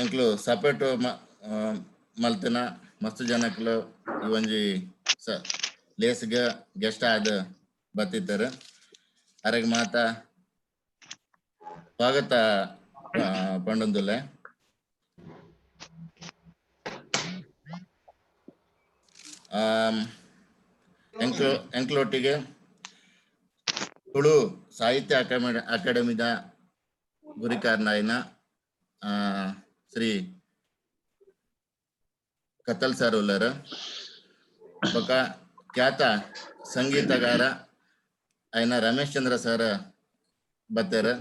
ಎಂಕ್ಲು support ಮಲ್ತಿನ ಮಸ್ತ್ ಜನಕ್ಲು ಈ ಒಂಜಿ ಲೇಸ್ಗ್ ಗೆಸ್ಟ್ ಆದ್ ಬತ್ತಿತ್ತೆರ್. ಅರೆಗ್ ಮಾತ ಸ್ವಾಗತ ಪಂಡೊಂದುಲ್ಲೆ. ಎಂಕ್ಲೊಟ್ಟಿಗೆ ತುಳು ಸಾಹಿತ್ಯ ಅಕಾಡೆಮಿದ ಗುರಿಕಾರನಾಯಿನ ಶ್ರೀ ಕತ್ತಲ್ ಸರ್ ಉಲ್ಲರ್. ಬೊಕ್ಕ ಖ್ಯಾತ ಸಂಗೀತಗಾರ ಆಯಿನ ರಮೇಶ್ ಚಂದ್ರ ಸರ್ ಬತ್ತೆರ್.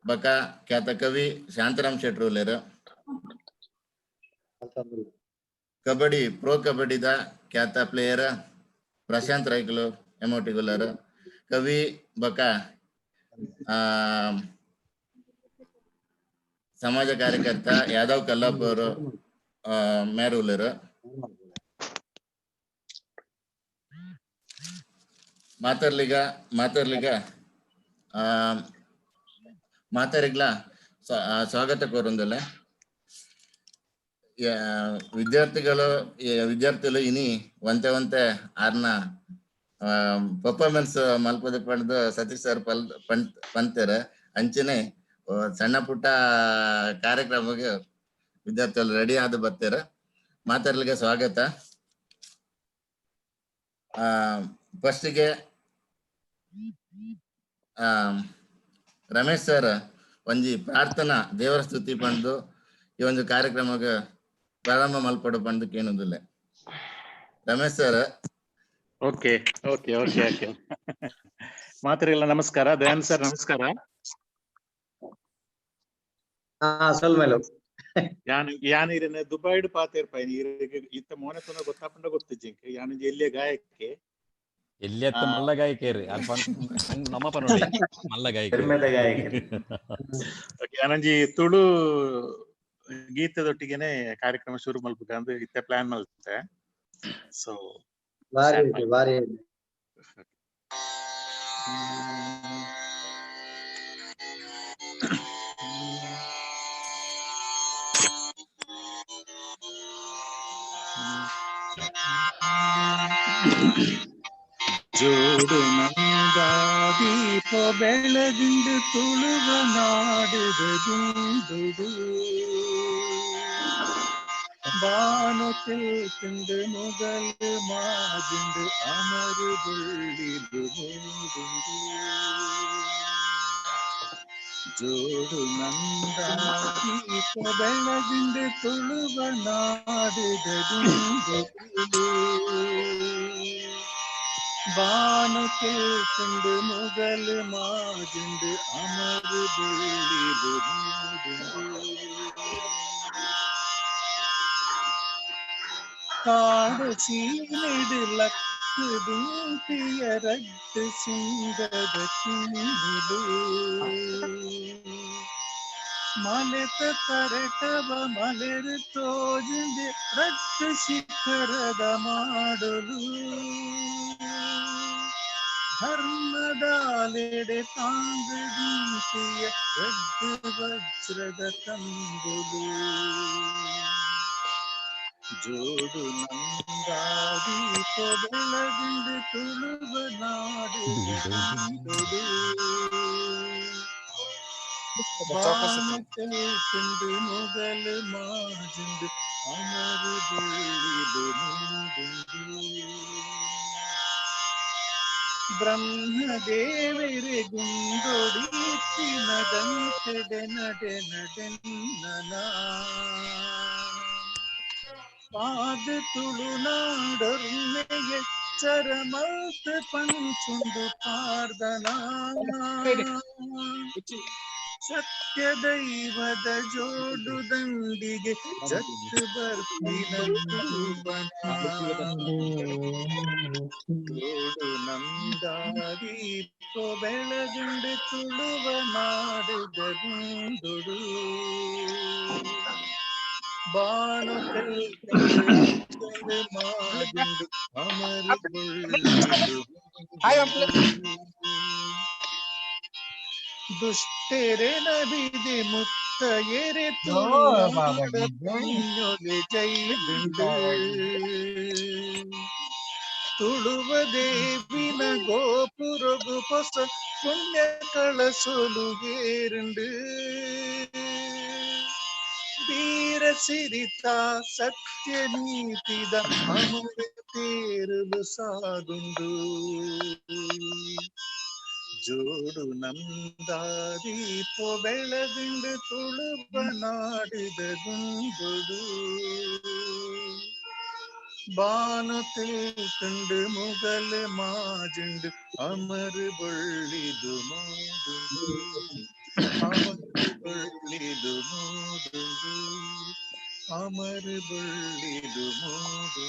ಬೊಕ್ಕ ಖ್ಯಾತ ಕವಿ ಶಾಂತರಾಮ್ ಶೆಟ್ರು ಉಲ್ಲೆರ್. ಕಬಡ್ಡಿ ಪ್ರೋ ಕಬಡ್ಡಿದ ಖ್ಯಾತ ಪ್ಲೇಯರ್ ಪ್ರಶಾಂತ್ ರೈಕುಲು ಎಮೋಟಿಗೆ ಉಲ್ಲೆರ್. ಕವಿ ಬೊಕ್ಕ ಸಮಾಜ ಕಾರ್ಯಕರ್ತ ಯಾದವ್ ಕಲ್ಲಪ್ಪ ಅವರು ಮೇರ್ ಉಲ್ಲೆರ್. ಮಾತಾರ್ಲಿಗ ಮಾತಾರ್ಲಿಗ ಮಾತಾರಿಗ್ಲ ಸ್ವಾಗತ ಕೋರೊಂದುಲ್ಲೆ. ವಿದ್ಯಾರ್ಥಿಗಳು ವಿದ್ಯಾರ್ಥಿಗಳು ಇನಿ ಒಂತೆ ಒಂತೆ ಆರ್ನ ಪರ್ಫಾರ್ಮೆನ್ಸ್ ಮಲ್ಪದ ಪಂಡ್ದು ಸತೀಶ್ ಸರ್ ಪಲ್ ಪಂತೆರ್. ಅಂಚನೆ ಸಣ್ಣ ಪುಟ್ಟ ಕಾರ್ಯಕ್ರಮಕ್ಕೆ ವಿದ್ಯಾರ್ಥಿಗಳು ರೆಡಿ ಆದ್ ಬರ್ತಾರೆ. ಮಾತಾಡ್ಲಿಕ್ಕೆ ಸ್ವಾಗತ. ಫಸ್ಟಿಗೆ ರಮೇಶ್ ಸರ್ ಒಂಜಿ ಪ್ರಾರ್ಥನಾ ದೇವರ ಸ್ತುತಿ ಪಂಡ್ದು ಈ ಒಂದು ಕಾರ್ಯಕ್ರಮಕ್ಕೆ ಪ್ರಾರಂಭ ಮಲ್ಪಡು ಪಂಡ್ದು ಕೇನುದಿಲ್ಲ Ramesh sir. Okay okay okay okay ಮಾತ್ರೆಲ್ಲ ನಮಸ್ಕಾರ. ದಯಾನಂದ್ ಸರ್ ನಮಸ್ಕಾರ. ಸೊಲ್ಮೆಲು. ಯಾನ್ ಯಾನ್ ಇರೆನ ದುಬೈಡ್ ಪಾತೆರ್ಪ ಇರೆಗ್ ಇತ್ತ ಮೋನೆ ತೂನ ಗೊತ್ತಾಪುಂಡ ಗೊತ್ತಿಜ್ಜಿಂಕ್. ಯಾನ್ ಎಲ್ಲಿಯ ಗಾಯಕ್ಕೆ ಎಲ್ಲಿಯತ್ತ ಮಲ್ಲ ಗಾಯಕರು ಅಲ್ಪ ನಮ್ಮ ಪನೋಡಿ ಮಲ್ಲ ಗಾಯಕರು. ಪೆರ್ಮೆದ ಗಾಯಕರು. ಯಾನೊಂಜಿ ತುಳು ಗೀತೆದೊಟ್ಟಿಗೆನೆ ಕಾರ್ಯಕ್ರಮ ಶುರು ಮಲ್ಪುಗ ಅಂದ್ ಇತ್ತೆ ಪ್ಲಾನ್ ಮಲ್ತೆ. ಸೊ ಬಾರಿ ಎಡ್ಡೆ, ಬಾರಿ ಎಡ್ಡೆ. ಜೋಡು ನಂದಾದೀಪ ಬೆಳದಿಂಡು ತುಳುವ ನಾಡುದ ಗುಂಡುಡು, ಬಾನು ತಿಂದು ಮುಗಲು ಮಾದಿಂಡು ಅಮರು ಬುಳ್ಳಿಲು ಮೂಡುಂಡು. ಜೋಡು ನಂದಾದೀಪ ಬೆಳದಿಂಡು ತುಳುವ ನಾಡುದ ಗುಂಡುಡು, ಬಾನು ತಿಂದು ಮುಗಲು ಮಾದಿಂಡು ಅಮರು ಬುಳ್ಳಿಲು ಮೂಡುಂಡು. ಕಾಡು ಸೀಮೆಡು ಲಕ್ಕುದುಂಪಿಯ ರಡ್ಡು ಸಿಂಗದ ಕಿನ್ನಿಲು, ಮಲೆತ ತರಟವ ಮಲೆರು ತೋಜಿಂದೆ ರಡ್ಡು ಶಿಖರದ ಮಾಡಲು, ಧರ್ಮದಾಲೆಡೆ ತಾಂಗದಿಂತಿಯ ರಡ್ಡು ವಜ್ರದ ಕಂಬುಲು. ಜೋಡು ನಂದಾದೀಪ ಬೆಳದಿಂಡು ತುಳುವ ನಾಡುದ ಗುಂಡುಡು, ಬಾನು ತಿಂದು ಮುಗಲು ಮಾಜಿಂದು ಅಮರು ಬುಳ್ಳಿಲು ಮೂಡುಂಡು. ಬ್ರಹ್ಮದೇವರೆ ಗುಂಡೊಡಿತ್ತಿನ ದಂತೆಡೆ ನಡೆ ನಡೆನ್ನನ ಪಾದ ತುಳುನಾಡೊರ್ಮೆ ಎಚ್ಚರ ಮಲ್ತ್ ಪಂಚುಂಡು ಪಾರ್ದನ. ಸತ್ಯ ದೈವದ ಜೋಡು ದಂಡಿಗೆ ಜತ್ತು ಬರ್ಪಿನ ತೂಬನ. ಜೋಡು ನಂದಾದೀಪ ಬೆಳಗುಂಡು ತುಳುವ ನಾಡುದ ಗುಂಡುಡು, ಬಾನು ತೆಲ್ತೆಂದು ಮಾದಿಂಡು ಅಮರು ಬುಳ್ಳಿಲು. ದುಷ್ಟೆರೆನ ಬಿದೆ ಮುತ್ತು ಎರೆ ತುಳುನಾಡ ಪುಣ್ಯೊಲೆ ಜೈದುಂಡು. ತುಳುವ ದೇವಿನ ಗೋಪುರಗು ಪೊಸ ಪುಣ್ಯ ಕಳಸೊಲು ಏರುಂಡು. ವೀರ ಸಿರಿತ ಸತ್ಯ ನೀತಿದ ಅಮರ ತೇರುಲು ಸಾಗುಂಡು. ಜೋಡು ನಂದಾದೀಪೊ ಬೆಳದಿಂಡು ತುಳುವ ನಾಡಿದ ಗುಂಡುಡು. ಬಾನು ತಿಳ್ಕಂಡು ಮುಗಲ್ ಮಾಜುಂಡು ಅಮರ ಬೊಳ್ಳಿದು ಮೂಡುಂಡು, ಅಮರ ಬೊಳ್ಳಿದು ಮೂಡುಂಡು, ಅಮರ ಬೊಳ್ಳಿದು ಮೂಡುಂಡು.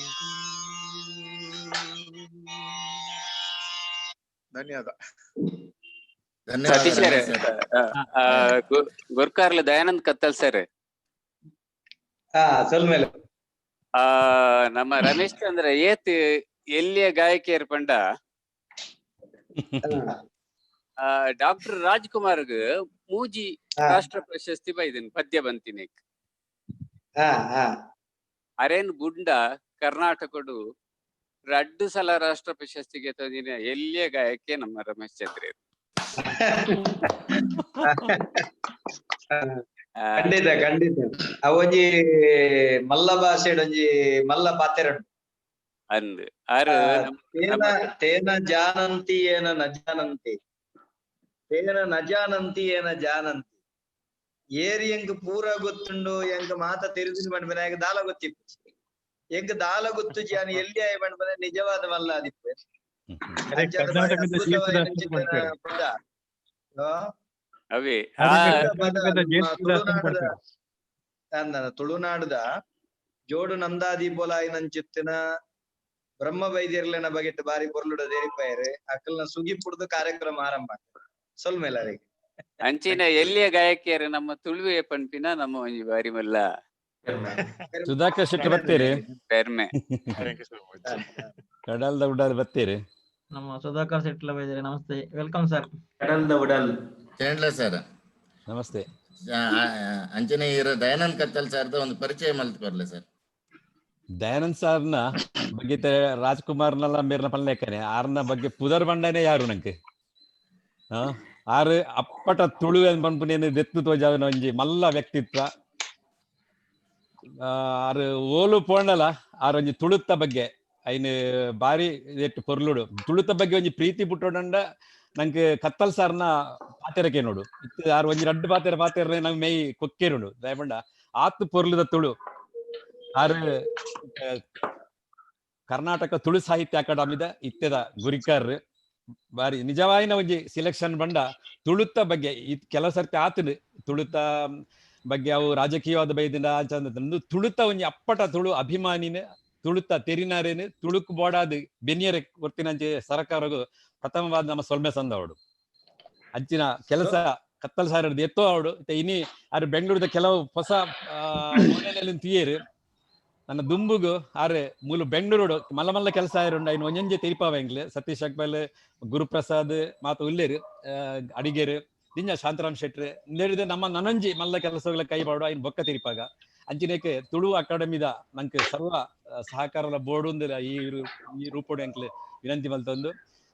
ಧನ್ಯವಾದ. ಧನ್ಯವಾದ ಸತೀಶ್ ರಮೇಶ್ ಸರ್. ಗುರ್ಕಾರ್ಲ ದಯಾನಂದ್ ಕತ್ತಲ್ ಸರ್. ಹಾ, ಸೊಲ್ಮೆಲು. ನಮ್ಮ ರಮೇಶ್ ಚಂದ್ರ ಏತ್ ಎಲ್ಲಿಯ ಗಾಯಕಿಯರ್ ಪಂಡ, ಡಾಕ್ಟರ್ ರಾಜ್ಕುಮಾರ್ಗ್ ಮೂಜಿ ರಾಷ್ಟ್ರ ಪ್ರಶಸ್ತಿ ಬೈದನ್ ಪದ್ಯ ಬಂತಿನಿ. ಹಾ ಹಾ ಅರೇನ್ ಗುಂಡ ಕರ್ನಾಟಕಡು ರಡ್ಡು ಸಲ ರಾಷ್ಟ್ರ ಪ್ರಶಸ್ತಿಗೆ ತಂದಿನ ಎಲ್ಲಿಯ ಗಾಯಕಿ ನಮ್ಮ ರಮೇಶ್ ಚಂದ್ರ. ಖಂಡಿತ ಖಂಡಿತ. ಅವೊಂಜಿ ಮಲ್ಲ ಭಾಷೆಡ್ ಒಂಜಿ ಮಲ್ಲ ಪಾತೆರ. ಅಂದ್ ಆರು ತೇನ ತೇನ ಜಾನಂತಿ ಏನ ನ ಜಾನಂತಿ, ತೇನ ನ ಜಾನಂತಿ ಏನ ಜಾನಂತಿ. ಏರಿ ಎಂಕ್ ಪೂರ ಗೊತ್ತುಂಡು, ಎಂಕ್ ಮಾತ ತೆರಿದು ಪಂಡ್ಪನೆ ಎಂಕ್ ದಾಲ ಗೊತ್ತಿಪ್ಪು, ಎಂಕ್ ದಾಲ ಗೊತ್ತು ಜಾನ ಎಲ್ಲಿ ಆಯ್ ಪಂಡ್ಪನೆ ನಿಜವಾದ ಮಲ್ಲ ಆದಿಪ್ಪು. ಅಂಚಾದ ಬಾರಿ ಕರ್ನಾಟಕದ ಅದ್ಭುತವಾಯಿನ ಜೇಸುದಾಸನ್ ಚಿತ್ರಣ ಪನ್ಪೆರ್. ಪದ. ಆ? ಅವೇ ಕರ್ನಾಟಕದ ಪದ ನಮ್ಮ ಜೇಸುದಾಸನ್ ತುಳುನಾಡದ ಪನ್ಪೆರ್. ಅಂದನ ತುಳುನಾಡದ ಜೋಡು ನಂದಾದೀಪೊಲಾಯಿನಂಚಿತ್ತಿನ ಬ್ರಹ್ಮ ವೈದ್ಯರ್ಲೆನ ಬಗೆಟ್ ಬಾರಿ ಪೊರ್ಲುಡ ದೇರಿಪಾಯೆರ್. ಅಕಲ್ನ ಸುಗಿಪುಡ್ದು ಕಾರ್ಯಕ್ರಮ ಆರಂಭ ಸೊಲ್ಮೆಲರಿಗೆ. ಅಂಚಿನ ಎಲ್ಲಿಯ ಗಾಯಕಿಯರು ನಮ್ಮ ತುಳುವೆ ಪನ್ಪಿನ ನಮ್ಮ ಒಂಜಿ ಬಾರಿ ಮಲ್ಲ Sudhakar Shetty ಬತ್ತೀರಿ? ಪೆರ್ಮೆ. Thank you so much. ಕಡಲ್ದ ಉಡಲ್ ಬತ್ತೀರಿ? ನಮ್ಮ ಸುಧಾಕರ್ ಶೆಟ್ಟಿ ಇದ್ದಾರೆ. Namaste, welcome sir. ಕಡಲ್ದ ಉಡಲ್. ಚೇಂಡ್ಲ ಸರ್. ನಮಸ್ತೆ. ಅಂಚನೆ ಇರ ದಯಾನಂದ್ ಕತ್ತಲ್ ಸರ್ದ ಒಂದು ಪರಿಚಯ ಮಲ್ತ್ ಕೊರ್ಲೆ ಸರ್. ದಯಾನಂದ್ ಸಾರ್ನ ಬಗ್ಗೆ ರಾಜ್ಕುಮಾರ್ನೆಲ್ಲ ಮೇರ್ನ ಪಲ್ಲೇಕನೆ ಆರ್ನ ಬಗ್ಗೆ ಪುದರ್ ಬಂಡನೆ ಯಾರು ನಂಗೆ ಆರು ಅಪ್ಪಟ ತುಳು ಪನ್ಪುನೇನು ದೆತ್ತು ತೋಜಾವಿನ ಒಂಜಿ ಮಲ್ಲ ವ್ಯಕ್ತಿತ್ವ. ಆರು ಓಲು ಪೋಂಡಲ ಆರ್ ಒಂಜಿ ತುಳುತ್ತ ಬಗ್ಗೆ ಐನ್ ಬಾರಿ ಎಟ್ಟು ಪೊರ್ಲುಡು. ತುಳುತ್ತ ಬಗ್ಗೆ ಒಂಜಿ ಪ್ರೀತಿ ಪುಟ್ಟೋಡಂಡ ನಂಗೆ ಕತ್ತಲ್ ಸಾರ್ನ ಪಾತೆರಕ್ಕೆ ನೋಡು ಇತ್ತು. ಆರು ಒಂಜಿ ರಡ್ಡು ಪಾತೆರ ಪಾತೆರ ನಂಗೆ ಮೇಯ್ ಕೊಕ್ಕೇರುಂಡು. ದಯಪಂಡ ಆತ್ ಪೊರ್ಲುದ ತುಳು. ಆರು ಕರ್ನಾಟಕ ತುಳು ಸಾಹಿತ್ಯ ಅಕಾಡೆಮಿದ ಇತ್ತೆದ ಗುರಿಕಾರ್. ಬಾರಿ ನಿಜವಾಯಿನ ಒಂಜಿ ಸಿಲೆಕ್ಷನ್ ಬಂಡ ತುಳುತ್ತ ಬಗ್ಗೆ ಕೆಲವು ಸರ್ತಿ ಆತನು ತುಳುತ್ತ ಬಗ್ಗೆ ಅವು ರಾಜಕೀಯವಾದ ಬೈದಿಂದ ಆಚಂದ ತುಳುತ್ತ ಒಂಜಿ ಅಪ್ಪಟ ತುಳು ಅಭಿಮಾನಿನ, ತುಳುತ್ತ ತೆರಿನಾರೇನು, ತುಳುಕ್ ಬೋಡಾದ್ ಬೆನ್ನಿಯರೆ ಕೊರ್ತಿನಂಚೆ ಸರಕಾರಗು ಪ್ರಥಮವಾದ ನಮ್ಮ ಸೊಲ್ಮೆ ಸಂದವಡು. ಅಂಚಿನ ಕೆಲಸ ಕತ್ತಲ್ ಸಾರಡ್ದು ಎತ್ತೋ ಅವಡು. ಇನಿ ಆರು ಬೆಂಗಳೂರದ ಕೆಲವು ಹೊಸ ತೀಯೇರು ನನ್ನ ದುಂಬುಗು ಆರೆ ಮೂಲು ಬೆಂಗಳೂರು ಮಲ್ಲ ಮಲ್ಲ ಕೆಲಸ ಆயிருಂಡು. ಐನ್ ಒಂಜೊಂಜೆ ತೆರಿಪಾವ ಎಂಗ್ಲೆ ಸತೀಶ್ ಅಕ್ಬಲ್, ಗುರುಪ್ರಸಾದ್ ಮಾತ ಉಲ್ಲೇರು, ಅಡಿಗೇರು ದಿಂಜ ಶಾಂತರಾಮ್ ಶೆಟ್ರು ಇಂದೇಳಿದ ನಮ್ಮ ನನಂಜಿ ಮಲ್ಲ ಕೆಲಸಗಳ ಕೈ ಬಾಡು ಐನ್ ಬೊಕ್ಕ ತೆರಿಪಾಗ. ಅಂಚಿನೇಕೆ ತುಳು ಅಕಾಡೆಮಿದ ನಂಗೆ ಸರ್ವ ಸಹಕಾರದ ಬೋರ್ಡ್ ಉಂದಿಲ್ಲ ಈ ಈ ರೂಪೋಡು ಎಂಕ್ಲೆ ವಿನಂತಿ ಮಲ್ತೊಂದು.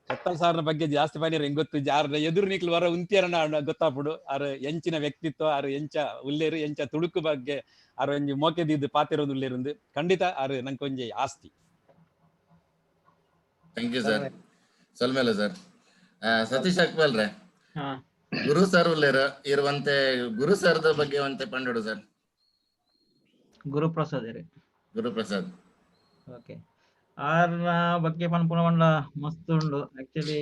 ಕತ್ತಲ್ ಸಾರ್ನ ಬಗ್ಗೆ ಜಾಸ್ತಿ ಪನಿಯರ್ ಹೆಂಗ್ ಗೊತ್ತು, ಯಾರ ಎದುರು ನಿಕ್ಲು ವರ ಉಂತಿಯರನ ಗೊತ್ತಾಪುಡು ಆರ್ ಎಂಚಿನ ವ್ಯಕ್ತಿತ್ವ, ಆರ್ ಎಂಚ ಉಲ್ಲೇರು, ಎಂಚ ತುಳುಕು ಬಗ್ಗೆ ಆರ್ ಒಂಜಿ ಮೋಕೆದಿದ್ದು ಪಾತಿರೋದು ಉಲ್ಲೇರುಂದು. ಖಂಡಿತ ಆರ್ ನಂಗೆ ಒಂಜಿ ಆಸ್ತಿ. Thank you sir. ಸೊಲ್ಮೆಲ sir. Satish Akbal ರೇ. ಹಾ. ಗುರು ಸರ್ ಉಲ್ಲೇರು ಇರುವಂತೆ ಗುರು ಸರ್ದ ಬಗ್ಗೆ ಒಂತೆ ಪಂಡೋಡು ಸರ್. ಗುರುಪ್ರಸಾದ್ ಇರೆ. ಗುರುಪ್ರಸಾದ್. ಓಕೆ, ಆರ್ನ ಬಗ್ಗೆ ಪನ್ಪುನ ಪಂಡ ಮಸ್ತ್ ಉಂಡು. ಆಕ್ಚುಲಿ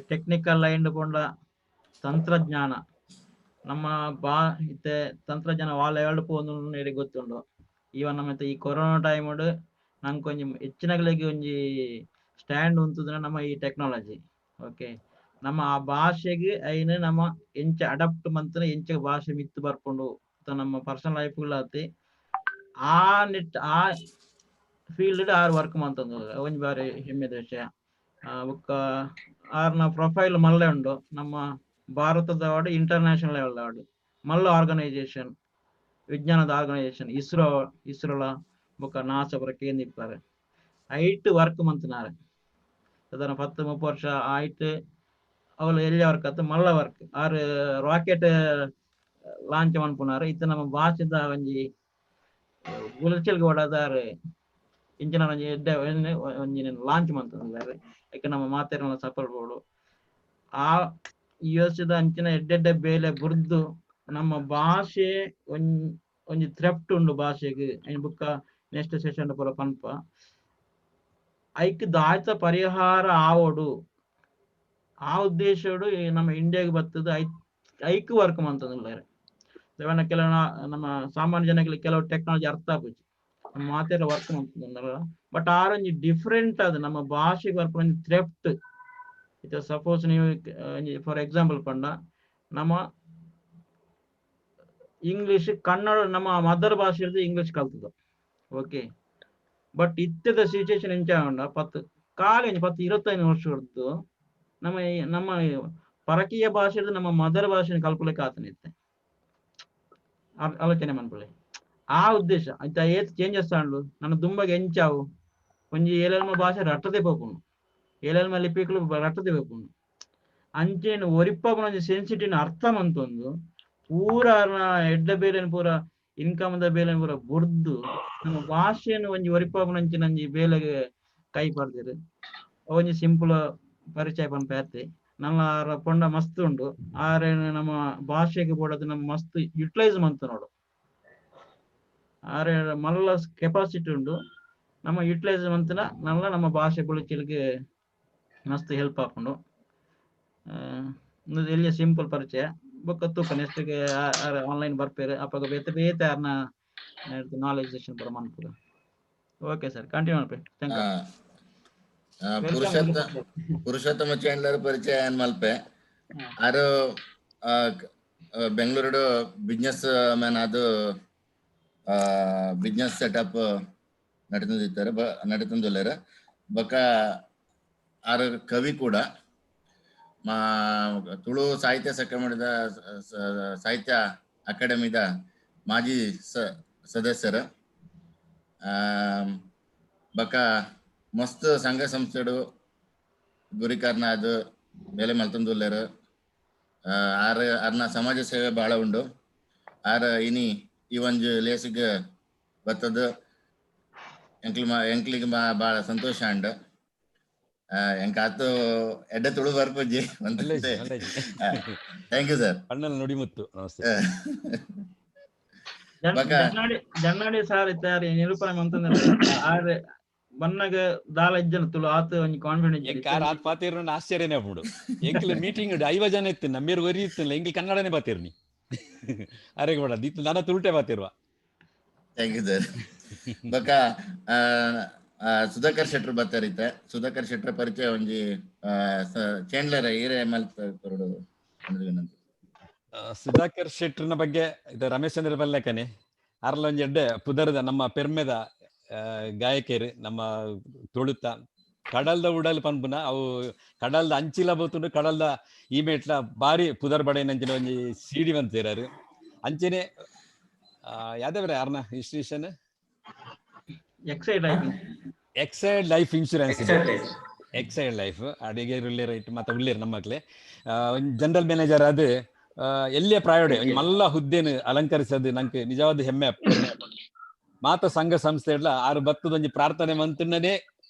ಟೆಕ್ನಿಕಲ್ ಲೈನ್ ಪಂಡ ತಂತ್ರಜ್ಞಾನ ನಮ್ಮ ಬಾ ಇತ್ತೆ ತಂತ್ರಜ್ಞಾನ ವಾ ಲೆವೆಲ್ ಪೋವೊಂದುಂಡು ಇರೆಗ್ ಗೊತ್ತುಂಡು. ಈವನ್ ನಮ್ಮ ಈ ಕೊರೋನಾ ಟೈಮ್ ನಂಕ್ ಒಂಜಿ ಹೆಚ್ಚಿನಗಳಿಗೆ ಒಂಜಿ ಸ್ಟ್ಯಾಂಡ್ ಉಂತುದುನ ನಮ್ಮ ಈ ಟೆಕ್ನಾಲಜಿ. ಓಕೆ, ನಮ್ಮ ಆ ಭಾಷೆಗೆ ಐನ್ ನಮ್ಮ ಎಂಚ ಅಡಾಪ್ಟ್ ಮಂತನ ಎಂಚ ಭಾಷೆ ಮಿತ್ತು ಬರ್ಪುಂಡು ನಮ್ಮ ಪರ್ಸನಲ್ ಲೈಫ್ ಆತಿ ಆ ನೆಟ್ ಆ ಫೀಲ್ಡ್ ಆರ್ ವರ್ಕ್ ಮಂತೊಂದು ಒಂಜಿ ಬಾರಿ ಹೆಮ್ಮೆದ ವಿಷಯ. ಬೊಕ್ಕ ಆರ್ನ ಪ್ರೊಫೈಲ್ ಮಲ್ಲೆ ಉಂಡು, ನಮ್ಮ ಭಾರತದ ಅವಾರ್ಡ್, ಇಂಟರ್ನ್ಯಾಷನಲ್ ಲೆವೆಲ್ ಅವಾರ್ಡ್. ಮಲ್ಲ ಆರ್ಗನೈಸೇಷನ್, ವಿಜ್ಞಾನದ ಆರ್ಗನೈಸೇಷನ್ ಇಸ್ರೋ, ಇಸ್ರೋಲ ಬೊಕ್ಕ ನಾಸಾ ಪೂರ ಕೇಂದಿಪ್ಪಾರೆ. ಐಟ್ ವರ್ಕ್ ಮಂತನಾರೆ ಸಾಧಾರಣ 10-30 ವರ್ಷ ಆಯ್ತು. ಅವಳು ಎಲ್ಲಿ ವರ್ಕ್ ಆತು, ಮಲ್ಲ ವರ್ಕ್. ಆರ್ ರಾಕೆಟ್ ಲಾಂಚ್ ಮನ್ಪುನಾರ್. ಇತ್ತೆ ನಮ್ಮ ಭಾಷೆದ ಒಂಜಿ ಬುಲೆಚಿಲ್ಗ್ ಓಡಾದಾರ್ ಇಂಚಿನ ಒಂಜಿ ಎಡ್ಡೆ ಒಂಜಿ ಲಾಂಚ್ ಮಂತುಂದಾರ್. ಐಕ್ ನಮ್ಮ ಮಾತೆರ್ನ ಸಫಲ ಬೋಡು. ಆ ಯು ಎಸ್ ದ ಅಂಚಿನ ಎಡ್ಡೆ ಬೇಲೆ ಬುರ್ದು ನಮ್ಮ ಭಾಷೆ ಒಂಜಿ ಥ್ರೆಟ್ ಉಂಡು ಭಾಷೆಗ್. ಐನ್ ಬುಕ್ಕ ನೆಕ್ಸ್ಟ್ ಸೆಷನ್ ಪೂರ ಪನ್ಪ. ಐಕ್ ದಾಯ್ತ ಪರಿಹಾರ ಆವೊಡು, ಆ ಉದ್ದೇಶಡು ಈ ನಮ್ಮ ಇಂಡಿಯಾಗ್ ಬತ್ತದ ಐಕ್ ವರ್ಕ್ ಮಂತೊಂದುಲ್ಲೆರ್. ದೇವನ ಕೆಲವು ನಮ್ಮ ಸಾಮಾನ್ಯ ಜನಗಳಿಗೆ ಕೆಲವು ಟೆಕ್ನಾಲಜಿ ಅರ್ಥ ಆಪುಜಿ. ನಮ್ಮ ಮಾತೆಲ್ಲ ವರ್ಕ್ ಮಂತೊಂದುಲ್ಲೆರ್. ಬಟ್ ಆರೊಂಜಿ ಡಿಫ್ರೆಂಟ್ ಅದು ನಮ್ಮ ಭಾಷೆಗೆ ವರ್ಕ್ ಒಂಜಿ ಥ್ರೆಟ್. ಇತ್ತೆ ಸಪೋಸ್ ನೀವು ಫಾರ್ ಎಕ್ಸಾಂಪಲ್ ಪಂಡ, ನಮ್ಮ ಇಂಗ್ಲಿಷ್, ಕನ್ನಡ ನಮ್ಮ ಮದರ್ ಭಾಷೆ ಇಂಗ್ಲಿಷ್ ಕಲ್ತದ, ಓಕೆ. ಬಟ್ ಇತ್ತೆದ ಸಿಚುವೇಶನ್ ಎಂಚ ಉಂಡ, ಪತ್ತು ಕಾಲಿ ಒಂಜಿ 10-25 ವರ್ಷ ಹೊಡ್ದು ನಮ್ಮ ನಮ್ಮ ಪರಕೀಯ ಭಾಷೆ ನಮ್ಮ ಮದರ್ ಭಾಷೆನ ಕಲ್ಪಲಿಕ್ಕೆ ಆತನ ಇತ್ತೆ ಆಲೋಚನೆ ಮನ್ಪುಲೆ. ಆ ಉದ್ದೇಶ ಅಂತ ಏತ್ ಚೇಂಜಸ್ ಆಂಡು. ನನ್ನ ದುಂಬಗ್ ಎಂಚಾವು ಒಂಜಿ ಏಲೆಲ್ಮ ಭಾಷೆ ರಟ್ಟದೆ ಪೋಪುಂಡು, ಏಲೆಲ್ಮ ಲಿಪಿಕ್ಲು ರಟ್ಟದೆ ಪೋಪುಂಡು. ಅಂಚೆನ್ ಒರಿಪ್ಪಗುನ ಒಂಜಿ ಸೆನ್ಸಿಟಿವ್ ಅರ್ಥ ಮಂತೊಂದು ಪೂರ ಎಡ್ಡ ಬೇಲೆನ್ ಪೂರ ಇನ್ಕಮ್ ದ ಬೇಲೆನ್ ಪೂರ ಬುರ್ದು ನಮ್ಮ ಭಾಷೆನ್ ಒಂಜಿ ಒರಿಪಾಪುನಂಚಿನ ಒಂಜಿ ಬೇಲೆಗ್ ಕೈ ಪಾಡ್ದೆರ್. ಒಂಜಿ ಸಿಂಪಲ್ ಪರಿಚಯ ಪನ್ಪೆ ಅತ್ತೆ. ನಮ್ಮ ಆರ ಪೊಂಡ ಮಸ್ತ್ ಉಂಡು. ಆರೇನು ನಮ್ಮ ಭಾಷೆಗೆ ಬೋಡದು ನಮ್ಮ ಮಸ್ತ್ ಯುಟಿಲೈಸ್ ಮಂತ ನೋಡು. ಆರೆ ಮಲ್ಲ ಕೆಪಾಸಿಟಿ ಉಂಡು. ನಮ್ಮ ಯುಟಿಲೈಸ್ ಮಂತನ ನಲ್ಲ ನಮ್ಮ ಭಾಷೆ ಬುಳಿಚಿಲ್ಗೆ ಮಸ್ತ್ ಹೆಲ್ಪ್ ಆಪುಂಡು. ಎಲ್ಲಿಯ ಸಿಂಪಲ್ ಪರಿಚಯ. ಬೊಕ್ಕ ತೂಕ ನೆಕ್ಸ್ಟ್ ಆನ್ಲೈನ್ ಬರ್ಪೇರು. ಅಪಗ ಬೇತೆ ಬೇತೆ ಆರ್ನ ನಾಲೆಜ್ ಸೆಷನ್ ಪೂರ ಮನ್ಪುಗ. ಓಕೆ ಸರ್, ಕಂಟಿನ್ಯೂ ಮನ್ಪೆ. Thank you. ಪುರುಷೋತ್ತಮ ಪುರುಷೋತ್ತಮ ಚೇಂಡ್ಲರ್ ಪರಿಚಯ ಏನ್ ಮಲ್ಪೆ. ಆರು ಬೆಂಗಳೂರು ಬಿಸ್ನೆಸ್ ಮ್ಯಾನ್. ಅದು ಬಿಸ್ನೆಸ್ ಸೆಟಪ್ ನಡತಂದಿದ್ದಾರೆ, ನಡತಂದುಲ್ಲಾರ. ಬೊಕ್ಕ ಆರು ಕವಿ ಕೂಡ. ಮಾ ತುಳು ಸಾಹಿತ್ಯ ಸಕ್ಕಮಠದ ಸಾಹಿತ್ಯ ಅಕಾಡೆಮಿದ ಮಾಜಿ ಸದಸ್ಯರು. ಬೊಕ್ಕ ಮಸ್ತ್ ಸಂಘ ಸಂಸ್ಥೆಡು ಗುರಿಕಾರನ ಅದು ಬೇಲೆ ಮಲ್ತೊಂದುಲ್ಲೆರ್. ಆರ್ ಅರ್ನ ಸಮಾಜ ಸೇವೆ ಬಹಳ ಉಂಡು. ಆರ್ ಇನಿ ಈ ಒಂಜಿ ಲೇಸಿಗ್ ಬತ್ತದ ಎಂಕ್ಲು ಎಂಕ್ಲಿಗ್ ಬಹಳ ಸಂತೋಷ ಅಂಡ್. ಎಂಕ್ ಆತು ಎಡ್ಡೆ ತುಳು ಬರ್ಪುಜಿ. Thank you sir. ಅಣ್ಣನ ನುಡಿಮುತ್ತು, ನಮಸ್ತೆ. ಜನ್ನಾಡಿ ಜನ್ನಾಡಿ ಸಾರ್ ಇತ್ತಾರೆ ನಿರೂಪಣೆ ಮಂತಂದ್ರೆ ಆರ್ ಬನ್ನಗ ದಾಲ ಇಜ್ಜನ ತುಳು ಆತ ಒಂಜಿ ಕಾನ್ಫಿಡೆನ್ಸ್. ಎಂಕ್ ಆರ್ ಆತ್ ಪಾತಿರ್ನ ಆಶ್ಚರ್ಯನೇ ಆಗ್ಬಿಡು. ಎಂಕ್ಲೆ ಮೀಟಿಂಗ್ 50 ಜನ ಇತ್ತು, ನಮ್ಮೇರು ಒರಿ ಇತ್ತು. ಎಂಕ್ಲೆ ಕನ್ನಡನೇ ಬಾತಿರ್ನಿ ಅರೆಗೆ ಬೇಡ ಇತ್ತು, ನನ್ನ ತುಳುಟೆ ಬಾತಿರುವ. Thank you sir. ಬೊಕ್ಕ ಸುಧಾಕರ್ ಶೆಟ್ರು ಬತ್ತಾರಿತ್ತೆ. ಸುಧಾಕರ್ ಶೆಟ್ರ ಪರಿಚಯ ಒಂಜಿ ಚೇಂಡ್ಲರ್ ಈರೆ ಮಲ್ತ್ ಕೊರಡು ಅಂದ್ರೆ ವಿನಂತಿ. ಸುಧಾಕರ್ ಶೆಟ್ರನ ಬಗ್ಗೆ ಇದು ರಮೇಶ್ ಚಂದ್ರ ಬಲ್ಲೆಕನೆ. ಅರ್ಲ ಒಂಜಿ ಎಡ್ಡೆ ಪುದರ್ದ ನಮ್ಮ ಪೆರ್ಮೆದ ಗಾಯಕಿಯರು. ನಮ್ಮ ತುಳುತ ಕಡಲ್ದ ಉಡಲ್ ಪನ್ಪುನ ಅವು ಕಡಲ್ದ ಅಂಚಿಲ ಬೋತುಂಡು, ಕಡಲ್ದ ಈ ಮೇಟ್ಲ ಬಾರಿ ಪುದರ್ ಬಡೆನಂಚಿನ ಒಂಜಿ ಸೀಡಿ ಬಂತೀರಾರು. ಅಂಚೆನೆ ಯಾವ್ದೇ ಯಾರನ್ನ institution? Exide life. Exide life insurance, Exide life ಅಡಿಗೆ ಉಳ್ಳೇರ್ ರೈಟ್ ಮತ್ತೆ ಉಳ್ಳೇರ್ ನಮ್ಮಕ್ಲೆ. ಒಂಜಿ ಜನರಲ್ ಮ್ಯಾನೇಜರ್ ಅದು ಎಲ್ಲಿಯ ಪ್ರಾಯೋಡೆ ಒಂಜಿ ಮಲ್ಲ ಹುದ್ದೆನು ಅಲಂಕರಿಸದು ನಂಗೆ ನಿಜವಾದ ಹೆಮ್ಮೆ ಪೆರ್ಮೆ ಆಪುಂಡು. ಮಾತ ಸಂಘ ಸಂಸ್ಥೆ ಇಡ್ಲ ಆರು ಬತ್ತದ ಒಂಜಿ ಪ್ರಾರ್ಥನೆ ಮಂತುನನೇ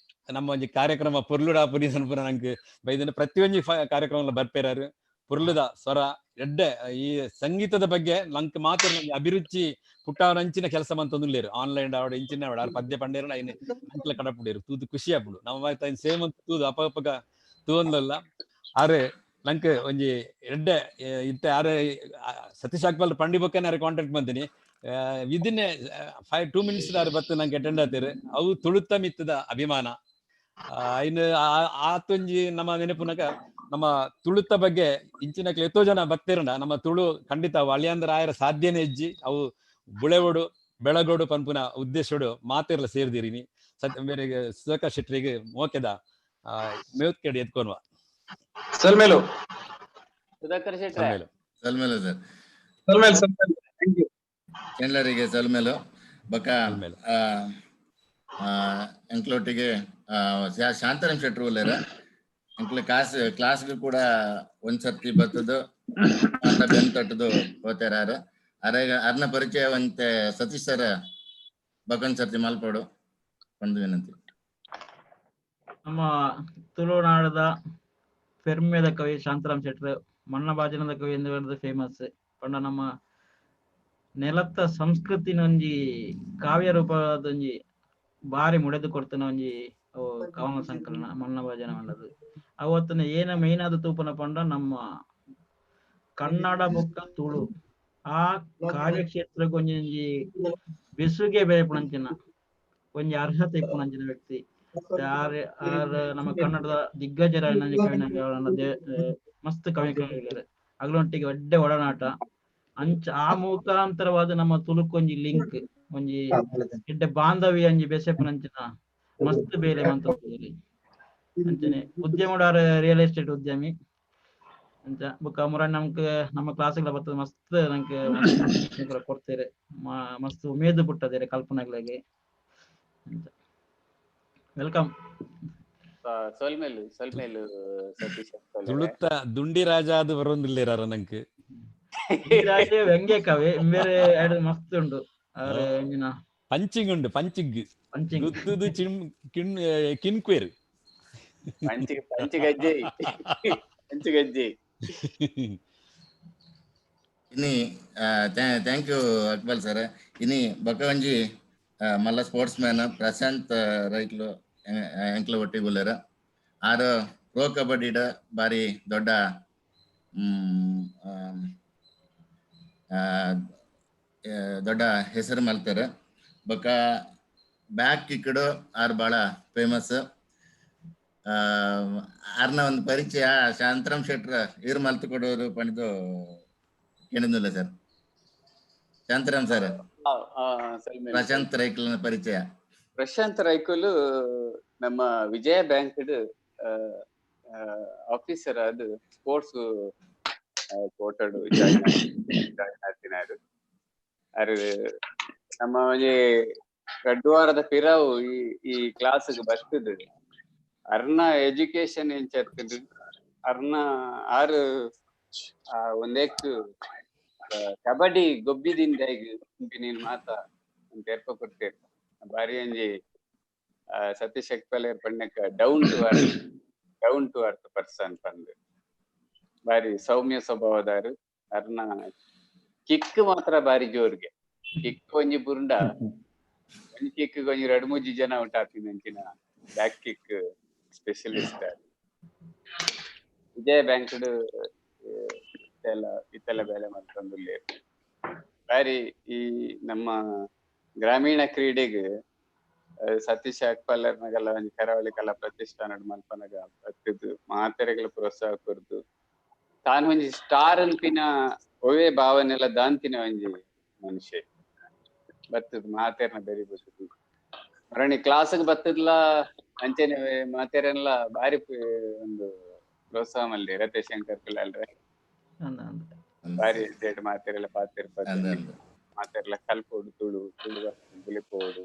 ನಮ್ಮ ಒಂಜಿ ಕಾರ್ಯಕ್ರಮ ಪೊರ್ಲುಡ ಪುರಿ ಪುರ ನಂಗೆ ಬೈದಿನ. ಪ್ರತಿಯೊಂಜಿ ಕಾರ್ಯಕ್ರಮ ಬರ್ಪೇರಾರು. ಪೊರ್ಲುದ ಸ್ವರ, ಎಡ್ಡೆ ಈ ಸಂಗೀತದ ಬಗ್ಗೆ ನಂಕ್ ಮಾತ್ರ ಒಂಜಿ ಅಭಿರುಚಿ ಪುಟ್ಟವರಂಚಿನ ಕೆಲಸ ಮಂತೊಂದುಲ್ಲೇರು. ಆನ್ಲೈನ್ ಆವಡ್, ಇಂಚಿನ ಆವಡ್, ಆರ್ ಪದ್ಯ ಪಂಡೇರು, ಐನ್ ನಂಕ್ಲ ಕಡಪುಡೇರು. ತೂದು ಖುಷಿ ಆಪುಂಡು. ನಮ್ಮ ಐನ್ ಸೇಮ್ ಅಂತ ತೂದು ಅಪಗ ಅಪಗ ತೂವೊಂದಲ್ಲ. ಆರೆ ನಂಕ್ ಒಂಜಿ ಎಡ್ಡೆ ಇತ್ತೆ ಆರೆ ಸತೀಶ್ ಅಕ್ಬಲ್ ಪಂಡಿ ಬೊಕ್ಕನೆ ಆರೆ ಕಾಂಟ್ಯಾಕ್ಟ್ ಬಂದಿನಿ. ವಿದಿನ್ 5 2 ಮಿನಿಟ್ಸ್ ಆರು ಬತ್ತು ನಂಗೆ ಅಟೆಂಡ್ ಆತೇರು. ಅವು ತುಳುತ್ತ ಮಿತ್ತದ ಅಭಿಮಾನ. ಐನ್ ಆತೊಂಜಿ ನಮ್ಮ ನೆನಪುನಕ ನಮ್ಮ ತುಳುತ್ತ ಬಗ್ಗೆ ಇಂಚಿನ ಎತ್ತೋ ಜನ ಬತ್ತೇರುಂಡ ನಮ್ಮ ತುಳು ಖಂಡಿತ ಅಳಿಯಂದ್ರ ಆಯರ ಸಾಧ್ಯನೇ ಇಜ್ಜಿ. ಅವು ಬುಳೆವೋಡು ಬೆಳಗೋಡು ಪನ್ಪುನ ಉದ್ದೇಶಡು ಮಾತಿರ್ಲ ಸೇರ್ದಿರಿನಿ. ಸತ್ಯ ಬೇರೆ ಸುಧಾಕರ್ ಶೆಟ್ರಿಗೆ ಮೋಕೆದ ಮೇವ್ಕೆಡೆ ಎತ್ಕೊನ್ವ. ಸೊಲ್ಮೆಲು. ಸುಧಾಕರ್ ಶೆಟ್ರೆ. ಸೊಲ್ಮೆಲು ಸರ್. ಸೊಲ್ಮೆಲ್ ಸೊಲ್ಮೆಲ್, thank you. ಎಲ್ಲರಿಗೆ ಸೊಲ್ಮೆಲು ಬೊಕ. ಸೊಲ್ಮೆಲು. ಆ, ಆ, ಎಂಕ್ಲೊಟ್ಟಿಗೆ ಶಾಂತರಾಮ್ ಶೆಟ್ರು ಉಲ್ಲೆರ್. ಎಂಕ್ಲೆ ಕ್ಲಾಸ್ಗೆ ಕೂಡ ಒಂದ್ಸರ್ತಿ ಬತ್ತದು ಅಂತ ಬೆನ್ ತಟ್ಟದು ಹೋಗ್ತಾರ. ಅರೆಗ ಅರ್ನ ಪರಿಚಯ ಒಂತೆ ಸತೀಶ್ ಸರ್ ಬಕೊಂದ್ ಸರ್ತಿ ಮಲ್ಪೊಡು ಒಂದು ವಿನಂತಿ. ನಮ್ಮ ತುಳುನಾಡದ ಪೆರ್ಮೆದ ಕವಿ ಶಾಂತರಾಮ್ ಶೆಟ್ರು, ಮಣ್ಣ ಬಾಜನದ ಕವಿ ಎಂದು ಹೇಳಿದ್ರೆ ಫೇಮಸ್. ಪಂಡ ನಮ್ಮ ನೆಲತ್ತ ಸಂಸ್ಕೃತಿನೊಂಜಿ ಕಾವ್ಯ ರೂಪದೊಂಜಿ ಬಾರಿ ಮುಡೆದು ಕೊಡ್ತನ ಒಂಜಿ ಅವು ಕವನ ಸಂಕಲನ ಮಣ್ಣ ಭಾಜನ ಮಂಡದು. ಅವತ್ತನ ಏನ ಮೇನ್ ಆದ ತೂಪನ ಪಂಡ ನಮ್ಮ ಕನ್ನಡ ಬೊಕ್ಕ ತುಳು ಆ ಕಾರ್ಯಕ್ಷೇತ್ರಕ್ಕೆ ಒಂಜಿ ಬೆಸುಗೆ ಬೇಪುಣಂಚಿನ ಒಂಜಿ ಅರ್ಹತೆ ಇಪ್ಪುನಂಚಿನ ವ್ಯಕ್ತಿ ಆರ್. ಆರ್ ನಮ್ಮ ಕನ್ನಡದ ದಿಗ್ಗಜರಾಯಿನ ಕವಿನ ಮಸ್ತ್ ಕವಿ ಕವಿಗಳು ಅಗ್ಲೊಟ್ಟಿಗೆ ಒಡ್ಡೆ ಒಡನಾಟ. ಅಂಚ ಆ ಮುಖಾಂತರವಾದ ನಮ್ಮ ತುಳುಕೊಂಜಿ ಲಿಂಕ್, ಒಂಜಿ ಎಡ್ಡೆ ಬಾಂಧವ್ಯ ಒಂಜಿ ಬೆಸೆಪುನಂಚಿನ ಮಸ್ತ್ ಬೇಲೆ ಮಂತ. ಅಂಚನೆ ಉದ್ಯಮದಾರ, ರಿಯಲ್ ಎಸ್ಟೇಟ್ ಉದ್ಯಮಿ ಅಂಚ. ಬೊಕ್ಕ ಮುರ ನಮ್ಕ್ ನಮ್ಮ ಕ್ಲಾಸ್ಗಳ ಬರ್ತದೆ, ಮಸ್ತ್ ನಂಕ್ ಕೊಡ್ತೇವೆ, ಮಸ್ತ್ ಉಮೇದು ಪುಟ್ಟದೇರೆ ಕಲ್ಪನೆಗಳಿಗೆ. Welcome. ಸೊಲ್ಮೆಲು ಸೊಲ್ಮೆಲು ಸತೀಶ್ ಅಕ್ಕೋಲೆ. ತುಳುತ್ತ ದುಂಡಿ ರಾಜ ಅದು ಬರೋದಿಲ್ಲೇರ ನಂಕ್. ವ್ಯಂಗ್ಯ ಕವಿ ಬೇರೆ ಎರಡು ಮಸ್ತ್ ಉಂಡು ಅವ್ರ ಒಂಜಿನ. ಪಂಚಿಂಗ್ ಉಂಡು, ಪಂಚಿಂಗ್. ಪಂಚಿಂಗ್. ಗುದ್ದುದು ಚಿನ್ ಕಿನ್ ಕಿನ್ಕ್ವೇರ್. ಪಂಚಿ ಪಂಚಿಗಜ್ಜೆ ಪಂಚಿಗಜ್ಜೆ. ಇನಿ thank you Akbar sir. ಇನಿ ಬೊಕ ಒಂಜಿ ಮಲ್ಲ ಸ್ಪೋರ್ಟ್ಸ್ ಮ್ಯಾನ್ ಪ್ರಶಾಂತ್ ರೈಕ್ಲು ಎಂಕ್ಲ ಒಟ್ಟಿಗೆ ಉಲ್ಲೆರ್. ಆರ್ ಪ್ರೋ ಕಬಡ್ಡಿಡ್ ಬಾರಿ ದೊಡ್ಡ ಆ, ಆ, ದೊಡ್ಡ ಹೆಸರು ಮಲ್ತೆರ್. ಬೊಕ ಬ್ಯಾಕ್ ಕಿಕ್ಡ್ ಆರ್ ಬಾಳ ಫೇಮಸ್. ಆರ್ನ ಒಂದು ಪರಿಚಯ ಶಾಂತರಾಮ್ ಶೆಟ್ರ ಇರ್ ಮಲ್ತು ಕೊಡೋರು ಪಂಡ್ದು ಕೇಳಿದ್ನಲ್ಲ ಸರ್, ಶಾಂತರಾಮ್ ಸರ್. ಸೊಲ್ಮೆಲು. ಪ್ರಶಾಂತ್ ರೈಕ್ಲನ ಪರಿಚಯ. ಪ್ರಶಾಂತ್ ರೈಕುಲು ನಮ್ಮ ವಿಜಯ ಬ್ಯಾಂಕ್ ಆಫೀಸರ್ ಆದ್ ಸ್ಪೋರ್ಟ್ಸ್ ಕೋಟಡ್ ಜಾಯಿನ್ ಆತಿನಾರು. ಅರು ನಮ್ಮ ಒಂಜಿ ರಡ್ಡು ವಾರದ ಪಿರವು ಈ ಈ ಕ್ಲಾಸ್ ಬರ್ತದೆ. ಅರ್ನ ಎಜುಕೇಶನ್ ಎಂಚ ಇರ್ತದೆ, ಅರ್ನ ಆರು ಒಂದೇಕ್ ಕಬಡ್ಡಿ ಗೊಬ್ಬಿದಿಂದ ನೀನು ಮಾತ ಅಂತ ಕೊಡ್ತೇವೆ. ಬಾರಿ ಒಂಜಿ Satish ಅಕ್ಪಲೇರ್ ಪಣ್ಣಕ down to earth person ಪಂದ್. ಬಾರಿ ಸೌಮ್ಯ ಸ್ವಭಾವದಾರು. ಅರ್ನ ಕಿಕ್ ಮಾತ್ರ ಬಾರಿ ಜೋರ್ಗೆ. ಕಿಕ್ ಒಂಜಿ ಬುರುಂಡ ಒಂಜಿ ಕಿಕ್ ಒಂಜಿ ರಡ್ಡ್ ಮೂಜಿ ಜನ ಔಟ್ ಆಪಿನಂಚಿನ ಬ್ಯಾಕ್ ಕಿಕ್ ಸ್ಪೆಷಲಿಸ್ಟ್. ವಿಜಯ ಬ್ಯಾಂಕ್ ಇತ್ತೆಲ್ಲ ಇತ್ತೆಲ್ಲ ಬೇಲೆ ಮಾಡ್ಕೊಂಡುಲ್ಲೇರ್. ಬಾರಿ ಈ ನಮ್ಮ ಗ್ರಾಮೀಣ ಕ್ರೀಡೆಗ್ ಸತೀಶ್ ಅಕ್ಪಲ್ಲರ್ನಗಲ್ಲ ಒಂಜಿ ಕರಾವಳಿ ಕಲಾ ಪ್ರತಿಷ್ಠಾನ ಮಲ್ಪನಗ ಬತ್ತದು ಮಾತೆರೆಗಳ ಪ್ರೋತ್ಸಾಹ ಕೊರ್ದು, ತಾನು ಒಂಜಿ ಸ್ಟಾರ್ ಅನ್ಪಿನ ಒವೇ ಭಾವನೆಲ್ಲ ದಾಂತಿನ ಒಂಜಿ ಮನುಷ್ಯ. ಬತ್ತದ ಮಾತೆರ್ನ ಬೆರಿ ಬತ್ತದು ಮರಣಿ ಕ್ಲಾಸ್ಗ್ ಬತ್ತದ್ಲ. ಅಂಚೆನೆ ಮಾತೆರೆನ್ಲ ಬಾರಿ ಒಂದು ಪ್ರೋತ್ಸಾಹ ಮಲ್ದಿ ರತೇಶ್ ಶಂಕರ್ ಕುಲಾಲ್ರೆ. ಅಂದ ಅಂದ. ಬಾರಿ ಎಡ್ಡೆಡ್ ಮಾತೆರೆಲ್ಲ ಪಾತೆರ್. ಅಂದ್ ಅಂದ್. ಮಾತೆರ್ಲ ಕಲ್ಪೋಡು, ತುಳು ತುಳು ಬುಲಿಪೋಡು.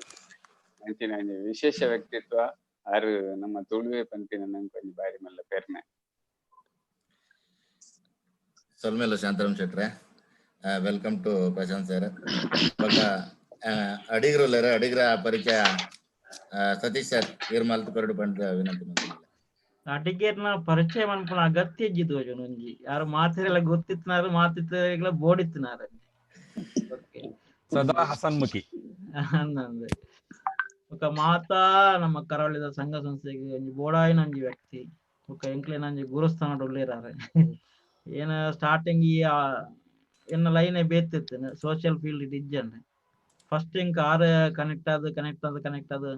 ಅಂಚಿನ ಒಂಜಿ ವಿಶೇಷ ವ್ಯಕ್ತಿತ್ವ ಆರು. ನಮ್ಮ ತುಳುವೆ ಪನ್ಪಿನ ನಂಗೆ ಒಂಜಿ ಬಾರಿ ಮಲ್ಲ ಪೆರ್ಮೆ. ಸೊಲ್ಮೆಲು Shantaram ಶೆಟ್ರೆ. Welcome to Prashant sir. ಬೊಕ ಅಡಿಗರು ಉಲ್ಲೆರ್. ಅಡಿಗರ ಪರಿಚಯ ಸತೀಶ್ ಸರ್ ಇರ್ ಮಲ್ತ್ ಕೊರಡು ಪಂಡ್ ವಿನಂತಿ ಮಲ್ತೊಂದುಲ್ಲೆ. ಅಡಿಗೆರ್ನ ಪರಿಚಯ ಮನ್ಪುನ ಅಗತ್ಯ ಇಜ್ಜಿ ತೋಜುಂಡು. ಒಂಜಿ ಯಾರು ಮಾತೆರೆಲ್ಲ ಗೊತ್ತಿತ್ತಿನಾರು, ಮಾತಿತ್ತರೆಗ್ಲ ಬೋಡಿತ್ತಿನಾರು. ಓಕೆ. ಸದಾ ಹಸನ್ಮುಖಿ. ಅಂದ್. ಬೊಕ ಮಾತಾ ನಮ್ಮ ಕರಾವಳಿದ ಸಂಘ ಸಂಸ್ಥೆಗೆ ಒಂಜಿ ಬೋಡಾಯಿನ ಒಂಜಿ ವ್ಯಕ್ತಿ. ಬೊಕ ಎಂಕ್ಲೆನ ಒಂಜಿ ಗುರುಸ್ಥಾನಡ್ ಉಲ್ಲೆರಾರ್. ಏನ ಸ್ಟಾರ್ಟಿಂಗ್ ಈ ಎನ್ನ ಲೈನ್ ಬೇತಿತ್ತು, ಸೋಷಿಯಲ್ ಫೀಲ್ಡ್ ಇಜ್ಜಂಡ್. ಫಸ್ಟ್ ಎಂಕ್ ಆರ್ ಕನೆಕ್ಟ್ ಆದ್ ಕನೆಕ್ಟ್ ಆದ್ ಕನೆಕ್ಟ್ ಆದ್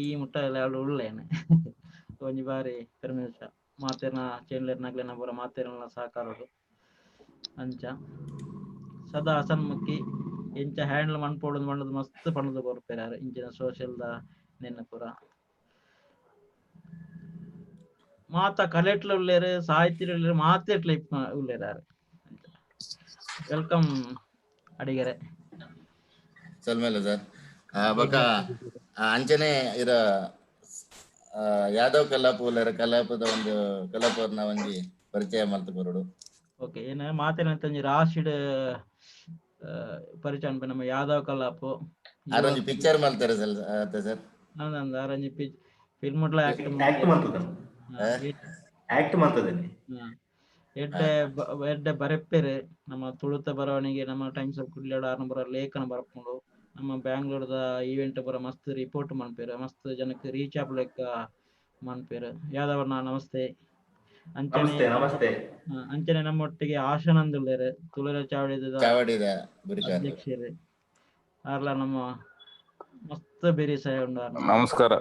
ಈ ಮುಟ್ಟ ಎಲ್ಲ ಉಲ್ಲೇನೆ. ಒಂಜಿ ಬಾರಿ ಪೆರ್ಮೆದ ವಿಷಯ. ಮಾತೆರ್ನ ಚೇಂಡ್ಲೆರ್ನಗ್ಲೆನ ಪೂರ ಮಾತೆರ್ನ ಸಹಕಾರಡು. ಅಂಚ ಸದಾ ಹಸನ್ಮುಖಿ. ಎಂಚ ಹ್ಯಾಂಡಲ್ ಮನ್ಪೊಡು ಪಂಡುದು ಮಸ್ತ್ ಪಂಡುದು ಕೊರ್ಪೆರ್ ಆರ್ ಇಂಚಿನ ಸೋಷಿಯಲ್ ದ ನೆನ್ನ ಪೂರ. ಮಾತ ಕಲೆಟ್ಲ ಉಲ್ಲೆರ್, ಸಾಹಿತ್ಯ ಉಲ್ಲೆರ್, ಮಾತೆಟ್ಲ ಇಪ್ಪ ಉಲ್ಲೆರ್ ಆರ್. Welcome ಅಡಿಗೆರೆ. ಸೊಲ್ಮೆಲು ಸರ್. ಬೊಕ ಅಂಚನೆ ಇರ ಯಾದವ್ ಕಲ್ಲಾಪು ಕಲ್ಲಾಪುದ ಒಂದು ಕಲ್ಲಾಪುರ್ನ ಒಂಜಿ ಪರಿಚಯ ಮಲ್ತ್ ಕೊರೊಡು. ಓಕೆ, ಏನ ಮಾತೆರಂತಂಜಿ ರಾಶಿಡ್ ಪರಿಚಯ ಅನ್ಪೆ ನಮ್ಮ ಯಾದವ್ ಕಲ್ಲಾಪು. ಆರೊಂಜಿ ಪಿಕ್ಚರ್ ಮಲ್ತಾರೆ ಸರ್ ಅತ್ತೆ ಸರ್. ಅಂದಂದ ಆರೊಂಜಿ ಫಿಲ್ಮ್ ಆಕ್ಟ್ ಆಕ್ಟ್ ಮಾಡ್ತದ, ಆಕ್ಟ್ ಮಾಡ್ತದೇನೆ. ಎಡ್ಡೆ ಎಡ್ಡೆ ಬರೆಪ್ಪೆರ್. ನಮ್ಮ ತುಳುತ ಬರವಣಿಗೆ ನಮ್ಮ ಟೈಮ್ಸ್ ಆಫ್ ಕುಡ್ಲಡ್ ಆರ್ನ ಬರ ಲೇಖನ ಬರಪುಂಡು. ನಮ್ಮ ಬ್ಯಾಂಗ್ಳೂರ್ದ ಈವೆಂಟ್ ಬರ ಮಸ್ತ್ ರಿಪೋರ್ಟ್ ಮನ್ಪೆರ್, ಮಸ್ತ್ ಜನಕ್ಕೆ ರೀಚ್ ಆಪ್ ಲೆಕ್ಕ ಮನ್ಪೆರ್. ಯಾದವಣ್ಣ ನಮಸ್ತೆ. ಅಂಚನೆ ನಮಸ್ತೆ ನಮಸ್ತೆ. ಅಂಚನೆ ನಮ್ಮೊಟ್ಟಿಗೆ ಆಶಾನಂದ್ ಉಲ್ಲೆರ್, ತುಳುರ ಚಾವಡಿದ ಚಾವಡಿದ ಗುರಿಕಾರರು. ಅಧ್ಯಕ್ಷರು. ಆರ್ಲ ನಮ್ಮ ಮಸ್ತ್ ಬೇರಿ ಸಹಾಯ ಉಂಡು ಆರ್ನ. ನಮಸ್ಕಾರ.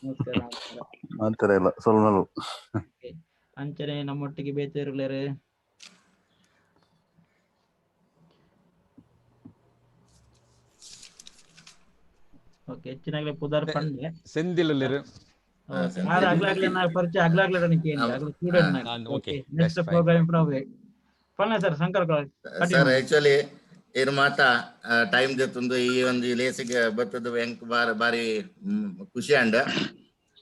ನಮಸ್ಕಾರ ನಮಸ್ಕಾರ. ಮಾತರ ಇಲ್ಲ ಸೊಲ್ಮೆಲು. ಅಂಚನೆ ನಮ್ಮೊಟ್ಟಿಗೆ ಬೇತೆರುಲ್ಲೆರ್. ಓಕೆ, ಹೆಚ್ಚಿನಾಗ್ಲೆ ಪುದರ್ ಪಂಡೆ. ಸೆಂದಿಲ್ ಉಲ್ಲೆರ್. ಸೆಂದಿಲ್. ಆರ್ ಅಗ್ಲಾಗ್ಲೆ ನಾ ಪರಿಚಯ ಅಗ್ಲಾಗ್ಲೆ ನನಗೆ ಏನು, ಅಗ್ಲ ಸ್ಟೂಡೆಂಟ್ ನಾನ್. Okay, next that's fine. Program improve ಪನ್ನೆ ಸರ್ ಶಂಕರ್. ಸರ್ ಆಕ್ಚುಲಿ ಇರ್ ಮಾತ ಟೈಮ್ ದೆತ್ತೊಂದು ಈ ಒಂದು ಲೇಸಿಗೆ ಬತ್ತದ ಎಂಕ್ ಬಾರಿ ಬಾರಿ ಖುಷಿ ಅಂಡ.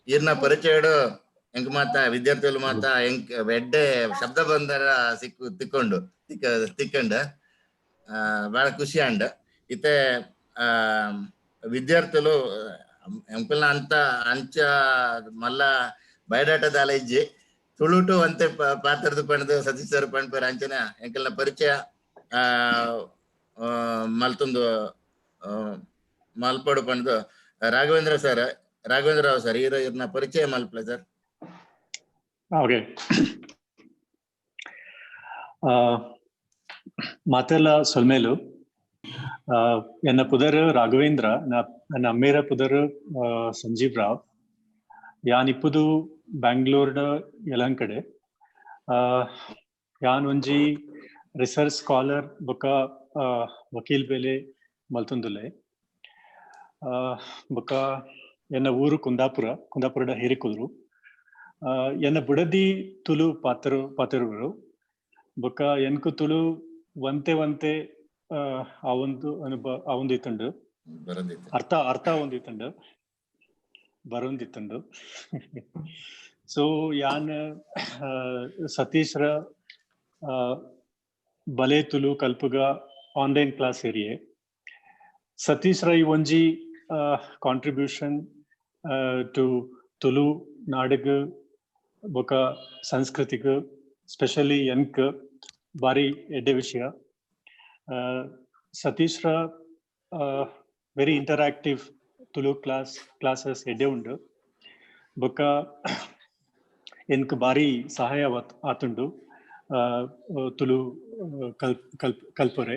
ಇರ್ನ ಪರಿಚಯಡು ಎಂಕ್ ಮಾತ ವಿದ್ಯಾರ್ಥಿಗಳು ಮಾತ ಎಂಕ್ ಎಡ್ಡೆ ಶಬ್ದ ಬಂದರ ಸಿಕ್ಕು ತಿಕ್ಕೊಂಡು ತಿಕ್ಕ ತಿಕ್ಕಂಡ ಬಹಳ ಖುಷಿ ಅಂಡ. ಇತ್ತೆ ವಿದ್ಯಾರ್ಥಿಗಳು ಎಂಕಲ್ನ ಅಂತ ಅಂಚ ಮಲ್ಲ ಬಯೋಡಾಟಾ ಇಜ್ಜಿ ತುಳುಟು ಅಂತೆ ಪಾತ್ರದ ಪಂಡ್ದು ಸತೀಶ್ ಸರ್ ಪಂಡ್ಪೇರ್ ಅಂಚನ ಎಂಕಲ್ನ ಪರಿಚಯ ಆ ಆ, ಮಲ್ತೊಂದು ಮಲ್ಪಡು ಪಂಡ್ದು ರಾಘವೇಂದ್ರ ಸರ್, ರಾಘವೇಂದ್ರ ರಾವ್ ಸರ್ ಇರ ಇರ್ನ ಪರಿಚಯ ಮಲ್ಪಲೆ ಸರ್. ಓಕೆ, ಮಾತೆಲ್ಲ ಸೊಲ್ಮೇಲು. ಎನ್ನ ಪುದರ್ ರಾಘವೇಂದ್ರ, ನನ್ನ ಅಮ್ಮೇರ ಪುದರ್ ಸಂಜೀವ್ ರಾವ್. ಯಾನ್ ಇಪ್ಪುದು ಬ್ಯಾಂಗ್ಳೂರ್ಡ್ ಯಲಂಕಡೆ. ಯಾನ್ ಒಂಜಿ ರಿಸರ್ಚ್ ಸ್ಕಾಲರ್ ಬೊಕ ವಕೀಲ್ ಬೇಲೆ ಮಲ್ತೊಂದುಲ್ಲೆ. ಬೊಕ ಎನ್ನ ಊರು ಕುಂದಾಪುರ, ಕುಂದಾಪುರದ ಹಿರಿಕುದ್ರು. ಎನ್ನ ಬುಡದಿ ತುಳು ಪಾತರು ಪಾತೆರುವರು. ಬೊಕ ಎನ್ಕು ತುಳು ಒಂತೆ ಒಂತೆ ಆ ಒಂದು ಅನುಭವ ಆ ಒಂದು ಇತ್ತುಂಡು. ಬರಂದಿತ್ತು. ಅರ್ಥ ಅರ್ಥ ಒಂದಿತ್ತುಂಡು, ಬರೊಂದಿತ್ತುಂಡು. ಸೊ ಯಾನ್ ಸತೀಶ್ರ ಬಲೆ ತುಳು ಕಲ್ಪುಗ ಆನ್ಲೈನ್ ಕ್ಲಾಸ್ ಏರಿಯೆ. ಸತೀಶ್ರ ಈ ಒಂಜಿ ಕಾಂಟ್ರಿಬ್ಯೂಷನ್ ಟು ತುಳು ನಾಡಗ್ ಬೊಕ ಸಂಸ್ಕೃತಿಗ್ ಸ್ಪೆಷಲಿ ಎನ್ಕ್ ಬಾರಿ ಎಡ್ಡೆ ವಿಷಯ. ಸತೀಶ್ರ ವೆರಿ ಇಂಟರಾಕ್ಟಿವ್ ತುಳು ಕ್ಲಾಸಸ್ ಎಡ್ಡೆ ಉಂಡು. ಬೊಕ ಎನ್ಕ್ ಬಾರಿ ಸಹಾಯ ಆತುಂಡು ತುಳು ಕಲ್ಪ್ ಕಲ್ಪ್ ಕಲ್ಪೊರೆ.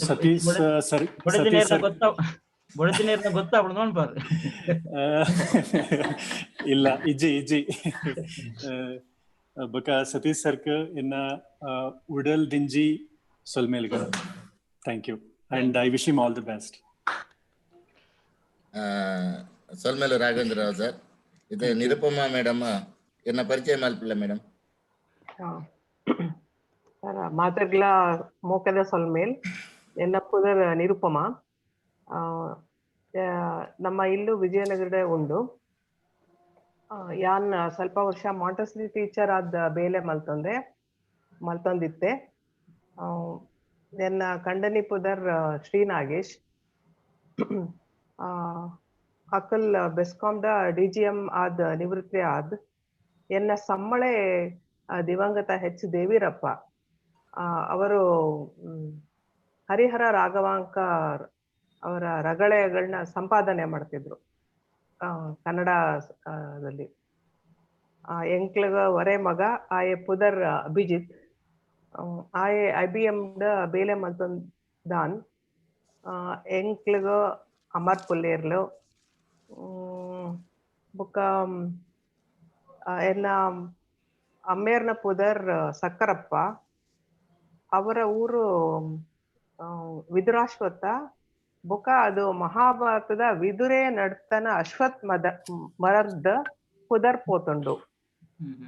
ಸತೀಶ್ ಸರ್, ಬೊಡದಿ ಸತೀಶ್ ನೇರ್ನ ಸರ್ ಗೊತ್ತಾ, ಬೊಡದಿ ನೇರ್ನ ಗೊತ್ತಾಪುಂಡು ನೋಡ್ಪಾರ್. ಇಲ್ಲ, ಇಜ್ಜಿ ಇಜ್ಜಿ. ಬೊಕ ಸತೀಶ್ ಸರ್ಕ್ ಎನ್ನ ಉಡಲ್ ದಿಂಜಿ ಸೊಲ್ಮೇಲ್ಗಳು. Thank you and I wish him all the best. ಸೊಲ್ಮೇಲು Raghavendra Rao sir. ಇದು ನಿರುಪಮಾ ಮೇಡಮ್ ಇರ್ನ ಪರಿಚಯ ಮಲ್ಪಲ್ಲ ಮೇಡಮ್. ಸರ್, ಮಾತೆರ್ಗ್ಲ ಮೋಕೆದ ಸೊಲ್ಮೇಲ್. ಎನ್ನ ಪುದರ್ ನಿರುಪಮ. ನಮ್ಮ ಇಲ್ಲು ವಿಜಯನಗರದ ಉಂಡು. ಯಾನ್ ಸ್ವಲ್ಪ ವರ್ಷ ಮಾಂಟೆಸರಿ ಟೀಚರ್ ಆದ ಬೇಲೆ ಮಲ್ತೊಂದೆ ಮಲ್ತೊಂದಿತ್ತೆ. ಎನ್ನ ಕಂಡನಿ ಪುದರ್ ಶ್ರೀ ನಾಗೇಶ್. ಅಕಲ್ ಬೆಸ್ಕಾಂದ ಡಿ ಜಿ ಎಂ ಆದ್ ನಿವೃತ್ತಿ ಆದ್. ಎನ್ನ ಸಮ್ಮಳೆ ದಿವಂಗತ ಹೆಚ್ ದೇವೀರಪ್ಪ. ಅವರು ಹರಿಹರ ರಾಘವಾಂಕ ಅವರ ರಗಳೆಗಳನ್ನ ಸಂಪಾದನೆ ಮಾಡ್ತಿದ್ರು ಕನ್ನಡ ದಲ್ಲಿ. ಎಂಕ್ಲಗ ಒರೇ ಮಗ, ಆಯೆ ಪುದರ್ ಅಭಿಜಿತ್. ಆಯೆ I B M the ಬೇಲೆ ಮಲ್ತೊಂದಾನ್. ಎಂಕ್ಲಗ ಅಮರ್ ಪುಲ್ಲೇರ್ಲು. ಬೊಕ್ಕ ಎನ್ನ ಅಮ್ಮೇರ್ನ ಪುದರ್ ಸಕ್ಕರಪ್ಪ. ಅವರ ಊರು ವಿದುರಾಶ್ವತ್ಥ. ಬೊಕ ಅದು ಮಹಾಭಾರತದ ವಿದುರೇ ನಡ್ತನ ಅಶ್ವತ್ಥ ಮದ ಮರದ ಪುದರ್ ಪೋತುಂಡು.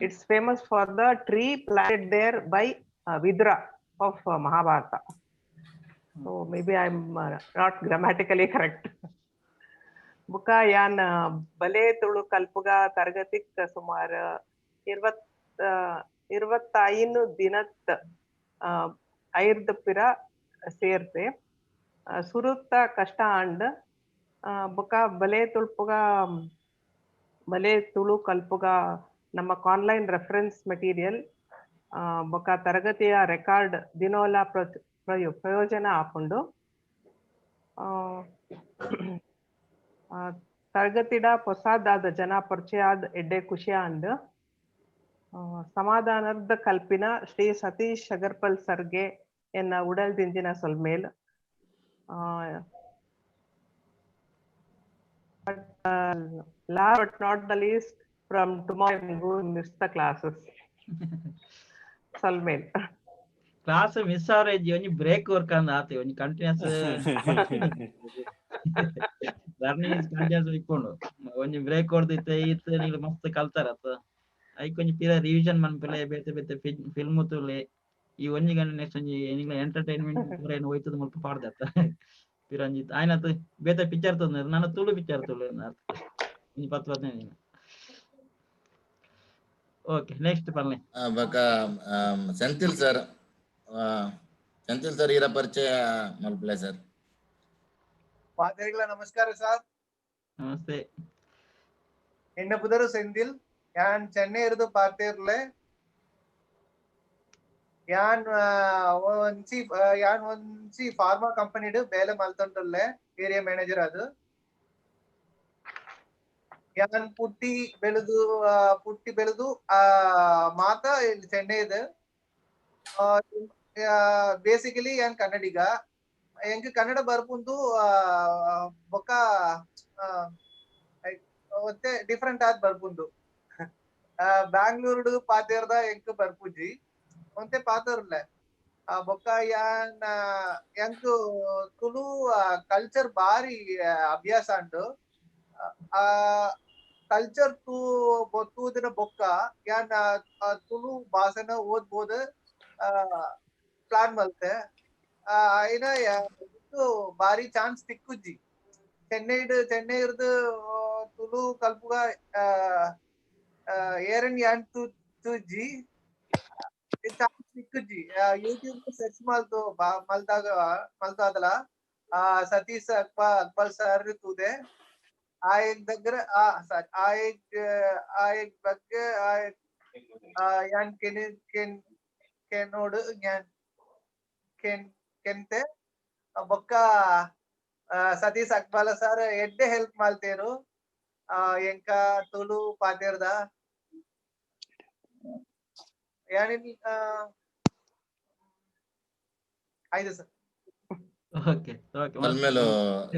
It's famous for the tree planted there by Vidura of Mahabharata. So maybe I am not grammatically correct. ಬುಕ ಯಾನ್ ಬಲೆ ತುಳು ಕಲ್ಪುಗ ತರಗತಿಕ್ ಸುಮಾರು 25 ದಿನತ್ ಐರ್ದ ಪಿರ ಸೇರ್ತೆ. ಸುರುತ್ತ ಕಷ್ಟ ಆಂಡ್. ಬೊಕ ಬಲೆ ತುಳ್ಪುಗ ಬಲೆ ತುಳು ಕಲ್ಪುಗ ನಮ್ಮ ಆನ್ಲೈನ್ ರೆಫರೆನ್ಸ್ ಮೆಟೀರಿಯಲ್ ಬೊಕ ತರಗತಿಯ ರೆಕಾರ್ಡ್ ದಿನೋಲ ಪ್ರಯೋಜನ ಆಪುಂಡು. ತರಗತಿಡ ಪೊಸಾದಾದ ಜನ ಪರಿಚಯ ಆದ್ ಎಡ್ಡೆ ಖುಷಿ ಆಂಡ್. ಸಮಾಧಾನದ ಕಲ್ಪಿನ ಶ್ರೀ ಸತೀಶ್ ಅಗರ್ಪಲ್ ಸರ್ಗೆ ಎನ್ನ ಉಡಲ್ ದಿಂಜಿನ ಸೊಲ್ಮೇಲ್. But last but not the least, from tomorrow I'm going to miss the classes. ಸೊಲ್ಮೇಲ್. Class miss ಆವರೆ ಒಂಜಿ ಬ್ರೇಕ್ ವರ್ಕ್ ಅಂದ್ ಆತೆ, ಒಂಜಿ ಕಂಟಿನ್ಯೂಸ್ ಲರ್ನಿಂಗ್ is continuous ಇಪ್ಪುಂಡು. ಒಂಜಿ ಬ್ರೇಕ್ ಕೊರ್ದಿತ್ತೆ ಇತ್ತೆ ನೀಲ್ ಮಸ್ತ್ ಕಲ್ತಾರತ್ತ, ಐಕ್ ಒಂಜಿ ಪಿರ ರಿವಿಷನ್ ಮನ್ಪುಲೆ, ಬೇತೆ ಬೇತೆ ಫಿಲ್ಮ್ ತೂಲೆ. ಈ ಒಂಜಿ ಗಂಟೆ ನೆಕ್ಸ್ಟ್ ಒಂಜಿ ನಿಕ್ಲೆ ಎಂಟರ್ಟೈನ್ಮೆಂಟ್ ಪೂರ ಏನು ಹೋಯ್ತದ ಮುಲ್ಪ ಪಾಡ್ದತ್ತ ಪಿರ ಒಂಜಿ ಆಯ್ನತ್ ಬೇತೆ ಪಿಕ್ಚರ್ ತೂಂದ್ರೆ ನಾನು ತುಳು ಪಿಕ್ಚರ್ ತುಳು ಒಂಜಿ 10 15 ದಿನ. ಓಕೆ, ನೆಕ್ಸ್ಟ್ ಪನ್ಲೆ. ಬೊಕ ಸೆಂಥಿಲ್ ಸರ್, ಸೆಂಥಿಲ್ ಸರ್ ಈರ ಪರಿಚಯ ಮಲ್ಪಲೆ ಸರ್. ಮಾತೆರೆಗ್ಲ ನಮಸ್ಕಾರ ಸರ್. ನಮಸ್ತೆ. ಎನ್ನ ಪುದರು ಸೆಂದಿಲ್, ಯಾನ್ ಚೆನ್ನೈ ಇರುದು ಪಾತೆರ್ಲೆ. ಯಾನ್ ಒಂಜಿ ಯಾನ್ ಒಂಜಿ ಫಾರ್ಮಾ ಕಂಪನಿಡ್ ಬೇಲೆ ಮಲ್ತೊಂದುಲ್ಲೆ, ಏರಿಯಾ ಮ್ಯಾನೇಜರ್. ಅದು ಯಾನ್ ಪುಟ್ಟಿ ಬೆಳೆದು ಮಾತ ಇಲ್ಲಿ ಚೆನ್ನೈದು. ಬೇಸಿಕಲಿ ಯಾನ್ ಕನ್ನಡಿಗ. ಎಂಕ್ ಕನ್ನಡ ಬರ್ಪುಂದು, ಬೊಕ್ಕ ಒಂತೆ ಡಿಫ್ರೆಂಟ್ ಆದ್ ಬರ್ಪುಂಡು. ಬ್ಯಾಂಗ್ಳೂರ್ಡ್ ಪಾತೆರ್ದ ಎಂಕ್ ಬರ್ಪುಜಿ, ಒಂತೆ ಪಾತೆರ್ಲೆ. ಬೊಕ್ಕ ಯಾನ್ ಎಂಕ್ ತುಳು ಕಲ್ಚರ್ ಬಾರಿ ಅಭ್ಯಾಸ ಉಂಡು. ಆ ಕಲ್ಚರ್ ತೂ ತೂದಿನ ಬೊಕ್ಕ ಯಾನ್ ತುಳು ಭಾಷೆನ ಓದ್ಬೋದು ಪ್ಲಾನ್ ಮಲ್ತೆ. ಐನ ಬಾರಿ ಚಾನ್ಸ್ ತಿಕ್ಕುಜ್ಜಿ. ಚೆನ್ನೈಡ್ ಚೆನ್ನೈ ಇರ್ದು ತುಳು ಕಲ್ಪುಗ ಏರನ್ ಯಾನ್ ತೂಜಿ, ಚಾನ್ಸ್ ತಿಕ್ಕುಜ್ಜಿ. ಯೂಟ್ಯೂಬ್ ಸರ್ಚ್ ಮಲ್ತು ಮಲ್ದಾಗ ಮಲ್ತಾದಲ ಸತೀಶ್ ಅಕ್ಬಲ್ ಸರ್ ತೂದೆ. ಆಯಗ್ దగ్గర ಸಾರಿ, ಆಯಗ್ ಆಯಗ್ ಬಗ್ಗೆ ಯಾನ್ ಕೆನ್ ಕೆನ್ ಕೆನೋಡು ಯಾನ್ ಕೆನ್ ಕೆಂತೆ. ಬೊಕ್ಕ ಸತೀಶ್ ಅಕ್ಬಾಲ ಸರ್ ಎಡ್ಡೆ ಹೆಲ್ಪ್ ಮಲ್ತೇರು ಎಂಕ ತುಳು ಪಾತೆರ್ದ. ಯಾನಿನ್ ಆಯ್ತು ಸರ್. Okay okay. ಸೊಲ್ಮೆಲು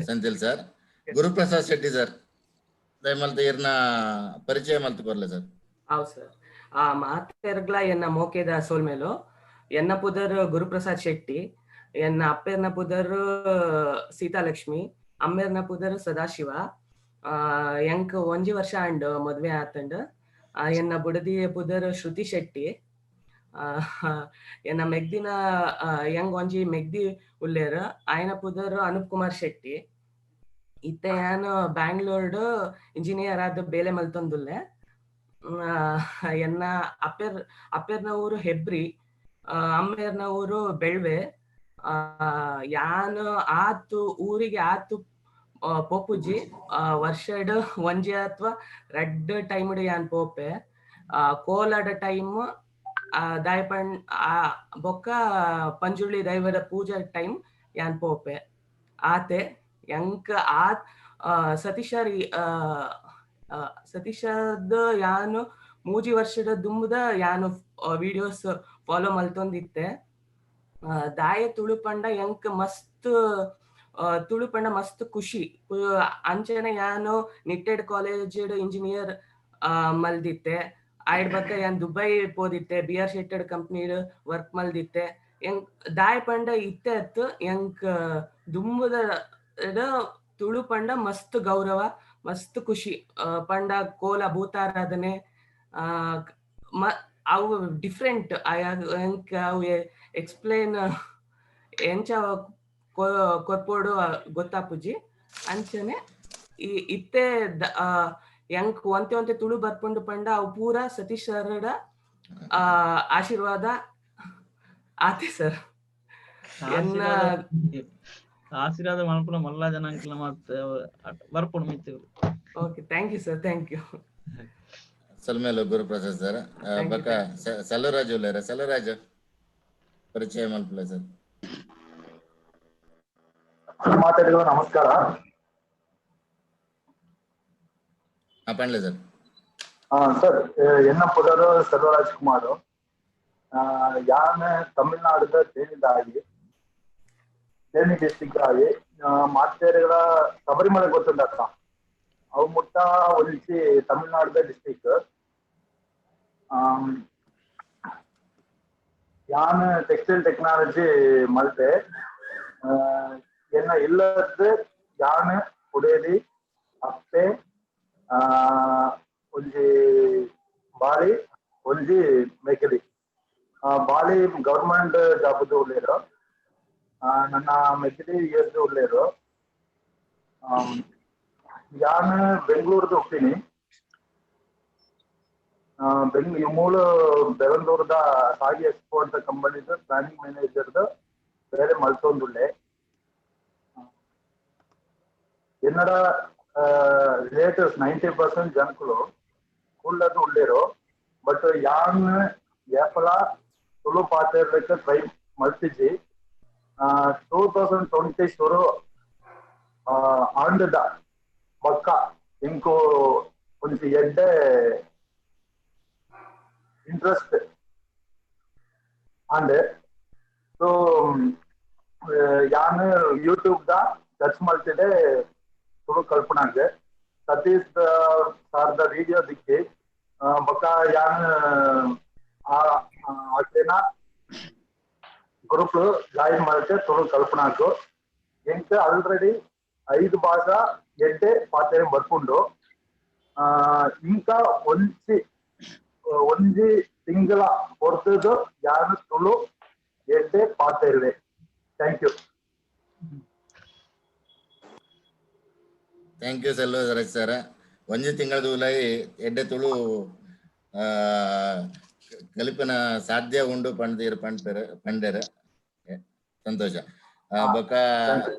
ಸೆಂಥಿಲ್ ಸರ್. ಗುರುಪ್ರಸಾದ್ ಶೆಟ್ಟಿ ಸರ್, ದಯಮಲ್ತ ಈರ್ನ ಪರಿಚಯ ಮಲ್ತ್ ಕೊರ್ಲೆ ಸರ್. ಹೌದು ಸರ್. ಆ ಮಾತೆರ್ಗ್ಲ ಎನ್ನ ಮೋಕೆದ ಸೋಲ್ಮೇಲು. ಎನ್ನ ಪುದರ್ ಗುರುಪ್ರಸಾದ್ ಶೆಟ್ಟಿ. ಎನ್ನ ಅಪ್ಪೆರ್ನ ಪುದರ್ ಸೀತಾಲಕ್ಷ್ಮಿ, ಅಮ್ಮೆರ್ನ ಪುದರ್ ಸದಾಶಿವ. ಎಂಕ್ ಒಂಜಿ ವರ್ಷ ಆಂಡ್ ಮದ್ವೆ ಆತಂಡ್. ಎನ್ನ ಬುಡದಿ ಪುದರ್ ಶ್ರುತಿ ಶೆಟ್ಟಿ. ಎನ್ನ ಮೆಗ್ದಿನ ಎಂಗ್ ಒಂಜಿ ಮೆಗ್ದಿ ಉಲ್ಲೇರ್, ಆಯನ ಪುದರ್ ಅನೂಪ್ ಕುಮಾರ್ ಶೆಟ್ಟಿ. ಇತ್ತೆ ಯಾನ್ ಬ್ಯಾಂಗ್ಳೂರ್ಡ್ ಇಂಜಿನಿಯರ್ ಆದ್ ಬೇಲೆ ಮಲ್ತೊಂದುಲ್ಲೆ. ಎನ್ನ ಅಪ್ಪೆರ್ನ ಊರು ಹೆಬ್ರಿ, ಅಮ್ಮೆರ್ನ ಊರು ಬೆಳ್ವೆ. ಯಾನ್ ಆತು ಊರಿಗೆ ಆತು ಪೋಪುಜಿ. ವರ್ಷಡ್ ಒಂಜಿ ಅಥವಾ ರಡ್ಡ್ ಟೈಮ್ ಯಾನ್ ಪೋಪೆ. ಕೋಲಡ ಟೈಮ್ ದಾಯಪಣ್ ಆ ಬೊಕ್ಕ ಪಂಜುರ್ಲಿ ದೈವದ ಪೂಜಾ ಟೈಮ್ ಯಾನ್ ಪೋಪೆ ಆತೆ. ಎಂಕ್ ಆ ಸತೀಶರ್ ಸತೀಶದ್ ಯಾನು 3 ವರ್ಷದ ದುಂಬುದ ಯಾನು ವಿಡಿಯೋಸ್ ಫಾಲೋ ಮಲ್ತೊಂದಿತ್ತೆ. ದಾಯೆ ತುಳು ಪಂಡ ಎಂಕ್ ಮಸ್ತ್, ತುಳು ಪಂಡ ಮಸ್ತ್ ಖುಷಿ. ಅಂಚನೆ ಯಾನು ನಿಟ್ಟೆಡ್ ಕಾಲೇಜ್ ಇಂಜಿನಿಯರ್ ಮಲ್ದಿತ್ತೆ. ಆಯ್ಡ್ ಬೊಕ್ಕ ಯಾನ್ ದುಬೈ ಪೋದಿತ್ತೆ, ಬಿ ಆರ್ ಶೆಟ್ಟೆಡ್ ಕಂಪ್ನಿ ವರ್ಕ್ ಮಲ್ದಿತ್ತೆ. ಎಂಕ್ ದಾಯೆ ಪಂಡ ಇತ್ತೆ ಅತ್, ಎಂಕ್ ದುಂಬುದ ತುಳು ಪಂಡ ಮಸ್ತ್ ಗೌರವ, ಮಸ್ತ್ ಖುಷಿ. ಪಂಡ ಕೋಲ, ಭೂತಾರಾಧನೆ, ಆ ಅವು ಡಿಫ್ರೆಂಟ್, ಎಂಕ್ ಅವು ಎಕ್ಸ್ಪ್ಲೇನ್ ಎಂಚ ಕೊರ್ಪೋಡು ಗೊತ್ತಾಪುಜಿ. ಅಂಚನೆ ಈ ಇತ್ತೆ ಎಂಕ್ ಒಂತೆ ಒಂತೆ ತುಳು ಬರ್ಪುಂಡು ಪಂಡ ಅವು ಪೂರ ಸತೀಶ್ ಸರ್ಡ ಆಶೀರ್ವಾದ ಆತೆ ಸರ್. ಎನ್ನ ಆಶೀರ್ವಾದ ಮಲ್ಪುನ ಮಲ್ಲ ಜನ ಅಂಕಲ ಮತ್ ಬರ್ಪುಂಡು ಮಿತ್ತು. Okay, thank you sir, thank you. ಸೊಲ್ಮೆಲು ಗುರುಪ್ರಸಾದ್ sir. Thank you. ಬೊಕ್ಕ ಸೆಲ್ವರಾಜ್ ಉಲ್ಲೇರ. ಸೆಲ್ವರಾಜ್, ಪರಿಚಯ ಮಲ್ಪುಲೆ ಸರ್. ಮಾತಾಡಿದ, ನಮಸ್ಕಾರ. ಹಾ, ಪಂಡ್ಲೆ ಸರ್. ಸರ್, ಎನ್ನ ಪುದರ್ ಸೆಲ್ವರಾಜ್ ಕುಮಾರ್. ಯಾನ್ ತಮಿಳ್ನಾಡುದ ತೇನಿದಾಯಿ, ತೇನಿ ಡಿಸ್ಟಿಕ್ ಆಗಿ. ಮಾತೇರುಗಳ ಶಬರಿಮಲೆ ಗೊತ್ತುಂಡಕ್ಕ? ಅವು ಮುಟ್ಟ ಒಂಜಿ ತಮಿಳ್ನಾಡುದ ಡಿಸ್ಟಿಕ್. ಯಾನ್ ಟೆಕ್ಸ್ಟೈಲ್ ಟೆಕ್ನಾಲಜಿ ಮಲ್ತೆ. ಎನ್ನ ಇಲ್ಲದ್ದು ಯಾನ್, ಉಡೇದಿ, ಅಪ್ಪೆ, ಒಂಜಿ ಬಾಳಿ, ಒಂಜಿ ಮೇಕಲಿ. ಬಾಳಿ ಗವರ್ಮೆಂಟ್ ಜಾಬ್ ಉಲ್ಲೇರು. ನನ್ನ ಮೆಕಿಲಿ ಎಸ್ ಉಲ್ಲೇರು. ಯಾನ್ ಬೆಂಗಳೂರ್ದು ಹುಟ್ಟಿನಿ. ಬೆಂಗ್ ಮೂಲ ಬೆಂಗಳೂರದ ಸಾಗಿ ಎಕ್ಸ್ಪೋರ್ಟ್ ಕಂಪನಿದ ಪ್ಲಾನಿಂಗ್ ಮ್ಯಾನೇಜರ್ದ ಬೇರೆ ಮಲ್ತೊಂದುಲ್ಲೆ. ಎನ್ನಡ ರಿಲೇಟಿವ್ಸ್ 90% ಜನಕುಲು ಕುಳ್ಳದು ಉಳ್ಳೇರು. ಬಟ್ ಯಾನ್ ಏಪಲ ತುಳು ಪಾತೆರ್ಲಿಕ್ಕೆ ಟ್ರೈ ಮಲ್ತಿಜಿ. 2020 ಶುರು ಆಂಡದ ಬಕ್ಕ ಇಂಕು ಒಂಜಿ ಎಡ್ಡೆ ಇಂಟ್ರೆಸ್ಟ್ ಆಂಡ್. ಸೊ ಯಾನ್ ಯೂಟ್ಯೂಬ್ the search ಮಲ್ತಿದೆ ತುಳು ಕಲ್ಪನಾಗ್. ಸತೀಶ್ ಸಾರ್ದ ವಿಡಿಯೋ ದಿಕ್ಕಿ ಬೊಕ್ಕ ಯಾನ್ ಅಕ್ಲೆನ ಗ್ರೂಪ್ ಜಾಯಿನ್ ಮಲ್ತೆ ತುಳು ಕಲ್ಪನಾಗ್. ಎಂಕ್ ಆಲ್ರೆಡಿ 5 ಭಾಷಾ ಎಡ್ಡೆ ಪಾತೆರೆ ಬರ್ಪುಂಡು. ಇಂಕ ಒಂಜಿ ಒಂಜಿ ತಿಂಗಳ ಹೊರತದು ಯಾನ್ ತುಳು ಎಡ್ಡೆ ಪಾತೆರುವೆ. Thank you. Thank you Selvaraj sir. ಒಂಜಿ ತಿಂಗಳದ ಉಲಾಯಿ ಎಡ್ಡೆ ತುಳು ಕಲಿಪಿನ ಸಾಧ್ಯ ಉಂಡು ಪಂಡಿರ್ ಪಂಡ್ಪೆರ್ ಪಂಡೆರ್, ಸಂತೋಷ. ಬೊಕ್ಕ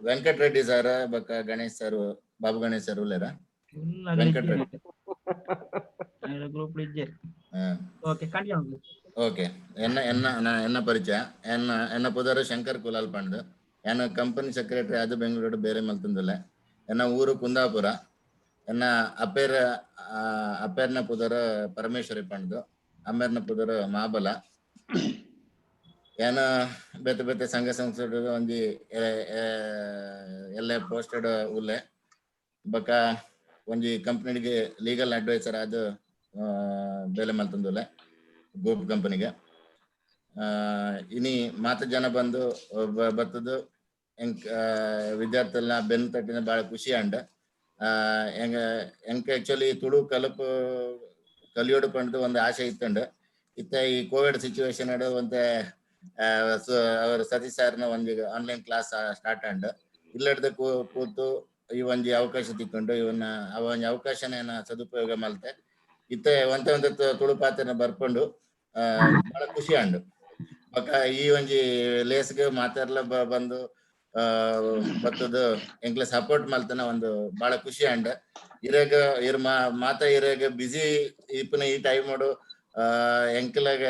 ವೆಂಕಟ ರೆಡ್ಡಿ ಸರ್, ಬೊಕ್ಕ ಗಣೇಶ್ ಸರ್, ಬಾಬು ಗಣೇಶ್ ಸರ್ ಉಲ್ಲೇರ? ವೆಂಕಟ ರೆಡ್ಡಿ. ಗ್ರೂಪ್ ಇಜ್ಜೆರ್. Okay, continue. Okay, ಎನ್ನ ಎನ್ನ ಎನ್ನ ಪರಿಚಯ, ಎನ್ನ ಎನ್ನ ಪುದರ್ ಶಂಕರ್ ಕುಲಾಲ್ ಪಂಡ್. ಎನ್ನ ಕಂಪನಿ ಸೆಕ್ರೆಟರಿ ಆದ್ ಬೆಂಗಳೂರು ಬೇರೆ ಮಲ್ತೊಂದುಲ್ಲೆ. ಎನ್ನ ಊರು ಕುಂದಾಪುರ. ಎನ್ನ ಅಪ್ಪೇರ ಅಪ್ಪೇರ್ನ ಪುದರ್ ಪರಮೇಶ್ವರಿ ಪಂಡ್ದು, ಅಮ್ಮೇರ್ನ ಪುದರ್ ಮಾಬಲ. ಏನ ಬೇತೆ ಬೇತೆ ಸಂಘ ಸಂಸ್ಥೆ ಒಂಜಿ ಎಲ್ಲ ಪೋಸ್ಟೆಡ್ ಉಲ್ಲೆ. ಬೊಕ್ಕ ಒಂಜಿ ಕಂಪನಿಗೆ ಲೀಗಲ್ ಅಡ್ವೈಸರ್ ಆದ್ ಬೇಲೆ ಮಲ್ತೊಂದುಲ್ಲೆ ಗ್ರೂಪ್ ಕಂಪನಿಗೆ. ಇನಿ ಮಾತ ಜನ ಬಂದು ಬತ್ತದು ಎಂಕ್ ವಿದ್ಯಾರ್ಥಿಲ್ನ ಬೆನ್ ತಟ್ಟಿನ ಬಾಳ ಖುಷಿ ಅಂಡ್. ಎಂಗ ಎಂಕ್ ಆಕ್ಚುಲಿ ತುಳು ಕಲಪು ಕಲಿಯೋಡು ಪಂಡ್ದು ಒಂದು ಆಸೆ ಇತ್ತಂಡ್. ಇತ್ತ ಈ ಕೋವಿಡ್ ಸಿಚುವೇಶನ್ ಒಂತೆ ಅವರು ಸತೀಶ್ ಸರ್ನ ಒಂಜಿ ಆನ್ಲೈನ್ ಕ್ಲಾಸ್ ಸ್ಟಾರ್ಟ್ ಅಂಡ್. ಇಲ್ಲಡ್ದ ಕೂತು ಈ ಒಂಜಿ ಅವಕಾಶ ತಿಕ್ಕೊಂಡು ಇವನ್ನ ಆ ಒಂಜಿ ಅವಕಾಶನ ಸದುಪಯೋಗ ಮಲ್ತೆ. ಇತ್ತೆ ಒಂತೆ ಒಂತೆ ತುಳು ಪಾತೆರ್ನ ಬರ್ಪುಂಡು, ಬಹಳ ಖುಷಿ ಅಂಡು. ಬೊಕ್ಕ ಈ ಒಂಜಿ ಲೇಸ್ಗ್ ಮಾತೆರ್ಲ ಬಂದು ಬತ್ತದು ಎಂಕ್ಲೆ ಸಪೋರ್ಟ್ ಮಲ್ತನ ಒಂದು ಬಹಳ ಖುಷಿ ಅಂಡ್. ಇರೆಗ್ ಇರ್ ಮಾತ ಇರೆಗ್ ಬಿಸಿ ಇಪ್ಪುನ ಈ ಟೈಮ್ ಎಂಕ್ಲಗ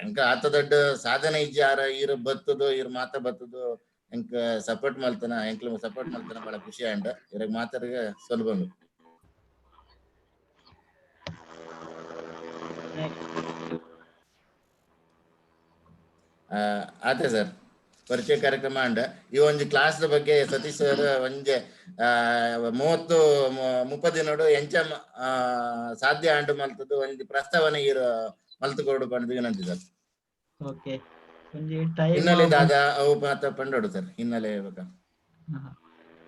ಎಂಕ ಆತ ದೊಡ್ಡ ಸಾಧನೆ ಇಜ್ಜಿ. ಆರ ಇರ್ ಬತ್ತದು ಇರ್ ಮಾತ ಬತ್ತದು ಎಂಕ್ ಸಪೋರ್ಟ್ ಮಲ್ತನ, ಎಂಕ್ಲ ಸಪೋರ್ಟ್ ಮಲ್ತನ ಬಹಳ ಖುಷಿ ಅಂಡ್. ಇರೆಗ್ ಮಾತರ್ಗ ಸೊಲ್ಬಂದು. ಆತೆ ಸರ್ ಪರಿಚಯ ಕಾರ್ಯಕ್ರಮ ಅಂಡ್. ಈ ಒಂಜಿ ಕ್ಲಾಸ್ ಬಗ್ಗೆ ಸತೀಶ್ ಸರ್ ಒಂಜಿ 30 30 ದಿನಡು ಎಂಚ ಸಾಧ್ಯ ಅಂಡ್ ಮಲ್ತದ್ದು ಒಂಜಿ ಪ್ರಸ್ತಾವನೆ ಇರ್ ಮಲ್ತು ಕೊಡು ಪಂಡ್ದು ವಿನಂತಿ ಸರ್. ಓಕೆ, ಒಂಜಿ ಟೈಮ್ ಹಿನ್ನೆಲೆ ದಾದ ಅವು ಮಾತ ಪಂಡೋಡು ಸರ್, ಹಿನ್ನೆಲೆ ಬೇಕಾ.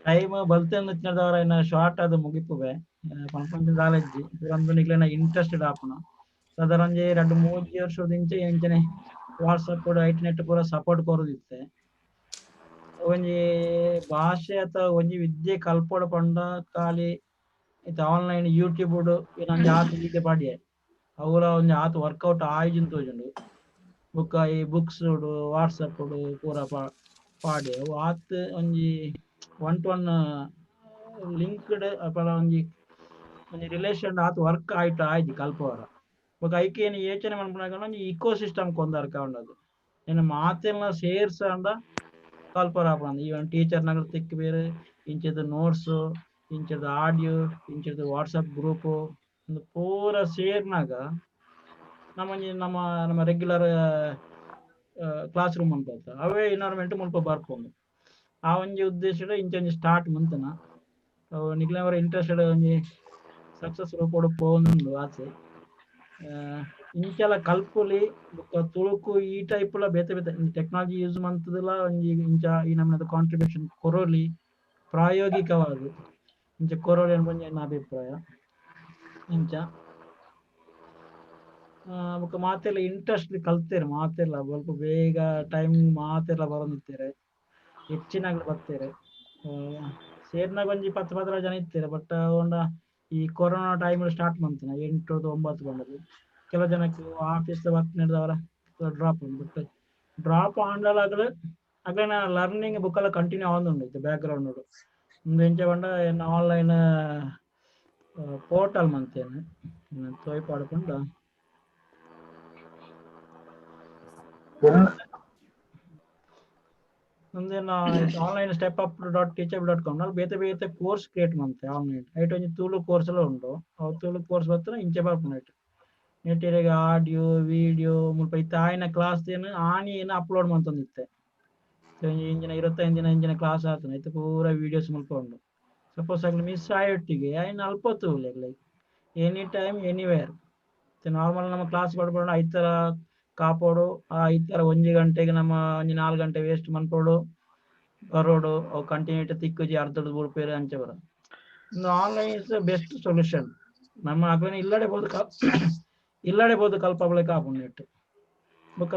ಟೈಮ್ ಬಲ್ತೆನ್ ಇತ್ತಿನದವರ ಇನ್ನ ಶಾರ್ಟ್ ಅದು ಮುಗಿಪುವೆ ಪನ್ಪಂಚ ದಾಲಜ್ಜಿ ಪೂರಂದು ನಿಕ್ಲೆನ ಇಂಟ್ರೆಸ್ಟೆಡ್ ಆಪುನ. ಸಾಧಾರಣ ಒಂಜಿ ರಡ್ಡ್ ಮೂಜಿ ವರ್ಷದಿಂಚ ಇಂಚನೆ ವಾಟ್ಸಪ್ ಐಟ್ ನೆಟ್ ಪೂರ ಸಪೋರ್ಟ್ ಕೊರದಿತ್ತೆ. ಒಂಜಿ ಭಾಷೆ ಅಥವಾ ಒಂಜಿ ವಿದ್ಯೆ ಕಲ್ಪೊಡು ಪಂಡ ಖಾಲಿ ಇತ್ತೆ ಆನ್ಲೈನ್ ಯೂಟ್ಯೂಬ್ ಒಂಜಿ ಆತ್ ವಿದ್ಯೆ ಪಾಡ್ಯೆ ಅವುಲ ಒಂಜಿ ಆತ್ ವರ್ಕೌಟ್ ಆಯ್ಜಿನ್ ತೋಜುಂಡು. ಬೊಕ್ಕ ಈ ಬುಕ್ಸ್ ವಾಟ್ಸಪ್ ಪೂರ ಪಾಡ್ಯೆ ಅವು ಆತ್ ಒಂಜಿ ಒನ್ ಟು ಒನ್ ಲಿಂಕ್ಡ್ ಅಪಲ ಒಂಜಿ ಒಂಜಿ ರಿಲೇಷನ್ ಆತ್ ವರ್ಕ್ ಆಯ್ತು ಆಯ್ತು ಕಲ್ಪವರ. ಬೊಕ್ಕ ಐಕೇನು ಯೋಚನೆ ಮನ್ಪುನಗ ಒಂಜಿ ಇಕೋ ಸಿಸ್ಟಮ್ ಕೊಂದರ್ ಕಾಂಡದು ಏನ ಮಾತೆಲ್ಲ ಸೇರ್ಸಂಡ ಕಲ್ಪರ ಆಪುಂಡು. ಈವನ್ ಟೀಚರ್ ನಗರ ತಿಕ್ ಬೇರೆ ಇಂಚದ ನೋಟ್ಸ್ ಇಂಚದ ಆಡಿಯೋ ಇಂಚದ ವಾಟ್ಸಪ್ ಗ್ರೂಪ್ ಒಂದು ಪೂರ ಸೇರ್ನಾಗ ನಮ್ಮ ನಮ್ಮ ನಮ್ಮ ರೆಗ್ಯುಲರ್ ಕ್ಲಾಸ್ ರೂಮ್ ಅಂತ ಅವೇ ಎನ್ವೈರನ್ಮೆಂಟ್ ಮುಲ್ಪ ಬರ್ಪುಂಡು. ಆ ಒಂಜಿ ಉದ್ದೇಶಡ್ ಇಂಚ ಒಂಜಿ ಸ್ಟಾರ್ಟ್ ಮಂತನ ನಿಕ್ಲೆವರ ಇಂಟ್ರೆಸ್ಟೆಡ್ ಒಂಜಿ ಸಕ್ಸಸ್ ರೂಪೊಡು ಪೋವೊಂದುಂಡು ಆಚೆ. ಇಂಚಲ ಕಲ್ಪುಲಿ ಬೊಕ್ಕ ತುಳುಕು ಈ ಟೈಪ್ ಲ ಬೇತೆ ಬೇತೆ ಟೆಕ್ನಾಲಜಿ ಯೂಸ್ ಮಂತುದಲ ಒಂಜಿ ಇಂಚ ಈ ನಮ್ಮದ ಕಾಂಟ್ರಿಬ್ಯೂಷನ್ ಕೊರೊಲಿ ಪ್ರಾಯೋಗಿಕವಾದ್ ಇಂಚ ಕೊರೊಲಿ ಅನ್ಪುನ ಎನ್ನ ಅಭಿಪ್ರಾಯ. ಇಂಚ ಬೊಕ್ಕ ಮಾತೆಲ್ಲ ಇಂಟ್ರೆಸ್ಟ್ ಕಲ್ತೇರು ಮಾತೆಲ್ಲ ಸ್ವಲ್ಪ ಬೇಗ ಟೈಮ್ ಮಾತೆಲ್ಲ ಬರೊಂದಿತ್ತೇರು ಹೆಚ್ಚಿನಾಗ್ಲು ಬತ್ತೇರು. ಸೇರ್ನಾಗ ಒಂಜಿ 10 15 ಜನ ಇತ್ತೇರು. ಬಟ್ ಒಂಡ ಈ ಕೊರೋನಾ ಟೈಮ್ ಸ್ಟಾರ್ಟ್ ಮಂತಿನ 8 9 ಬಂದದ್ದು ಕೆಲವು ಜನಕ್ಕೆ ಆಫೀಸ್ ವರ್ಕ್ ನಡೆದವರ ಡ್ರಾಪ್ ಬಟ್ ಡ್ರಾಪ್ ಆಂಡಲಾಗಲು ಅಗ್ಲೇನ ಲರ್ನಿಂಗ್ ಬುಕ್ ಎಲ್ಲ ಕಂಟಿನ್ಯೂ ಆವೊಂದುಂಡು ಇತ್ತೆ ಬ್ಯಾಕ್ ಗ್ರೌಂಡ್ ಉಂದು ಇಂಚ ಪಂಡ ಎನ್ನ ಆನ್ಲೈನ್ ಪೋರ್ಟಲ್ ಮಂತೇನೆ ತೋಯ್ ಪಾಡ್ಪುಂಡ. ಉಂದೆನ online step up dot teacher dot com ನಲ್ಲಿ ಬೇತೆ ಬೇತೆ ಕೋರ್ಸ್ ಕ್ರಿಯೇಟ್ ಮಂತೆ ಆನ್ಲೈನ್ ಐಟ್ ಒಂಜಿ ತುಳು ಕೋರ್ಸ್ ಎಲ್ಲ ಉಂಡು. ಅವು ತುಳು ಕೋರ್ಸ್ ಬತ್ತನ ಇಂಚ ಬರ್ಪುಂಡು ಐಟ್ ನೆಟ್ಟಿರೆಗ್ ಆಡಿಯೋ ವಿಡಿಯೋ ಮುಲ್ಪ ಇತ್ತೆ ಆಯಿನ ಕ್ಲಾಸ್ ಏನು ಆನಿ ಏನು ಅಪ್ಲೋಡ್ ಮಂತೊಂದಿತ್ತೆ. ಇಂಚಿನ 25 ದಿನ ಇಂಚಿನ ಕ್ಲಾಸ್ ಆತನ ಇತ್ತೆ ಪೂರ ವಿಡಿಯೋಸ್ ಮುಲ್ಪ ಉಂಡು. ಸಪೋಸ್ ಅಗ್ಲು ಮಿಸ್ ಆಯೊಟ್ಟಿಗೆ ಆಯ್ನ ಅಲ್ಪ ತೂಲೆ like any time anywhere. Normal ನಮ್ಮ ಕ್ಲಾಸ್ ಬಡ್ಬೋಣ ಐತರ ಕಾಪೋಡು ಆ ಐತರ 1 ಗಂಟೆಗೆ ನಮ್ಮ ಒಂಜಿ 4 ಗಂಟೆ ವೇಸ್ಟ್ ಮನ್ಪೋಡು ಬರೋಡು ಅವು ಕಂಟಿನ್ಯೂಟಿ ತಿಕ್ಕುಜಿ ಅರ್ಧದ ಬುಡ್ಪೇರು ಅಂಚೆ ಬರ. Online is best solution. ನಮ್ಮ ಅಗ್ಲನ ಇಲ್ಲಡೆ ಬೋದು ಇಲ್ಲಡೆ ಬೋದು ಕಲ್ಪಬಳೆ ಕಾಪುಂಡು ನೆಟ್ ಬೊಕ್ಕ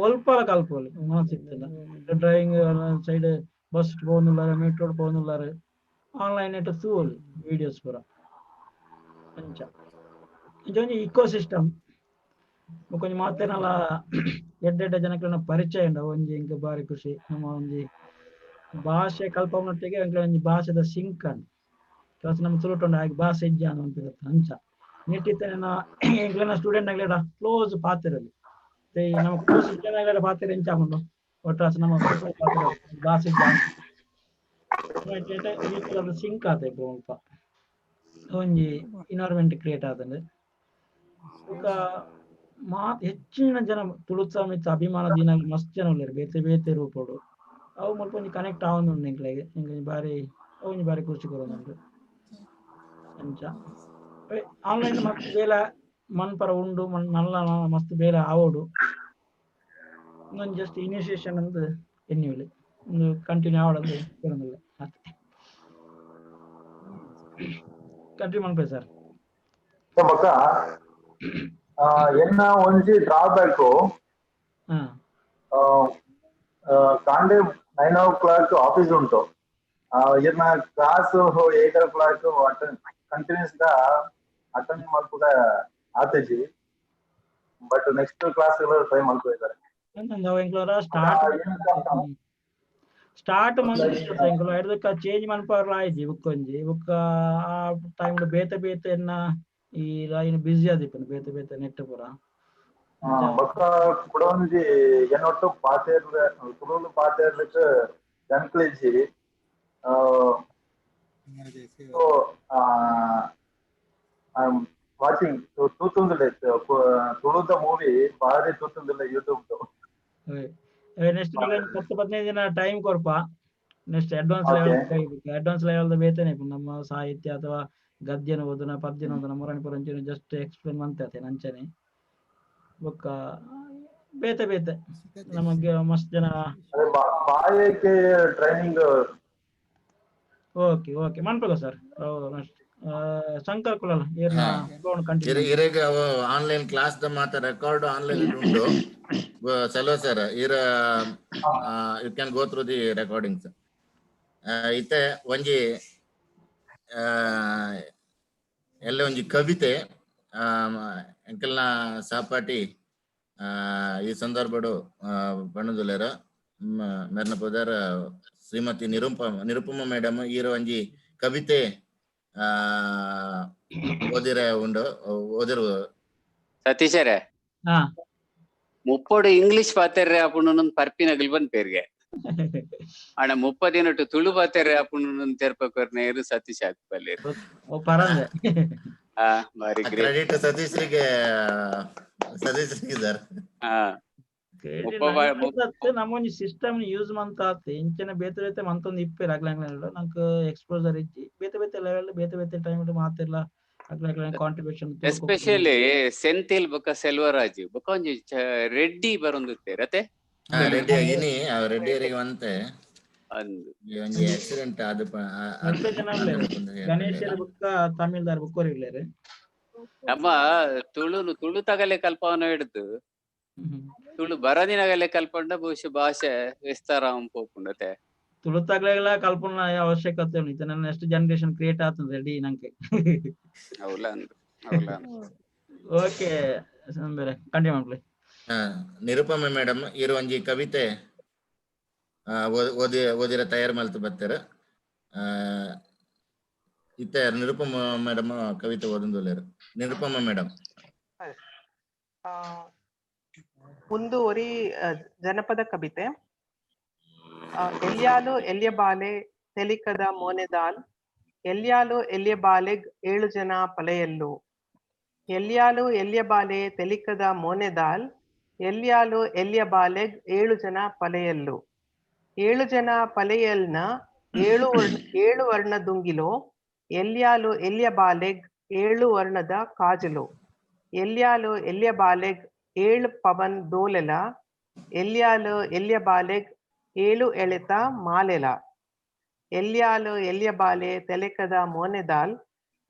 ಒಲ್ಪಲ ಕಲ್ಪೊಲಿ ಮನಸ್ಸಿತ್ತಲ್ಲ ಡ್ರೈವಿಂಗ್ ಸೈಡ್ ಬಸ್ ಪೋವೊಂದುಲ್ಲಾರ ಮೆಟ್ರೋಡ್ ಪೋವೊಂದುಲ್ಲಾರ ಆನ್ಲೈನ್ ನೆಟ್ ತೂವೊಲಿ ವಿಡಿಯೋಸ್ ಪೂರ ಅಂಚ. ಇಂಚ ಒಂಜಿ ಇಕೋ ಸಿಸ್ಟಮ್ ಬೊಕ್ಕ ಒಂಜಿ ಮಾತೆನಲ ಎಡ್ಡೆ ಎಡ್ಡೆ ಜನಕ್ಲೆನ ಪರಿಚಯ ಉಂಡು. ಒಂಜಿ ಎಂಕ್ ಬಾರಿ ಖುಷಿ. ನಮ್ಮ ಒಂಜಿ ಭಾಷೆ ಕಲ್ಪವನೊಟ್ಟಿಗೆ ಎಂಕ್ಲೆ ಒಂಜಿ ಭಾಷೆದ ಸಿಂಕ್ ಅನ್ ಕೆಲಸ ನಮ್ಮ ತುಳುಟುಂಡು ಹಾಗೆ ಭಾಷೆ ಇಜ್ಜ ಅಂತ ಅಂಚ ನೆಟ್ಟಿತ್ತೇನ ಎಂಕ್ಲೆನ ಸ್ಟೂಡೆಂಟ್ ಆಗ್ಲೇಡ ಕ್ಲೋಸ್ ಪಾತೆರಲಿ ನಮ್ಮ ಕ್ಲೋಸ್ ಜನ ಆಗ್ಲೇಡ ಪಾತೆರ ಎಂಚ ಆಪುಂಡು ಒಟ್ರಾಸಿ ನಮ್ಮ ಪಾತೆರ ಭಾಷೆ ಇಜ್ಜ ಸಿಂಕ್ ಆತ ಮುಲ್ಪ ಒಂಜಿ ಎನ್ವೈರನ್ಮೆಂಟ್ ಕ್ರಿಯೇಟ್ ಆತಂಡ್. ಬೊಕ್ಕ ಮಾತ್ ಹೆಚ್ಚಿನ ಜನ ತುಳುತ ಮಿತ್ತ್ ಅಭಿಮಾನ ದಿನ ಮಸ್ತ್ ಜನ ಉಲ್ಲೆರ್ ಬೇತೆ ಬೇತೆ ರೂಪೊಡು ಅವು ಮುಲ್ಪ ಒಂಜಿ ಕನೆಕ್ಟ್ ಆವೊಂದುಂಡು ಎಂಕ್ಲೆಗ್ ಎಂಕ್ ಬಾರಿ ಅವು ಒಂಜಿ ಬಾರಿ ಖುಷಿ ಕೊರೊಂದುಂಡು. ಅಂಚ ಆನ್ಲೈನ್ ಮಸ್ತ್ ಬೇಲೆ ಮನ್ಪರ ಉಂಡು ಮಲ್ಲ ಮಸ್ತ್ ಬೇಲೆ ಆವೊಡು. ಉಂದೊಂಜಿ ಜಸ್ಟ್ ಇನಿಷಿಯೇಷನ್ ಅಂದ್ ಎನ್ನಿಯುಲಿ ಉಂದು ಕಂಟಿನ್ಯೂ ಆವೊಡಂದ್ ಕೊರೊಂದುಲ್ಲೆ ಆತೆ. ಕಂಟಿನ್ಯೂ ಮನ್ಪೆ ಸರ್. ಬೊಕ್ಕ ಎನ್ನ ಒಂಜಿ ಡ್ರಾಬ್ಯಾಕ್ ಕಾಂಡೆ 9 o'clock office ಉಂಟು. ಎನ್ನ ಕ್ಲಾಸ್ 8 o'clock attend continuous గా ಅಟೆಂಡ್ ಮಲ್ಪುಗ ಆತಜಿ. ಬಟ್ ನೆಕ್ಸ್ಟ್ ಕ್ಲಾಸ್ ಟ್ರೈ ಮಲ್ಪುವೆರ್. ಸ್ಟಾರ್ಟ್ ಮಂತ್ ಎಂಕುಲು ಐಡ್ದಕ್ಕ ಚೇಂಜ್ ಮನ್ಪವರ್ಲ ಆಯ್ಜಿ ಬುಕ್ಕೊಂಜಿ ಬೊಕ್ಕ ಆ ಟೈಮ್ ಬೇತೆ ಬೇತೆ ಎನ್ನ ಈ ಲೈನ್ ಬಿಸಿ ಆದಿಪ್ಪುಂಡು ಬೇತೆ ಬೇತೆ ನೆಟ್ ಪೂರ. ಬೊಕ್ಕ ಕುಡ ಒಂಜಿ ಎನ್ನೊಟ್ಟು ಪಾತೆರ್ಲೆ ತುಳುಲು ಪಾತೆರ್ಲಿಕ್ ಜನಕ್ಲೆಜ್ಜಿ. ಸೊ I am watching ತೂತುಂದುಲ್ಲೆ ತುಳುದ ಮೂವಿ ಬಾರಿ ತೂತುಂದುಲ್ಲೆ ಯೂಟ್ಯೂಬ್. ನೆಕ್ಸ್ಟ್ 10 15 ದಿನ ಟೈಮ್ ಕೊರ್ಪ next advance level advance level ಬೇತೆನೆ ನಮ್ಮ ಸಾಹಿತ್ಯ ಅಥವಾ ಗದ್ಯನ ಓದುನ ಪದ್ಯನ ಓದುನ ಮೊರಣಿ ಪುರಂಚಿನ ಜಸ್ಟ್ ಎಕ್ಸ್ಪ್ಲೇನ್ ಮಂತೆ ಅಂಚನೆ. ಬೊಕ್ಕ ಬೇತೆ ಬೇತೆ ನಮಗೆ ಮಸ್ತ್ ಜನ ಬಾಯಕ್ಕೆ ಟ್ರೈನಿಂಗ್. ಓಕೆ ಓಕೆ ಮನ್ಪುಗ ಸರ್. ಶಂಕರ್ ಕುಲಾಲ್ ಏರ್ನ ಇರ ಇರೆಗ್ ಅವು ಆನ್ಲೈನ್ ಕ್ಲಾಸ್ ದ ಮಾತ ರೆಕಾರ್ಡ್ ಆನ್ಲೈನ್ ಉಂಡು. ಸೆಲ್ವ ಸರ್, ಇರ you can go through the recordings. ಇತ್ತೆ ಒಂಜಿ ಎಲ್ಲ ಒಂಜಿ ಕವಿತೆ ಎಂಕಲ್ನ ಸಹಪಾಠಿ ಈ ಸಂದರ್ಭಡು ಪಣ್ಣುದುಲ್ಲೆರ್. ಮೆರ್ನ ಪುದರ್ ಶ್ರೀಮತಿ ನಿರುಪಮ ಮೇಡಮ್. ಈರ ಒಂಜಿ ಕವಿತೆ ಓದಿರೆ ಉಂಡು, ಓದಿರು. ಸತೀಶರೇ, ಮುಪ್ಪೊಡು ಇಂಗ್ಲಿಷ್ ಪಾತೆರ್ರೆ ಆಪುಂಡು ಪರ್ಪಿನಗಲ್ ಪನ್ಪೇರ್ಗೆ. ಅಣ್ಣ 30 ದಿನಟ್ಟು ತುಳು ಪಾತೆರ್ರೆ ಆಪುಂಡು ತೆರ್ಪಕೊರ್ನೇರು ಸತೀಶ್ ಆಕ್ಪಲ್ಲೇರು. ಬಾರಿ ಕ್ರೆಡಿಟ್ ಸತೀಶ್ರಿಗೆ, ಸತೀಶ್ರಿಗೆ ಸರ್. ನಮ್ಮೊಂಜಿ ಸಿಸ್ಟಮ್ ಯೂಸ್ ಮಂತ ಆತ್ ಇಂಚಿನ ಬೇತೆ ಬೇತೆ ಮಂತೊಂದು ಇಪ್ಪೆರ್ ಅಗ್ಲ ನಂಕ್ ಎಕ್ಸ್ಪೋಜರ್ ಇಜ್ಜಿ. ಬೇತೆ ಬೇತೆ ಲೆವೆಲ್ ಬೇತೆ ಬೇತೆ ಟೈಮ್ ಮಾತೆರ್ಲ ಅಗ್ಲ ಕಾಂಟ್ರಿಬ್ಯೂಷನ್. ಎಸ್ಪೆಷಲಿ ಸೆಂಥಿಲ್ ಬೊಕ ಸೆಲ್ವರಾಜ್ ಬೊಕ ಒಂಜಿ ರೆಡ್ಡಿ ಬರೊಂದಿತ್ತೇರ್ ಅತೆ. ರೆಡ್ಡಿ ಇನಿ ರೆಡ್ಡಿಯರಿಗೆ ಒಂತೆ ಒಂಜಿ ಆಕ್ಸಿಡೆಂಟ್ ಆದ್ ಗಣೇಶರ ಬೊಕ್ಕ ತಮಿಳ್ದಾರ್ ಬೊಕ್ಕ. ನಮ್ಮ ತುಳುನು ತುಳು ತಗಲೆ ಕಲ್ಪವನ ಹಿಡ್ದು ತುಳು ಬರದಿನಗಲೆ ಕಲ್ಪಂಡ ಬಹುಶಃ ಭಾಷೆ ವಿಸ್ತಾರ ಪೋಪುಂಡತೆ. ತುಳು ತಗಲೆಗಳ ಕಲ್ಪನ ಅವಶ್ಯಕತೆ ಉಂಡು. ಇತ್ತೆ ನನ್ನ ನೆಕ್ಸ್ಟ್ ಜನರೇಷನ್ ಕ್ರಿಯೇಟ್ ಆತಂದ್ ರೆಡಿ ನಂಗೆ. ಹೌಲಾ ಹೌಲಾ. ಓಕೆ, ಬೇರೆ ಕಂಟಿನ್ಯೂ ಮಾಡ್ಲಿ. ನಿರುಪಮ ಮೇಡಮ್ ಇರು ಒಂಜಿ ಕವಿತೆ ಓದಿ ಓದಿರ ತಯಾರು ಮಲ್ತು ಬತ್ತೆರ್. ಇತ್ತೆ ನಿರುಪಮ ಮೇಡಮ್ ಕವಿತೆ ಓದಂದುಲ್ಲೆರ್. ನಿರುಪಮ ಮೇಡಮ್. ಒಂದು ಒರಿ ಜನಪದ ಕವಿತೆ. ಎಲ್ಯಾಲು ಎಲ್ಯಬಾಲೆ ತೆಲಿಕದ ಮೋನೆದಾಲ್, ಎಲ್ಯಾಲು ಎಲ್ಯಬಾಲೆಗ್ 7 ಜನ ಪಲೆಯಲ್ಲು. ಎಲ್ಯಾಲು ಎಲ್ಯಬಾಲೆ ತೆಲಿಕದ ಮೋನೆದಾಲ್, ಎಲ್ಯಾಲು ಎಲ್ಯಬಾಲೆಗ್ 7 ಜನ ಪಲೆಯಲ್ಲು. 7 ಜನ ಪಲೆಯಲ್ನ 7 ವರ್ಣ ದುಂಗಿಲೋ, ಎಲ್ಯಾಲು ಎಲ್ಯಬಾಲೆಗ್ 7 ವರ್ಣದ ಕಾಜಲು. ಎಲ್ಯಾಲು ಎಲ್ಯಬಾಲೆಗ್ 7 ಪವನ್ ದೋಲೆಲ, ಎಲ್ಯಾಲು ಎಲ್ಯಬಾಲೆಗ್ 7 ಎಳೆತ ಮಾಲೆಲ. ಎಲ್ಯಾಲು ಎಲ್ಯಬಾಲೆ ತೆಲೆಕದ ಮೋನೆದಾಲ್,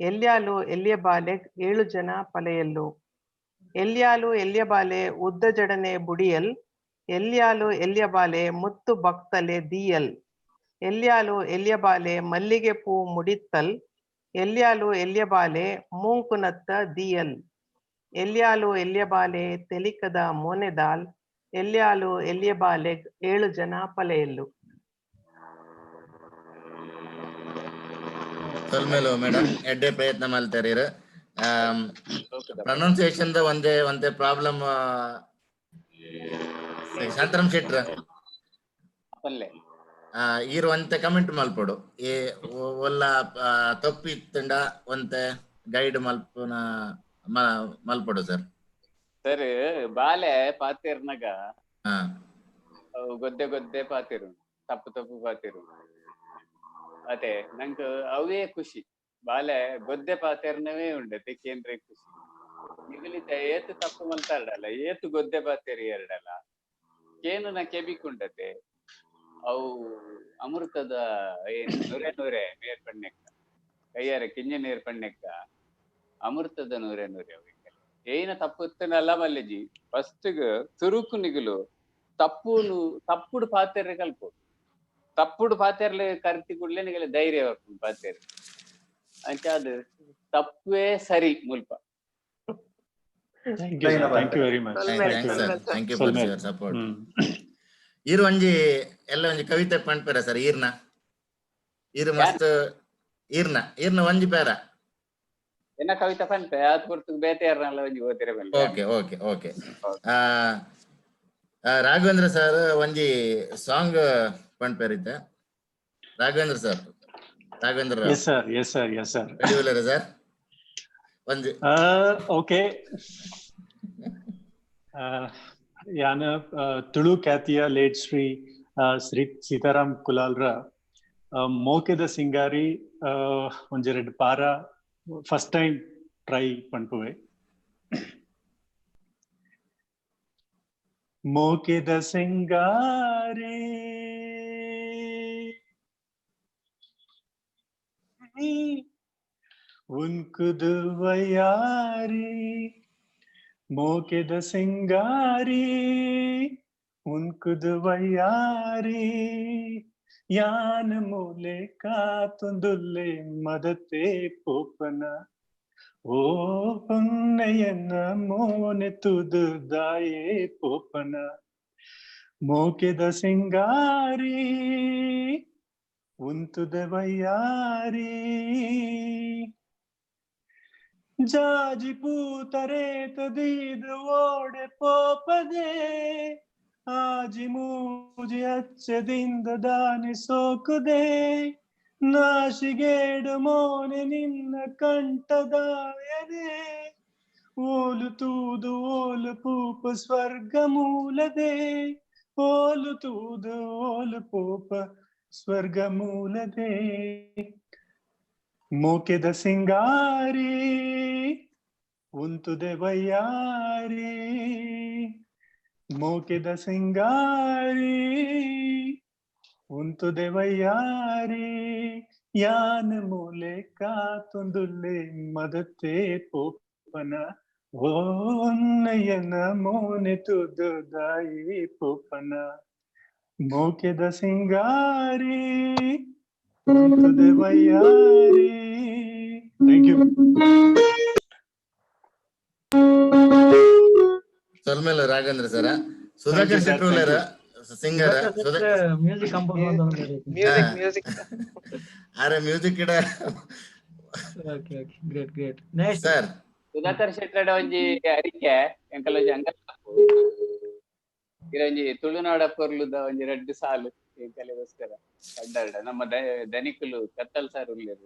ಎಲ್ಯಾಲು ಎಲ್ಯಬಾಲೆಗ್ 7 ಜನ ಪಲೆಯಲ್ಲು. ಎಲ್ಯಾಲು ಎಲ್ಯಬಾಲೆ ಉದ್ದ ಜಡನೆ ಬುಡಿಯಲ್, ಎಲ್ಯಾಲು ಎಲ್ಯಬಾಲೆ ಮುತ್ತು ಭಕ್ತಲೆ ದೀಯಲ್. ಎಲ್ಯಾಲು ಎಲ್ಯಬಾಲೆ ಮಲ್ಲಿಗೆ ಪೂ ಮುಡಿತ್ತಲ್, ಎಲ್ಯಾಲು ಎಲ್ಯಬಾಲೆ ಮೂಂಕುನತ್ತ ದೀಯಲ್. ಎಲ್ಯಾಲು ಎಲ್ಯಬಾಲೆ ತೆಲಿಕದ ಮೋನೆದಾಲ್, ಎಲ್ಯಾಲು ಎಲ್ಯಬಾಲೆಗ್ 7 ಜನ ಪಲೆಯಲ್ಲು. ಸೊಲ್ಮೆಲು ಮೇಡಮ್, ಎಡ್ಡೆ ಪ್ರಯತ್ನ ಮಲ್ತೆರ್. ಪ್ರೊನೌನ್ಸಿಯೇಷನ್ the ಒಂದೇ ಒಂದೇ ಪ್ರಾಬ್ಲಮ್. ಶಾಂತರಾಮ್ ಶೆಟ್ರ ಈರ್ ಒಂತೆ ಕಮೆಂಟ್ ಮಲ್ಪೊಡು. ಏ ಒಲ್ಲ ತಪ್ಪು ಇತ್ತಂಡ ಒಂತೆ ಗೈಡ್ ಮಲ್ಪುನ ಮಲ್ಪೊಡು ಸರ್. ಸರ್ ಬಾಲೆ ಪಾತೆರ್ನಗ ಗೊದ್ದೆ ಗೊದ್ದೆ ಪಾತೆರು, ತಪ್ಪು ತಪ್ಪು ಪಾತೆರು ಅದೇ ನಂಗೆ ಅವೇ ಖುಷಿ. ಬಾಲೆ ಗೊದ್ದೆ ಪಾತೆರ್ನವೇ ಉಂಡೆ ತೆಕ್ಕೇನ್ರೆ ಖುಷಿ. ಮಿಗುಲಿತ ಏತು ತಪ್ಪು ಮಲ್ತಾರಡಲ್ಲ, ಏತು ಗೊದ್ದೆ ಪಾತೆರಿ ಎರಡಲ್ಲ ಕೇನು ನ ಕೆಬಿಕುಂಡತೆ. ಅವು ಅಮೃತದ ಏನು ನೂರೆ ನೂರೆ ನೇರ್ ಪಣ್ಣೆಕ್ಕ ಕೈಯಾರ ಕಿಂಜ ನೇರ್ ಪಣ್ಣೆಕ್ಕ ಅಮೃತದ ನೂರೆ ನೂರೆ ಅವು. ಏನ ತಪ್ಪುತ್ತನಲ್ಲ ಮಲ್ಲೆಜಿ ಫಸ್ಟ್ ತುರುಕು ನಿಗುಲು ತಪ್ಪುನು ತಪ್ಪುಡು ಪಾತೆರ್ರೆ ಕಲ್ಪು, ತಪ್ಪುಡು ಪಾತೆರ್ಲೆ ಕರ್ತಿ ಕೂಡ್ಲೆ ನಿಗಲೆ ಧೈರ್ಯ ಬರ್ಪುಂಡು ಪಾತೆರ್. ಅಂಚ ಅದು ತಪ್ಪೇ ಸರಿ ಮುಲ್ಪ. Thank you, sir. Thank you very much. Thank you, sir. Thank you for your support. ಈರ್ ಒಂಜಿ ಎಲ್ಲ ಒಂಜಿ ಕವಿತೆ ಪಣ್ಪೇರ ಸರ್. ಈರ್ನ ಈರ್ ಮಸ್ತ್ ಈರ್ನ ಈರ್ನ ಒಂಜಿ ಪೇರ ಎನ್ನ ಕವಿತೆ ಪನ್ಪೆ ಆತ್ ಪೊರ್ತು ಬೇತೆ ಯಾರನ್ನೆಲ್ಲ ಒಂಜಿ ಓದಿರೆ ಬಲ್ಲೆ. Okay okay okay. Raghavendra sir ಒಂಜಿ song ಪಣ್ಪೇರಿತ್ತೆ. Raghavendra sir, Raghavendra. Yes sir, yes sir, yes sir. Ready ಉಲ್ಲೆರ sir? ಒಂಜಿ ಓಕೆ. ಯಾನ ತುಳು ಖ್ಯಾತಿಯ ಲೇಟ್ ಶ್ರೀ ಶ್ರೀ ಸೀತಾರಾಮ್ ಕುಲಾಲ್ರ ಮೋಕೆದ ಸಿಂಗಾರಿ ಒಂಜೆರಡು ಪಾರ ಫಸ್ಟ್ ಟೈಮ್ ಟ್ರೈ ಪನ್ಪುವೆ. ಮೋಕೆದ ಸಿಂಗಾರಿ ಉನ್ಕುದು ವಯ್ಯಾರಿ ಮೋಕೆದ ಸಿಂಗಾರಿ ಉನ್ಕುದು ವಯ್ಯಾರಿ ಯಾನ್ ಮೂಲೆ ಕಾತುಂದುಲ್ಲೆ ಮದತೆ ಪೋಪನ ಓ ಪೊನ್ನಯನ ಮೋನೆ ತುದು ದಾಯೆ ಪೋಪನ ಮೋಕೆದ ಸಿಂಗಾರಿ ಉಂತುದ ವಯ್ಯಾರಿ ಜಾಜಿ ಪೂತರೇತ ದೀದು ಓಡೆ ಪೋಪದೆ ಆಜಿ ಮೂಜಿ ಅಚ್ಚದಿಂದ ದಾನಿ ಸೋಕುದೆ ನಾಶಿಗೇಡು ಮೋನೆ ನಿನ್ನ ಕಂಠದಾಯನೆ ಓಲು ತೂದು ಓಲು ಪೂಪ ಸ್ವರ್ಗ ಮೂಲದೆ ಓಲು ತೂದು ಓಲು ಪೂಪ ಸ್ವರ್ಗ ಮೂಲದೆ ಮೋಕೆದ ಸಿಂಗಾರಿ ಉಂತುದೆ ವಯ್ಯಾರಿ ಮೋಕೆದ ಸಿಂಗಾರಿ ಉಂತುದೆ ವಯ್ಯಾರಿ ಯಾನ್ ಮೂಲೆ ಕಾತುಂದುಲ್ಲೆ ಮದತೆ ಪೋಪನ ಓನ್ನಯನ ಮೋನೆ ತುದು ದಾಯಿ ಪೋಪನ ಮೋಕೆದ ಸಿಂಗಾರಿ ಉಂತುದೆ ವಯ್ಯಾರಿ. Thank you. ಸೊಲ್ಮೆಲ್ ರಾಘವೇಂದ್ರ sir. Sudhakar Shetty ಉಲ್ಲೇರ singer. Music compose music music ಆರೆ ಮ್ಯೂಸಿಕ್ ಇಡ. Okay okay, great great. Next sir. Sudhakar ಶೆಟ್ಟಡ ಒಂಜಿ ಅರಿಕೆ ಎಂಕಲ ಒಂಜಿ ಅಂಗಲಾಪು ಇರೊಂಜಿ ತುಳುನಾಡ ಪೊರ್ಲುದ ಒಂಜಿ ರಡ್ಡ್ ಸಾಲು ಎಂಕಲೆಗೋಸ್ಕರ ಅಡ್ಡಾಡ ನಮ್ಮ ದನಿಕುಲು ಕತ್ತಲ್ ಸಾರ್ ಉಲ್ಲೆರ್.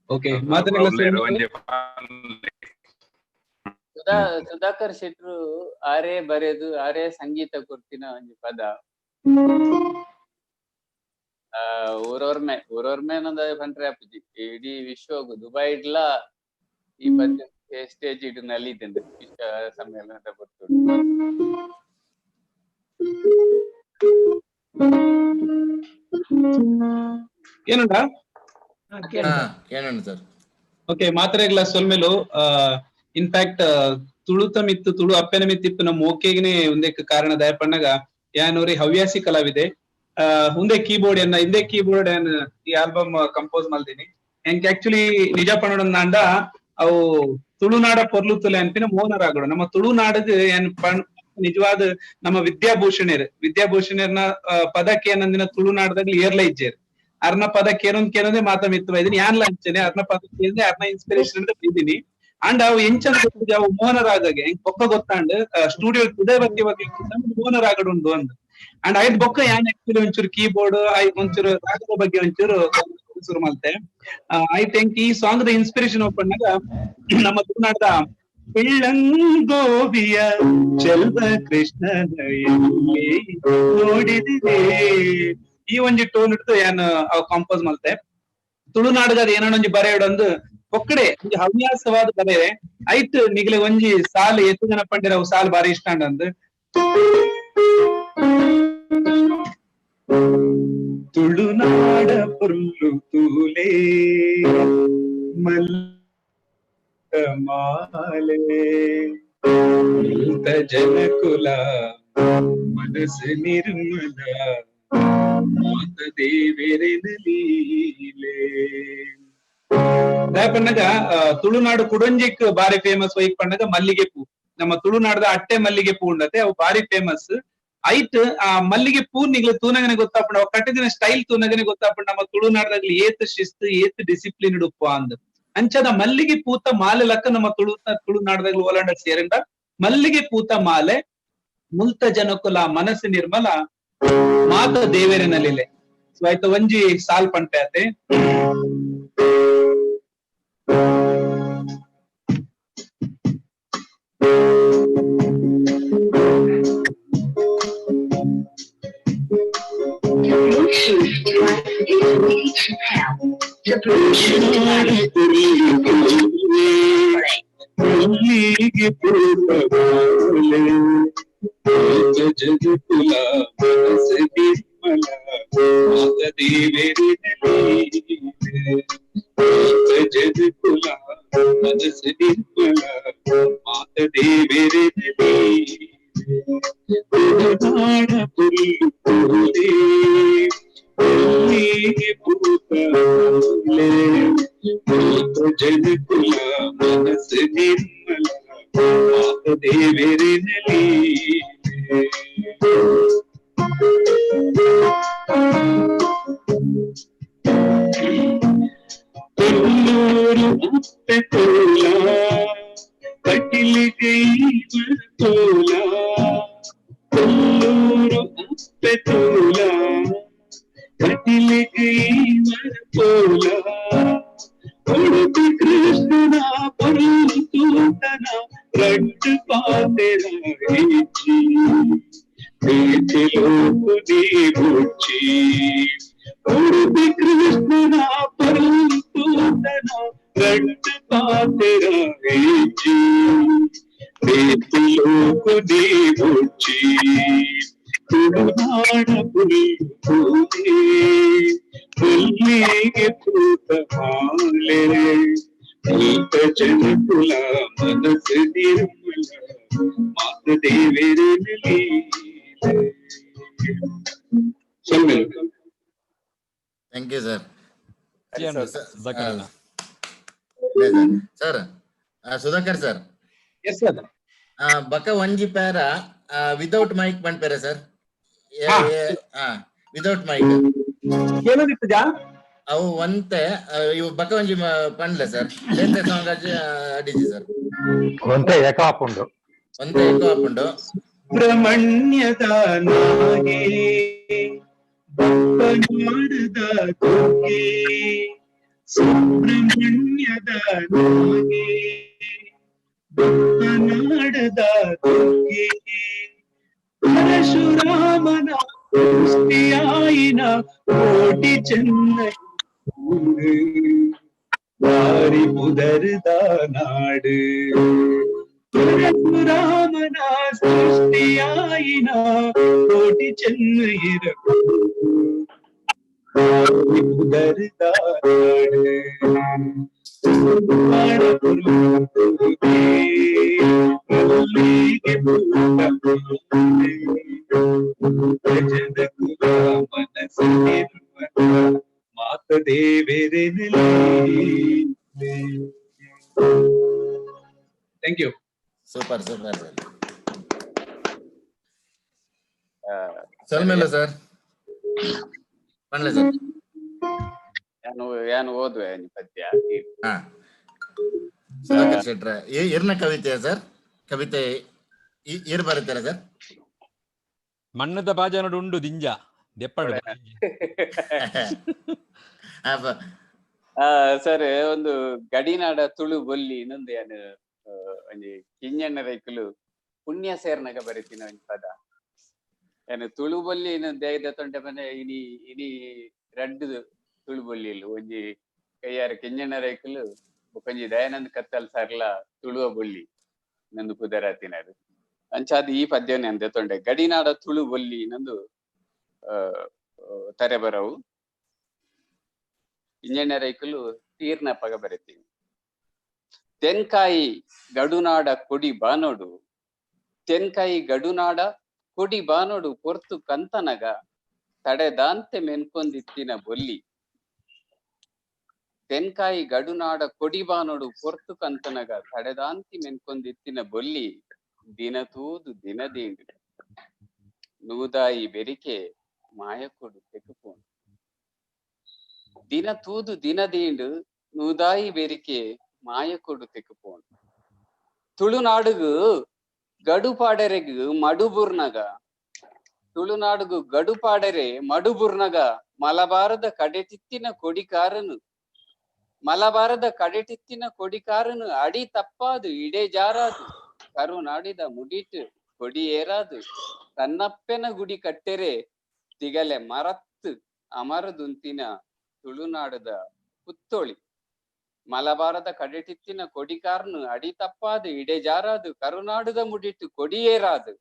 ಓಕೆ. ಸುಧಾಕರ್ ಶೆಟ್ರು ಆರೇ ಬರೆದು ಆರೇ ಸಂಗೀತ ಕೊರ್ತಿನ ಒಂಜಿ ಪದ. ಊರೊರ್ಮೆ ಊರೊರ್ಮೆ ಅನ್ನೋದು ಪಂಡ್ರೆ ಆಪುಜಿ, ಇಡೀ ವಿಶ್ವಗು ದುಬೈ ಇಡ್ಲಾ ಈ ಪದ್ಯ ಸ್ಟೇಜ್ ಇಡು ನಲಿದಂಡು ವಿಶ್ವ ಸಮ್ಮೇಳನದ ಪೊರ್ತುಡು. ಏನುಂಡ ಕೇಳೋಣ ಸರ್. ಓಕೆ, ಮಾತ್ರೆಗ್ಲ ಸೊಲ್ಮೆಲು. ಇನ್ಫ್ಯಾಕ್ಟ್ ತುಳುತ ಮಿತ್ತು ತುಳು ಅಪ್ಪೆನ ಮಿತ್ತಿಪ್ಪು ನಮ್ಮ ಓಕೆಗ್ನೆ ಒಂದೇಕ್ ಕಾರಣ ದಯಪಣ್ಣಗ ಯಾನೂರಿ ಹವ್ಯಾಸಿ ಕಲಾವಿದೆ. ಉಂದೆ ಕೀಬೋರ್ಡ್ ಎನ್ನ ಇಂದೇ ಕೀಬೋರ್ಡ್ ಏನ್ ಈ ಆಲ್ಬಮ್ ಕಂಪೋಸ್ ಮಲ್ದಿನಿ. ಎಂಕ್ ಆಕ್ಚುಲಿ ನಿಜ ಪಣೋಡಂದಾಂಡ ಅವು ತುಳುನಾಡ ಪೊರ್ಲು ತುಲೆ ಅನ್ಪಿನ ಮೋನರಾಗಡು. ನಮ್ಮ ತುಳುನಾಡದ ಏನ್ ನಿಜವಾದ ನಮ್ಮ ವಿದ್ಯಾಭೂಷಣರ್ ವಿದ್ಯಾಭೂಷಣರ್ನ ಪದಕ್ಕೆ ಏನಂದಿನ ತುಳುನಾಡದಾಗ್ಲಿ ಏರ್ಲ ಇಜ್ಜೇರ್ ಅರ್ನ ಪದ ಕೇನೊಂದ್ ಕೇನೊಂದೇ ಮಾತ ಮಿತ್ತು ಇದೀನಿ ಯಾನ್ಲ ಅಂಚನೆ ಅರ್ನ ಪದ ಕೇಂದ್ರೆ ಅರ್ನ ಇನ್ಸ್ಪಿರೇಷನ್ ಅಂತ ಇದ್ದೀನಿ. ಅಂಡ್ ಅವು ಎಂಚ ಅವು ಮೋನರಾಗಗೆ ಎಂಕ್ ಬೊಕ್ಕ ಗೊತ್ತಾಂಡ್ ಸ್ಟುಡಿಯೋ ಉದಯ ಬಗ್ಗೆ ಬಗ್ಗೆ ಮೋನರಾಗಡು ಉಂಡು ಅಂದ್. ಅಂಡ್ ಐದ್ ಬೊಕ್ಕ ಯಾನ್ ಆಕ್ಚುಲಿ ಒಂಚೂರು ಕೀಬೋರ್ಡ್ ಒಂಚೂರು ರಾಗದ ಬಗ್ಗೆ ಒಂಚೂರು ಶುರು ಮಲ್ತೆ. I think ಈ ಸಾಂಗ್ the inspiration ಓಪನ್ನಾಗ ನಮ್ಮ ತುಳುನಾಡದ ಬೆಳ್ಳಂಗೋವಿಯ ಚೆಲ್ವ ಕೃಷ್ಣನ ಎಲ್ಲಿ ನೋಡಿದಿದೆ ಈ ಒಂಜಿ ಟೋನ್ ಇಟ್ಟು ಯಾನ್ ಕಂಪೋಸ್ ಮಲ್ತೆ. ತುಳುನಾಡದ ಅದ್ ಏನೋ ಒಂಜಿ ಬರೆಯೋಡೊಂದು ಒಕ್ಕಡೆ ಒಂಜಿ ಹವ್ಯಾಸವಾದ ಬರೆಯರೆ ಐಟ್ ನಿಗ್ಲೆ ಒಂಜಿ ಸಾಲು ಎತ್ತು ಜನ ಪಂಡಿರ ಅವು ಸಾಲು ಬಾರಿ ಇಷ್ಟ ಅಂದ್. ತುಳುನಾಡ ಪೊರ್ಲು ತೂಲೆ ಮಲ್ಲ ಮಾಲೆ ಜನಕುಲ ಮನಸ್ಸು ನಿರ್ಮಲ ಮಾತ ದೇವೆರೆನ ಲೀಲೆ. ಪಣ್ಣಗ ತುಳುನಾಡು ಕುಡೊಂಜಿಕ್ ಬಾರಿ ಫೇಮಸ್ ವೈಕ್ ಪಣ್ಣಗ ಮಲ್ಲಿಗೆ ಪೂ. ನಮ್ಮ ತುಳುನಾಡದ ಅಟ್ಟೆ ಮಲ್ಲಿಗೆ ಪೂ ಉಂಡತೆ ಅವು ಬಾರಿ ಫೇಮಸ್. ಐಟ್ ಆ ಮಲ್ಲಿಗೆ ಪೂ ನಿಗ್ಲು ತೂನಗನೆ ಗೊತ್ತಾಪುಂಡು ಅವು ಕಟ್ಟಿದಿನ ಸ್ಟೈಲ್ ತೂನಗನೆ ಗೊತ್ತಾಪುಂಡು ನಮ್ಮ ತುಳುನಾಡದಾಗ್ಲಿ ಏತ್ ಶಿಸ್ತು ಏತ್ ಡಿಸಿಪ್ಲಿನ್ ಉಪ್ಪ ಅಂದ್. ಅಂಚದ ಮಲ್ಲಿಗೆ ಪೂತ ಮಾಲೆ ಲಕ್ಕ ನಮ್ಮ ತುಳುನಾಡದಾಗ್ಲಿ ಓಲಾಂಡ ಸೇರಂಡ ಮಲ್ಲಿಗೆ ಪೂತ ಮಾಲೆ ಮುಲ್ತ ಜನಕುಲ ಮನಸ್ಸು ನಿರ್ಮಲ ಮಾತ ದೇವೆರೆನಲಿಲೆ. ಸೊ ಆಯ್ತು ಒಂಜಿ ಸಾಲ್ ಪಂಪೆ ಆತೆ. The Bluetooth device is ready to pair. The Bluetooth device ಮಲ್ಲಿಗೆ ಪೂತ ಮಾಲೆ ಜಗಕುಲ ಮನಸ್ಸು ನಿರ್ಮಲ ಮಾತ ದೇವೆರೆನ ಲೀಲೆ. ಜನಕುಲ ಮನಸ್ಸು ನಿರ್ಮಲ ಮಾತ ದೇವೆರೆನಲಿ ತುಳುನಾಡ ಪುಲ್ಲು ಪೂಲೆ ಪುಲ್ಲಿಗೆ ಪೂತ ಮಾಲೆ ಭೂತ ಜನಕುಲ ಮನಸ್ಸು ನಿರ್ಮಲ ಮಾತ ದೇವೆರೆನಲಿ. ಕೊಲ್ಲೂರು ಅಪ್ಪೆ ತೋಲ ಕಟಿಲಿಗೆ ತೋಲ ಕೊಲ್ಲೂರು ಅಪ್ಪೆ ತೋಲ ಕಟಿಲಿಗೆ ತೋಲ ಉಡುಪಿ ಕೃಷ್ಣನ ಪೊರ್ಲು ತೂತನ ರಡ್ಡು ಪಾತೆರ ಹೆಚ್ಚಿ ಬೇತಿಲೋಕು ಬುಚ್ಚಿ ಉಡುಪಿ ಕೃಷ್ಣನ ಪೊರ್ಲು ತೂತನ ರಡ್ಡು ಪಾತೆರ ಹೆಚ್ಚಿ ಬೇತಿಲೋಕು ಬುಚ್ಚಿ ತುಳುನಾಡ ಪುಲ್ಲು ಪೂಲೆ ಪುಲ್ಲಿಗೆ ಪೂತ ಮಾಲೆ ಭೂತ ಜನಕುಲ ಮನಸ್ಸು ನಿರ್ಮಲ ಮಾತ ದೇವೆರೆನಲಿ. ಸೊಲ್ಮೆಲು. Thank you sir. Sudhakar. Sir, Sudhakar sir. Yes sir. ಬಕ ಒಂಜಿ ಪ್ಯಾರ ವಿದೌಟ್ ಮೈಕ್ ಪನ್ಪೇರ ಸರ್? Without mike. ಏನದಿತ್ತಜಾ? ಅವು ಒಂತೆ ಇವು ಬಕ ಒಂಜಿ ಪಂಡ್ಲೆ ಸರ್, ಬೇತೆ ಸಾಂಗ್ ಅಡಿಜಿ ಸರ್. ಒಂತೆ ಏಕಾಪುಂಡು. ಒಂತೆ ಎಕೋ ಆಪುಂಡು. ಸುಬ್ರಹ್ಮಣ್ಯದ ನಾಗೆ ಬಪ್ಪನಾಡದ ಕೊಕ್ಕೆ ಸುಬ್ರಹ್ಮಣ್ಯದ ನಾಗೆ ಬಪ್ಪನಾಡದ ಕೊಕ್ಕೆ ಪರಶುರಾಮನ ಸೃಷ್ಟಿಯಾಯಿನ ಕೋಟಿ ಚೆನ್ನ ವಾರಿ ಪುದರ್ದ ನಾಡು ಪರಶುರಾಮನ ಸೃಷ್ಟಿಯಾಯಿನ ಕೋಟಿ ಚೆನ್ನೈರ ವಾರಿ ಪುದರ್ದ ನಾಡು ಮನಸ್ಸು ನಿರ್ಮಲ ಮಾತ ದೇವೆರೆನಲಿ. Thank you. Super super sir. ಸೊಲ್ಮೆಲ್ಲ sir, ಪಂಡ್ಲೆ ಸರ್. ಯಾನು ಯಾನು ಓದುವೆ ಒಂಜಿ ಪದ್ಯ. ಹಾ, ಸುಧಾಕರ್ ಶೆಟ್ರ ಇರ್ನ ಕವಿತೆ ಸರ್, ಕವಿತೆ ಇರ್ ಬರುತ್ತಾರೆ ಸರ್. ಮಣ್ಣದ ಬಾಜನಡು ಉಂಡು ದಿಂಜ ದೆಪ್ಪಡು. ಸರ್, ಒಂದು ಗಡಿನಾಡ ತುಳು ಬೊಲ್ಲಿ ಇನ್ನೊಂದು ಯಾನು ಒಂಜಿ ಕಿಂಜಣ್ಣ ರೈಕುಲು ಪುಣ್ಯ ಸೇರ್ನಗ ಬರೀತಿನ ಒಂಜಿ ಪದ. ಯಾನು ತುಳು ಬೊಲ್ಲಿ ಇನ್ನೊಂದು ದೇಗದ ತೊಂಡೆ ಮನೆ ಇನಿ ಇನಿ ರಡ್ಡು ತುಳು ಬೊಲ್ಲಿಲು ಒಂಜಿ ಕೈಯಾರ ಕಿಂಜಣ್ಣ ರೈಕುಲು ಬೊಕೊಂಜಿ ದಯಾನಂದ ಕತ್ತಲ್ ಸರ್ಲ ತುಳುವ ಬೊಲ್ಲಿ ನಂದು ಪುದರಾತಿನರು. ಅಂಚಾದ ಈ ಪದ್ಯನೇ ಅಂದೆ ತೊಂಡೆ ಗಡಿನಾಡ ತುಳು ಬೊಲ್ಲಿ ನಂದು ತರೆ ಬರವು ಕಿಂಜಣ್ಣ ರೈಕುಲು ತೀರ್ನ ಪಗ ಬರೀತೀನಿ. ತೆನ್ಕಾಯಿ ಗಡುನಾಡ ಕೊಡಿ ಬಾನೋಡು ತೆನ್ಕಾಯಿ ಗಡುನಾಡ ಕೊಡಿ ಬಾನೋಡು ಪೊರ್ತು ಕಂತನಗ ತಡೆದಾಂತೆ ಮೆನ್ಕೊಂದಿತ್ತಿನ ಬೊಲ್ಲಿ ತೆನ್ಕಾಯಿ ಗಡುನಾಡ ಕೊಡಿ ಬಾನೋಡು ಪೊರ್ತು ಕಂತನಗ ತಡೆದಾಂತಿ ಮೆನ್ಕೊಂದಿತ್ತಿನ ಬೊಲ್ಲಿ ದಿನ ತೂದು ದಿನದೀಂಡು ನೂದಾಯಿ ಬೆರಿಕೆ ಮಾಯಕೊಡು ತೆಕುಪೋಣು ದಿನ ತೂದು ದಿನದೀಂಡು ನೂದಾಯಿ ಬೆರಿಕೆ ಮಾಯಕೊಡು ತೆಕುಪೋಣು ತುಳುನಾಡುಗು ಗಡುಪಾಡರೆಗು ಮಡುಬುರ್ನಗ ತುಳುನಾಡುಗು ಗಡುಪಾಡರೆ ಮಡುಬುರ್ನಗ ಮಲಬಾರದ ಕಡೆಟಿತ್ತಿನ ಕೊಡಿಕಾರನು ಮಲಬಾರದ ಕಡೆಟಿತ್ತಿನ ಕೊಡಿಕಾರನು ಅಡಿ ತಪ್ಪಾದು ಇಡೆ ಜಾರಾದು ಕರುನಾಡಿದ ಮುಡಿಟ್ ಕೊಡಿಯೇರಾದು ತನ್ನಪ್ಪೆನ ಗುಡಿ ಕಟ್ಟೆರೆ ತಿಗಲೆ ಮರತ್ತು ಅಮರದುಂತಿನ ತುಳುನಾಡದ ಪುತ್ತೋಳಿ ಮಲಬಾರದ ಕಡೆಟಿತ್ತಿನ ಕೊಡಿಕಾರನು ಅಡಿ ತಪ್ಪಾದು ಇಡೆ ಜಾರಾದು ಕರುನಾಡುದ ಮುಡಿಟ್ಟು ಕೊಡಿಯೇರಾದು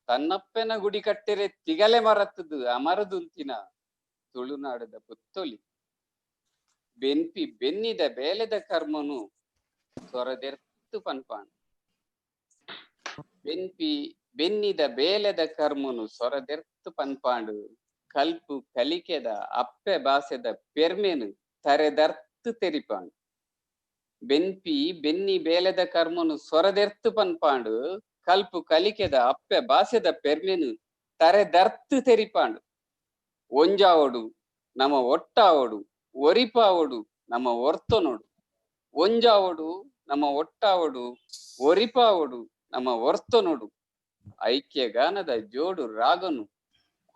ತನ್ನಪ್ಪೆನ ಗುಡಿ ಕಟ್ಟೆರೆ ತಿಗಲೆ ಮರತ್ತದು ಅಮರದುಂತಿನ ತುಳುನಾಡದ ಪುತ್ತೊಲಿ. ಬೆನ್ಪಿ ಬೆನ್ನಿದ ಬೇಲೆದ ಕರ್ಮನು ಸೊರದೆರ್ತು ಪನ್ಪಾಂಡ್. ಬೆನ್ಪಿ ಬೆನ್ನಿದ ಬೇಲೆದ ಕರ್ಮನು ಸೊರದೆರ್ತು ಪನ್ಪಾಂಡು. ಕಲ್ಪು ಕಲಿಕೆದ ಅಪ್ಪೆ ಬಾಸೆದ ಪೆರ್ಮೆನು ತರೆದರ್ತು ತೆರಿಪಾಂಡು. ಬೆನ್ಪಿ ಬೆನ್ನಿ ಬೇಲೆದ ಕರ್ಮನು ಸೊರದೆರ್ತು ಪನ್ಪಾಂಡು. ಕಲ್ಪು ಕಲಿಕೆದ ಅಪ್ಪೆ ಬಾಸೆದ ಪೆರ್ಮೆನು ತರೆದರ್ತು ತೆರಿಪಾಂಡು. ಒಂಜಾವೊಡು ನಮ ಒಟ್ಟಾವೊಡು, ಒರಿಪಾವೊಡು ನಮ ಒರ್ತೊನೊಡು. ಒಂಜಾವೊಡು ನಮ ಒಟ್ಟಾವೊಡು, ಒರಿಪಾವೊಡು ನಮ ಒರ್ತೊನೊಡು. ಐಕ್ಯಗಾನದ ಜೋಡು ರಾಗನು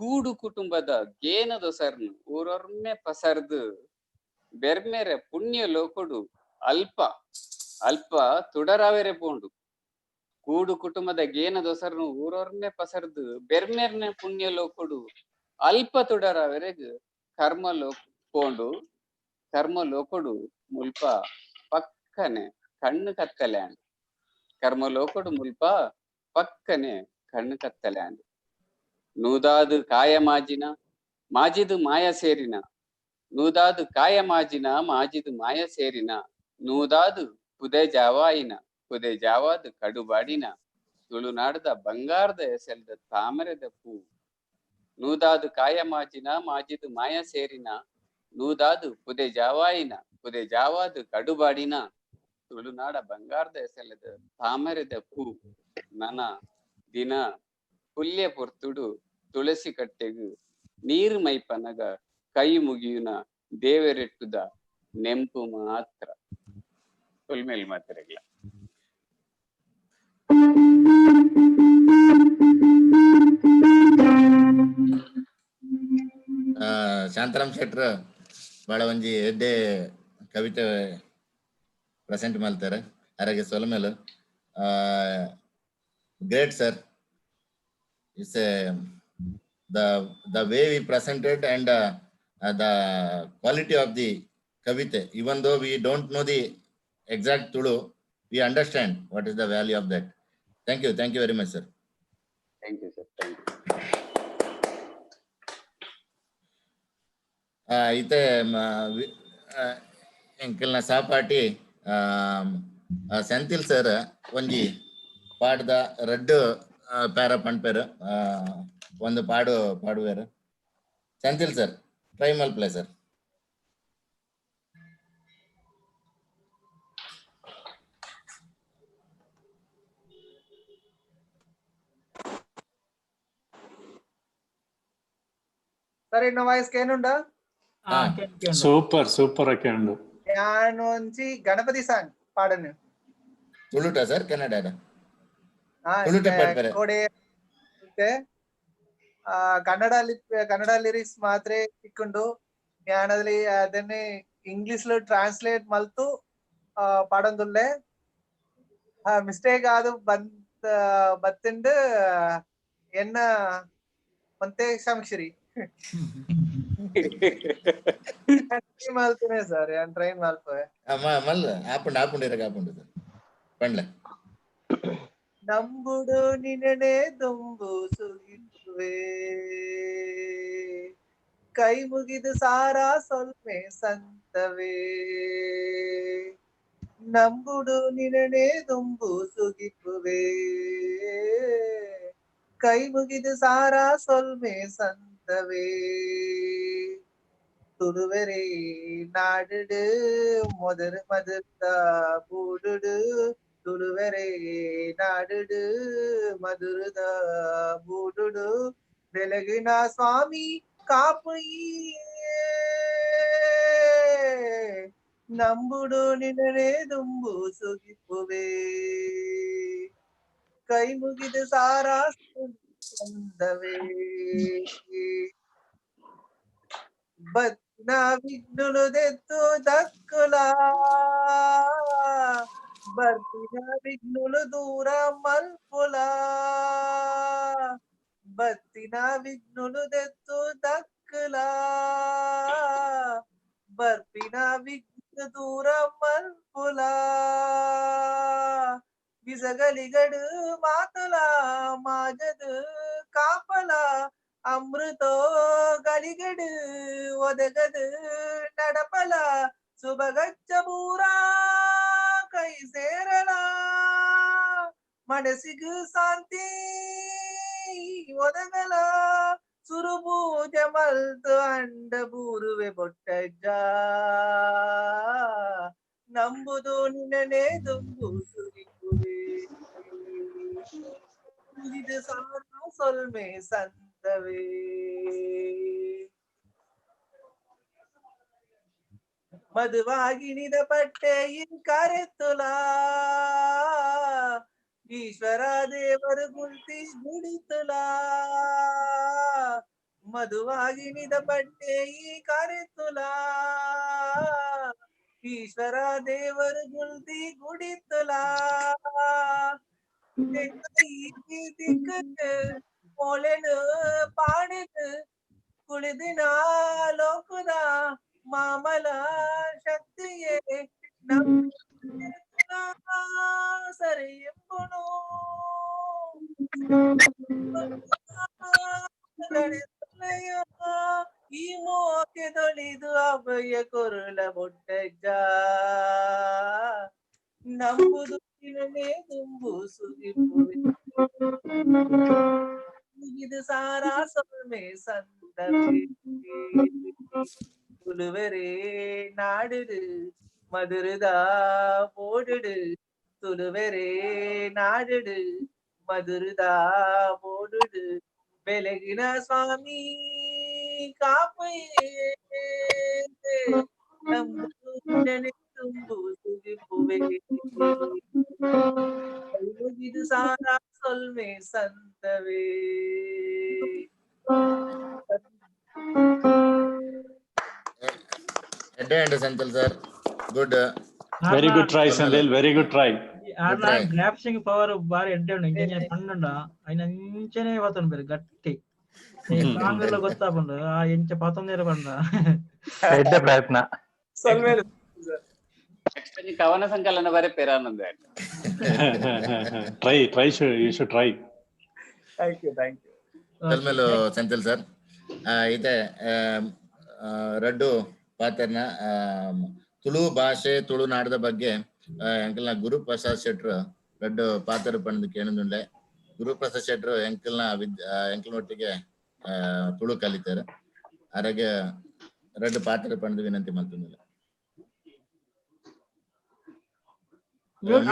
ಕೂಡು ಕುಟುಂಬದ ಗೇನದೊಸರ್ನು ಊರೊರ್ಮೆ ಪಸರ್ದು ಬೆರ್ಮೆರೆ ಪುಣ್ಯ ಲೋಕೊಡು ಅಲ್ಪ ಅಲ್ಪ ತುಡರಾವೆರೆ ಪೋಂಡು. ಕೂಡು ಕುಟುಂಬದ ಗೇನದೊಸರ್ನು ಊರೊರ್ಮೆ ಪಸರ್ದು ಬೆರ್ಮೆರ್ನೆ ಪುಣ್ಯ ಲೋಕೊಡು ಅಲ್ಪ ತುಡರಾವೆರೆಗ್ ಕರ್ಮ ಲೋಕ ಪೋಂಡು. ಕರ್ಮ ಲೋಕೊಡು ಮುಲ್ಪ ಪಕ್ಕನೆ ಕಣ್ಣು ಕತ್ತಲೆ ಆಂಡ್. ಕರ್ಮ ಲೋಕೊಡು ಮುಲ್ಪ ಪಕ್ಕನೆ ಕಣ್ಣು ಕತ್ತಲೆ ಆಂಡ್. ನೂದಾದು ಕಾಯ ಮಾಜಿನ ಮಾಜಿದು ಮಾಯ ಸೇರಿನ, ನೂದಾದು ಕಾಯ ಮಾಜಿನ ಮಾಜಿದು ಮಾಯ ಸೇರಿನ, ನೂದಾದು ಪುದೆ ಜಾವಾಯಿನ ಪುದೆ ಜಾವಾದು ಕಡುಬಾಡಿನ ತುಳುನಾಡದ ಬಂಗಾರದ ಎಸೆಲ್ದ ತಾಮರೆದ ಪೂ. ನೂದಾದು ಕಾಯ ಮಾಜಿನ ಮಾಜಿದು ಮಾಯ ಸೇರಿನ, ನೂದಾದು ಪುದೆ ಜಾವಾಯಿನ ಪುದೆ ಜಾವಾದು ಕಡುಬಾಡಿನ ತುಳುನಾಡ ಬಂಗಾರದ ಎಸೆಲದ ತಾಮರೆದ ಪೂ. ನನ ದಿನ ಪುಲ್ಯ ಪೊರ್ತುಡು ತುಳಸಿ ಕಟ್ಟೆಗು ನೀರು ಮೈಪನಗ ಕೈ ಮುಗಿಯುನ ದೇವರೆಟ್ಟುದ ನೆಂಪು ಮಾತ್ರ. ಸೊಲ್ಮೆಲ್ ಮಾತ್ರೆಗ್ಲ. ಶಾಂತರಾಮ್ ಶೆಟ್ರ್ ಬಹಳ ಒಂಜಿ ಎಡ್ಡೆ ಕವಿತೆ ಪ್ರೆಸೆಂಟ್ ಮಾಡ್ತಾರೆ. ಅರೆಗೆ ಸೊಲ್ಮೆಲು. Great sir. It's the way we presented and the quality of the kavite, even though we don't know the exact Tulu, we understand what is the value of that. Thank you. Thank you very much, sir. Thank you, sir. Thank you. ಇತ್ತೆ ಎಂಕಲ್ನ ಸಹಪಾಠಿ Senthil sir ಒಂಜಿ ಪಾಡ್ದ ರಡ್ಡ್ para ಪನ್ಪೆರ್, ಒಂದು ಪಾಡು ಪಾಡುವೆರ್. Senthil sir try ಮಲ್ಪಲೆ sir. Sir ಇನ್ನ voice ಕೇನುಂಡ? ಸೂಪರ್ ಸೂಪರ್ ಆಕೆ. ಯಾನ್ ಒಂಜಿ ಗಣಪತಿ ಸಾಂಗ್ ಪಾಡನು. ತುಳುಟ ಸರ್ ಕನ್ನಡ? ತುಳುಟ ಪಾಡ್ಪೆರೆ. ಕೋಡೆ ಕನ್ನಡ ಕನ್ನಡ ಲಿರಿಕ್ಸ್ ಮಾತ್ರ ತಿಕ್ಕುಂಡು. ಯಾನದಲ್ಲಿ ಅದನ್ನೇ ಇಂಗ್ಲಿಷ್ ಟ್ರಾನ್ಸ್ಲೇಟ್ ಮಲ್ತು ಪಾಡೊಂದುಲ್ಲೆ. ಮಿಸ್ಟೇಕ್ ಆದು ಬಂದ್ ಬತ್ತಿಂಡು ಎನ್ನ ಒಂತೆ ಕ್ಷಮಿಸಿರಿ. ಮಲ್ತನೆ ಸರ್, ಯಾನ್ ಟ್ರೈ ಮಲ್ಪುವೆ. ಮಲ್ ಆಪುಂಡು ಆಪುಂಡು ಇರಗ ಆಪುಂಡು ಸರ್ ಪಂಡ್ಲೆ. ನಂಬುಡು ನಿನನೆ ದುಂಬು ಸುಗಿಸುವೆ, ಕೈ ಮುಗಿದು ಸಾರಾ ಸೊಲ್ಮೆ ಸಂತವೇ. ನಂಬುಡು ನಿನನೆ ದುಂಬು ಸುಗಿಪುವೆ, ಕೈ ಮುಗಿದು ಸಾರಾ ಸೊಲ್ಮೆ ಸಂತವೇ. ತುಳುವರೇ ನಾಡುಡು ಮೊದಲು ಮದುತ್ತ ಬೂಡುಡು, ತುಳುವರೇ ನಾಡುಡು ಮಧುರದ ಬೂಡುಡು. ಬೆಳಗಿನ ಸ್ವಾಮಿ ಕಾಪುಯೇ, ನಂಬುಡು ನಿನನೆ ದುಂಬು ಸುಗಿಪುವೆ, ಕೈ ಮುಗಿದು ಸಾರಾ ಸಂದವೇ. ಬತ್ತಿನ ವಿಘ್ನುಲು ದೆತ್ತು ದಕ್ಕುಲ, ಬರ್ಪಿನ ವಿಘ್ನುಲು ದೂರ ಮಲ್ಪುಲ. ಬತ್ತಿನ ವಿಘ್ನುಲು ದೆತ್ತು ದಕ್ಕುಲ, ಬರ್ಪಿನ ವಿಘ್ನ ದೂರ ಮಲ್ಪುಲ. ಬಿಸಗಲಿಗಡು ಮಾತಲ ಮಾಜದು ಕಾಪಲ, ಅಮೃತೋ ಗಲಿಗಡು ಒದಗದು ನಡಪಲ. ಸುಬಗಚ್ಚ ಪೂರ ಕೈ ಸೇರಲ ಮನಸ್ಸಿಗೆ ಶಾಂತಿ ಒದಗಲ ಸುರುಪೂಜೆ ಮಲ್ತು ಅಂಡ ಬೂರುವೆ ಬೊಟ್ಟಜ್ಜ ನಂಬುದು ನಿನ್ನನೆ ದುಂಬು ಸುರಿಪುವೆ ಇದು ಸಾರ ಸೊಲ್ಮೆ ಸಂತವೇ. ಮಧುವಾಗಿನಿದ ಪಟ್ಟೆಯಿನ್ ಕರೆತುಲ ಈಶ್ವರ ದೇವರು ಗುಲ್ತಿ ಗುಡಿತುಲ ಮಧುವಾಗಿನಿದ ಪಟ್ಟೆಯಿ ಕರೆತುಲ ಈಶ್ವರ ದೇವರು ಗುಲ್ತಿ ಗುಡಿತುಲ ಮೋಳೆನು ಪಾಡಿದು ಕುಳಿದಿನ ಲೋಕದ ಮಾಮಲ ಶಕ್ತಿಯೇ ನಮ್ಮ ಸರಿ ಎಂಬುನು ಈ ಮೋಕೆ ತೊಳಿದು ಅಭಯ ಕೊರುಳ ಬೊಟ್ಟಜ್ಜ ನಂಬುದು ನಿನ್ನನೆ ತುಂಬು ಸುಗಿಪುವೆ ಇದು ಸಾರಾ ಸೊಲ್ಮೆ ಸಂದವೇ. ತುಳುವರೇ ನಾಡುಡು ಮಧುರದಾ போடுடு ತುಳುವರೇ ನಾಡುಡು ಮಧುರದಾ போடுடு ಬೆಳಗಿನ ಸ್ವಾಮಿ ಕಾಪಯೇ ನಂಬುದು ನಿನ್ನನೆ ತುಂಬು ಸುಗಿಪುವೆ ಮುಗಿದು ಸಾರಾ ಸೊಲ್ಮೆ ಸಂತವೇ. ಎಡ್ಡೆ and Senthil sir, good. Very good try, Sandil. Very good try. ಆರ್ನ ಗ್ರಾಪ್ಸಿಂಗ್ ಪವರ್ ಬಾರಿ ಎಡ್ಡೆ ಉಂಡು ಇಂಜಿನಿಯರ್ ಪಂಡುಂಡ ಐನ ಅಂಚನೆ ಪತೊಂಡು ಬೇರೆ ಗಟ್ಟಿ ಸಾಂಗ್ ಎಲ್ಲ ಗೊತ್ತಾಪುಂಡು ಆ ಎಂಚ ಪತೊಂದೇರ ಪಂಡ. ಎಡ್ಡೆ ಪ್ರಯತ್ನ. ನೆಕ್ಸ್ಟ್ ಕವನ ಸಂಕಲನ ಬರೆಪೇರ ಆನಂದ. Try, try, you should try. Thank you, thank you. ಸೊಲ್ಮೆಲು ಸೆಂಥಿಲ್ sir. ಇದೆ ರಡ್ಡು ಪಾತೆರ್ನ ತುಳು ಭಾಷೆ ತುಳುನಾಡದ ಬಗ್ಗೆ ಎಂಕಲ್ನ ಗುರುಪ್ರಸಾದ್ ಶೆಟ್ರು ರಡ್ಡು ಪಾತೆರ ಪಂದ್ ಕೇಣದುಂಡೆ. ಗುರುಪ್ರಸಾದ್ ಶೆಟ್ರು ಎಂಕಲ್ನ ವಿದ್ ಎಂಕಲ್ನ ಒಟ್ಟಿಗೆ ತುಳು ಕಲಿತಾರೆ. ಅರೆಗೆ ರಡ್ಡು ಪಾತೆರ ಪಂದ್ ವಿನಂತಿ ಮಲ್ತೊಂದುಲ್ಲೆ.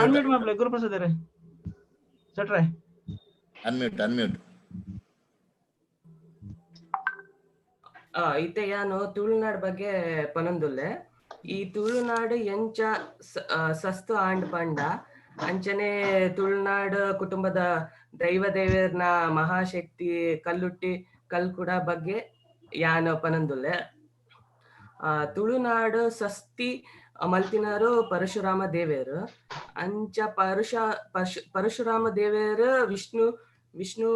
ಅನ್ಮ್ಯೂಟ್ ಮಾಡ್ಲೆ ಗುರುಪ್ರಸಾದ್ ರೇ ಶೆಟ್ರೆ. Unmute, unmute. ಇತ್ತೆ ಯಾನು ತುಳುನಾಡ್ ಬಗ್ಗೆ ಪನೊಂದುಲ್ಲೆ. ಈ ತುಳುನಾಡು ಎಂಚ ಸಸ್ತು ಆಂಡ್ ಪಂಡ ಅಂಚನೆ ತುಳುನಾಡು ಕುಟುಂಬದ ದೈವ ದೇವೆರ್ನ ಮಹಾಶಕ್ತಿ ಕಲ್ಲುಟ್ಟಿ ಕಲ್ಕುಡ ಬಗ್ಗೆ ಯಾನು ಪನೊಂದುಲ್ಲೆ. ತುಳುನಾಡು ಸಸ್ತಿ ಮಲ್ತಿನಾರು ಪರಶುರಾಮ ದೇವೇರು. ಅಂಚ ಪರುಷ ಪರಶು ಪರಶುರಾಮ ದೇವೇರು ವಿಷ್ಣು ವಿಷ್ಣು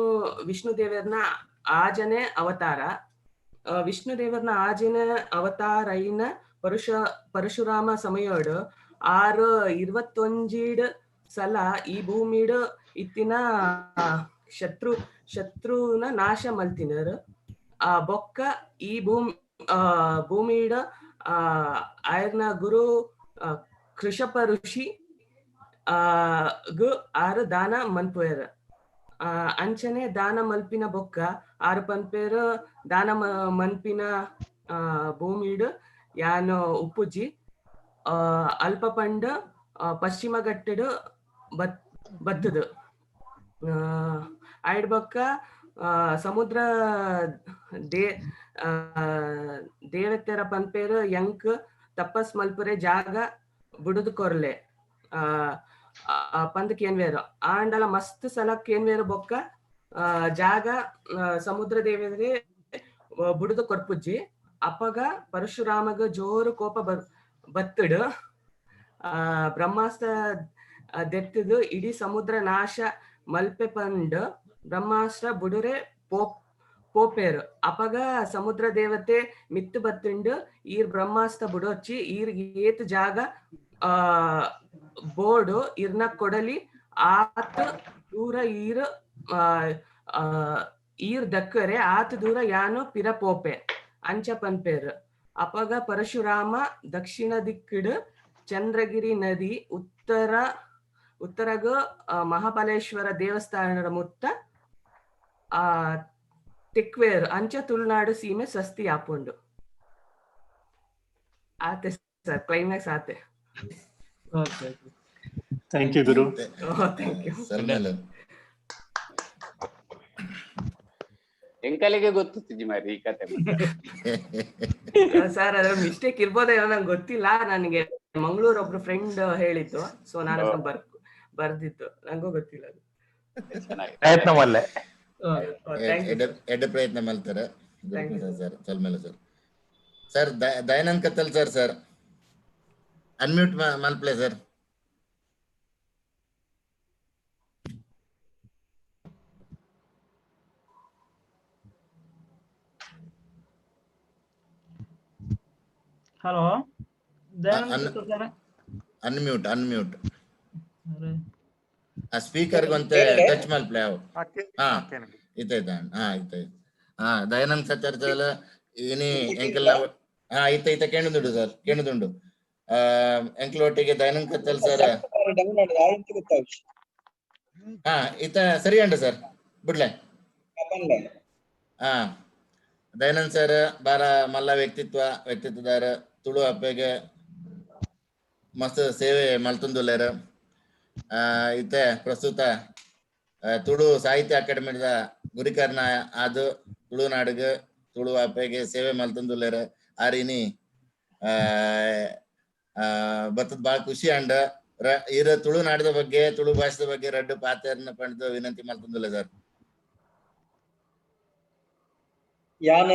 ವಿಷ್ಣು ದೇವೇರ್ನ ಆಜನೆ ಅವತಾರ. ವಿಷ್ಣು ದೇವರ್ನ ಆಜನೆ ಅವತಾರ ಐನ ಪರಶುರಾಮ ಸಮಯೋಡು ಆರು 21 ಸಲ ಈ ಭೂಮಿಡು ಇತ್ತಿನ ಶತ್ರುನ ನಾಶ ಮಲ್ತಿನರು. ಆ ಬೊಕ್ಕ ಈ ಭೂಮಿಡ ಆ ಆಯರ್ನ ಗುರು ಕೃಷಪ ಋಷಿ ಆ ಗು ಆರು ದಾನ ಮನ್ಪುವೆರ್. ಅಂಚನೆ ದಾನ ಮಲ್ಪಿನ ಬೊಕ್ಕ ಆರು ಪನ್ಪೇರು ದಾನ ಮನ್ಪಿನ ಭೂಮಿಡ್ ಯಾನು ಉಪ್ಪುಜಿ ಅಲ್ಪ ಪಂಡ ಪಶ್ಚಿಮ ಘಟ್ಟಡ್ ಬತ್ತದು. ಆಯ್ಡ್ ಬೊಕ್ಕ ಸಮುದ್ರ ದೇವತೆರ ಪನ್ಪೇರು ಎಂಕ್ ತಪಸ್ ಮಲ್ಪುರೆ ಜಾಗ ಬುಡುದು ಕೊರ್ಲೆ ಪಂದ್ ಕೇನ್ವೇರು. ಆಂಡಲ ಮಸ್ತ್ ಸಲ ಕೇನ್ವೇರು ಬೊಕ್ಕ ಜಾಗ ಸಮುದ್ರ ದೇವರೇ ಬುಡುದು ಕೊರ್ಪುಜ್ಜಿ. ಅಪಗ ಪರಶುರಾಮಗ ಜೋರು ಕೋಪ ಬತ್ತಡು ಬ್ರಹ್ಮಾಸ್ತ್ರ ದೆತ್ತದು ಇಡೀ ಸಮುದ್ರ ನಾಶ ಮಲ್ಪೆ ಪಂಡ್ ಬ್ರಹ್ಮಾಸ್ತ್ರ ಬುಡುರೆ ಪೋಪೇರು. ಅಪಗ ಸಮುದ್ರ ದೇವತೆ ಮಿತ್ತು ಬತ್ತುಂಡು ಈರ್ ಬ್ರಹ್ಮಾಸ್ತ್ರ ಬುಡೊಚ್ಚಿ ಈರ್ ಏತ್ ಜಾಗ ಬೋರ್ಡು ಇರ್ನ ಕೊಡಲಿ ಆತ್ ದೂರ ಈರ್ ಈರ್ ದಕ್ಕರೆ ಆತ್ ದೂರ ಯಾನು ಪಿರ ಪೋಪೆ ಅಂಚ ಪನ್ಪೇರು. ಅಪಗ ಪರಶುರಾಮ ದಕ್ಷಿಣ ದಿಕ್ಕಿಡ್ ಚಂದ್ರಗಿರಿ ನದಿ ಉತ್ತರಗ ಮಹಾಬಲೇಶ್ವರ ದೇವಸ್ಥಾನದ ಮುತ್ತ ಆ ತಿಕ್ವೇರ್ ಅಂಚ ತುಳುನಾಡು ಸೀಮೆ ಸ್ವಸ್ತಿ ಆಪುಂಡು. ಆತೆ ಸರ್, ಕ್ಲೈಮ್ಯಾಕ್ಸ್ ಆತೆ. Okay. Thank you Guru. Thank you. ಸೊಲ್ಮೆಲು. ಎಂಕಲಿಗೆ ಗೊತ್ತಿತ್ತಿಜಿ ಮಾರ್ರೆ ಈ ಕತೆ. ಸರ್, ಅದ್ರ ಮಿಸ್ಟೇಕ್ ಇರ್ಬೋದೇನೋ, ನಂಗೆ ಗೊತ್ತಿಲ್ಲ. ನನಗೆ ಮಂಗಳೂರು ಒಬ್ರು ಫ್ರೆಂಡ್ ಹೇಳಿದ್ದು, ಸೊ ನಾನು ಅದನ್ನ ಬರ್ದಿದ್ದು, ನಂಗೂ ಗೊತ್ತಿಲ್ಲ ಅದು. ಚೆನ್ನಾಗಿ ಪ್ರಯತ್ನ ಮಲ್ಲೆ. Thank you. ಎಡ್ಡೆ ಎಡ್ಡೆ ಪ್ರಯತ್ನ ಮಲ್ತಾರೆ. Thank you. Sir, ಸೊಲ್ಮೆಲು sir. Sir, Dayanand Kattal sir, sir, unmute ಮಲ್ಪ್ಲೆ sir. Hello, Dayanand sir. Unmute, unmute. ಅರೆ. ಆ ಸ್ಪೀಕರ್ ಒಂತೆ ಟಚ್ ಮಲ್ಪ್ಲೆ ಅವು. ಹಾ, ಇತ್ತೈತ? ಹಾ, ಇತ್ತೈತೆ. ಹಾ, ದಯಾನಂದ್ ಸತ್ತರ್ ಇನಿ ಎಂಕಲ್ನ, ಹಾ, ಇತ್ತ ಇತ್ತ ಕೇಳುದುಂಡು ಸರ್, ಕೇಳುದುಂಡು. ಆ ಎಂಕ್ಲೊಟ್ಟಿಗೆ ದಯಾನಂದ್ ಕತ್ತಲ್ ಸರ್. ಹಾ, ಇತ್ತ ಸರಿ ಅಂಡ ಸರ್, ಬಿಡ್ಲೆ. ಹಾ, ದಯಾನಂದ್ ಸರ್ ಬಾರ ಮಲ್ಲ ವ್ಯಕ್ತಿತ್ವದಾರ. ತುಳು ಅಪ್ಪೆಗೆ ಮಸ್ತ್ ಸೇವೆ ಮಲ್ತೊಂದುಲ್ಲೆರ್. ಇತ್ತೆ ಪ್ರಸ್ತುತ ತುಳು ಸಾಹಿತ್ಯ ಅಕಾಡೆಮಿದ ಗುರಿಕಾರನ ಆದ್ ತುಳುನಾಡಿಗೆ, ತುಳು ಅಪ್ಪೆಗೆ ಸೇವೆ ಮಲ್ತೊಂದುಲ್ಲೆರ್. ಆರಿನಿ ಆ ಆ ಬತ್ತದ ಬಾಳ ಖುಷಿ ಅಂಡ. ಇರ ತುಳುನಾಡದ ಬಗ್ಗೆ, ತುಳು ಭಾಷೆದ ಬಗ್ಗೆ ರಡ್ಡು ಪಾತೆರ್ನ ಪಂಡ್ದು ವಿನಂತಿ ಮಲ್ತೊಂದುಲ್ಲೆ ಸರ್. ಯಾನ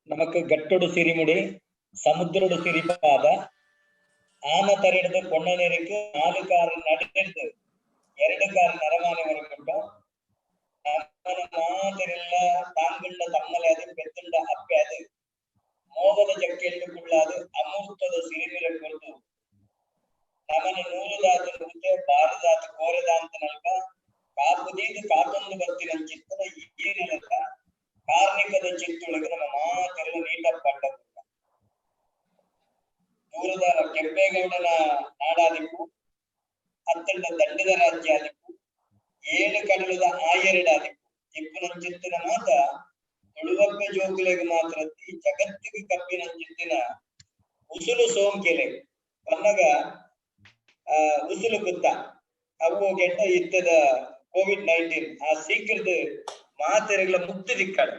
ನಮಕ್ ಗಟ್ಟೊಡು ಸಿರಿಮುಡಿ, ಸಮುದ್ರಡು ಸಿರಿಪಾದ, ಆನ ತರಿಡ್ದು ಪೊಣ್ಣ ನೀருக்கு, ನಾಲು ಕಾರು ನಡಿಡ್ದು ಎರಡು ಕಾರು ನರಮಾನೆ ವರಕುಂಟ, ನಮ್ಮನ ಮಾತೆರೆಲ್ಲ ತಾಂಗುಂಡ ತಮ್ಮಲೆ ಅದು, ಪೆತ್ತುಂಡ ಅಪ್ಪೆ ಅದು, ಮೋಗದ ಜಕ್ಕೆಂಡು ಕುಳ್ಳಾದು, ಅಮೂರ್ತದ ಸಿರಿಮಿರ ಕೊರ್ದು, ನಮನ ನೂರುದಾತು ನುಗ್ತೆ ಬಾರದಾತು ಕೋರೆದಾಂತ ನಲ್ಕ ಕಾಪುದೀದು ಕಾತೊಂದು ಬರ್ತಿನ ಚಿತ್ತದ ಈ ನೆಲಕ ಕಾರ್ಣಿಕದ ಚಿತ್ತೊಳಗೆ ನಮ್ಮ ಮಾತೆಲ್ಲ ನೀಟಪ್ಪ ಪಡ್ಡ ದೂರದ ಕೆಂಪೇಗೌಡನ ನಾಡಾದಿಪ್ಪು ಅತ್ತಂಡ ದಂಡದ ರಾಜ್ಯಾದಿಪ್ಪು, ಏಳು ಕಡಲದ ಆಯೆರಡಾದಿಪ್ಪು ಇಪ್ಪುನಂಚಿತ್ತಿನ ಮಾತ ತುಳುವಪ್ಪೆ ಜೋಕುಲೆಗ್ ಮಾತ್ರ ಈ ಜಗತ್ತಿಗೆ ಕಬ್ಬಿನಂಚಿತ್ತಿನ ಉಸುಲು ಸೋಂಕೆಲೆ ಪನ್ನಗ ಆ ಉಸುಲು ಕುತ್ತ ಅವು ಕೆಟ್ಟ ಇತ್ತದ ಕೋವಿಡ್-19 ಆ ಸೀಕೃತ ಮಾತೆರೆಗಳ ಮುಕ್ತಿ ದಿಕ್ಕಡ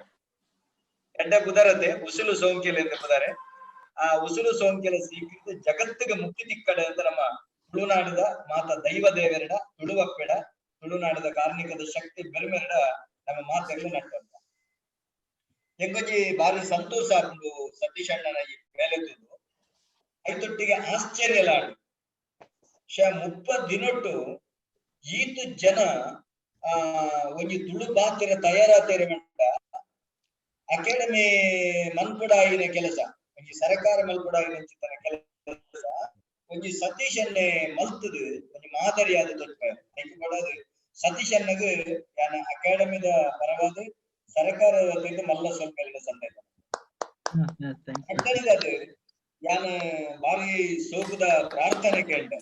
ಎಡ್ಡ ಬುದರತೆ ಉಸುಲು ಸೋಂಕೆಲೆ ಅಂತ ಬುದಾರೆ. ಆ ಉಸುಲು ಸೋಂಕೆಲ ಸೀಕೃತ ಜಗತ್ತಿಗೆ ಮುಕ್ತಿ ದಿಕ್ಕಡ ಅಂತ ನಮ್ಮ ತುಳುನಾಡದ ಮಾತ ದೈವ ದೇವರಡ, ತುಳುವಪ್ಪೆಡ, ತುಳುನಾಡದ ಕಾರ್ಣಿಕದ ಶಕ್ತಿ ಬೆರ್ಮೆರಡ ನಮ್ಮ ಮಾತೆಲ್ಲ ನಟ್ಟಂತ ಎಂಕೊಂಜಿ ಬಾರಿ ಸಂತೋಷ ಆಪುಂಡು ಸತೀಶ್ ಅಣ್ಣನ ಈ ಬೇಲೆದ್ದು. ಐತೊಟ್ಟಿಗೆ ಆಶ್ಚರ್ಯ ಲಾಡು ಶ 30 ದಿನೊಟ್ಟು ಈತು ಜನ ಆ ಒಂಜಿ ತುಳು ಪಾತ್ರ ತಯಾರಾತೇರೆ ಮಂಟ ಅಕಾಡೆಮಿ ಮನ್ಪುಡಾಯಿನ ಕೆಲಸ, ಒಂಜಿ ಸರಕಾರ ಮಲ್ಪುಡಾಯಿನ ಚಿತ್ತನ ಕೆಲಸ ಒಂಜಿ ಸತೀಶ್ ಅನ್ನೆ ಮಲ್ತದು ಒಂಜಿ ಮಾದರಿಯಾದ ತೊಟ್ಟ ಐಕ್ ಪಡೋದು. ಸತೀಶ್ ಅನ್ನಗ್ ಯಾನ ಅಕಾಡೆಮಿದ ಪರವಾದ ಸರ್ಕಾರದ ವತಿಯಿಂದ ಮಲ್ಲ ಸ್ವಲ್ಪ ಎಲ್ಲ ಸಂದೇಶ ಅದು ಯಾನ ಬಾರಿ ಸೋಕುದ ಪ್ರಾರ್ಥನೆ ಕೇಳ್ತ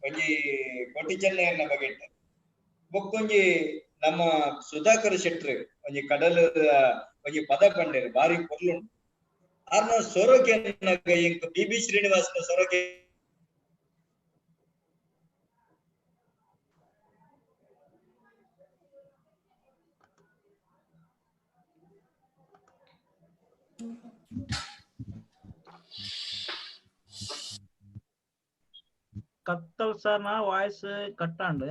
ಒಂಜಿ ಕೋಟಿ ಚೆನ್ನಯ್ಯನ ಬಗ್ಗೆ ಬೊಕ್ಕೊಂಜಿ ನಮ್ಮ ಸುಧಾಕರ್ ಶೆಟ್ರ್ ಒಂಜಿ ಕಡಲ ಒಂಜಿ ಪದ ಪಂಡೇರು ಬಾರಿ ಪೊರ್ಲುಂಡು. ಆರ್ನ ಸೊರಕೆ ಎಂಕ್ ಬಿ ಬಿ ಶ್ರೀನಿವಾಸನ ಸೊರಕೆ ಕತ್ತಲ್ ಸರ್ ನ ವಾಯ್ಸ್ ಕಟ್ ಆಂಡ್.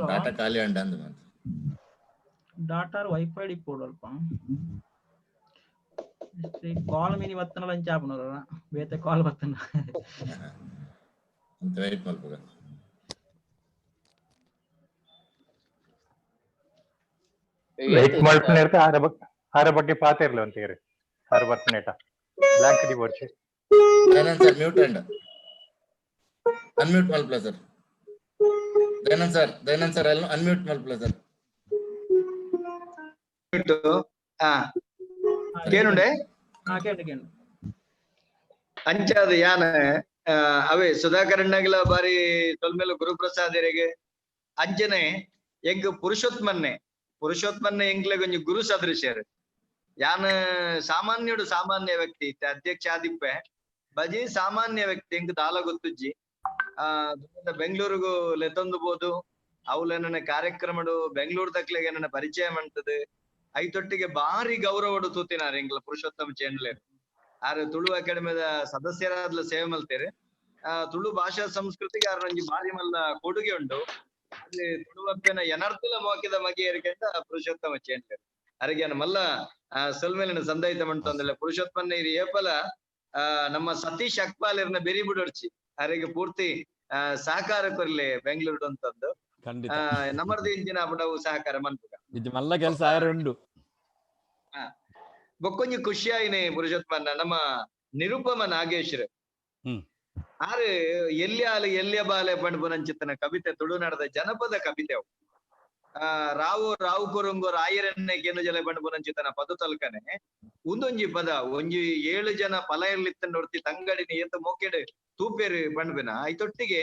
ಡಾಟಾ ಖಾಲಿ ಅಂಡ ಅಂದ್ ಮಂತ್. ಡಾಟಾ ವೈಫೈ ಇಪ್ಪೊಡು ಅಲ್ಪ ಕಾಲ್ ಮಿನಿ ಬತ್ತನಲ ಅಂಚ ಆಪುನರ ಬೇತೆ ಕಾಲ್ ಬತ್ತನ. ಅಂತ ವೆಯ್ಟ್ ಮಲ್ಪುಗ. ವೆಯ್ಟ್ ಮಲ್ಪುನೇರ್ತ ಆರ ಬಗ್ಗೆ ಆರ ಬಗ್ಗೆ ಪಾತೆರ್ಲ ಅಂತೀರಿ ಆರ ಬರ್ಪುನೇಟ ಬ್ಲಾಂಕ್ ಡಿವೋರ್ಚಿ. Dayanand sir mute and unmute ಮಲ್ಪುಲ sir. Dayanand sir, Dayanand sir unmute ಮಲ್ಪುಲ sir. ಕೇನುಂಡೆ? ಹಾ, ಕೇಂಡು ಕೇಂಡು. ಅಂಚಾದ ಯಾನ ಅವೇ ಸುಧಾಕರಣ್ಣಗ್ಲ ಬಾರಿ ಸೊಲ್ಮೆಲು ಗುರುಪ್ರಸಾದರಿಗೆ. ಅಂಚನೆ ಎಂಕ್ ಪುರುಷೋತ್ಮನ್ನೆ ಪುರುಷೋತ್ಮನ್ನೆ ಎಂಕ್ಲೆಗ್ ಒಂಜಿ ಗುರು ಸದೃಶ್ಯರು. ಯಾನ್ ಸಾಮಾನ್ಯುಡು ಸಾಮಾನ್ಯ ವ್ಯಕ್ತಿ, ಇತ್ತೆ ಅಧ್ಯಕ್ಷ ಆದಿಪ್ಪೆ ಬಜಿ ಸಾಮಾನ್ಯ ವ್ಯಕ್ತಿ, ಎಂಕ್ ದಾಲ ಗೊತ್ತುಜ್ಜಿ. ಆ ಬೆಂಗಳೂರುಗು ಲೆತ್ತೊಂದು ಬೋದು ಅವ್ಲೆನ ಕಾರ್ಯಕ್ರಮಡು ಬೆಂಗಳೂರು ತಕ್ಲೆಗ್ ಏನನ್ನ ಪರಿಚಯ ಮಂತದು ಐತೊಟ್ಟಿಗೆ ಬಾರಿ ಗೌರವಡು ತೂತಿನಾರ್ ಎಂಕ್ಲ ಪುರುಷೋತ್ತಮ ಚೇಂಡ್ಲೇರ್. ಆರ್ ತುಳು ಅಕಾಡೆಮಿದ ಸದಸ್ಯರಾದ್ಲ ಸೇವೆ ಮಲ್ತೇರು. ಆ ತುಳು ಭಾಷಾ ಸಂಸ್ಕೃತಿಗೆ ಆರ್ ಒಂಜಿ ಬಾರಿ ಮಲ್ಲ ಕೊಡುಗೆ ಉಂಡು. ಅಲ್ಲಿ ತುಳುವಪ್ಪೆನ ಎನರ್ತುಲ ಮೋಕಿದ ಮಗಿಯರಿಕೆಂಡ ಪುರುಷೋತ್ತಮ ಚೇಂಡ್ಲೇರ್. ಅರಿಗೇನ ಮಲ್ಲ ಸೊಲ್ಮೇಲಿನ ಸಂದಾಯಿತ ಮಂಟೊಂದಿಲ್ಲ ಪುರುಷೋತ್ತಮನ ಇರಿ ಏಪಲ ನಮ್ಮ ಸತೀಶ್ ಅಕ್ಪಾಲಿರ್ನ ಬೆರಿ ಬಿಡೋಡ್ಚಿ ಅರೆಗೆ ಪೂರ್ತಿ ಸಹಕಾರ ಕೊರ್ಲೆ ಬೆಂಗಳೂರು ಅಂತಂದು. ಖಂಡಿತ. ನಮ್ಮರ್ದು ಇಂಚಿನ ಬಡವು ಸಹಕಾರ ಮನ್ಪುಗ ಇದು ಮಲ್ಲ ಕೆಲಸ ಆಯರ ಉಂಡು. ಬೊಕ್ಕೊಂಜಿ ಖುಷಿ ಆಯಿನೆ ಪುರುಷೋತ್ತಮನ್ನ ನಮ್ಮ ನಿರುಪಮ ನಾಗೇಶ್ವರ ಆರು ಎಲ್ಯಾಲು ಎಲ್ಯ ಬಾಲೆ ಪಂಡ್ಪುನಂಚಿತ್ತನ ಕವಿತೆ ತುಳುನಾಡದ ಜನಪದ ಕವಿತೆ ಅವು. ರಾವು ರಾವು ಕೊರುಂಗು ರಾಯರನ್ನೇ ಕೇನು ಜಲೆ ಪಂಡ್ಪುನಂಚಿತ್ತನ ಪದ ತಲ್ಕನೆ ಉಂದೊಂಜಿ ಪದ ಒಂಜಿ 7 ಜನ ಫಲ ಇರ್ಲಿತ್ತಂಡೊರ್ತಿ ತಂಗಡಿನ ಏತ ಮೋಕೆಡ್ ತೂಪೇರು ಪಂಡ್ಪಿನ ಐತೊಟ್ಟಿಗೆ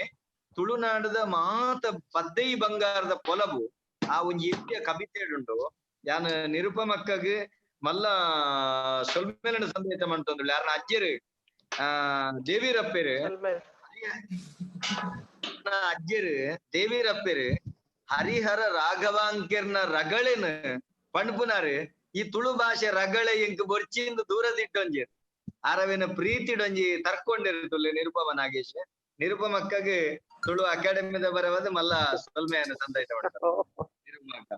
ತುಳುನಾಡದ ಮಾತ ಪದ್ದೈ ಬಂಗಾರದ ಪೊಲಬು ಆ ಒಂಜಿ ಎಲ್ಯ ಕವಿತೆ ಉಂಡು. ಯಾನ್ ನಿರುಪಮಕ್ಕಗ್ ಮಲ್ಲ ಸೊಲ್ಮೇಲನ ಸಂದೇಶ ಮಂತಂದುಳ್ಳೆ. ಯಾರನ್ನ ಅಜ್ಜರು ದೇವಿರಪ್ಪೇರು ಅಜ್ಜರು ದೇವಿರಪ್ಪೇರು ಹರಿಹರ ರಾಘವಾಂಕೆರ್ನ ರಗಳೇನ ಪಣ್ಪುನಾರು. ಈ ತುಳು ಭಾಷೆ ರಗಳೆ ಎಂಕ್ ಬೊರ್ಚಿಂದು ದೂರದಿಟ್ಟೊಂಜಿ ಅರವಿನ ಪ್ರೀತಿಡೊಂಜಿ ತರ್ಕೊಂಡಿರ್ತುಲ್ಲೆ ನಿರುಪಮ ನಾಗೇಶ್. ನಿರುಪಮಕ್ಕಗ್ ತುಳು ಅಕಾಡೆಮಿದ ಬರವಾದ ಮಲ್ಲ ಸೊಲ್ಮೆಯನ್ನು ಸಂದಾಯ್ತ ನಿರುಪಮಕ್ಕ.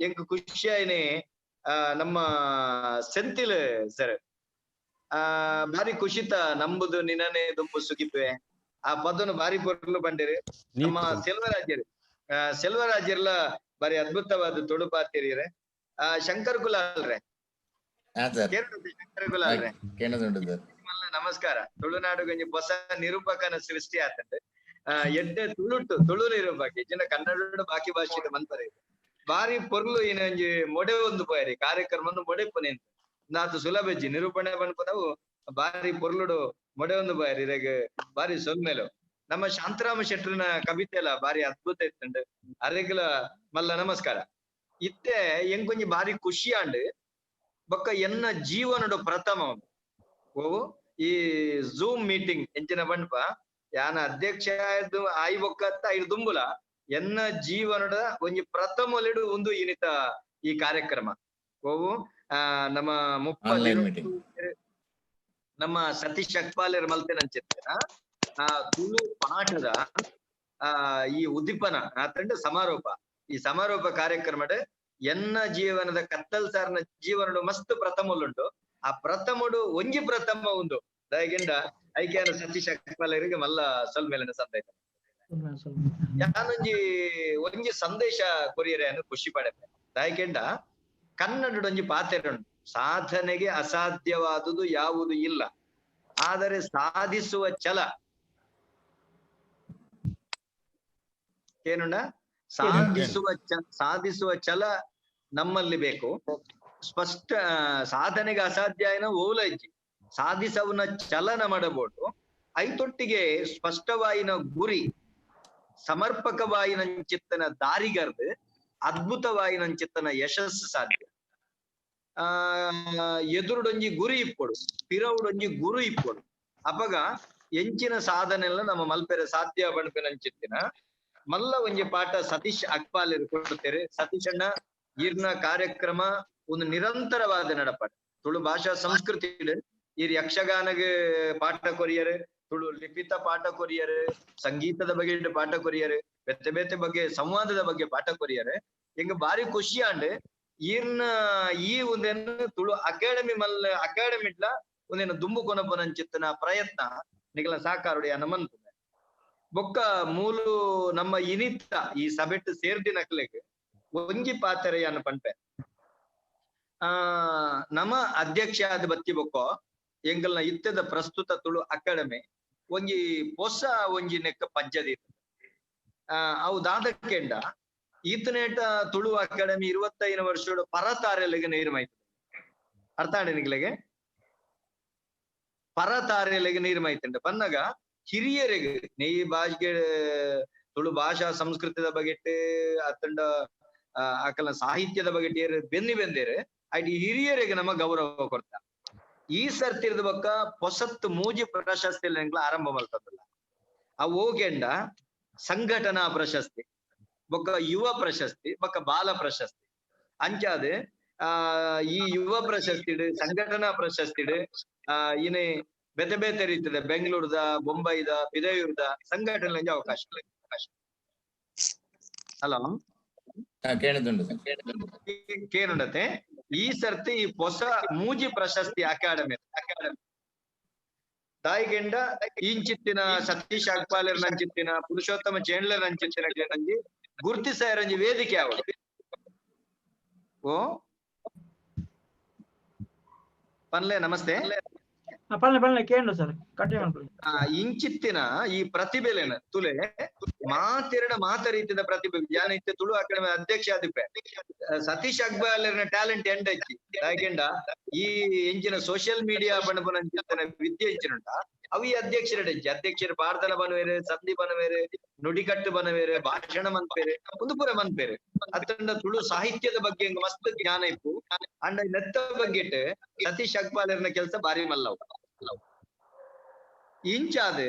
ಎಂಕ್ ಖುಷಿ ಆಯ್ನೆ ನಮ್ಮ ಸೆಂತಿಲ್ ಸರ್ ಬಾರಿ ಖುಷಿತ ನಂಬುದು ನಿನನೆ ದುಂಬು ಸುಗಿಪೆ ಆ ಪದನು ಬಾರಿ ಪೊರ್ಲು ಬಂಡಿರು. ನಮ್ಮ ಸೆಲ್ವರಾಜರು ಸೆಲ್ವರಾಜರ್ಲ ಬಾರಿ ಅದ್ಭುತವಾದ ತುಳು ಪಾತಿರಿಯರೆ. ಶಂಕರ್ ಕುಲಾಲ್ರೆ, ಶಂಕರ್ ಕುಲಾಲ್ರೆ ನಮಸ್ಕಾರ. ತುಳುನಾಡುಗೊಂಜಿ ಹೊಸ ನಿರೂಪಕನ ಸೃಷ್ಟಿ ಆತಂಡ್. ಎಡ್ಡೆ ತುಳುಟು ತುಳು ನಿರೂಪಕಿ ಜನ ಕನ್ನಡ ಬಾಕಿ ಭಾಷೆ ಮಂತಾರೆ ಬಾರಿ ಪೊರ್ಲು ಇನ್ನೊಂಜಿ ಮೊಡೆ ಒಂದು ಪೋಯರಿ ಕಾರ್ಯಕ್ರಮ ಮೊಡೆ ಪುನೆ ನಾತು ಸುಲಭಜ್ಜಿ ನಿರೂಪಣೆ ಪನ್ಪುನವು ಬಾರಿ ಪೊರ್ಲುಡು ಮೊಡೆ ಒಂದು ಬಾರಿ ಇರೆಗ್ ಬಾರಿ ಸೊಲ್ಮೇಲು. ನಮ್ಮ ಶಾಂತರಾಮ ಶೆಟ್ರನ ಕವಿತೆ ಎಲ್ಲ ಬಾರಿ ಅದ್ಭುತ ಇತ್ತಂಡು, ಅರೆಗ್ಲ ಮಲ್ಲ ನಮಸ್ಕಾರ. ಇತ್ತೆ ಎಂಕೊಂಜಿ ಬಾರಿ ಖುಷಿ ಆಂಡ್ ಬೊಕ್ಕ ಎನ್ನ ಜೀವನಡು ಪ್ರಥಮ ಓ ಈ ಝೂಮ್ ಮೀಟಿಂಗ್ ಎಂಚಿನ ಪಂಡ್ಪ ಯಾನ ಅಧ್ಯಕ್ಷ ಆಯಿ ಬೊಕ್ಕ ಐದು ದುಂಬುಲ ಎನ್ನ ಜೀವನದ ಒಂಜಿ ಪ್ರಥಮಲಿಡು ಒಂದು ಇನಿತ ಈ ಕಾರ್ಯಕ್ರಮ ಓವು ನಮ್ಮ 30 ನಮ್ಮ ಸತೀಶ್ ಅಕ್ಪಾಲೇರ್ ಮಲ್ತೇನಂಚಿತ್ತೇನ ಆ ತುಳು ಪಾಠದ ಈ ಉದ್ದೀಪನ ಆತಂಡ ಸಮಾರೋಪ. ಈ ಸಮಾರೋಪ ಕಾರ್ಯಕ್ರಮದ ಎನ್ನ ಜೀವನದ ಕತ್ತಲ್ ಸಾರ್ನ ಜೀವನಡು ಮಸ್ತ್ ಪ್ರಥಮಲುಂಟು. ಆ ಪ್ರಥಮಡು ಒಂಜಿ ಪ್ರಥಮ ಉಂದು ದಯಗಿಂಡ ಐಕ್ಯಾನ ಸತೀಶ್ ಅಕ್ಪಾಲೇರಿಗೆ ಮಲ್ಲ ಸೊಲ್ಮೇಲಿನ ಸಂದೇಶ. ಯಾನೊಂಜಿ ಒಂಜಿ ಸಂದೇಶ ಕೊರಿಯರೆ ಖುಷಿ ಪಡೆಪೆ. ದಯಕೆಂಡ ಕನ್ನಡದೊಂಜಿ ಪಾತೆರುಂಟು, ಸಾಧನೆಗೆ ಅಸಾಧ್ಯವಾದುದು ಯಾವುದು ಇಲ್ಲ, ಆದರೆ ಸಾಧಿಸುವ ಛಲ ಏನುಂಡ ಸಾಧಿಸುವ ಛಲ ನಮ್ಮಲ್ಲಿ ಬೇಕು. ಸ್ಪಷ್ಟ ಸಾಧನೆಗೆ ಅಸಾಧ್ಯ ಏನೋ ಓಲಜ್ಜಿ ಸಾಧಿಸವನ ಛಲನ ಮಾಡಬಹುದು. ಐತೊಟ್ಟಿಗೆ ಸ್ಪಷ್ಟವಾಯಿನ ಗುರಿ, ಸಮರ್ಪಕವಾಯಿನ ಚಿತ್ತನ ದಾರಿಗರ್ದು ಅದ್ಭುತವಾಯಿನ ಚಿತ್ತನ ಯಶಸ್ಸು ಸಾಧ್ಯ. ಎದುರುಡೊಂಜಿ ಗುರಿ ಇಪ್ಪೊಡು, ಪಿರವುಡೊಂಜಿ ಗುರು ಇಪ್ಪೊಡು, ಅಪಗ ಎಂಚಿನ ಸಾಧನೆಲ್ಲ ನಮ್ಮ ಮಲ್ಪೆರೆ ಸಾಧ್ಯ ಪಣ್ಪಿನಂಚಿತ್ತಿನ ಮಲ್ಲ ಒಂಜಿ ಪಾಠ ಸತೀಶ್ ಅಕ್ಪಾಲೇರು ಕೊಡ್ತೇವೆ. ಸತೀಶ್ ಅಣ್ಣ ಈರ್ನ ಕಾರ್ಯಕ್ರಮ ಒಂದು ನಿರಂತರವಾದ ನಡಪಾಟ ತುಳು ಭಾಷಾ ಸಂಸ್ಕೃತಿ ಈ ಯಕ್ಷಗಾನಗ ಪಾಠ ಕೊರಿಯರು, ತುಳು ಲಿಖಿತ ಪಾಠ ಕೊರಿಯರು, ಸಂಗೀತದ ಬಗ್ಗೆ ಪಾಠ ಕೊರಿಯರು, ಬೇತೆ ಬೇತೆ ಬಗ್ಗೆ ಸಂವಾದದ ಬಗ್ಗೆ ಪಾಠ ಕೊರಿಯರು. ಹಿಂಗ ಬಾರಿ ಖುಷಿ ಆಂಡ್ ಈರ್ನ ಈ ಒಂದೇನು ತುಳು ಅಕಾಡೆಮಿ ಮಲ್ಲ ಅಕಾಡೆಮಿಟ್ಲ ಒಂದೇನು ದುಂಬು ಕೊನಪನಂಚಿತ್ತನ ಪ್ರಯತ್ನ ನಿಗಲ ಸಾಕಾರುಡಿ ನಮ್ಮಂತ ಬೊಕ್ಕ ಮೂಲು ನಮ್ಮ ಇನಿತ ಈ ಸಭೆಟ್ ಸೇರ್ದಿನಕ್ಲೆಗ್ ಒಂಜಿ ಪಾತೆರೆಯನ್ನು ಪನ್ಪೆ. ನಮ್ಮ ಅಧ್ಯಕ್ಷ ಆದ ಬತ್ತಿ ಬೊಕ್ಕೋ ಎಂಗಲ್ನ ಇತ್ತದ ಪ್ರಸ್ತುತ ತುಳು ಅಕಾಡೆಮಿ ಒಂಜಿ ಪೊಸ ಒಂಜಿ ನೆಕ್ಕ ಪಜ್ಜದಿ ಅವು ದಾದಕ್ಕೆಂಡ ಈತನೇಟ ತುಳು ಅಕಾಡೆಮಿ 25 ವರ್ಷದ ಪರತಾರೆಲೆಗೆ ನೀರ್ಮಾಯ್ತು. ಅರ್ಥ ಆಂಡ ನಿಕ್ಲೆಗೆ? ಪರತಾರೆಲೆಗ್ ನೀರ್ ಮೈತುಂಡು ಪನ್ನಗ ಹಿರಿಯರಿಗೆ ನೀ ಭಾಷೆಗೆ ತುಳು ಭಾಷಾ ಸಂಸ್ಕೃತಿದ ಬಗೆಟ್ ಅತ್ತಂಡ ಅಕಲ್ನ ಸಾಹಿತ್ಯದ ಬಗೆಟ್ ಏರ್ ಬೆನ್ನಿ ಬೆಂದೇರು ಐಟ್ ಹಿರಿಯರಿಗೆ ನಮ್ಮ ಗೌರವ ಕೊರ್ತ. ಈ ಸರ್ತಿರ್ದ ಬೊಕ್ಕ ಪೊಸತ್ತು ಮೂಜಿ ಪ್ರಶಸ್ತಿ ಆರಂಭ ಮಲ್ತದಲ್ಲ. ಆ ಓಗೆಂಡ ಸಂಘಟನಾ ಪ್ರಶಸ್ತಿ, ಬೊಕ್ಕ ಯುವ ಪ್ರಶಸ್ತಿ, ಬೊಕ್ಕ ಬಾಲ ಪ್ರಶಸ್ತಿ. ಅಂಚಾದ ಈ ಯುವ ಪ್ರಶಸ್ತಿಡ್ ಸಂಘಟನಾ ಪ್ರಶಸ್ತಿಡ್ ಇನಿ ಬೇತೆ ಬೇತೆ ರೀತಿದ ಬೆಂಗಳೂರುದ, ಬೊಂಬೈದ, ಪಿದಯೂರ್ದ ಸಂಘಟನೆ ಅವಕಾಶ. ಹಲೋ, ಕೇನುಂಡತೆ ಈ ಸರ್ತಿ ಈ ಹೊಸ ಮೂಜಿ ಪ್ರಶಸ್ತಿ ಅಕಾಡೆಮಿ ತಾಯಿಗೆಂಡ ಇಂಚಿತ್ತಿನ ಸತೀಶ್ ಅಗ್ಪಾಲರ್ ನಂಚಿತ್ತಿನ, ಪುರುಷೋತ್ತಮ ಚೇಂಡ್ಲರ್ ನಂಚಿತ್ತಿನ ನಂಜಿ ಗುರ್ತಿಸಾಯರಂಜಿ ವೇದಿಕೆ ಆವಡು. ಓ ಪನ್ಲೆ ನಮಸ್ತೆ. ಪನ್ಲೆ ಪನ್ಲೆ ಕೇಂಡು ಸರ್, ಕಂಟಿನ್ಯೂ ಮಾಡ್ಕೊಳ್ಳಿ. ಇಂಚಿತ್ತಿನ ಈ ಪ್ರತಿಭೆಲೇನ ತುಲೆ ಮಾತೆರಡ ಮಾತ ರೀತಿಯ ಪ್ರತಿಭೆ ಯಾನ ಇತ್ತೆ ತುಳು ಅಕಾಡೆಮಿ ಅಧ್ಯಕ್ಷ ಆದಿಪ್ಪೆ ಸತೀಶ್ ಅಗ್ಬಾಲರ್ನ ಟ್ಯಾಲೆಂಟ್ ಎಂಡ್ ಅಚ್ಚಿ ಯಾಕೆಂಡ ಈ ಎಂಚಿನ ಸೋಷಿಯಲ್ ಮೀಡಿಯಾ ಪಣಪುನ ವಿದ್ಯೆ ಎಂಚಿನುಂಟ ಅವು ಈ ಅಧ್ಯಕ್ಷರ ಹೆಜ್ಜೆ. ಅಧ್ಯಕ್ಷರು ಪಾಡ್ದನ ಬನವೇರು, ಸಂಧಿ ಬನವೇರು, ನುಡಿಕಟ್ಟು ಬನವೇರು, ಭಾಷಣ ಮನ್ಪೇರು, ಒಂದು ಪೂರ ಮನ್ಪೇರು. ಅತ್ತಂಡ ತುಳು ಸಾಹಿತ್ಯದ ಬಗ್ಗೆ ಮಸ್ತ್ ಜ್ಞಾನ ಇಪ್ಪು. ಅಂಡ ನೆತ್ತ ಬಗ್ಗೆ ಸತೀಶ್ ಅಗ್ಪಾಲರ್ನ ಕೆಲಸ ಬಾರಿ ಮಲ್ಲವು. ಇಂಚಾದ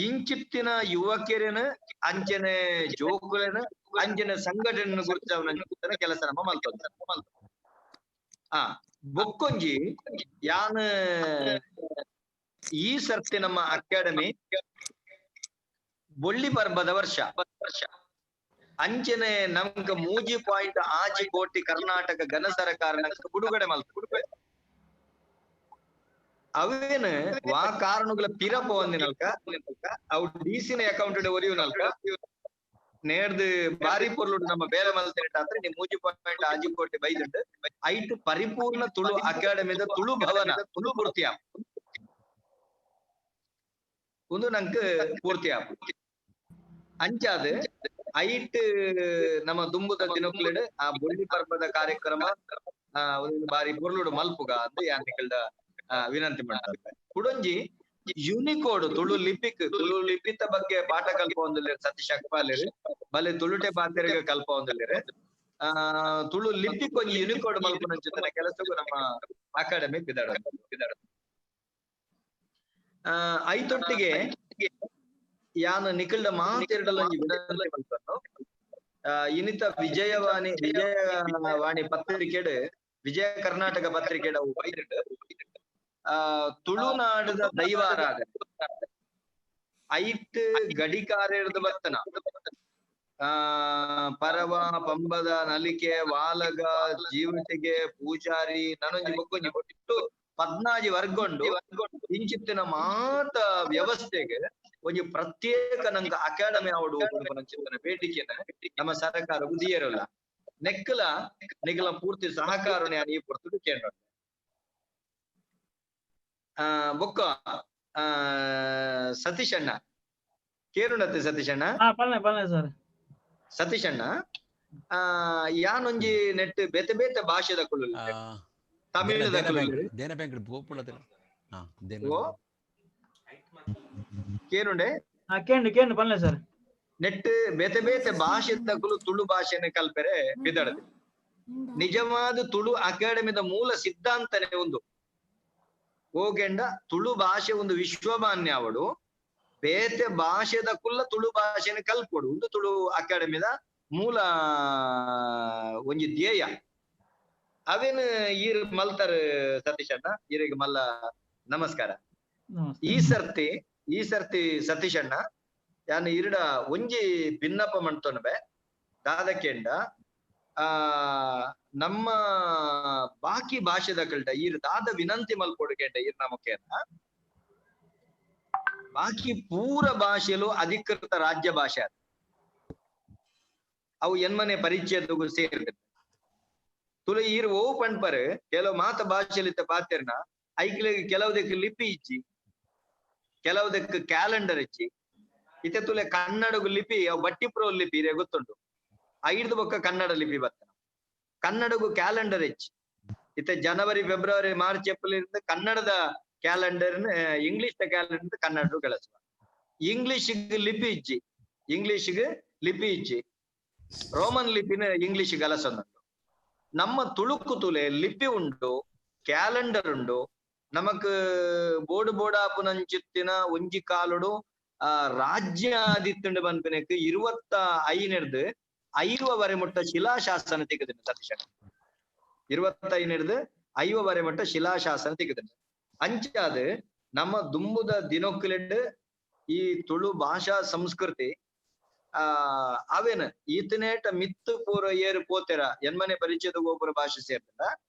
ಇಂಚಿತ್ತಿನ ಯುವಕರನ ಅಂಚನೆ ಜೋಕುಲನ ಅಂಚನೆ ಸಂಘಟನೆ ಗುರುತವನ ಕೆಲಸ ನಮ್ಮ ಮಲ್ತೊಂದು. ಬೊಕ್ಕೊಂಜಿ ಯಾನ್ ಈ ಸರ್ತಿ ನಮ್ಮ ಅಕಾಡೆಮಿ ಬೊಳ್ಳಿ ಪರ್ಬದ ವರ್ಷ ಅಂಚನೆ ನಮ್ಗ 3.6 ಕೋಟಿ ಕರ್ನಾಟಕ ಘನ ಸರ್ಕಾರ ಬಿಡುಗಡೆ ಮಲ್ತ. ಅವೇನು ವಾ ಕಾರಣಗಳ ಪಿರಪ ಒಂದಿನಲ್ಕ ಅವು ಡಿಸಿನ ಅಕೌಂಟ್ ಒರಿಯುನಲ್ಕ ನೇರ್ದು ಬಾರಿ ಪೊರ್ಲುಡು ನಮ್ಮ ಬೇರೆ ಮಲ್ತಿರಟ್ಟಾದ್ರೆ ನೀವು 3.6 ಕೋಟಿ ಬೈದುಂಡು. ಐಟ್ ಪರಿಪೂರ್ಣ ತುಳು ಅಕಾಡೆಮಿದ ತುಳು ಭವನ ತುಳು ಪೂರ್ತಿಯ ಒಂದು ನಂಕ್ ಪೂರ್ತಿ ಆಪು. ಅಂಚಾದ ಐಟ್ ನಮ್ಮ ದುಂಬುದ ದಿನಕ್ಲೆಡ್ ಆ ಬೊಳ್ಳಿ ಪರ್ಬದ ಕಾರ್ಯಕ್ರಮ ಒಂದು ಬಾರಿ ಪೊರ್ಲುಡು ಮಲ್ಪುಗ ಅಂತ ಯಾನಿಕಲ್ದ ವಿನಂತಿ ಮಾಡ್ತಾರೆ. ಕುಡೊಂಜಿ ಯೂನಿಕೋಡ್ ತುಳು ಲಿಪಿಕ್ ತುಳು ಲಿಪಿತ ಬಗ್ಗೆ ಪಾಠ ಕಲ್ಪ ಒಂದಿಲ್ಲ ಸತೀಶ್ ಅಕ್ಪಾಲೇರು ಬಲೆ ತುಳುಟೆ ಪಾತೆರಿಗೆ ಕಲ್ಪ ಒಂದಿಲ್ಲೇರು. ತುಳು ಲಿಪಿಕ್ ಒಂಜಿ ಯೂನಿಕೋಡ್ ಮಲ್ಪುನ ಜೊತೆ ಕೆಲಸಕ್ಕೂ ನಮ್ಮ ಅಕಾಡೆಮಿ ಪಿದಾಡ ಪಿದಾಡ. ಐತೊಟ್ಟಿಗೆ ಯಾನು ನಿಖಿಲ್ಡ ಮಾತೆರಡಲ ವಿನಂತಿ ಮಲ್ಪನ್ನು. ಇನಿತ ವಿಜಯವಾಣಿ ವಿಜಯವಾಣಿ ಪತ್ರಿಕೆಡ್ ವಿಜಯ ಕರ್ನಾಟಕ ಪತ್ರಿಕೆಡ್ ಅವು ಬೈದಿಡ್ ತುಳುನಾಡದ ದೈವಾರಾಧನೆ ಐಟ್ ಗಡಿಕಾರ್ಯದ ಬರ್ತನ ಪರವ ಪಂಬದ ನಲಿಕೆ ವಾಲಗ ಜೀವತಿಗೆ ಪೂಜಾರಿ ನಾನೊಂಜಿ ಬೊಕ್ಕೊಂಜಿ ಒಟ್ಟು 14 ವರ್ಗೊಂಡು ಇಂಚಿತ್ತಿನ ಮಾತ ವ್ಯವಸ್ಥೆಗೆ ಒಂಜಿ ಪ್ರತ್ಯೇಕ ನಂಗೆ ಅಕಾಡೆಮಿ ಅವಡು ಚಿಂತನೆ ಬೇಡಿಕೆನ ನಮ್ಮ ಸರ್ಕಾರ ಉದಿಯರಲ್ಲ ನೆಕ್ಕಲ ನಿಗಲ ಪೂರ್ತಿ ಸಹಕಾರ ಈ ಪೊರ್ತುಡು ಕೇಂದ್ರ. ಬೊಕ್ಕ ಸತೀಶ್ ಅಣ್ಣ ಕೇರುಣತೆ ಸತೀಶ್ ಅಣ್ಣ. ಸರ್ ಸತೀಶ್ ಅಣ್ಣ ಯಾನೊಂಜಿ ನೆಟ್ ಬೇತೆ ಬೇತೆ ಭಾಷೆದ ಕುಳ್ಳು ತಮಿಳುದ ಕೇನುಂಡೆ ಕೇಂಡು ಪನ್ಲೆ ಸರ್. ನೆಟ್ ಬೇತೆ ಬೇತೆ ಭಾಷೆದ ಕುಲು ತುಳು ಭಾಷೆನ ಕಲ್ಪೆರೆ ಬಿದಡದು. ನಿಜವಾದ ತುಳು ಅಕಾಡೆಮಿದ ಮೂಲ ಸಿದ್ಧಾಂತನೇ ಒಂದು ಹೋಗೆಂಡ ತುಳು ಭಾಷೆ ಒಂದು ವಿಶ್ವಮಾನ್ಯ ಅವಡು ಬೇತೆ ಭಾಷೆದ ಕುಲ್ಲ ತುಳು ಭಾಷೆನ ಕಲ್ಪೊಡು ಒಂದು ತುಳು ಅಕಾಡೆಮಿದ ಮೂಲ ಒಂಜಿ ಧ್ಯೇಯ. ಅವೇನು ಈರ್ ಮಲ್ತಾರ ಸತೀಶ್ ಅಣ್ಣ, ಈರಿಗೆ ಮಲ್ಲ ನಮಸ್ಕಾರ. ಈ ಸರ್ತಿ ಸತೀಶ್ ಅಣ್ಣ ಯಾನ್ ಇರಡ ಒಂಜಿ ಭಿನ್ನಪ ಮಂತೊನ್ಬೆ ದಾದಕೆಂಡ ನಮ್ಮ ಬಾಕಿ ಭಾಷೆದ ಕಲ್ಟ ಈರ್ ದಾದ ವಿನಂತಿ ಮಲ್ಪೊಡುಗೆಂಡ ಈರ್ ನಮಕೇನ ಬಾಕಿ ಪೂರ ಭಾಷೆಲು ಅಧಿಕೃತ ರಾಜ್ಯ ಭಾಷೆ ಅವು ಎನ್ಮನೆ ಪರಿಚಯದಗೂ ಸೇರಿದ ತುಳು ಈರ್ ಓ ಪಣ್ಪರ್ ಕೆಲವು ಮಾತ ಭಾಷೆಲಿತ್ತ ಪಾತೆರ್ನ ಐಕ್ಲೆ ಕೆಲವುದಕ್ಕೆ ಲಿಪಿ ಇಚ್ಚಿ ಕೆಲವುದಕ್ಕೆ ಕ್ಯಾಲೆಂಡರ್ ಇಚ್ಚಿ ಇತ್ತೆ ತುಲೆ ಕನ್ನಡಗು ಲಿಪಿ ಅವು ಬಟ್ಟಿಪ್ರೋ ಲಿಪಿ ಇರೇ ಗೊತ್ತುಂಟು ಐದು ಬೊಕ್ಕ ಕನ್ನಡ ಲಿಪಿ ಬರ್ತನ ಕನ್ನಡಗು ಕ್ಯಾಲೆಂಡರ್ ಹೆಚ್ಚಿ ಇತ್ತೆ ಜನವರಿ, ಫೆಬ್ರವರಿ, ಮಾರ್ಚ್, ಏಪ್ರಿಲ್ ಕನ್ನಡದ ಕ್ಯಾಲೆಂಡರ್, ಇಂಗ್ಲಿಷ್ ಕ್ಯಾಲೆಂಡರ್ ಕನ್ನಡ ಗಳಸುವ. ಇಂಗ್ಲಿಷ್ ಲಿಪಿ ಇಜ್ಜಿ, ಇಂಗ್ಲಿಷ್ ಲಿಪಿ ಇಜ್ಜಿ, ರೋಮನ್ ಲಿಪಿನ ಇಂಗ್ಲಿಷ್ ಗಲಸೊಂದುಂಡು. ನಮ್ಮ ತುಳುಕು ತುಲೆ ಲಿಪಿ ಉಂಡು, ಕ್ಯಾಲೆಂಡರ್ ಉಂಡು. ನಮಕ್ ಬೋಡು ಬೋಡಾಪುನಂಚಿತ್ತಿನ ಒಂಜಿ ಕಾಲುಡು ಆ ರಾಜ್ಯ ಆದಿತ್ತುಂಡು ಪನ್ಪಿನಕ್ 25 50 ವರೆ ಮುಟ್ಟ ಶಿಲಾಶಾಸನ ತೆಗೆದುಂಡು ಸತೀಶ. 25 50 ವರೆ ಮುಟ್ಟ ಶಿಲಾಶಾಸನ ತೆಗೆದುಂಡು. ಅಂಚಾದ ನಮ್ಮ ದುಂಬುದ ದಿನೊಕ್ಕುಲೆಡ್ ಈ ತುಳು ಭಾಷಾ ಸಂಸ್ಕೃತಿ ಆ ಅವೇನ ಈತನೇಟ ಮಿತ್ತು ಪೂರ ಏರು ಪೋತೆರ ಎನ್ಮನೆ ಪರಿಚಯದ ಗೋಪುರ ಭಾಷೆ ಸೇರ್ತದ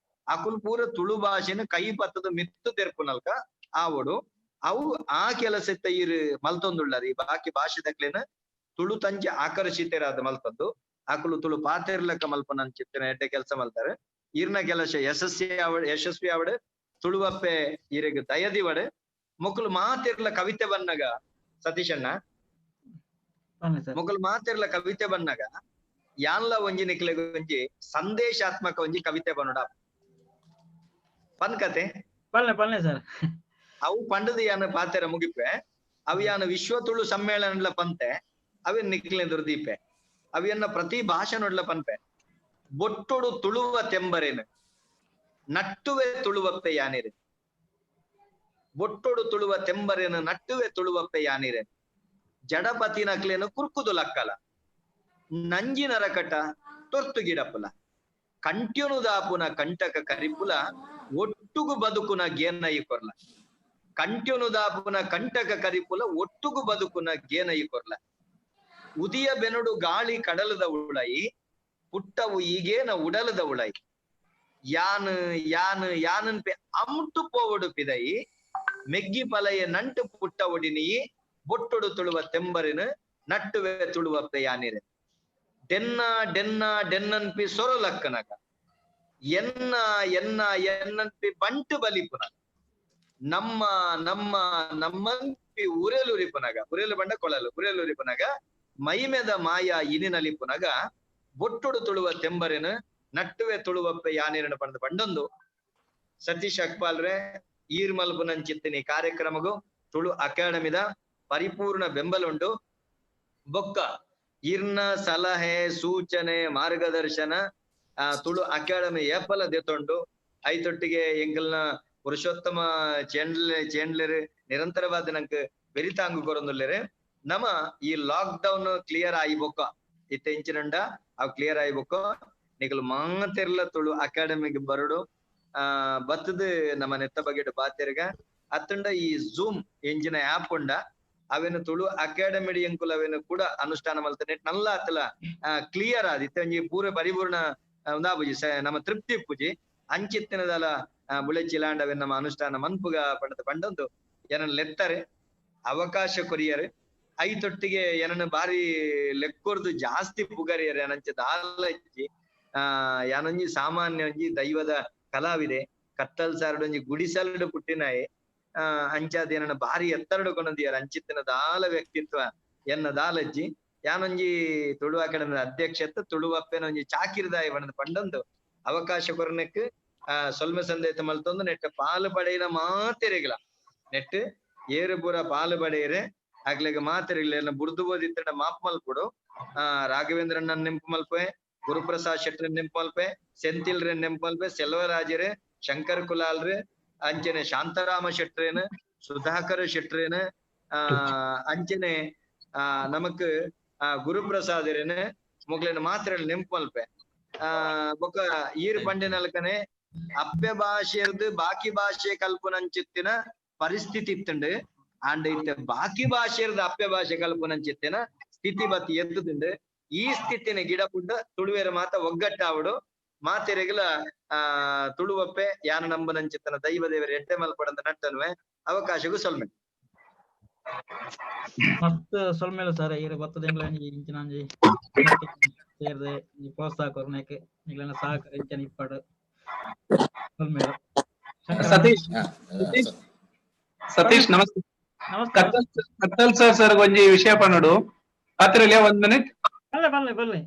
ಅಕುಲ್ ಪೂರ ತುಳು ಭಾಷೆನ ಕೈ ಪತ್ತದ ಮಿತ್ತು ತೆರ್ಪುನಲ್ಕ ಆವಡು ಅವು ಆ ಕೆಲಸ ಈರು ಮಲ್ತೊಂದುಳ್ಳಾರ. ಈ ಬಾಕಿ ಭಾಷೆದಕ್ಲೇನ ತುಳು ತಂಚೆ ಆಕರ್ಷಿತರಾದ ಮಲ್ತದ್ದು ಅಕುಲು ತುಳು ಪಾತೆರ್ಲಕ್ಕ ಮಲ್ಪನಂಚಿತ್ತಿನ ಎಡ್ಡೆ ಕೆಲಸ ಮಲ್ತಾರೆ. ಈರ್ನ ಕೆಲಸ ಯಶಸ್ವಿ ಆವಡು ತುಳುವಪ್ಪೆ ಈರೆಗ್ ದಯದಿವಡು ಮೊಕುಲು ಮಾತೆರ್ಲ ಕವಿತೆ ಬನ್ನಗ ಸತೀಶಣ್ಣ ಮೊಕುಲು ಮಾತೆರ್ಲ ಕವಿತೆ ಬನ್ನಗ ಯಾನ್ಲ ಒಂಜಿ ನಿಕ್ಲೆಗ್ ಒಂಜಿ ಸಂದೇಶಾತ್ಮಕ ಒಂಜಿ ಕವಿತೆ ಬನ್ನೋಡ ಪನ್ಕತೆ ಪಲ್ಲೆ ಪಲ್ಲೆ ಸರ್. ಅವು ಪಂಡದ ಯಾನ ಪಾತೆರ ಮುಗಿಪೆ ಅವು ಯಾನ ವಿಶ್ವ ತುಳು ಸಮ್ಮೇಳನಲ ಪಂತೆ ಅವೇನ್ ನಿಕ್ಲೆ ದುರ್ದೀಪೆ ಅವಿಯನ್ನ ಪ್ರತಿ ಭಾಷೆ ನೋಡ್ಲ ಪನ್ಪೆ. ಬೊಟ್ಟೊಡು ತುಳುವ ತೆಂಬರೇನು ನಟ್ಟುವೆ ತುಳುವಪ್ಪೆ ಯಾನಿರೆ, ಬೊಟ್ಟೊಡು ತುಳುವ ತೆಂಬರೇನು ನಟ್ಟುವೆ ತುಳುವಪ್ಪೆ ಯಾನಿರೆ, ಜಡಪತಿನಕ್ಲೇನು ಕುರ್ಕುದು ಲಕ್ಕಲ ನಂಜಿನ ರಕಟ ತೊರ್ತು ಗಿಡಪುಲ ಕಂಟ್ಯನು ದಾಪುನ ಕಂಟಕ ಕರಿಪುಲ ಒಟ್ಟುಗು ಬದುಕುನ ಗೇನಯಿ ಕೊರ್ಲ, ಕಂಟ್ಯನು ದಾಪುನ ಕಂಟಕ ಕರಿಪುಲ ಒಟ್ಟುಗು ಬದುಕುನ ಗೇನಯಿ ಕೊರ್ಲ, ಉದಿಯ ಬೆನುಡು ಗಾಳಿ ಕಡಲದ ಉಳಯಿ ಪುಟ್ಟವು ಈಗೇನ ಉಡಲದ ಉಳಯಿ, ಯಾನ್ ಯಾನ್ ಯಾನನ್ಪೆ ಅಮ್ಟು ಪೋವಡು ಪಿದಯಿ ಮೆಗ್ಗಿ ಪಲಯ ನಂಟು ಪುಟ್ಟ ಒಡಿನಿಯಿ ಬೊಟ್ಟೊಡು ತುಳುವ ತೆಂಬರಿನ ನಟ್ಟುವೆ ತುಳುವಪ್ಪೆ ಯಾನಿರೆ, ಡೆನ್ನ ಡೆನ್ನ ಡೆನ್ನನ್ಪಿ ಸೊರಲಕ್ಕನಗ ಎನ್ನ ಎನ್ನ ಎನ್ನನ್ಪಿ ಬಂಟು ಬಲಿಪುನಗ ನಮ್ಮ ನಮ್ಮ ನಮ್ಮನ್ಪಿ ಉರೆಲುರಿಪುನಗ ಉರೆಲು ಬಂಡ ಕೊಳಲು ಉರೆಲುರಿಪುನಗ ಮೈಮೆದ ಮಾಯ ಇನಿನಲಿಪುನಗ ಬೊಟ್ಟೊಡು ತುಳುವ ತೆಂಬರಿನ ನಟ್ಟುವೆ ತುಳುವಪ್ಪೆ ಯಾನಿರನ ಪಂಡ ಪಂಡೊಂದು ಸತೀಶ್ ಅಕ್ಪಾಲ್ರೆ ಈರ್ಮಲ್ಪುನಂಚಿತ್ತಿನಿ ಕಾರ್ಯಕ್ರಮಗೂ ತುಳು ಅಕಾಡೆಮಿದ ಪರಿಪೂರ್ಣ ಬೆಂಬಲ ಉಂಟು. ಬೊಕ್ಕ ಇರ್ನ ಸಲಹೆ ಸೂಚನೆ ಮಾರ್ಗದರ್ಶನ ತುಳು ಅಕಾಡೆಮಿ ಏಪಲ ದೆತೊಂಡು ಐತೊಟ್ಟಿಗೆ ಎಂಕಲ್ನ ಪುರುಷೋತ್ತಮ ಚೇಂಡ್ಲೆರ್ ನಿರಂತರವಾದ ನಂಕ್ ಬೆರಿತಾಂಗು ಕೊರೊಂದುಲ್ಲೆರ್. ನಮ ಈ ಲಾಕ್ ಡೌನ್ ಕ್ಲಿಯರ್ ಆಯಿ ಬೊಕ್ಕ ಇತ್ತೆ ಇಂಚಿನಂಡ ಅವು ಕ್ಲಿಯರ್ ಆಯಿ ಬೊಕ್ಕ ನಿಕಲು ಮಾತೆರ್ಲ ತುಳು ಅಕಾಡೆಮಿಗೆ ಬರಡು ಬತ್ತದ ನಮ್ಮ ನೆತ್ತ ಬಗೆಟ್ ಬಾತೆರ್ಗ ಅತ್ತಂಡ ಈ ಝೂಮ್ ಎಂಜಿನ ಆಪ್ ಉಂಡ ಅವೇನು ತುಳು ಅಕಾಡೆಮಿ ಎಂಕುಲು ಅವೇನು ಕೂಡ ಅನುಷ್ಠಾನ ಮಲ್ತನೆ ನಲ್ಲ ಅತ್ತಲ ಕ್ಲಿಯರ್ ಆದಿತ್ತೆ ಒಂಜಿ ಪೂರ ಪರಿಪೂರ್ಣ ಒಂದಾಪುಜಿ ನಮ್ಮ ತೃಪ್ತಿ ಪೂಜಿ ಅಂಚಿತ್ತಿನದಲ ಬುಳೆಚಿಲಾಂಡ ಅವೇನು ನಮ್ಮ ಅನುಷ್ಠಾನ ಮನ್ಪುಗ ಪಂಡದ ಪಂಡೊಂದು ಏನನ್ನ ಲೆತ್ತಾರೆ ಅವಕಾಶ ಕೊರಿಯರು ಐತೊಟ್ಟಿಗೆ ಏನನ್ನ ಬಾರಿ ಲೆಕ್ಕೊರ್ದು ಜಾಸ್ತಿ ಪುಗರಿಯರು ಏನಂಚ ದಾಲಜ್ಜಿ ಯಾನೊಂಜಿ ಸಾಮಾನ್ಯ ಒಂಜಿ ದೈವದ ಕಲಾವಿದೆ ಕತ್ತಲ್ ಸಾರಡೊಂಜಿ ಗುಡಿಸಲಡು ಪುಟ್ಟಿನಾಯೆ ಅಂಚಾದ ಏನನ್ನ ಬಾರಿ ಎತ್ತರಡು ಕೊಂಡೊಂದಿಯಾರ ಅಂಚಿತ್ತಿನ ದಾಲ ವ್ಯಕ್ತಿತ್ವ ಎನ್ನ ದಾಲಜ್ಜಿ ಯಾನೊಂಜಿ ತುಳು ಅಕಾಡೆಮಿದ ಅಧ್ಯಕ್ಷತೆ ತುಳುವಪ್ಪೆನ ಒಂಜಿ ಚಾಕಿರ್ದಾಯ ಬಣ್ಣದ ಪಂಡೊಂದು ಅವಕಾಶ ಕೊರನೆಕ್ ಸೊಲ್ಮೆ ಸಂದೇತ ಮಲ್ತೊಂದು ನೆಟ್ಟ ಪಾಲು ಪಡೆಯಿನ ಮಾತೆರೆಗ್ಲ ನೆಟ್ ಏರು ಪೂರ ಪಾಲು ಪಡೆಯರೆ ಅಗ್ಲೆಗ್ ಮಾತೆರೆಗ್ಲ ಬುರ್ದು ಬೋದಿತ್ತಡ ಮಾಪ್ ಮಲ್ಪುಡು ರಾಘವೇಂದ್ರಣ್ಣನ್ ನೆಂಪು ಮಲ್ಪೆ, ಗುರುಪ್ರಸಾದ್ ಶೆಟ್ಟರ್ ನೆಂಪು ಮಲ್ಪೆ, ಸೆಂತಿಲ್ರೆ ನೆಂಪು ಮಲ್ಪೆ, ಸೆಲ್ವರಾಜರೇ, ಶಂಕರ್ ಕುಲಾಲ್ರೆ, ಅಂಚನೆ ಶಾಂತಾರಾಮ ಶೆಟ್ರೇನ್, ಸುಧಾಕರ್ ಶೆಟ್ರೇನ್, ಅಂಚನೆ ನಮಕ್ ಗುರುಪ್ರಸಾದರೇನು ಮೊಗ್ಲೇನ ಮಾತ್ರ ನೆಂಪು ಮಲ್ಪೆ. ಬೊಕ್ಕ ಈರ್ ಪಂಡಿನಲ್ಕನೆ ಅಪ್ಪೆ ಭಾಷೆರ್ದು ಬಾಕಿ ಭಾಷೆ ಕಲ್ಪುನಂಚಿತ್ತಿನ ಪರಿಸ್ಥಿತಿ ಇತ್ತುಂಡು ಅಂಡ್ ಇತ್ತೆ ಬಾಕಿ ಭಾಷೆರ್ದು ಅಪ್ಪೆ ಭಾಷೆ ಕಲ್ಪುನಂಚಿತ್ತಿನ ಸ್ಥಿತಿ ಬತ್ತಿ ಎದ್ದುದುಂಡು. ಈ ಸ್ಥಿತಿನ ಗಿಡ ಪುಡ್ಡ ತುಳುವೆರ ಮಾತ ಒಗ್ಗಟ್ಟಾವಡು ಮಾತೆರೆಗ್ಲ ತುಳುವಪ್ಪೆ ಯಾನ ನಂಬನಂಚಿತ್ತನ ದೈವ ದೇವರ ಎಡ್ಡೆ ಮಲ್ಪಡಂತ ನಟ್ಟನ್ವೆ ಅವಕಾಶಕ್ಕೂ ಸೊಲ್ಮೆ. ಮಸ್ತ್ ಸೊಲ್ಮೆಲು ಸರ್ ಈರ್ ಬತ್ತದ ಇಂಚಿನಂಜಿ ಸೇರ್ದೆ ಈ ಪ್ರೋತ್ಸಾಹ ಕೊರ್ನೆಕ್ ನಿಗ್ಲೆನ ಸಹಕಾರ ಇಂಚನ ಇಪ್ಪಡು ಸೊಲ್ಮೆಲು. ಸತೀಶ್ ಸತೀಶ್ ನಮಸ್ತೆ. ಕತ್ತಲ್ ಸರ್ ಸರ್ ಒಂಜಿ ವಿಷಯ ಪನ್ನೋಡು ಪಾತ್ರೆಲಿಯ 1 ಮಿನಿಟ್. ಬಲ್ಲೆ ಬಲ್ಲೆ ಬಲ್ಲೆ.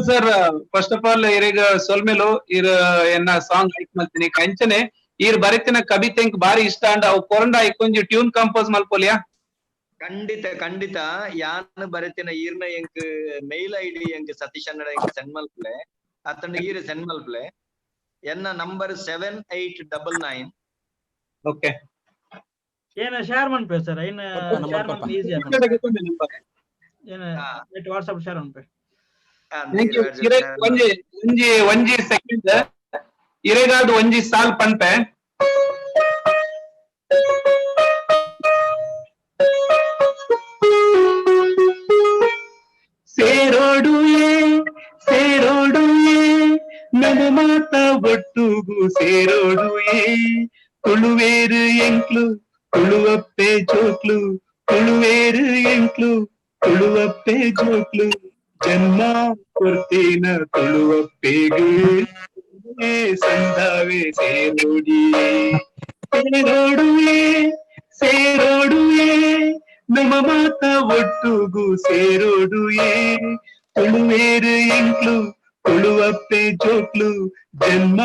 ಸರ್, ಫಸ್ಟ್ ಆಫ್ ಆಲ್ ಇರೆಗ್ ಸೊಲ್ಮೆಲು. ಇರ್ ಎನ್ನ ಸಾಂಗ್ ಲೈಕ್ ಮಲ್ತೀನಿ. ಕಂಚನೆ ಈರ್ ಬರೆತಿನ ಕವಿತೆ ಎಂಕ್ ಬಾರಿ ಇಷ್ಟ ಅಂಡ್ ಅವು ಕೊರಂಡ ಐಕೊಂಜಿ ಟ್ಯೂನ್ ಕಂಪೋಸ್ ಮಲ್ಪೊಲಿಯಾ? ಖಂಡಿತ ಖಂಡಿತ. ಯಾನ್ ಬರೆತಿನ ಈರ್ನ ಎಂಕ್ ಮೇಲ್ ಐಡಿ ಎಂಕ್ ಸತೀಶ್ ಅನ್ನಡ ಎಂಕ್ ಸೆಂಡ್ ಮಲ್ಪಲೆ, ಅತ್ತಂಡ ಈರ್ ಸೆಂಡ್ ಮಲ್ಪಲೆ. ಎನ್ನ ನಂಬರ್ 7899. ಓಕೆ. ಏನ ಶೇರ್ ಮನ್ಪೆ ಸರ್, ಐನ್ ಶೇರ್ ಮನ್ಪೆ ಈಸಿ. ಏನ ವಾಟ್ಸ್ಆಪ್ ಶೇರ್ ಮನ್ಪೆ. Thank you. ಒಂಜಿ ಒಂಜಿ ಒಂಜಿ ಸೆಕೆಂಡ್, ಇರೆಗಾದ್ ಒಂಜಿ ಸಾಲ್ ಪನ್ಪೆ. ಸೇರೋಡುಯೇ ಸೇರೋಡುಯೇ ನಮ ಮಾತ ಒಟ್ಟುಗು ಸೇರೋಡುಯೇ, ತುಳುವೇರು ಎಂಕ್ಲು ತುಳುವಪ್ಪೆ ಜೋಕ್ಲು, ತುಳುವೇರು ಎಂಕ್ಲು ತುಳುವಪ್ಪೆ ಜೋಕ್ಲು, ಜನ್ಮ ಕೊರ್ತೀನ ತುಳುವಪ್ಪೆಗೆ ಸಂಧಾವೆ ಸೇರೋಡಿಯೇ. ಸೇರೋಡುಯೇ ಸೇರೋಡುಯೇ ನಮ್ಮ ಮಾತ ಒಟ್ಟುಗು ಸೇರೋಡುಯೇ, ತುಳುವೇರು ಎಂಕ್ಲು ತುಳುವಪ್ಪೆ ಜೋಕ್ಲು, ಜನ್ಮ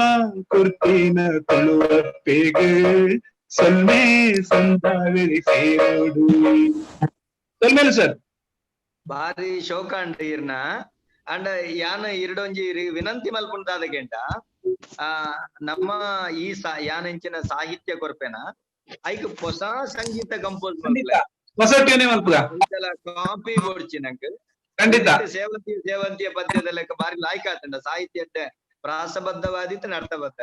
ಕೊರ್ತೀನ ತುಳುವಪ್ಪೆಗೆ ಸೊಲ್ಮೆ ಸಂಧಾವೆ ಸೇರೋಡುಯೇ. ಸೊಲ್ಮೇಲು ಸರ್. ಬಾರಿ ಶೋಕಾಂಡ್ ಈರ್ನ. ಅಂಡ ಯಾನ ಇರಡೊಂಜಿ ವಿನಂತಿ ಮಲ್ಪುಂಡಾದ ಗೆಂಟ, ಆ ನಮ್ಮ ಈ ಯಾನೆಂಚಿನ ಸಾಹಿತ್ಯ ಕೊರ್ಪೆನ ಐಕ್ ಹೊಸ ಸಂಗೀತ ಕಂಪೋಸ್ ಮಲ್ಪಲೆ, ಹೊಸ ಟ್ಯೂನ್ ಮಲ್ಪುಗ, ಕಾಪಿ ಬೋಡ್ಚಿ ನಂಕ್. ಖಂಡಿತ. ಸೇವಂತಿ ಸೇವಂತಿಯ ಪದ್ಯದ ಲೆಕ್ಕ ಬಾರಿ ಲಾಯ್ಕ್ ಆತಂಡ, ಸಾಹಿತ್ಯ ಪ್ರಾಸಬದ್ಧವಾದಿತ್ತು ಅರ್ಥಬದ್ಧ.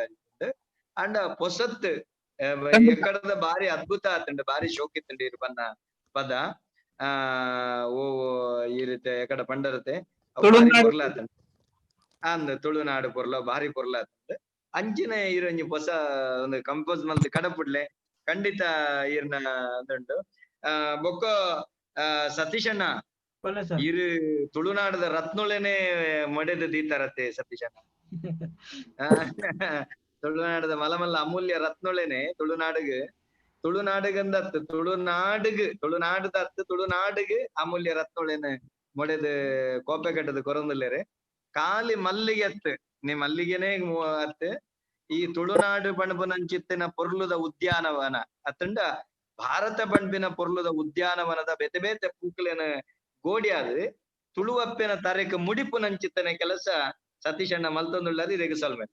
ಅಂಡ ಪೊಸತ್ ಎಕ್ಕಡದ ಬಾರಿ ಅದ್ಭುತ ಆತಂಡ, ಬಾರಿ ಶೋಕಿತ್ತಂಡ ಇರ್ ಬನ್ನ ಪದ. ಆ ಓ ಈ ರೀತಿ ಎಕಡ ಪಂಡರತೆ ಅಂದ್ ತುಳುನಾಡು ಪೊರ್ಲ ಬಾರಿ ಪೊರ್ಲ ಆತಂಡ. ಅಂಚಿನ ಇರೊಂಜಿ ಹೊಸ ಒಂದು ಕಂಪೋಸ್ ಮಲ್ತ್ ಕಡಪುಡ್ಲೆ, ಖಂಡಿತ ಇರ್ನ ಉಂಟು. ಬೊಕ್ಕ ಸತೀಶಣ್ಣ, ಇರು ತುಳುನಾಡದ ರತ್ನೊಳೆನೆ ಮೊಡೆದ ದೀತಾರತ್ತೆ ಸತೀಶಣ್ಣ. ತುಳುನಾಡದ ಮಲಮಲ್ಲ ಅಮೂಲ್ಯ ರತ್ನೊಳೆನೆ ತುಳುನಾಡಿಗೆ, ತುಳುನಾಡಿಗಂದ ತುಳುನಾಡಿಗೆ, ತುಳುನಾಡದ ಅತ್ತು ತುಳುನಾಡಿಗೆ ಅಮೂಲ್ಯ ರತ್ನೊಳೆನೆ ಮೊಡೆದ ಕೋಪೆ ಕಟ್ಟದ ಕೊರಂದುಲ್ಲೇರೆ. ಖಾಲಿ ಮಲ್ಲಿಗೆ ಅತ್ತು, ನೀ ಮಲ್ಲಿಗೆನೆ ಅತ್ತು. ಈ ತುಳುನಾಡು ಪಣಪುನಂಚಿತ್ತಿನ ಪೊರ್ಲುದ ಉದ್ಯಾನವನ ಅತ್ತಂಡ ಭಾರತ ಪಣ್ಪಿನ ಪೊರ್ಲುದ ಉದ್ಯಾನವನದ ಬೇತೆ ಬೇತೆ ಪೂಕ್ಲೆನ ಗೋಡಿಯಾದ ತುಳುವಪ್ಪೆನ ತರೆಕ್ ಮುಡಿಪು ನಂಚಿತ್ತನ ಕೆಲಸ ಸತೀಶಣ್ಣ ಮಲ್ತೊಂದುಳ್ಳಾರಿ. ಇದಕ್ಕೆ ಸೊಲ್ಮೆ.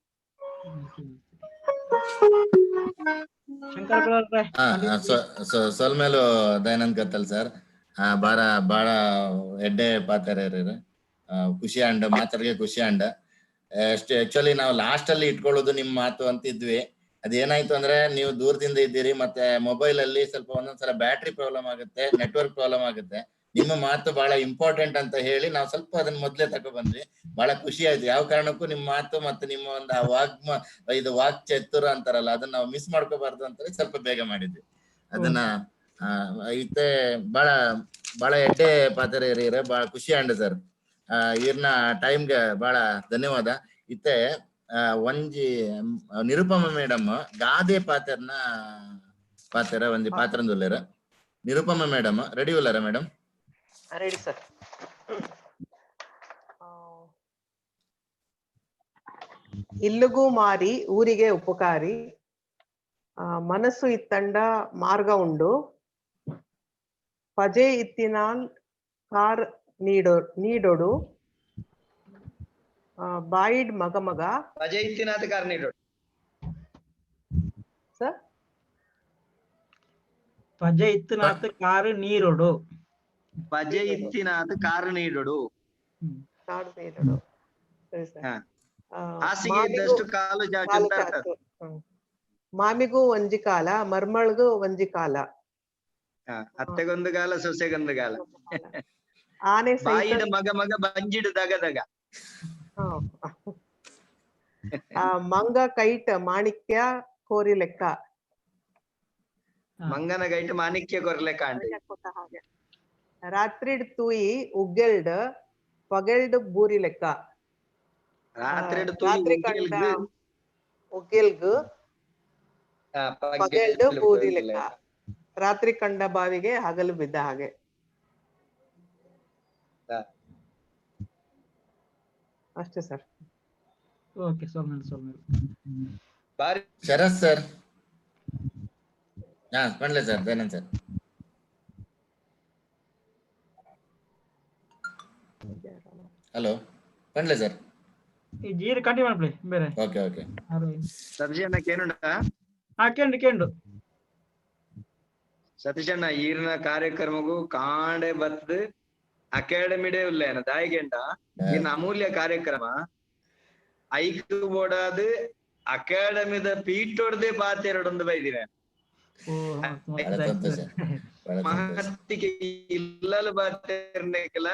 ಸೊಲ್ಮೇಲು ದಯಾನಂದ್ ಕತ್ತಲ್ ಸರ್. ಬಾರ ಬಾಳ ಎಡ್ಡೆ ಪಾತ್ರ ಖುಷಿ ಅಂಡ, ಮಾತಾಡ್ಗೆ ಖುಷಿ ಅಂಡ. ಅಷ್ಟೇ ಆಕ್ಚುಲಿ ನಾವು ಲಾಸ್ಟ್ ಅಲ್ಲಿ ಇಟ್ಕೊಳ್ಳೋದು ನಿಮ್ ಮಾತು ಅಂತಿದ್ವಿ. ಅದೇನಾಯ್ತು ಅಂದ್ರೆ ನೀವು ದೂರದಿಂದ ಇದ್ದೀರಿ, ಮತ್ತೆ ಮೊಬೈಲ್ ಅಲ್ಲಿ ಸ್ವಲ್ಪ ಒಂದೊಂದ್ಸಲ ಬ್ಯಾಟ್ರಿ ಪ್ರಾಬ್ಲಮ್ ಆಗುತ್ತೆ, ನೆಟ್ವರ್ಕ್ ಪ್ರಾಬ್ಲಮ್ ಆಗುತ್ತೆ. ನಿಮ್ಮ ಮಾತು ಬಹಳ ಇಂಪಾರ್ಟೆಂಟ್ ಅಂತ ಹೇಳಿ ನಾವು ಸ್ವಲ್ಪ ಅದನ್ನ ಮೊದ್ಲೇ ತಕೊ ಬಂದ್ವಿ. ಬಹಳ ಖುಷಿ ಆಯ್ತು. ಯಾವ ಕಾರಣಕ್ಕೂ ನಿಮ್ಮ ಮಾತು ಮತ್ತೆ ನಿಮ್ಮ ಒಂದು ಆ ವಾಗ್ಮ ಇದು ವಾಕ್ ಚತುರ ಅಂತಾರಲ್ಲ, ಅದನ್ನ ನಾವು ಮಿಸ್ ಮಾಡ್ಕೋಬಾರ್ದು ಅಂತ ಸ್ವಲ್ಪ ಬೇಗ ಮಾಡಿದ್ವಿ ಅದನ್ನ. ಇತ್ತೆ ಬಹಳ ಬಹಳ ಎಡ್ಡೆ ಪಾತ್ರ ಇರ, ಬಹಳ ಖುಷಿ ಅಂಡ ಸರ್. ಈರ್ನ ಟೈಮ್ಗೆ ಬಹಳ ಧನ್ಯವಾದ. ಇತ್ತೆ ಒಂಜಿ ನಿರುಪಮ ಮೇಡಮ್ ಗಾದೆ ಪಾತ್ರನ ಪಾತ್ರ ಒಂಜಿ ಪಾತ್ರಂದುಲ್ಲೇರ. ನಿರುಪಮ ಮೇಡಮ್ ರೆಡಿ ಉಲ್ಲಾರ ಮೇಡಮ್? Ready sir. ಇಲ್ಲಿಗೂ ಮಾರಿ ಊರಿಗೆ ಉಪಕಾರಿ, ಮನಸ್ಸು ಇತ್ತಂಡ ಮಾರ್ಗ ಉಂಡು, ಪಜೆ ಇತ್ತಿನಾಲ್ ಕಾರ್ ನೀಡೋಡು, ಬಾಯಿಡ್ ಮಗ ಮಗ ಪಜೆ ಇತ್ತಿನಾತ್ ಕಾರ್ ನೀಡೋಡು ಸರ್, ಪಜೆ ಇತ್ತಿನಾತ್ ಕಾರ್ ನೀರೋಡು, ಪಜೆ ಇತ್ತಿನಾತ್ ಕಾರ್ ನೀಡೋಡು, ಕಾರ್ ನೀಡೋಡು. ಸರಿ ಸರ್. ಹಾಸಿಗೆ ಇದ್ದಷ್ಟು ಕಾಲು ಚಾಚು. ಮಾಮಿಗೂ ಒಂಜಿ ಕಾಲ, ಮರ್ಮಳ್ಗೂ ಒಂಜಿ ಕಾಲ, ಅತ್ತೆಗೊಂದು ಕಾಲ, ಸೊಸೆಗೊಂದು ಕಾಲ. ಆನೆ ಬಾಯಿಡ ಮಗ ಮಗ ಬಂಜಿಡು ದಗ ದಗ. ಮಂಗ ಕೈಟ್ ಮಾಣಿಕ್ಯ ಕೋರಿ ಲೆಕ್ಕ, ಮಂಗನ ಕೈಟ್ ಮಾಣಿಕ್ಯ ಕೋರಿ ಲೆಕ್ಕ. ರಾತ್ರಿ ತೂಯಿ ಉಗ್ಗೆಲ್ಡ್ ಪಗೆಲ್ಡ್ ಬೂರಿ ಲೆಕ್ಕ, ರಾತ್ರಿ ಕಂಡ ಉಗ್ಗೆಲ್ಗ್ ಪಗೆಲ್ಡ್ ಬೂರಿ ಲೆಕ್ಕ, ರಾತ್ರಿ ಕಂಡ ಬಾವಿಗೆ ಹಗಲು ಬಿದ್ದ ಹಾಗೆ. ಅಷ್ಟೇ ಸರ್. ಓಕೆ, ಸೊಲ್ಮೆಲು ಸೊಲ್ಮೆಲು. ಬಾರಿ. ಶರತ್ ಸರ್. ಹಾ, ಪಂಡ್ಲೆ ಸರ್, ದಯಾನಂದ್ ಸರ್. ಹಲೋ, ಪಂಡ್ಲೆ ಸರ್. ಈ ಜೀರಿ ಕಂಟಿನ್ಯೂ ಮಾಡ್ಲಿ ಬೇರೆ. Okay okay. Satish ಅಣ್ಣ ಕೇನುಂಡ? ಹಾ, ಕೇಂಡು ಕೇಂಡು. ಸತೀಶ್ ಅಣ್ಣ, ಈರಿನ ಕಾರ್ಯಕ್ರಮಗೂ ಕಾಂಡೆ ಬತ್ತದ ಅಕಾಡೆಮಿ ಡೇ ಉಲ್ಲೇನ ದಾಯಿಗೆಂಡ ಇನ್ನ ಅಮೂಲ್ಯ ಕಾರ್ಯಕ್ರಮ ಐಕ್ ಬೋಡಾದ್ ಅಕಾಡೆಮಿದ ಪೀಠೊಡ್ದೆ ಪಾತೆರಡೊಂದು ಬೈದಿರ. ಓ. ಬಹಳ ಸಂತೋಷ, ಬಹಳ ಸಂತೋಷ. ಮಹತ್ತಿಗೆ ಇಲ್ಲಲು ಬಾತೆರ್ನೆಕಲ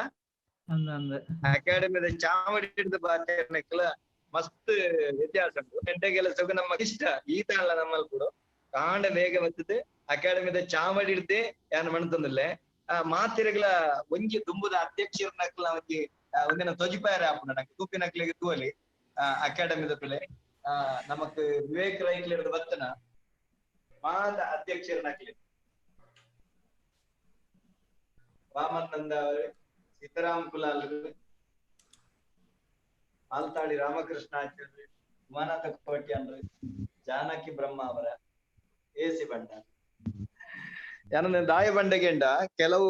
ಅಂದ ಅಂದ. ಅಕಾಡೆಮಿದ ಚಾವಡಿ ಹಿಡಿದು ಬಾತೆರ್ನೆಕಲ ಮಸ್ತ್ ವ್ಯತ್ಯಾಸ ಉಂಟು. ಎಡ್ಡೆ ಕೆಲಸಕ್ಕೂ ನಮ್ಮ ಇಷ್ಟ ಈ ತಾಳ ನಮ್ಮಲ್ಲಿ ಕೂಡ ಕಾಂಡ ಬೇಗ ಬರ್ತದೆ. ಅಕಾಡೆಮಿದ ಚಾವಡಿ ಹಿಡ್ದೆ ಯಾನ್ ಮಣ್ತಂದಿಲ್ಲೆ. ಆ ಮಾತಿರಗಳ ಒಂಜಿ ದುಂಬುದ ಅಧ್ಯಕ್ಷರನಕ್ಲ ಒಂಜಿ ಒಂದಿನ ತೊಜಿಪಾಯರ ಆಪುಂಡು ನಂಗೆ ತೂಪಿನಕ್ಲೆಗ್ ತೂವಲಿ. ಅಕಾಡೆಮಿದ ಪಿಲೆ ನಮಕ್ ವಿವೇಕ್ ರೈಕ್ಲೆರ್ದ್ ಬತ್ತನ ಮಾತ ಅಧ್ಯಕ್ಷರನಕ್ಲೆ ವಾಮನ್ ನಂದ ಅವರು, ಸೀತಾರಾಮ್ ಕುಲಾಲ್, ಆಲ್ತಾಡಿ ರಾಮಕೃಷ್ಣ ಆಚಾರ್ಯ, ಉಮಾನಾಥ ಕೋಟ್ಯಾನ್ರು, ಜಾನಕಿ ಬ್ರಹ್ಮ ಅವರ, ಎ ಸಿ ಭಂಡಾರ್. ಯಾನಂದ್ರೆ ದಾಯ ಬಂಡೆಗೆಂಡ ಕೆಲವು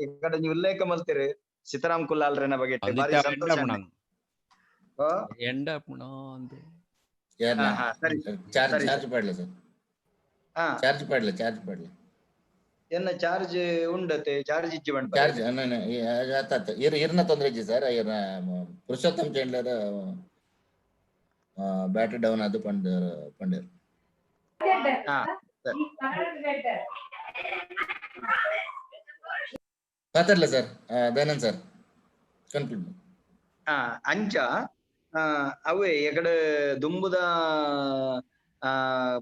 ಈ ಕಡೆ ನೀವು ಉಲ್ಲೇಖ ಮಲ್ತಿರಿ ಸೀತಾರಾಮ್ ಕುಲಾಲ್ರೆನ ಬಗ್ಗೆ ಭಾರಿ ಸಂತೋಷ ಆಂಡ್. ಆ? ಎಂಡ ಪುಣ ಅಂದು. ಯಾರ್ನ? ಹಾ, ಹಾ, ಸರಿ. ಚಾರ್ಜ್ ಸರಿ. ಚಾರ್ಜ್ ಪಾಡ್ಲೆ ಸರ್. ಹಾ. ಚಾರ್ಜ್ ಪಾಡ್ಲೆ, ಚಾರ್ಜ್ ಪಾಡ್ಲೆ. ಎನ್ನ ಚಾರ್ಜ್ ಉಂಡತೆ, ಚಾರ್ಜ್ ಇಜ್ಜಿ ಬಂಡ. ಚಾರ್ಜ್ ಆತ ಇರ್ ಇರ್ನ ತೊಂದ್ರೆ ಇಜ್ಜಿ ಸರ್. ಇರ್ನ ಪುರುಷೋತ್ತಮ್ ಚಂಡ್ಲರ್ ಬ್ಯಾಟ್ರಿ ಡೌನ್ ಅದು ಪಂಡ್ ಪಂಡೇರ್. ಹಾ, ಸರಿ. ಮಾತಾಡ್ಲ ಸರ್, ದಯಾನಂದ್ ಸರ್, ಕನ್ಕ್ಲೂಡ್. ಆ ಅಂಚ ಅವೇ ಎಕಡೆ ದುಂಬುದ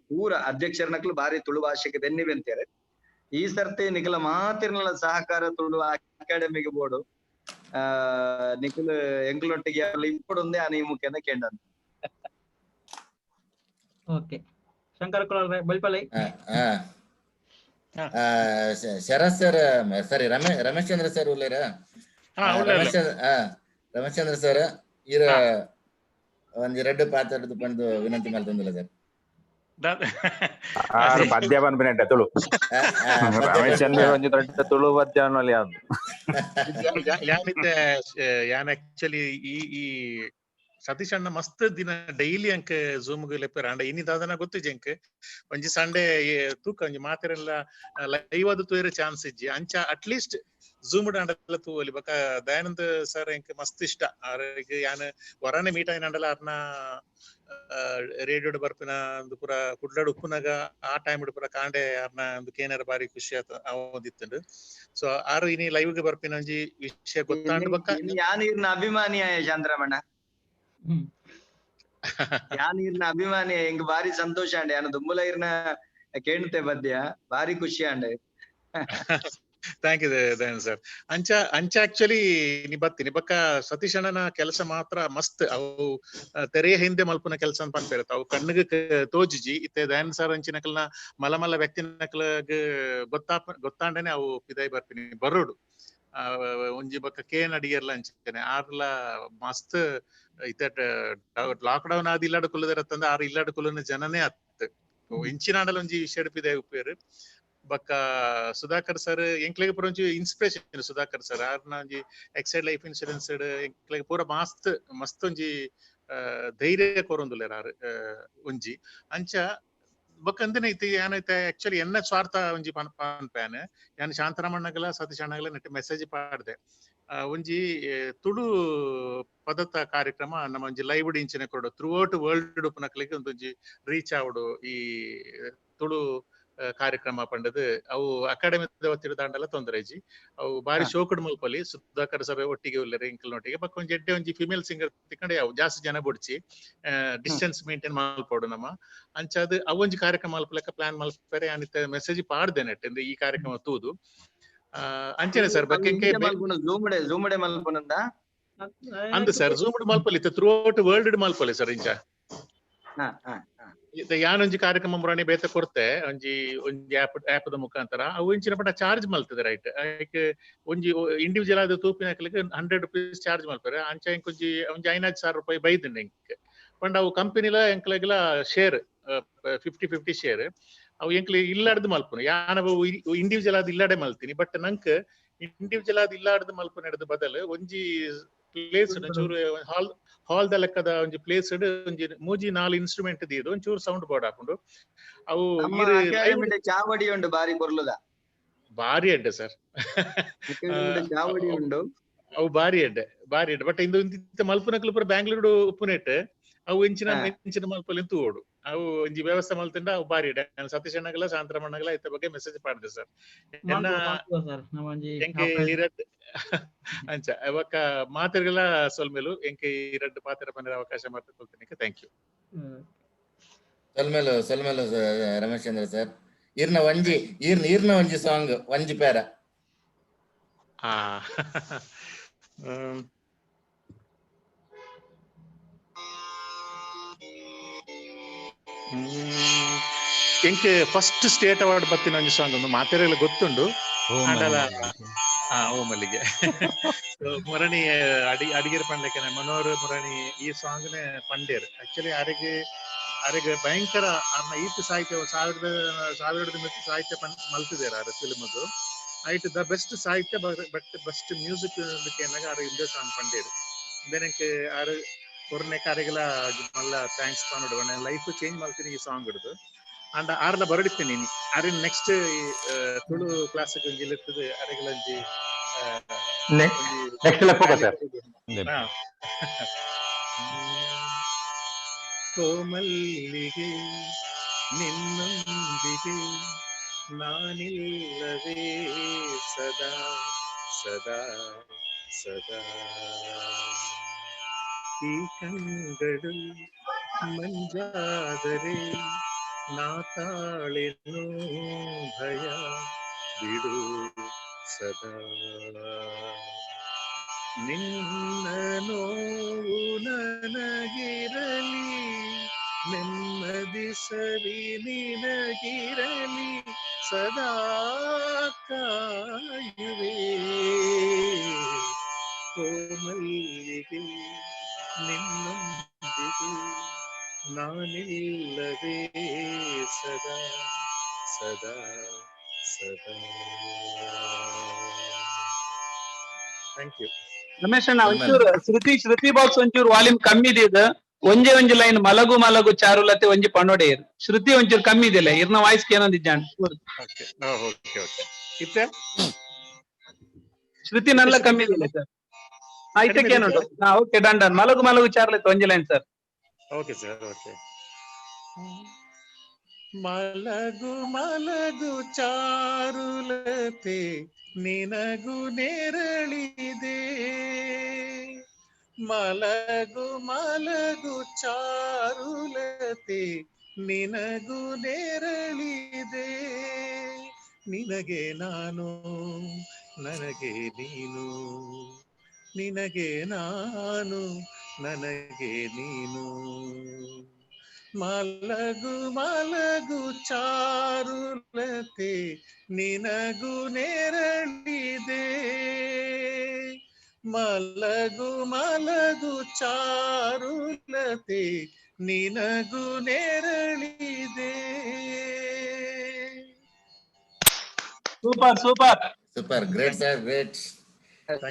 ಪೂರ ಅಧ್ಯಕ್ಷರನಕ್ಲು ಬಾರಿ ತುಳು ಭಾಷೆಗೆ ಬೆನ್ನಿ ಬೆಂತಾರೆ. ಈ ಸರ್ತಿ ನಿಖಲ ಮಾತಿರ್ನಲ ಸಹಕಾರ ತುಳು ಅಕಾಡೆಮಿಗೆ ಬೋರ್ಡು ನಿಖಲ್ ಎಂಕ್ಲೊಟ್ಟಿಗೆ ಇಪ್ಪಡೊಂದೇ ಆ ಮುಖ್ಯನ ಕೇಂದ್ರ. ಓಕೆ, ಶಂಕರ ಕುಲಾಲ್ ಬಲ್ಪಲೈ. ಶರತ್ ಸರ್, ಸಾರಿ, ರಮೇಶ್ ಚಂದ್ರ ಸರ್ ಉಲ್ಲೇರ? ಉಲ್ಲೇರ. ರಮೇಶ್ ರಮೇಶ್ ಚಂದ್ರ ಸರ್, ಇರ ಒಂಜಿ ರಡ್ಡು ಪಾತೆರ್ದು ಪಂದು ವಿನಂತಿ ಮಲ್ತೊಂದುಲ್ಲ ಸರ್. ಆರು ಪದ್ಯ ಪನ್ಪಿನೆಟ್ಟ ತುಳು ರಮೇಶ್ ಚಂದ್ರ ಒಂಜಿ ದೊಡ್ಡ ತುಳು ಪದ್ಯ ಅನ್ನೋಲಿ ಅದು. ಯಾನಿತ್ತೆ ಯಾನ್ ಆಕ್ಚುಲಿ ಈ ಈ ಸತೀಶ್ ಅಣ್ಣ ಮಸ್ತ್ ದಿನ ಡೈಲಿ ಅಂಕ್ ಝೂಮ್ ಲೆಪ್ಪೆರ್. ಅಂಡ ಇನಿ ದಾದನ ಗೊತ್ತಿಜಿ ಅಂಕ್. ಒಂಜಿ ಸಂಡೆ ತೂಕ ಒಂಜಿ ಮಾತೆರೆಲ್ಲ ಲೈವ್ ಅದು ತೂಯರೆ ಚಾನ್ಸ್ ಇಜ್ಜಿ. ಅಂಚ ಅಟ್ಲೀಸ್ಟ್ ಝೂಮ್ ಅಂಡಲ ತೂವಲಿ. ಬೊಕ ದಯಾನಂದ್ ಸರ್ ಎಂಕ್ ಮಸ್ತ್ ಇಷ್ಟ. ಆರೆಗ್ ಯಾನ್ ವರಾನೆ ಮೀಟ್ ಆಯಿನಂಡಲ ಅರ್ನ ರೇಡಿಯೋಡ್ ಬರ್ಪಿನ ಒಂದು ಪೂರ ಕುಡ್ಲಡ್ ಉಪ್ಪುನಗ ಆ ಟೈಮ್ ಪೂರ ಕಾಂಡೆ ಅರ್ನ ಒಂದು ಕೇನರ ಬಾರಿ ಖುಷಿ ಆತ ಆವೊಂದಿತ್ತುಂಡು. ಸೊ ಆರು ಇನಿ ಲೈವ್ ಗೆ ಬರ್ಪಿನ ಒಂಜಿ ವಿಷಯ ಗೊತ್ತಾಂಡ್ ಬೊಕ ಯಾನ್ ಇರ್ನ ಅಭಿಮಾನಿ ಆಯ ಚಂದ್ರಮಣ್ಣ, ಯಾನ್ ಇರ್ನ ಅಭಿಮಾನಿ. ಎಂಕ್ ಬಾರಿ ಸಂತೋಷ ಅಂಡೆ ಯಾನ್ ದುಂಬುಲ ಇರ್ನ ಕೇಣ್ತೆ ಪದ್ಯ ಬಾರಿ ಖುಷಿ ಅಂಡೆ. Thank you Dayanand sir. ಅಂಚ ಅಂಚ ಆಕ್ಚುಲಿ ನಿ ಬತ್ತಿ ಬೊಕ್ಕ ಸತೀಶ್ ಅಣ್ಣನ ಕೆಲಸ ಮಾತ್ರ ಮಸ್ತ್. ಅವು ತೆರೆಯ ಹಿಂದೆ ಮಲ್ಪುನ ಕೆಲಸ ಅಂತ ಪನ್ಪೆರ್, ಅವು ಕಣ್ಣಿಗೆ ತೋಜಿಜಿ. ಇತ್ತೆ ದಯಾನಂದ್ ಸರ್ ಅಂಚಿನಕಲ್ನ ಮಲ ಮಲ್ಲ ವ್ಯಕ್ತಿನಕ್ಲಗ್ ಗೊತ್ತಾಂಡನೆ ಅವು ಪಿದಾಯಿ ಬರ್ಪಿನಿ ಬರೋಡು. ಒಂಜಿ ಬೊಕ್ಕ ಕೆ ನಡಿಯರ್ಲ ಅಂಚನೆ ಆರ್ಲ ಮಸ್ತ್ ಇತ್ತೆ ಲಾಕ್ ಡೌನ್ ಆದ್ ಇಲ್ಲಾಡ್ ಕುಲ್ಲುದರತ್ತಂದ ಆರ್ ಇಲ್ಲಾಡ್ ಕುಲ್ಲುನ ಜನನೇ ಅತ್ ಇಂಚಿನಾಂಡಲ ಒಂಜಿ ವಿಷಯ ಪಿದಾಯಿ ಉಪ್ಪೇರು. ಬೊಕ್ಕ ಸುಧಾಕರ್ ಸರ್ ಎಂಕ್ಲೆಗ್ ಪೂರ ಒಂಜಿ ಇನ್ಸ್ಪಿರೇಷನ್. ಸುಧಾಕರ್ ಸರ್ ಆರ್ನ ಒಂಜಿ ಎಕ್ಸೈಡ್ ಲೈಫ್ ಇನ್ಶೂರೆನ್ಸ್ ಎಂಕ್ಲೆಗ್ ಪೂರ ಮಸ್ತ್ ಮಸ್ತ್ ಒಂಜಿ ಧೈರ್ಯ ಕೊರೊಂದುಲ್ಲೆರ್ ಆರ್ ಒಂಜಿ. ಅಂಚ ಬೊಕ್ಕ ಅಂದನೆ ಇತ್ತೆ ಯಾನೈತೆ ಆಕ್ಚುಲಿ ಎನ್ನ ಸ್ವಾರ್ಥ ಒಂಜಿ ಪನ್ಪೇನ್ ಯಾನ್ ಶಾಂತರಾಮಣ್ಣಗಲ ಸತೀಶ್ ಅಣ್ಣಗಲ ನೆಟ್ ಮೆಸೇಜ್ ಪಾಡ್ದೆ. ಒಂಜಿ ತುಳು ಪದತ ಕಾರ್ಯಕ್ರಮ ನಮ್ಮ ಒಂಜಿ ಲೈವ್ ಇಂಚಿನ ಕೊರಡು ಥ್ರೂ ಔಟ್ ವರ್ಲ್ಡ್ ಉಪ್ಪುನಕ್ಲೆಗ್ ಒಂದೊಂಜಿ ರೀಚ್ ಆವಡು ಈ ತುಳು ಕಾರ್ಯಕ್ರಮ ಪಂಡದು. ಅವು ಅಕಾಡೆಮಿ ವತಿರ್ದಾಂಡಲ ತೊಂದರೆ ಇಜ್ಜಿ. ಅವು ಬಾರಿ ಶೋಕಡ್ ಮಲ್ಪಲಿ. ಸುಧಾಕರ್ ಸರ್ ಒಟ್ಟಿಗೆ ಉಲ್ಲೆರ್ ಎಂಕಲ್ನೊಟ್ಟಿಗೆ. ಬೊಕ್ಕ ಒಂಜಿ ಎಡ್ಡೆ ಒಂಜಿ ಫಿಮೇಲ್ ಸಿಂಗರ್ ತಿಕ್ಕಂಡೆ ಅವು ಜಾಸ್ತಿ ಜನ ಬೊಡ್ಚಿ, ಡಿಸ್ಟೆನ್ಸ್ ಮೇಂಟೈನ್ ಮಲ್ಪೊಡು ನಮ್ಮ. ಅಂಚಾದ್ ಅವೊಂಜಿ ಕಾರ್ಯಕ್ರಮ ಮಲ್ಪಲೆಕ್ಕ ಪ್ಲಾನ್ ಮಲ್ಪೆರೆ ಯಾನಿತ್ತೆ ಮೆಸೇಜ್ ಪಾಡ್ದೆ ನೆಟ್ ಈ ಕಾರ್ಯಕ್ರಮ ತೂದು. ಅಂಚನೆ ಸರ್ ಬೊಕ್ಕ ಝೂಮ್ ಮಲ್ಪುನಂದ ಅಂದ್ ಸರ್ ಝೂಮ್ ಮಲ್ಪಲಿ ಥ್ರೂ ಔಟ್ ವರ್ಲ್ಡ್ ಮಲ್ಪಲಿ ಸರ್ ಇಂಚ. ಯಾನೊಂಜಿ ಕಾರ್ಯಕ್ರಮ ಮುರಾಣಿ ಬೇತೆ ಕೊರ್ತೆ ಒಂಜಿ ಒಂಜಿ ಆಪ್ ಆಪ್ ದ ಮುಖಾಂತರ. ಅವು ಇಂಚಿನ ಪಂಡ ಚಾರ್ಜ್ ಮಲ್ತದೆ, ರೈಟ್? ಐಕ್ ಒಂಜಿ ಇಂಡಿವಿಜುವಲ್ ಆದ್ ತೂಪಿನಕ್ಲೆಗ್ ₹100 ಚಾರ್ಜ್ ಮಲ್ಪೆರೆ. ಅಂಚ ಎಂಕ್ ಒಂಜಿ ಒಂಜಿ ₹5,000 ಬೈದುಂಡು ಎಂಕ್. ಪಂಡ ಅವು ಕಂಪನಿಲ ಎಂಕ್ಲೆಗ್ಲ ಶೇರ್ 50-50 ಶೇರ್. ಅವು ಎಂಕ್ಲೆ ಇಲ್ಲಾಡ್ದು ಮಲ್ಪುನು. ಯಾನ ಇಂಡಿವಿಜುವಲ್ ಆದ್ ಇಲ್ಲಾಡೆ ಮಲ್ತೀನಿ, ಬಟ್ ನಂಕ್ ಇಂಡಿವಿಜುವಲ್ ಆದ್ ಇಲ್ಲಾಡ್ದು ಮಲ್ಪುನೆಡ್ದ್ ಬದಲು ಒಂಜಿ ಪ್ಲೇಸ್ ಒಂಚೂರು ಹಾಲ್ ಹಾಲ್ ದ ಲೆಕ್ಕದ ಒಂಜಿ ಪ್ಲೇಸ್ ಒಂಜಿ ಮೂಜಿ ನಾಲ್ ಇನ್ಸ್ಟ್ರೂಮೆಂಟ್ ದೀದು ಒಂಚೂರು ಸೌಂಡ್ ಬೋರ್ಡ್ ಹಾಕೊಂಡು ಅವು ನಮ್ಮ ಈರ್ ಲೈವ್ ಅಕಾಡೆಮಿಡ್ ಚಾವಡಿ ಉಂಡು ಬಾರಿ ಪೊರ್ಲುದ. ಬಾರಿ ಎಡ್ಡೆ ಸರ್. ಅಕಾಡೆಮಿಡ್ ಚಾವಡಿ ಉಂಡು. ಅವು ಬಾರಿ ಎಡ್ಡೆ, ಬಾರಿ ಎಡ್ಡೆ. ಬಟ್ ಇಂದು ಇಂತ ಮಲ್ಪುನಕ್ಲು ಪೂರ ಬ್ಯಾಂಗ್ಳೂರು ಉಪ್ಪುನೆಟ್ ಅವು ಇಂಚಿನ ಇಂಚಿನ ಮಲ್ಪಲಿ ತೂವೊಡು. ಅವು ಒಂಜಿ ವ್ಯವಸ್ಥೆ ಮಲ್ತಿಂಡ ಅವು ಬಾರಿ ಎಡ್ಡೆ. ನಾನು ಸತೀಶ್ ಅಣ್ಣಗಲ ಶಾಂತರಮಣ್ಣಗಲ ಇತ್ತ ಬಗ್ಗೆ ಮೆಸೇಜ್ ಪಾಡ್ದೆ ಸರ್. ಎನ್ನ ಮಲ್ಪುವ ಸರ್ ನಮ್ಮ ಒಂಜಿ ಎಂಕೆ ಇರಡ್ ಅಂಚ ಬೊಕ್ಕ ಮಾತೆರ್ಗೆಲ ಸೊಲ್ಮೆಲು. ಎಂಕೆ ಈ ರಡ್ಡ್ ಪಾತೆರ ಪಂಡ ಅವಕಾಶ ಮಾಡ್ಕೊಳ್ತೀನಿ. Thank you. ಸೊಲ್ಮೆಲು, ಸೊಲ್ಮೆಲು ರಮೇಶ್ ಚಂದ್ರ ಸರ್. ಈರ್ನ ಒಂಜಿ ಈರ್ನ ಈರ್ನ ಒಂಜಿ ಸಾಂಗ್ ಒಂಜಿ ಪ್ಯಾರ. ಆ ಎಂಕ್ ಫಸ್ಟ್ ಸ್ಟೇಟ್ ಅವಾರ್ಡ್ ಬತ್ತಿನ ಒಂಜಿ ಸಾಂಗ್ ಒಂದು ಮಾತೆರೆಲ್ಲ ಗೊತ್ತುಂಡು. ಆಂಡಲ ಆ ಓ ಮಲ್ಲಿಗೆ. So, ಮುರಣಿ ಅಡಿ ಅಡಿಗೆರ್ ಪಂಡ್ಲೆಕ್ಕನೆ ಮನೋಹರ್ ಮುರಣಿ ಈ ಸಾಂಗ್ ನೆ ಪಂಡೇರ್. ಆಕ್ಚುಲಿ ಅರೆಗ್ ಅರೆಗ್ ಭಯಂಕರ ಅರ್ನ ಈತ್ ಸಾಹಿತ್ಯ ಸಾವಿರದ ಸಾವಿರದ ಮಿತ್ತ್ ಸಾಹಿತ್ಯ ಪನ್ ಮಲ್ತಿದೇರ್ ಆರ್ ಫಿಲ್ಮ್ದು. ಐಟ್ the best ಸಾಹಿತ್ಯ ಬಟ್ ಬೆಸ್ಟ್ ಮ್ಯೂಸಿಕ್ ಕೇನಾಗ ಆರ್ ಇಂದೇ ಸಾಂಗ್ ಪಂಡೇರ್. ಇಂದೆನಕ್ಕೆ ಆರ್ ಕೊರ್ನೆ ಅರೆಗ್ಲ ಮಲ್ಲ thanks ಪನೊಡು. ಲೈಫ್ ಚೇಂಜ್ ಮಲ್ತಿನಿ ಈ ಸಾಂಗ್ ಹಿಡ್ದು. ಅಂಡ ಆರ್ಲ ಬರಡಿತ್ತೀನಿ ಅರಿನ್ ನೆಕ್ಸ್ಟ್ ತುಳು ಕ್ಲಾಸ್ ಒಂಜಿ ಲೆತ್ತದು ಅರೆಗ್ಲ ಒಂಜಿ ಒಂಜಿ ನೆಕ್ಸ್ಟ್ ಲೆಪ್ಪುಗ ಸರ್. ಹಾ. ಕೋಮಲ್ಲಿಗೆ ನಿನ್ನೊಂದಿಗೆ ನಾನಿಲ್ಲವೇ ಸದಾ ಸದಾ ಸದಾ, ಈ ಕಂಗಳು ಮಂಜಾದರೆ ನಾ ತಾಳೆನು ಭಯ ಬಿಡು ಸದಾ, ನಿನ್ನ ನೋವು ನನಗಿರಲಿ ನೆಮ್ಮದಿ ಸರಿ ನಿನಗಿರಲಿ ಸದಾ ಕಾಯುವೆ, ಕೋಮಲ್ಲಿಗೆ ನಿನ್ನೊಂದಿಗೆ ನಾನಿಲ್ಲವೇ ಸದಾ ಸದಾ ಸದಾ. Thank you. Ramesh ಅಣ್ಣ, ಒಂಚೂರು ಶ್ರುತಿ ಶ್ರುತಿ ಬಾಕ್ಸ್ ಒಂಚೂರು ವಾಲ್ಯೂಮ್ ಕಮ್ಮಿ ಇದೆ. ಒಂಜೆ ಒಂಜಿ ಲೈನ್ ಮಲಗು ಮಲಗು ಚಾರುಲತೆ ಒಂಜಿ ಪಣ್ಣೊಡೆಯರ್. ಶ್ರುತಿ ಒಂಚೂರು ಕಮ್ಮಿ ಇದೆಯಲ್ಲ, ಇರ್ನ ವಾಯ್ಸ್ ಏನೊಂದಿಜ್ಜಾಂಡ್. ಓಕೆ ಓಕೆ ಓಕೆ ಇತ್ತೆ ಶ್ರುತಿ ನಲ್ಲ ಕಮ್ಮಿ ಇದೆಯಲ್ಲ ಸರ್. ಹಾ, ಇತ್ತಕ್ಕೆ ಏನುಂಟು? ಹಾ, ಓಕೆ, ಡನ್ ಡನ್. ಮಲಗು ಮಲಗು ಚಾರುಲತೆ ಒಂಜಿ line sir. Okay sir, okay. ಮಲಗು ಮಲಗು ಚಾರುಲತೆ ನಿನಗು ನೆರಳಿದೆ, ಮಲಗು ಮಲಗು ಚಾರುಲತೆ ನಿನಗು ನೆರಳಿದೆ, ನಿನಗೆ ನಾನು ನನಗೆ ನೀನು, ನಿನಗೆ ನಾನು ನನಗೆ ನೀನು, ಮಲಗು ಮಲಗು ಚಾರುಲತೆ ನಿನಗು ನೆರಳಿದೆ, ಮಲಗು ಮಲಗು ಚಾರುಲತೆ ನಿನಗು ನೆರಳಿದೆ. Super super super, great sir, great.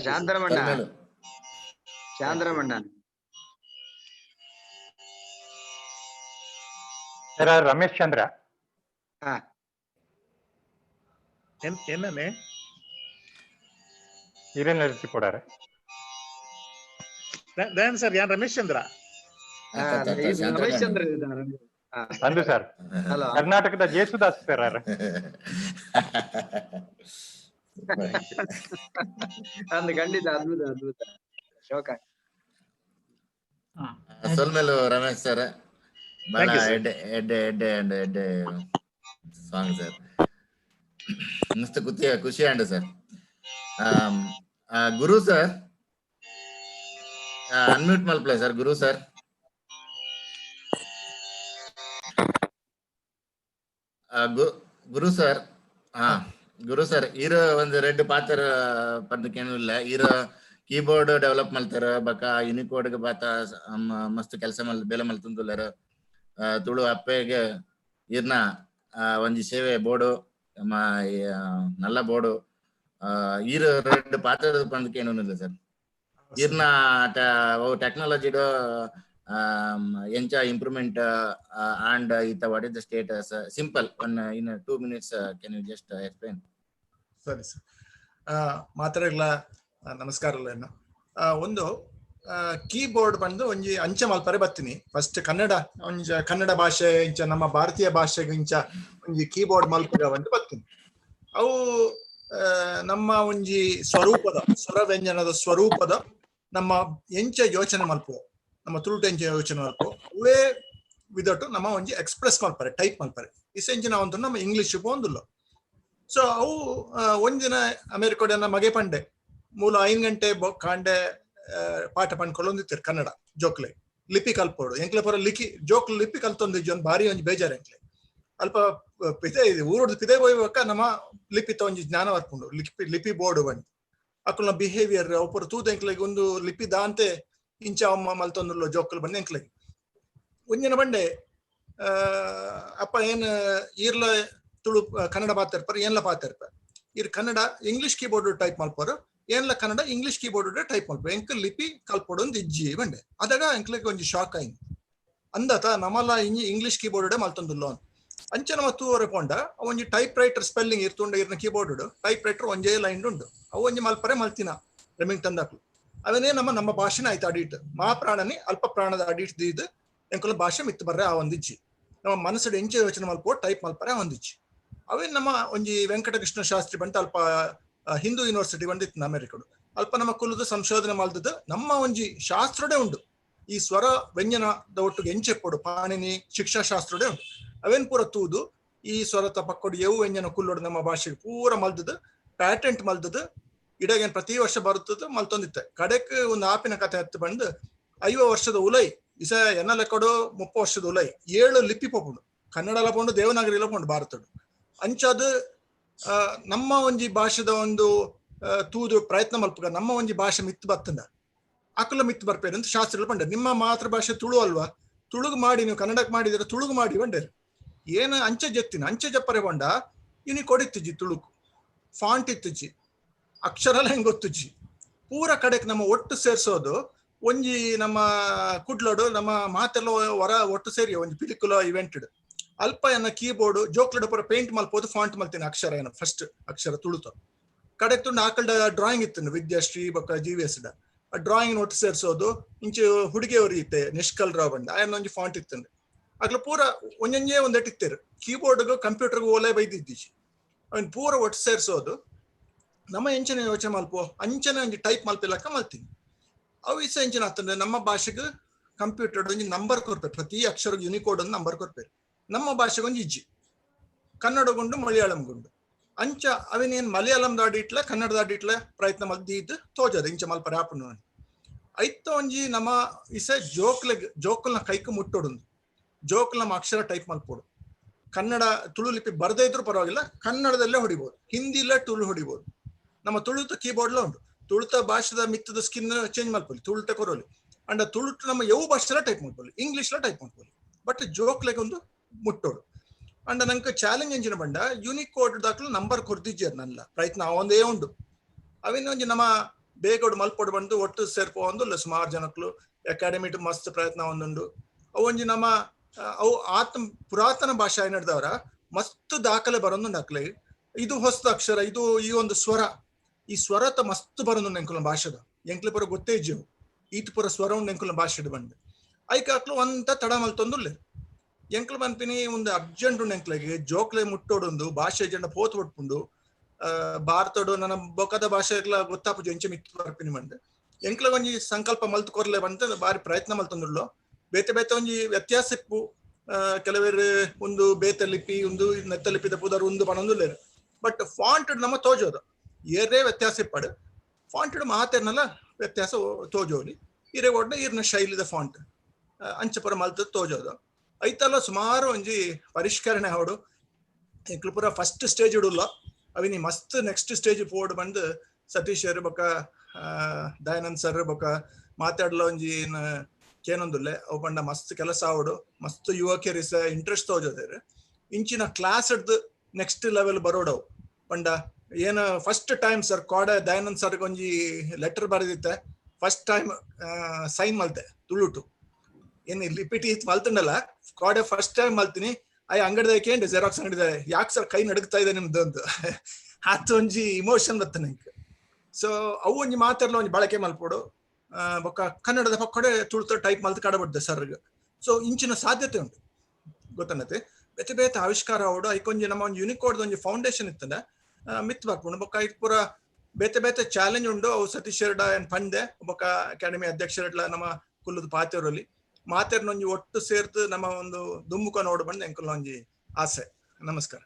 Shantaramanna, Shantaramanna. Sir Ramesh Chandra. ಹಾ. ಏನನ್ನೇ ಹಿರೇನ್ ಕೊಡಾರೆ. ದಯಾನಂದ್ ಸರ್, ಯಾನ್ ರಮೇಶ್ ಚಂದ್ರ. ರಮೇಶ್ ಚಂದ್ರ. ಅಂದು ಸರ್. ಹಲೋ. ಕರ್ನಾಟಕದ ಜೇಸುದಾಸ್ ಸರ್ ಯಾರು. ಅಂದು ಖಂಡಿತ ಅದ್ಭುತ ಅದ್ಭುತ ಶೋಕ. ಸೊಲ್ಮೆಲು ರಮೇಶ್ ಸರ್. ಬಹಳ Thank you, sir. ಎಡ್ಡೆ ಎಡ್ಡೆ ಎಡ್ಡೆ ಅಂಡ್ ಎಡ್ಡೆ ಸಾಂಗ್ ಸರ್. ಮಸ್ತ್ ಖುಷಿ ಖುಷಿ and sir. Guru sir, unmute ಮಲ್ಪಲೆ sir. Guru sir. Guru sir, ha Guru sir, ಈರು ಒಂದು ರೆಡ್ ಪಾತ್ರ ಪಂದ್ ಕೇನಿಲ್ಲ. ಈರು ಕೀಬೋರ್ಡ್ ಡೆವಲಪ್ ಮಲ್ತಾರ, ಬಕ ಯುನಿಕೋಡ್ ಬಾತ ಮಸ್ತ್ ಕೆಲಸ ಮಲ್ ಬೇಲೆ ಮಲ್ತಂದುಲ್ಲಾರ. ತುಳು ಅಪ್ಪೆಗೆ ಈರ್ನ ಒಂಜಿ ಸೇವೆ ಬೋರ್ಡು, ನಲ್ಲ ಬೋರ್ಡು. ಈರು ರೆಡ್ ಪಾತ್ರ ಪಂದ್ ಕೇನುನಿಲ್ಲ ಸರ್. ಈರ್ನ ಟೆಕ್ನಾಲಜಿಡ್ ಎಂಚ ಇಂಪ್ರೂವ್ಮೆಂಟ್ ಅಂಡ್ ಇತ್ತ what is the status? Simple one in 2 minutes, can you just explain? ಸರಿ ಸರ್. ಮಾತಾಡಲ್ಲ. ನಮಸ್ಕಾರ. ಏನು ಒಂದು ಕೀಬೋರ್ಡ್ ಬಂದು ಒಂಜಿ ಅಂಚೆ ಮಲ್ಪರೆ ಬತ್ತೀನಿ. ಫಸ್ಟ್ ಕನ್ನಡ, ಒಂಜ ಕನ್ನಡ ಭಾಷೆ ಇಂಚ ನಮ್ಮ ಭಾರತೀಯ ಭಾಷೆಗೆ ಇಂಚ ಒಂಜಿ ಕೀಬೋರ್ಡ್ ಮಲ್ಪುಗ ಬಂದು ಬತ್ತೀನಿ. ಅವು ನಮ್ಮ ಒಂಜಿ ಸ್ವರೂಪದ, ಸ್ವರ ವ್ಯಂಜನದ ಸ್ವರೂಪದ ನಮ್ಮ ಎಂಚ ಯೋಚನೆ ಮಲ್ಪುವ, ನಮ್ಮ ತುಳುಟು ಎಂಚ ಯೋಚನೆ ಮಲ್ಪುವ, ಅವೇ ವಿದಟ್ಟು ನಮ್ಮ ಒಂಜಿ ಎಕ್ಸ್ಪ್ರೆಸ್ ಮಲ್ಪರೆ, ಟೈಪ್ ಮಲ್ಪರೆ. ಇಸೆಂಚಿನ ಒಂದು ನಮ್ಮ ಇಂಗ್ಲಿಷ್ ಪೋಂದುಲ್ಲ. ಸೊ ಅವು ಒಂದಿನ ಅಮೆರಿಕದ ಮಗೆ ಪಂಡೆ, ಮೂಲ 5 ಗಂಟೆ ಕಾಂಡೆ ಪಾಠ ಪಂಡ್ಕೊಳ್ಳೊಂದಿತ್ತಾರೆ ಕನ್ನಡ ಜೋಕ್ಲೆ ಲಿಪಿ ಕಲ್ಪೋಡು. ಎಂಕ್ಲೆ ಪೂರ ಲಿಖಿ ಜೋಕ್ಲು ಲಿಪಿ ಕಲ್ತೊಂದಿಜ್ಜಿ, ಒಂದು ಭಾರಿ ಒಂಜಿ ಬೇಜಾರ್ ಎಂಕ್ಲೆ. ಅಲ್ಪ ಪಿದೆ ಊರುಡ್ದು ಪಿದೆ ಪೋಯ್ಬೊಕ್ಕ ನಮ್ಮ ಲಿಪಿತ ಒಂಜಿ ಜ್ಞಾನ ಬರ್ಪುಂಡು. ಲಿಪಿ ಲಿಪಿ ಬೋರ್ಡ್ ಬಂದು ಅಕುಲ್ನ ಬಿಹೇವಿಯರ್ ಅವು ಪೂರ ತೂದು ಎಂಕ್ಲೆಗ್ ಒಂದು ಲಿಪಿ ದಾಂತೆ ಇಂಚ ಅಮ್ಮ ಮಲ್ತೊಂದುಲ್ಲ ಜೋಕುಲು ಬಂದು. ಎಂಕ್ಲೆಗ್ ಒಂಜಿನ ಬಂಡೆ, ಅಪ್ಪ ಏನ್ ಈರ್ಲ ತುಳು ಕನ್ನಡ ಪಾತೆರ್ಪರ್, ಏನ್ಲ ಪಾತೆರ್ಪ. ಇರ್ ಕನ್ನಡ ಇಂಗ್ಲಿಷ್ ಕೀಬೋರ್ಡ್ ಟೈಪ್ ಮಲ್ಪರು, ಏನ್ಲ ಕನ್ನಡ ಇಂಗ್ಲಿಷ್ ಕೀಬೋರ್ಡ್ ಟೈಪ್ ಮಲ್ಪ. ಎಂಕ್ ಲಿಪಿ ಕಲ್ಪೊಡು ಒಂದು ಇಜ್ಜಿ ಬಂಡೆ. ಅದಾಗ ಎಂಕ್ಲೆಗ್ ಒಂಜಿ ಶಾಕ್ ಆಯ್ತು. ಅಂದತ ನಮಲ ಇಂಗ್ಲಿಷ್ ಕೀಬೋರ್ಡ್ ಮಲ್ತೊಂದುಲ್ಲ. ಅಂಚ ನಮ್ಮ ತೂವರೆ ಪೋಂಡ ಒಂಜಿ ಟೈಪ್ ರೈಟರ್ ಸ್ಪೆಲ್ಲಿಂಗ್ ಇರ್ತುಂಡ ಇರ್ನ ಕೀಬೋರ್ಡ್ ಟೈಪ್ ರೈಟರ್ ಒಂಜೇ ಲೈನ್ ಉಂಡು. ಅವು ಒಂಜಿ ಮಲ್ಪರೆ ಮಲ್ತಿನ ರೆಮಿಂಗ್ಟನ್ ದಾಕ್ಲು. ಅವನೇ ನಮ್ಮ ನಮ್ಮ ಭಾಷೆನ ಆಯ್ತು ಅಡಿಟ್ ಮಾ ಪ್ರಾಣನಿ ಅಲ್ಪ ಪ್ರಾಣದ ಅಡಿಟ್ ದೀದ್ ಎಂಕುಲ ಭಾಷೆ ಮಿತ್ತು ಬರ್ರೆ ಆ ಒಂದಿಜ್ಜಿ. ನಮ್ಮ ಮನಸ್ಸು ಎಂಚ ಯೋಚನೆ ಮಲ್ಪೋ ಟೈಪ್ ಮಲ್ಪರೆ ಆ ಒಂದಿಜ್ಜಿ. ಅವೇ ನಮ್ಮ ಒಂಜಿ ವೆಂಕಟಕೃಷ್ಣ ಶಾಸ್ತ್ರಿ ಬಂತ ಅಲ್ಪ ಹಿಂದೂ ಯೂನಿವರ್ಸಿಟಿ ಬಂದಿತ್ತು ಅಮೆರಿಕಡು. ಅಲ್ಪ ನಮ್ಮ ಕುಲದ ಸಂಶೋಧನೆ ಮಲ್ದದ್ದು ನಮ್ಮ ಒಂಜಿ ಶಾಸ್ತ್ರಡೆ ಉಂಡು. ಈ ಸ್ವರ ವ್ಯಂಜನದ ಒಟ್ಟಿಗೆ ಎಂಚೆಪ್ಪೊಡು ಪಾಣಿನಿ ಶಿಕ್ಷಾಶಾಸ್ತ್ರಡೆ ಉಂಡು. ಅವೇನ್ ಪೂರ ತೂದು ಈ ಸ್ವರತ ಪಕ್ಕೊಡು ಎವು ವ್ಯಂಜನ ಕುಲ್ಲೋಡು ನಮ್ಮ ಭಾಷೆಗೆ ಪೂರ ಮಲ್ದದ್ದು, ಪ್ಯಾಟೆಂಟ್ ಮಲ್ದದ್ದು. ಇಡಗೇನ್ ಪ್ರತಿ ವರ್ಷ ಬರುತ್ತದ ಮಲ್ತೊಂದಿತ್ತೆ. ಕಡೆಕ್ ಒಂದು ಆಪಿನ ಕಥೆ ಹತ್ತು ಬಂದು 50 ವರ್ಷದ ಉಲೈ ಇಸ ಎನ್ನ ಲೆಕ್ಕಡು 30 ವರ್ಷದ ಉಲೈ ಏಳು ಲಿಪಿ ಪೋಪುಂಡು. ಕನ್ನಡ ಪೋಂಡು, ದೇವನಾಗರಿ ಪೋಂಡು ಭಾರತಡು. ಅಂಚಾದ ನಮ್ಮ ಒಂಜಿ ಭಾಷೆದ ಒಂದು ತೂದು ಪ್ರಯತ್ನ ಮಲ್ಪುಗ ನಮ್ಮ ಒಂಜಿ ಭಾಷೆ ಮಿತ್ತು ಬತ್ತಂದ ಅಕುಲ ಮಿತ್ತು ಬರ್ಪೇರು ಅಂತ ಶಾಸ್ತ್ರಗಳು ಪಂಡ. ನಿಮ್ಮ ಮಾತೃಭಾಷೆ ತುಳು ಅಲ್ವಾ? ತುಳುಗು ಮಾಡಿ. ನೀವು ಕನ್ನಡಕ್ಕೆ ಮಾಡಿದ್ರೆ ತುಳುಗು ಮಾಡಿ ಬಂಡೇರು. ಏನು ಅಂಚೆ ಜೆತ್ತಿನ ಅಂಚೆ ಜಪ್ಪರೆ ಬಂಡ ಇನಿ ಕೊಡಿತ್ತಿಜ್ಜಿ, ತುಳುಕು ಫಾಂಟ್ ಇತ್ತುಜ್ಜಿ, ಅಕ್ಷರ ಎಲ್ಲ ಹೆಂಗ್ ಗೊತ್ತುಜ್ಜಿ. ಪೂರ ಕಡೆಕ್ ನಮ್ಮ ಒಟ್ಟು ಸೇರ್ಸೋದು ಒಂಜಿ ನಮ್ಮ ಕುಡ್ಲಡು ನಮ್ಮ ಮಾತೆಲ್ಲ ಹೊರ ಒಟ್ಟು ಸೇರಿ ಒಂಜಿ ಪಿಲಿಕುಲ ಇವೆಂಟ್. ಅಲ್ಪ ಎನ್ನ ಕೀಬೋರ್ಡ್ ಜೋಕ್ಲಡು ಪೂರ ಪೇಂಟ್ ಮಲ್ಪೋದು, ಫಾಂಟ್ ಮಲ್ತೀನಿ ಅಕ್ಷರ ಏನ ಫಸ್ಟ್ ಅಕ್ಷರ ತುಳುತ. ಕಡೆಕ್ ತುಂಡು ಆಕಲ್ಡ ಡ್ರಾಯಿಂಗ್ ಇತ್ತು, ವಿದ್ಯಾಶ್ರೀ ಬೊಕ್ಕ ಜಿ ವಿ ಎಸ್ ಆ ಡ್ರಾಯಿಂಗ್ ಒಟ್ಟು ಸೇರ್ಸೋದು. ಇಂಚೆ ಹುಡುಗಿಯವರು ಇತ್ತೆ ನಿಷ್ಕಲ್ ರಾವ್ ಬಂಡ ಆಯನ ಒಂಜಿ ಫಾಂಟ್ ಇತ್ತು. ಅಗ್ಲ ಪೂರ ಒಂಜೊಂಜೇ ಒಂದೆಟ್ ಇತ್ತೇರು. ಕೀಬೋರ್ಡ್ಗೂ ಕಂಪ್ಯೂಟರ್ಗೂ ಓಲೆ ಬೈದಿದ್ದೀಚಿ. ಅವನ್ ಪೂರ ಒಟ್ಟು ಸೇರ್ಸೋದು ನಮ್ಮ ಎಂಚನೆ ಯೋಚನೆ ಮಲ್ಪೋ ಅಂಚನೆ ಒಂಜಿ ಟೈಪ್ ಮಲ್ಪಿಲಕ್ಕ ಮಲ್ತೀನಿ. ಅವು ಇಸ ಎಂಚಿನ ಆಗ್ತದೆ, ನಮ್ಮ ಭಾಷೆಗೆ ಕಂಪ್ಯೂಟರ್ ಒಂಜಿ ನಂಬರ್ ಕೊರ್ಪೇರು. ಪ್ರತಿ ಅಕ್ಷರ ಯುನಿಕೋಡ್ ಒಂದು ನಂಬರ್ ಕೊರ್ಪೇರು. ನಮ್ಮ ಭಾಷೆಗೆ ಒಂಜಿ ಇಜ್ಜಿ, ಕನ್ನಡಗುಂಡು ಮಲಯಾಳಂ ಗುಂಡು. ಅಂಚ ಅವೇನೇನ್ ಮಲಯಾಳಂ ದಾಡಿಟ್ಲ ಕನ್ನಡ ದಾಡಿಟ್ಲ ಪ್ರಯತ್ನ ಮಲ್ದಿದ್ದು ತೋಜದ ಇಂಚ ಮಲ್ಪರೆ ಆಪುಂಡು. ಐತ ಒಂಜಿ ನಮ್ಮ ಇಸ ಜೋಕ್ಲೆಗ್ ಜೋಕುಲ್ನ ಕೈಕ್ ಮುಟ್ಟೋಡುಂದು. ಜೋಕುಲ್ ನಮ್ಮ ಅಕ್ಷರ ಟೈಪ್ ಮಲ್ಪೋಡು. ಕನ್ನಡ ತುಳು ಲಿಪಿ ಬರ್ದೇ ಇದ್ರು ಪರವಾಗಿಲ್ಲ, ಕನ್ನಡದಲ್ಲೇ ಹೊಡಿಬೋದು, ಹಿಂದಿಲೇ ತುಳು ಹೊಡಿಬೋದು. ನಮ್ಮ ತುಳುತ ಕೀಬೋರ್ಡ್ಲ ಉಂಟು. ತುಳುತ ಭಾಷೆದ ಮಿತ್ತದ ಸ್ಕಿನ್ ಚೇಂಜ್ ಮಲ್ಪೊಲಿ, ತುಳುಟ ಕೊರೋಲಿ. ಅಂಡ ತುಳುಟ್ ನಮ್ಮ ಯವು ಭಾಷೆಲ ಟೈಪ್ ಮಾಡ್ಬೋದು, ಇಂಗ್ಲಿಷ್ಲ ಟೈಪ್ ಮಾಡ್ಬೋದು. ಬಟ್ ಜೋಕ್ಲೆಗ್ ಒಂದು ಮುಟ್ಟೋಡು. ಅಂಡ ನಂಗೆ ಚಾಲೆಂಜ್ ಎಂಚಿನ ಬಂಡ ಯೂನಿಕೋಡ್ ದಾಖಲು ನಂಬರ್ ಕೊರ್ದಿಜ್ಜಾರ್. ನಲ್ಲ ಪ್ರಯತ್ನ ಒಂದೇ ಉಂಡು. ಅವಿನ ಒಂಜಿ ನಮ್ಮ ಬೇಗೋಡು ಮಲ್ಪೋಡು ಬಂದು ಒಟ್ಟು ಸೇರ್ಪೋ ಒಂದು ಸುಮಾರು ಜನಕ್ಲು ಅಕಾಡೆಮಿ ಮಸ್ತ್ ಪ್ರಯತ್ನ ಒಂದುಂಡು. ಅವು ಒಂಜಿ ನಮ್ಮ ಅವು ಆತ್ಮ ಪುರಾತನ ಭಾಷೆ ನಡೆದವರ ಮಸ್ತ್ ದಾಖಲೆ ಬರೊಂದುಂಡು ಅಕ್ಲೆ. ಇದು ಹೊಸದ ಅಕ್ಷರ, ಇದು ಈ ಒಂದು ಸ್ವರ, ಈ ಸ್ವರತ ಮಸ್ತ್ ಬರೊಂದುಂಡು ಎಂಕುಲ ಭಾಷೆದ. ಎಂಕ್ಲೆ ಪೂರ ಗೊತ್ತೇ ಇಜ್ಜೆವು ಈತ್ ಪೂರ ಸ್ವರ ಉಂಡು ಎಂಕುಲ ಭಾಷೆಡ್ ಬಂದು. ಐಕ್ ಅಕ್ಲು ಒಂತ ತಡ ಮಲ್ತೊಂದುಲ್ಲೆ. ಎಂಕ್ಲು ಪನ್ಪಿನಿ ಒಂದು ಅರ್ಜೆಂಟ್ ಉಂಡು ಎಂಕ್ಲೆಗೆ. ಜೋಕ್ಲೆ ಮುಟ್ಟೋಡುಂದು ಭಾಷೆ ಜಂಡ ಪೋತ್ ಒಟ್ಪುಂಡು. ಭಾರತಡು ನನ್ನ ಬೊಕದ ಭಾಷೆಗ್ಲ ಗೊತ್ತಾಪುಜು ಎಂಚ ಮಿತ್ತು ಬರ್ಪಿನಿ ಮಂಡ್. ಎಂಕ್ಲ ಒಂಜಿ ಸಂಕಲ್ಪ ಮಲ್ತು ಕೊರ್ಲೆ ಬಂತ ಬಾರಿ ಪ್ರಯತ್ನ ಮಲ್ತೊಂದುಳ್ಳೋ. ಬೇತೆ ಬೇತೆ ಒಂಜಿ ವ್ಯತ್ಯಾಸ ಇಪ್ಪು. ಕೆಲವೇರು ಒಂದು ಬೇತೆ ಲಿಪಿ, ಒಂದು ನೆತ್ತ ಲಿಪಿದ ಪುದರ್ ಒಂದು ಪನೊಂದುಲ್ಲೇರು. ಬಟ್ ಫಾಂಟ್ ನಮ್ಮ ತೋಜೋದು ಏರೇ ವ್ಯತ್ಯಾಸ ಇಪ್ಪಡು. ಫಾಂಟ್ ಮಾತೆರ್ನಲ್ಲ ವ್ಯತ್ಯಾಸ ತೋಜೋಲಿ. ಇರೆ ಒಡ್ನ ಈರ್ನ ಶೈಲಿದ ಫಾಂಟ್ ಅಂಚಪುರ ಮಲ್ತ ತೋಜೋದು. ಐತಲ್ಲ ಸುಮಾರು ಒಂಜಿ ಪರಿಷ್ಕರಣೆ ಅವಡು. ಎಂಕ್ಲು ಪೂರ ಫಸ್ಟ್ ಸ್ಟೇಜ್ ಇಡುಲ್ಲ ಅವಿನಿ ಮಸ್ತ್ ನೆಕ್ಸ್ಟ್ ಸ್ಟೇಜ್ ಪೋಡ್ ಬಂದು ಸತೀಶ್ ಬೊಕ್ಕ ದಯಾನಂದ್ ಸರ್ ಬೊಕ್ಕ ಮಾತಾಡ್ಲ ಒಂಜಿ ಕೇನೊಂದುಲ್ಲೆ ಅವು ಪಂಡ ಮಸ್ತ್ ಕೆಲಸ ಆವಡು ಮಸ್ತ್ ಯುವಕರಿಸ ಇಂಟ್ರೆಸ್ಟ್ ತೋಜೋದೇರು ಇಂಚಿನ ಕ್ಲಾಸ್ ನೆಕ್ಸ್ಟ್ ಲೆವೆಲ್ ಬರೋಡವು ಪಂಡ ಏನ ಫಸ್ಟ್ ಟೈಮ್ ಸರ್ ಕೋಡೆ ದಯಾನಂದ್ ಸರ್ ಒಂಜಿ ಲೆಟರ್ ಬರೆದಿತ್ತೆ ಫಸ್ಟ್ ಟೈಮ್ ಸೈನ್ ಮಲ್ತೆ ತುಳುಟು ಏನು ರಿಪೀಟ್ ಇತ್ತು ಮಲ್ತಂಡಲ್ಲ ಕೋಡೆ ಫಸ್ಟ್ ಟೈಮ್ ಮಲ್ತೀನಿ ಅಯ್ಯ ಅಂಗಡಿದ ಕೇಂದ್ರ ಜೆರಾಕ್ಸ್ ಅಂಗಡಿದ ಯಾಕೆ ಸರ್ ಕೈ ನಡುಗ್ತಾ ಇದೆ ನಿಮ್ದು ಅಂತ ಆತ ಒಂಜಿ ಇಮೋಷನ್ ಬತ್ತ ನಂಗೆ. ಸೊ ಅವು ಒಂಜಿ ಮಾತಾಡ್ಲ ಒಂಜಿ ಬಳಕೆ ಮಲ್ಪೋಡು ಬೊಕ್ಕ ಕನ್ನಡದ ಪಕ್ಕಡೆ ತುಳುತ ಟೈಪ್ ಮಲ್ತ್ ಕಡಬಡ್ದೆ ಸರ್. ಸೊ ಇಂಚಿನ ಸಾಧ್ಯತೆ ಉಂಟು ಗೊತ್ತನ್ನತೆ ಬೇತೆ ಬೇತೆ ಆವಿಷ್ಕಾರ ಅವಡು ಐಕೊಂಜಿ ನಮ್ಮ ಒಂಜಿ ಯುನಿಕೋಡ್ ಒಂಜಿ ಫೌಂಡೇಶನ್ ಇತ್ತಂಡ ಮಿತ್ ಬರ್ಪುಂಡು ಬೊಕ್ಕ ಐಕ್ ಪೂರ ಬೇತೆ ಬೇತೆ ಚಾಲೆಂಜ್ ಉಂಡು. ಅವು ಸತೀಶ್ ಶೆರಡ ಏನ್ ಪಂಡೆ ಬೊಕ್ಕ ಅಕಾಡೆಮಿ ಅಧ್ಯಕ್ಷರಡ್ಲ ನಮ್ಮ ಕುಲ್ಲದ ಪಾತೆರಲ್ಲಿ ಮಾತೆರ್ನೊಂಜಿ ಒಟ್ಟು ಸೇರ್ತು ನಮ್ಮ ಒಂದು ದುಮ್ಮುಕ ನೋಡು ಬಂದು ಎಂಕುಲ ಒಂಜಿ ಆಸೆ. ನಮಸ್ಕಾರ.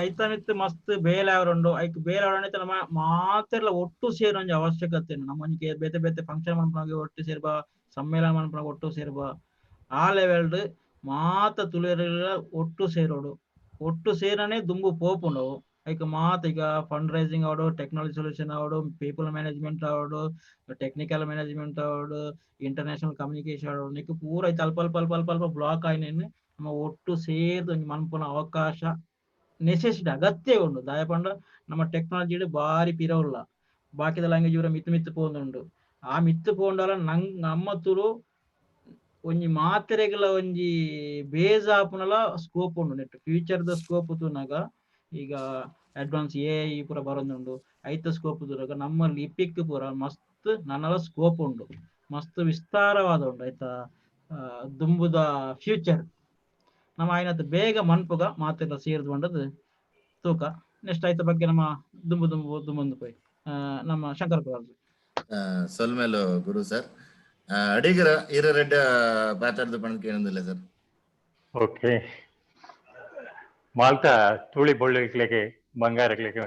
ಐತಮಿತ್ತು ಮಸ್ತ್ ಬೇಲೆ ಅವರುಂಡು ಐಕ್ ಬೇಲೆ ಅವರಣ್ಣ ನಮ್ಮ ಮಾತೆರ್ಲ ಒಟ್ಟು ಸೇರು ಒಂಜಿ ಅವಶ್ಯಕತೆ ನಮ್ಮ ಒಂಜಿ ಬೇತೆ ಬೇತೆ ಫಂಕ್ಷನ್ ಮನ್ಪುನಾಗ ಒಟ್ಟು ಸೇರ್ಬ, ಸಮ್ಮೇಳನ ಮನ್ಪುನಾಗ ಒಟ್ಟು ಸೇರ್ಬ, ಆ ಲೆವೆಲ್ಡ್ ಮಾತ ತುಳಿಯರೆಲ್ಲ ಒಟ್ಟು ಸೇರೋಡು ಒಟ್ಟು ಸೇರನೆ ದುಂಬು ಪೋಪುಂಡವು. ಐಕ್ ಮಾತ ಈಗ ಫಂಡ್ ರೈಸಿಂಗ್ ಅವಡು, ಟೆಕ್ನಾಲಜಿ ಸೊಲ್ಯೂಷನ್ ಅವಡು, ಪೀಪಲ್ ಮ್ಯಾನೇಜ್ಮೆಂಟ್ ಅವಡು, ಟೆಕ್ನಿಕಲ್ ಮ್ಯಾನೇಜ್ಮೆಂಟ್ ಅವಡು, ಇಂಟರ್ನ್ಯಾಷನಲ್ ಕಮ್ಯುನಿಕೇಶನ್ ಅವಡು, ನಿಕ್ ಪೂರ ಐತ ಅಲ್ಪ ಅಲ್ಪ ಅಲ್ಪ ಅಲ್ಪ ಅಲ್ಪ ಬ್ಲಾಕ್ ಆಯ್ನೇನು ನಮ್ಮ ಒಟ್ಟು ಸೇರ್ದು ಒಂಜಿ ಮನ್ಪುನ ಅವಕಾಶ ನೆಸೆಸಿಟಿ ಅಗತ್ಯ ಉಂಡು. ದಾಯಪಂಡ ನಮ್ಮ ಟೆಕ್ನಾಲಜಿ ಬಾರಿ ಪಿರವುಲ್ಲ, ಬಾಕಿದ ಲ್ಯಾಂಗ್ವೇಜ್ ಇವ್ರ ಮಿತ್ತು ಮಿತ್ತು ಪೋಂದುಂಡು. ಆ ಮಿತ್ತು ಪೋಂಡಲ ನಂಗ್ ನಮ್ಮ ತುಳು ಒಂಜಿ ಮಾತೆರೆಗಳ ಒಂಜಿ ಬೇಸ್ ಆಪುನಲ ಸ್ಕೋಪ್ ಉಂಡು. ನೆಟ್ ಫ್ಯೂಚರ್ the scope ತೂನಾಗ ಈಗ ಅಡ್ವಾನ್ಸ್ ಎ I ಪೂರ ಬರೋದುಂಡು, ಐತ ಸ್ಕೋಪ್ ತೂನಾಗ ನಮ್ಮ ಲಿಪಿಕ್ ಪೂರ ಮಸ್ತ್ ನನ್ನಲ ಸ್ಕೋಪ್ ಉಂಡು, ಮಸ್ತ್ ವಿಸ್ತಾರವಾದ ಉಂಡು ಆಯ್ತಾ ದುಂಬುದ ಫ್ಯೂಚರ್. ನಮ್ಮ ಆಯ್ನತ್ ಬೇಗ ಮನ್ಪುಗ ಮಾತೆಲ್ಲ ಸೇರ್ದು ಬಂಡದು ತೂಕ. ನೆಕ್ಸ್ಟ್ ಆಯ್ತ ಬಗ್ಗೆ ನಮ್ಮ ದುಂಬು ದುಂಬು ದುಂಬೊಂದು ಪೋಯ್ ನಮ್ಮ ಶಂಕರ್ ಕುಮಾರ್. ಸೊಲ್ಮೇಲು ಗುರು ಸರ್. ಅಡಿಗರ ಈರ ರೆಡ್ಡ ಮಾತಾಡ್ದು ಪಣದ್ ಕೇಳೊಂದಿಲ್ಲ ಸರ್. ಓಕೆ, ಮಾಲ್ತ ತುಳಿ ಬೊಳ್ಳಿಕ್ಲೆಗೆ ಬಂಗಾರಕ್ಲೆಗೆ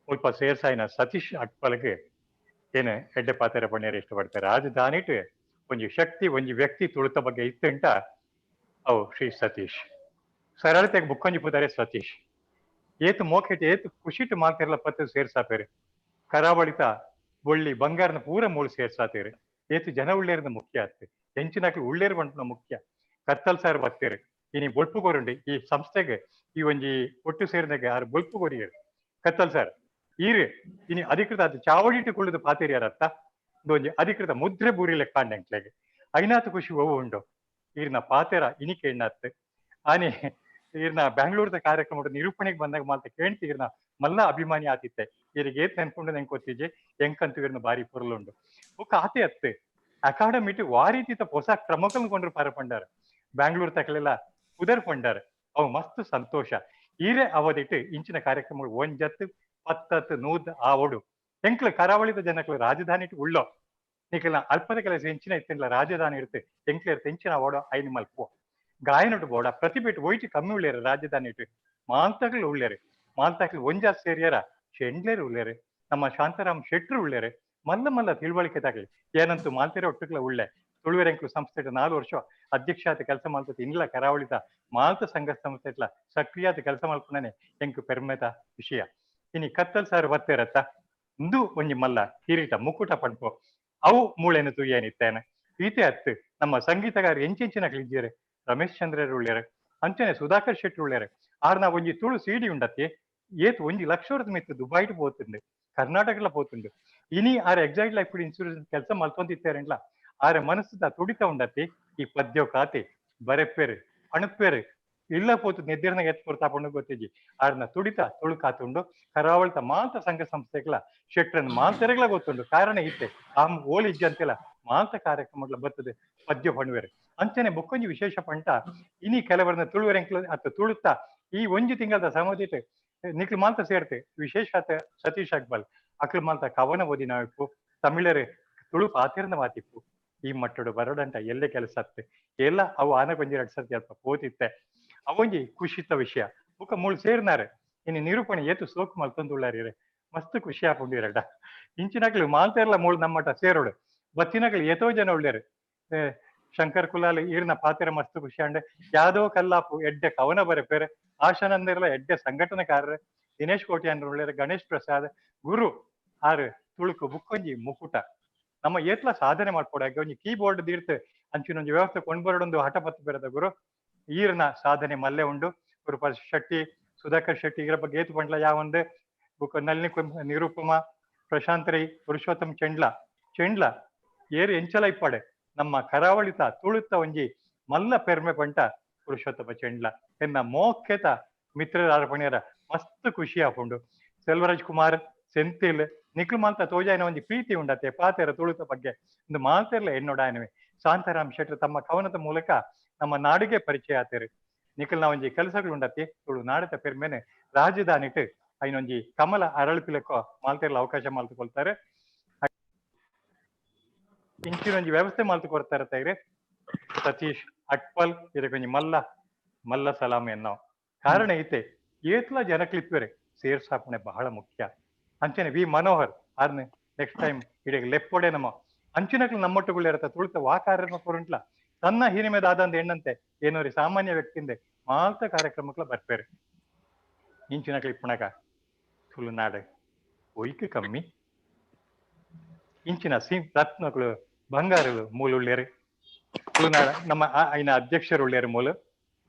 ಮುಲ್ಪ ಸೇರ್ಸಾಯಿನ ಸತೀಶ್ ಅಟ್ಪಲಗೆ ಏನು ಎಡ್ಡೆ ಪಾತೆರ ಪಣ್ಣೇರು ಇಷ್ಟಪಡ್ತಾರೆ. ರಾಜಧಾನಿಟ್ ಒಂಜಿ ಶಕ್ತಿ ಒಂಜಿ ವ್ಯಕ್ತಿ ತುಳುತ ಬಗ್ಗೆ ಇತ್ತಂಟ ಅವು ಶ್ರೀ ಸತೀಶ್. ಸರಳತೆಗೆ ಬುಕ್ಕೊಂಜಿ ಪುತಾರೆ ಸತೀಶ್ ಏತು ಮೋಕೆಟ್ ಏತು ಖುಷಿಟ್ ಮಾತಿರಲ ಪತ್ತು ಸೇರ್ಸಾಪೇರು. ಕರಾವಳಿತ ಬೊಳ್ಳಿ ಬಂಗಾರನ ಪೂರ ಮೂಳು ಸೇರ್ಸಾತೇರು. ಏತು ಜನ ಉಳ್ಳೇರ್ನ ಮುಖ್ಯ ಆತ್ ಎಂಚಿನಕ್ಲು ಉಳ್ಳೇರು ಬಂಟನ ಮುಖ್ಯ. ಕತ್ತಲ್ ಸಾರ್ ಬತ್ತೇರು ಇನಿ ಬೊಳ್ಪು ಕೊರುಂಡು ಈ ಸಂಸ್ಥೆಗೆ ಈ ಒಂಜಿ ಒಟ್ಟು ಸೇರಿದಾಗ ಆರು ಬೊಳ್ಪು ಕೊರಿಯರು ಕತ್ತಲ್ ಸರ್. ಈರು ಇನಿ ಅಧಿಕೃತ ಅದು ಚಾವಡಿಟ್ಟು ಕುಳ್ಳುದು ಪಾತೇರಿಯಾರತ್ತ ಒಂಜಿ ಅಧಿಕೃತ ಮುದ್ರೆ ಬೂರಿಲೆ ಕಾಂಡಂಕ್ಲೆಗೆ ಐನಾತು ಖುಷಿ ಒವು ಉಂಡು ಈರ್ನ ಪಾತೆರ ಇನಿಕೆ ಎಣ್ಣಾತ್. ಆನೆ ಈರ್ನ ಬ್ಯಾಂಗ್ಳೂರ್ದ ಕಾರ್ಯಕ್ರಮ ನಿರೂಪಣೆಗೆ ಬಂದಾಗ ಮಾತ ಕೇಳ್ತಿ ಈರ್ನ ಮಲ್ಲ ಅಭಿಮಾನಿ ಆತಿತ್ತೆ. ಈರಿಗೆ ಏತ್ ನೆನ್ಕೊಂಡು ನೆನ್ಕೊತ್ತಿಜೆ ಎಂಕಂತೂ ಈರ್ನ ಬಾರಿ ಪೊರಲುಂಡು. ಬೊಕ್ಕ ಆತೆ ಅತ್ತೆ ಅಕಾಡೆಮಿಟ್ ವಾರೀತಿತ ಹೊಸ ಕ್ರಮಗಳನ್ನು ಕೊಂಡ್ರು ಪಾರ ಪಂಡಾರ ಬ್ಯಾಂಗ್ಳೂರ್ ತಕಲೆಲ್ಲ ಉದರ್ ಪಂಡಾರ. ಅವು ಮಸ್ತ್ ಸಂತೋಷ. ಈರೇ ಅವದಿಟ್ಟು ಇಂಚಿನ ಕಾರ್ಯಕ್ರಮಗಳು ಒಂಜತ್ತು ಪತ್ತತ್ತು ನೂದ್ ಆವಡು ಎಂಕ್ಲ ಕರಾವಳಿದ ಜನಕ್ಲು ರಾಜಧಾನಿ ಉಳ್ಳೋ ನಿಕ್ಲ ಅಲ್ಪದ ಕೆಲಸ ಎಂಚಿನ ಇತ್ತಿಲ್ಲ ರಾಜಧಾನಿ ಇರುತ್ತೆ ಎಂಕ್ಲ ಇರುತ್ತೆ ಎಂಚಿನ ಓಡೋ ಐನಿ ಮಲ್ಪು ಗಾಯನೊಟ್ಟು ಬೋಡ ಪ್ರತಿಭೆಟ್ ಒಯ್ಟಿ ಕಮ್ಮಿ ಉಳ್ಳೇರು ರಾಜಧಾನಿ ಇಟ್ಟು ಮಾಂತಕ್ಲು ಉಳ್ಳೇರು ಮಾಂತಕ್ಲು ಒಂಜಾ ಸೇರಿಯರ ಶೆಂಡ್ಲೇರು ಉಳ್ಳೇರು ನಮ್ಮ ಶಾಂತಾರಾಮ್ ಶೆಟ್ರು ಉಳ್ಳೇರು ಮಲ್ಲ ಮಲ್ಲ ತಿಳುವಳಿಕೆ ತಾಗಲಿ ಏನಂತೂ ಮಾಲ್ತೇರೆ ಒಟ್ಟುಕ್ಲ ಉಳ್ಳೆ ತುಳುವೆರೆಂಕ್ಲು ಸಂಸ್ಥೆ 4 ವರ್ಷ ಅಧ್ಯಕ್ಷಾತ ಕೆಲಸ ಮಾಡ್ತದೆ ಇಲ್ಲ ಕರಾವಳಿತ ಮಾಲ್ತ ಸಂಘ ಸಂಸ್ಥೆ ಇಟ್ಲ ಸಕ್ರಿಯಾದ ಕೆಲಸ ಮಾಡ್ಕೊಂಡನೆ ಎಂಕು ಪೆರ್ಮೆತ ವಿಷಯ. ಇನಿ ಕತ್ತಲ್ ಸಾರು ಬತ್ತೇರತ್ತ ಇಂದು ಒಂಜಿ ಮಲ್ಲ ಕಿರೀಟ ಮುಕ್ಕುಟ ಪಡ್ಪೋ ಅವು ಮೂಳೆನು ತುಯ್ಯನಿತ್ತೇನೆ ಈತೆ ಅತ್ತು ನಮ್ಮ ಸಂಗೀತಗಾರ ಎಂಚೆಂಚಿನ ಇದ್ದೀರಿ ರಮೇಶ್ ಚಂದ್ರರು ಉಳ್ಳೇರು ಅಂಚನೆ ಸುಧಾಕರ್ ಶೆಟ್ಟಿ ಉಳ್ಳೇರು ಆರ್ನ ಒಂಜಿ ತುಳು ಸೀಡಿ ಉಂಡತ್ತಿ ಏತ್ 1 ಲಕ್ಷ ಮಿತ್ತು ದುಬೈಟ್ ಪೋತುಂಡು ಕರ್ನಾಟಕಲ ಪೋತುಂಡು ಇನಿ ಆರ್ ಎಕ್ಸಾಕ್ಟ್ ಲೈಫ್ ಇನ್ಸೂರೆನ್ಸ್ ಕೆಲಸ ಮಲ್ತೊಂದಿತ್ತೇರಂಡ್ಲ ಆರೆ ಮನಸ್ಸುದ ತುಡಿತ ಉಂಡತ್ತಿ ಈ ಪದ್ಯೋ ಕಾತಿ ಬರೆಪ್ಪೇರು ಅಣುಪ್ಪೇರು ಇಲ್ಲ ಪೋತು ನೆದ್ದಿರ್ನ ಎತ್ ಪೊರ್ತಾಪಂಡು ಗೊತ್ತಿಜಿ ಆರ್ನ ತುಡಿತ ತುಳು ಕಾತುಂಡು ಕರಾವಳಿತ ಮಾಂತ ಸಂಘ ಸಂಸ್ಥೆಗಳ ಶೆಟ್ರನ್ ಮಾಂತರೆಗಳ ಗೊತ್ತುಂಡು ಕಾರಣ ಇತ್ತೆ ಆಮ್ ಓಲಿಜ್ಜಂತೆಲ್ಲ ಮಾಂತ ಕಾರ್ಯಕ್ರಮಗಳ ಬರ್ತದೆ ಪದ್ಯ ಪಣುವೆರು ಅಂಚನೆ ಬೊಕ್ಕೊಂಜಿ ವಿಶೇಷ ಪಂಟ ಇನಿ ಕೆಲವರನ್ನ ತುಳುವೆರೆಂಕ್ಲ ಅತ್ತ ತುಳುತ್ತಾ ಈ ಒಂಜಿ ತಿಂಗಳದ ಸಮದಿಟ್ ನಿಕ್ಲು ಮಾಂತ ಸೇರ್ತೆ ವಿಶೇಷ ಸತೀಶ್ ಅಕ್ಬಲ್ ಅಕ್ಲು ಮಾಂತ ಕವನ ಓದಿ ನಾವಿಪ್ಪು ತಮಿಳರು ತುಳು ಪಾತಿರ್ನ ಮಾತಿಪ್ಪು ಈ ಮಟ್ಟಡು ಬರೋಡಂಟ ಎಲ್ಲೇ ಕೆಲಸ ಅತ್ತೆ ಎಲ್ಲ ಅವು ಆನಗೊಂಜಿ 2 ಸರ್ತಿ ಅಲ್ಪ ಪೋತಿತ್ತೆ ಅವೊಂಜಿ ಖುಷಿತ ವಿಷಯ ಬುಕ್ಕ ಮೂಳು ಸೇರ್ನಾರೆ ಇನ್ನು ನಿರೂಪಣೆ ಏತು ಸೋಕು ಮಲ್ತೊಂದುಳ್ಳಾರಿ ಮಸ್ತ್ ಖುಷಿ ಆಪುಂಡಿರಡ ಇಂಚಿನಕ್ಲು ಮಾಲ್ತೇರ್ಲ ಮೂಳು ನಮ್ಮಟ ಸೇರೋಡು ಬತ್ತಿನಕ್ಲು ಏತೋ ಜನ ಉಳ್ಳೇರು ಶಂಕರ್ ಕುಲಾಲ್ ಈರ್ನ ಪಾತೆರ ಮಸ್ತ್ ಖುಷಿ ಅಂಡ್ ಯಾದವ್ ಕಲ್ಲಾಪು ಎಡ್ಡೆ ಕವನ ಬರೆಪೇರೆ ಆಶಾನಂದಿರ್ಲ ಎಡ್ಡೆ ಸಂಘಟನೆಕಾರರು ದಿನೇಶ್ ಕೋಟ್ಯಾನ್ ಉಳ್ಳೇರು ಗಣೇಶ್ ಪ್ರಸಾದ್ ಗುರು ಆರು ತುಳುಕು ಬುಕ್ಕೊಂಜಿ ಮುಕುಟ ನಮ್ಮ ಏತ್ಲ ಸಾಧನೆ ಮಾಡ್ಕೊಡಕ್ಕೆ ಒಂಜಿ ಕೀಬೋರ್ಡ್ ದೀರ್ತು ಅಂಚಿನೊಂಜಿ ವ್ಯವಸ್ಥೆ ಕೊಂಡ್ಬರಡೊಂದು ಹಠ ಪತ್ತು ಬೆರೆದ ಗುರು ಈರ್ನ ಸಾಧನೆ ಮಲ್ಲೆ ಉಂಡು ಗುರುಪಾಲ್ ಶೆಟ್ಟಿ ಸುಧಾಕರ್ ಶೆಟ್ಟಿ ಇದರ ಬಗ್ಗೆ ಏತು ಪಂಡ್ಲ ಯಾವೊಂದು ಬುಕ್ ನಳಿನಿ ನಿರುಪಮ ಪ್ರಶಾಂತ್ ರೈ ಪುರುಷೋತ್ತಮ್ ಚೆಂಡ್ಲ ಚೆಂಡ್ಲ ಏರು ಎಂಚಲ ಇಪ್ಪಾಡೆ ನಮ್ಮ ಕರಾವಳಿತ ತುಳುತ್ತ ಒಂಜಿ ಮಲ್ಲ ಪೆರ್ಮೆ ಪಂಟ ಪುರುಷೋತ್ತಮ ಚೆಂಡ್ಲ ಎನ್ನ ಮೋಕೆತ ಮಿತ್ರರ ಪಣಿಯರ ಮಸ್ತ್ ಖುಷಿ ಆಪುಂಡು ಸೆಲ್ವರಾಜ್ ಕುಮಾರ್ ಸೆಂತಿಲ್ ನಿಕ್ಲು ಮಾಲ್ತ ತೋಜಾಯಿನ ಒಂಜಿ ಪ್ರೀತಿ ಉಂಡತೆ ಪಾತೆರ ತುಳುತ ಬಗ್ಗೆ ಒಂದು ಮಾಲ್ತೆರ್ಲ ಎನ್ನೋಡಾಯನವೆ ಶಾಂತಾರಾಮ್ ಶೆಟ್ರು ತಮ್ಮ ಕವನದ ಮೂಲಕ ನಮ್ಮ ನಾಡಿಗೆ ಪರಿಚಯ ಆತೇರು ನಿಖಲ್ನ ಒಂಜಿ ಕೆಲಸಗಳು ಉಂಡತಿ ತುಳು ನಾಡತ ಪೆರ್ಮೆನೆ ರಾಜಧಾನಿಟ್ ಐನೊಂಜಿ ಕಮಲ ಅರಳುಪಿಲಕ್ಕೋ ಮಾಲ್ತೆರ್ಲ ಅವಕಾಶ ಮಾಲ್ತುಕೊಳ್ತಾರೆ ಇಂಚಿನೊಂಜಿ ವ್ಯವಸ್ಥೆ ಮಾಲ್ತು ಕೊಡ್ತಾರೆ ತೈರೆ ಸತೀಶ್ ಅಟ್ಪಲ್ ಇದಕ್ಕೊಂಜಿ ಮಲ್ಲ ಮಲ್ಲ ಸಲಾಮ್ ಎನ್ನೋ ಕಾರಣ ಐತೆ ಏತ್ಲ ಜನಕ್ಲಿಪ್ಪಿರೆ ಸೇರ್ಸಾಪಣೆ ಬಹಳ ಮುಖ್ಯ ಅಂಚನೆ ವಿ ಮನೋಹರ್ ಆರ್ನೆ ನೆಕ್ಸ್ಟ್ ಟೈಮ್ ಇಡೀ ಲೆಪ್ಪೊಡೆ ನಮ್ಮ ಅಂಚಿನಕ್ಲು ನಮ್ಮೊಟ್ಟುಗಳು ಇರತ್ತ ತುಳಿತ ವಾಕಾರ್ಯ ಕೊರುಂಟ್ಲ ತನ್ನ ಹಿರಿಮೆದಾದಂದ ಎಣ್ಣಂತೆ ಏನೋರಿ ಸಾಮಾನ್ಯ ವ್ಯಕ್ತಿಂದೆ ಮಾಲ್ತ ಕಾರ್ಯಕ್ರಮಕ್ಲ ಬರ್ಪೇರು ಇಂಚಿನಕ್ಲು ಇಪ್ಪಣಕ ತುಳುನಾಡು ಒಯ್ಕು ಕಮ್ಮಿ ಇಂಚಿನ ಸಿ ರತ್ನಗಳು ಬಂಗಾರಗಳು ಮೂಲ ಉಳ್ಳೇರು ತುಳುನಾಡ ನಮ್ಮ ಐನ ಅಧ್ಯಕ್ಷರು ಉಳ್ಳೇರು ಮೂಲ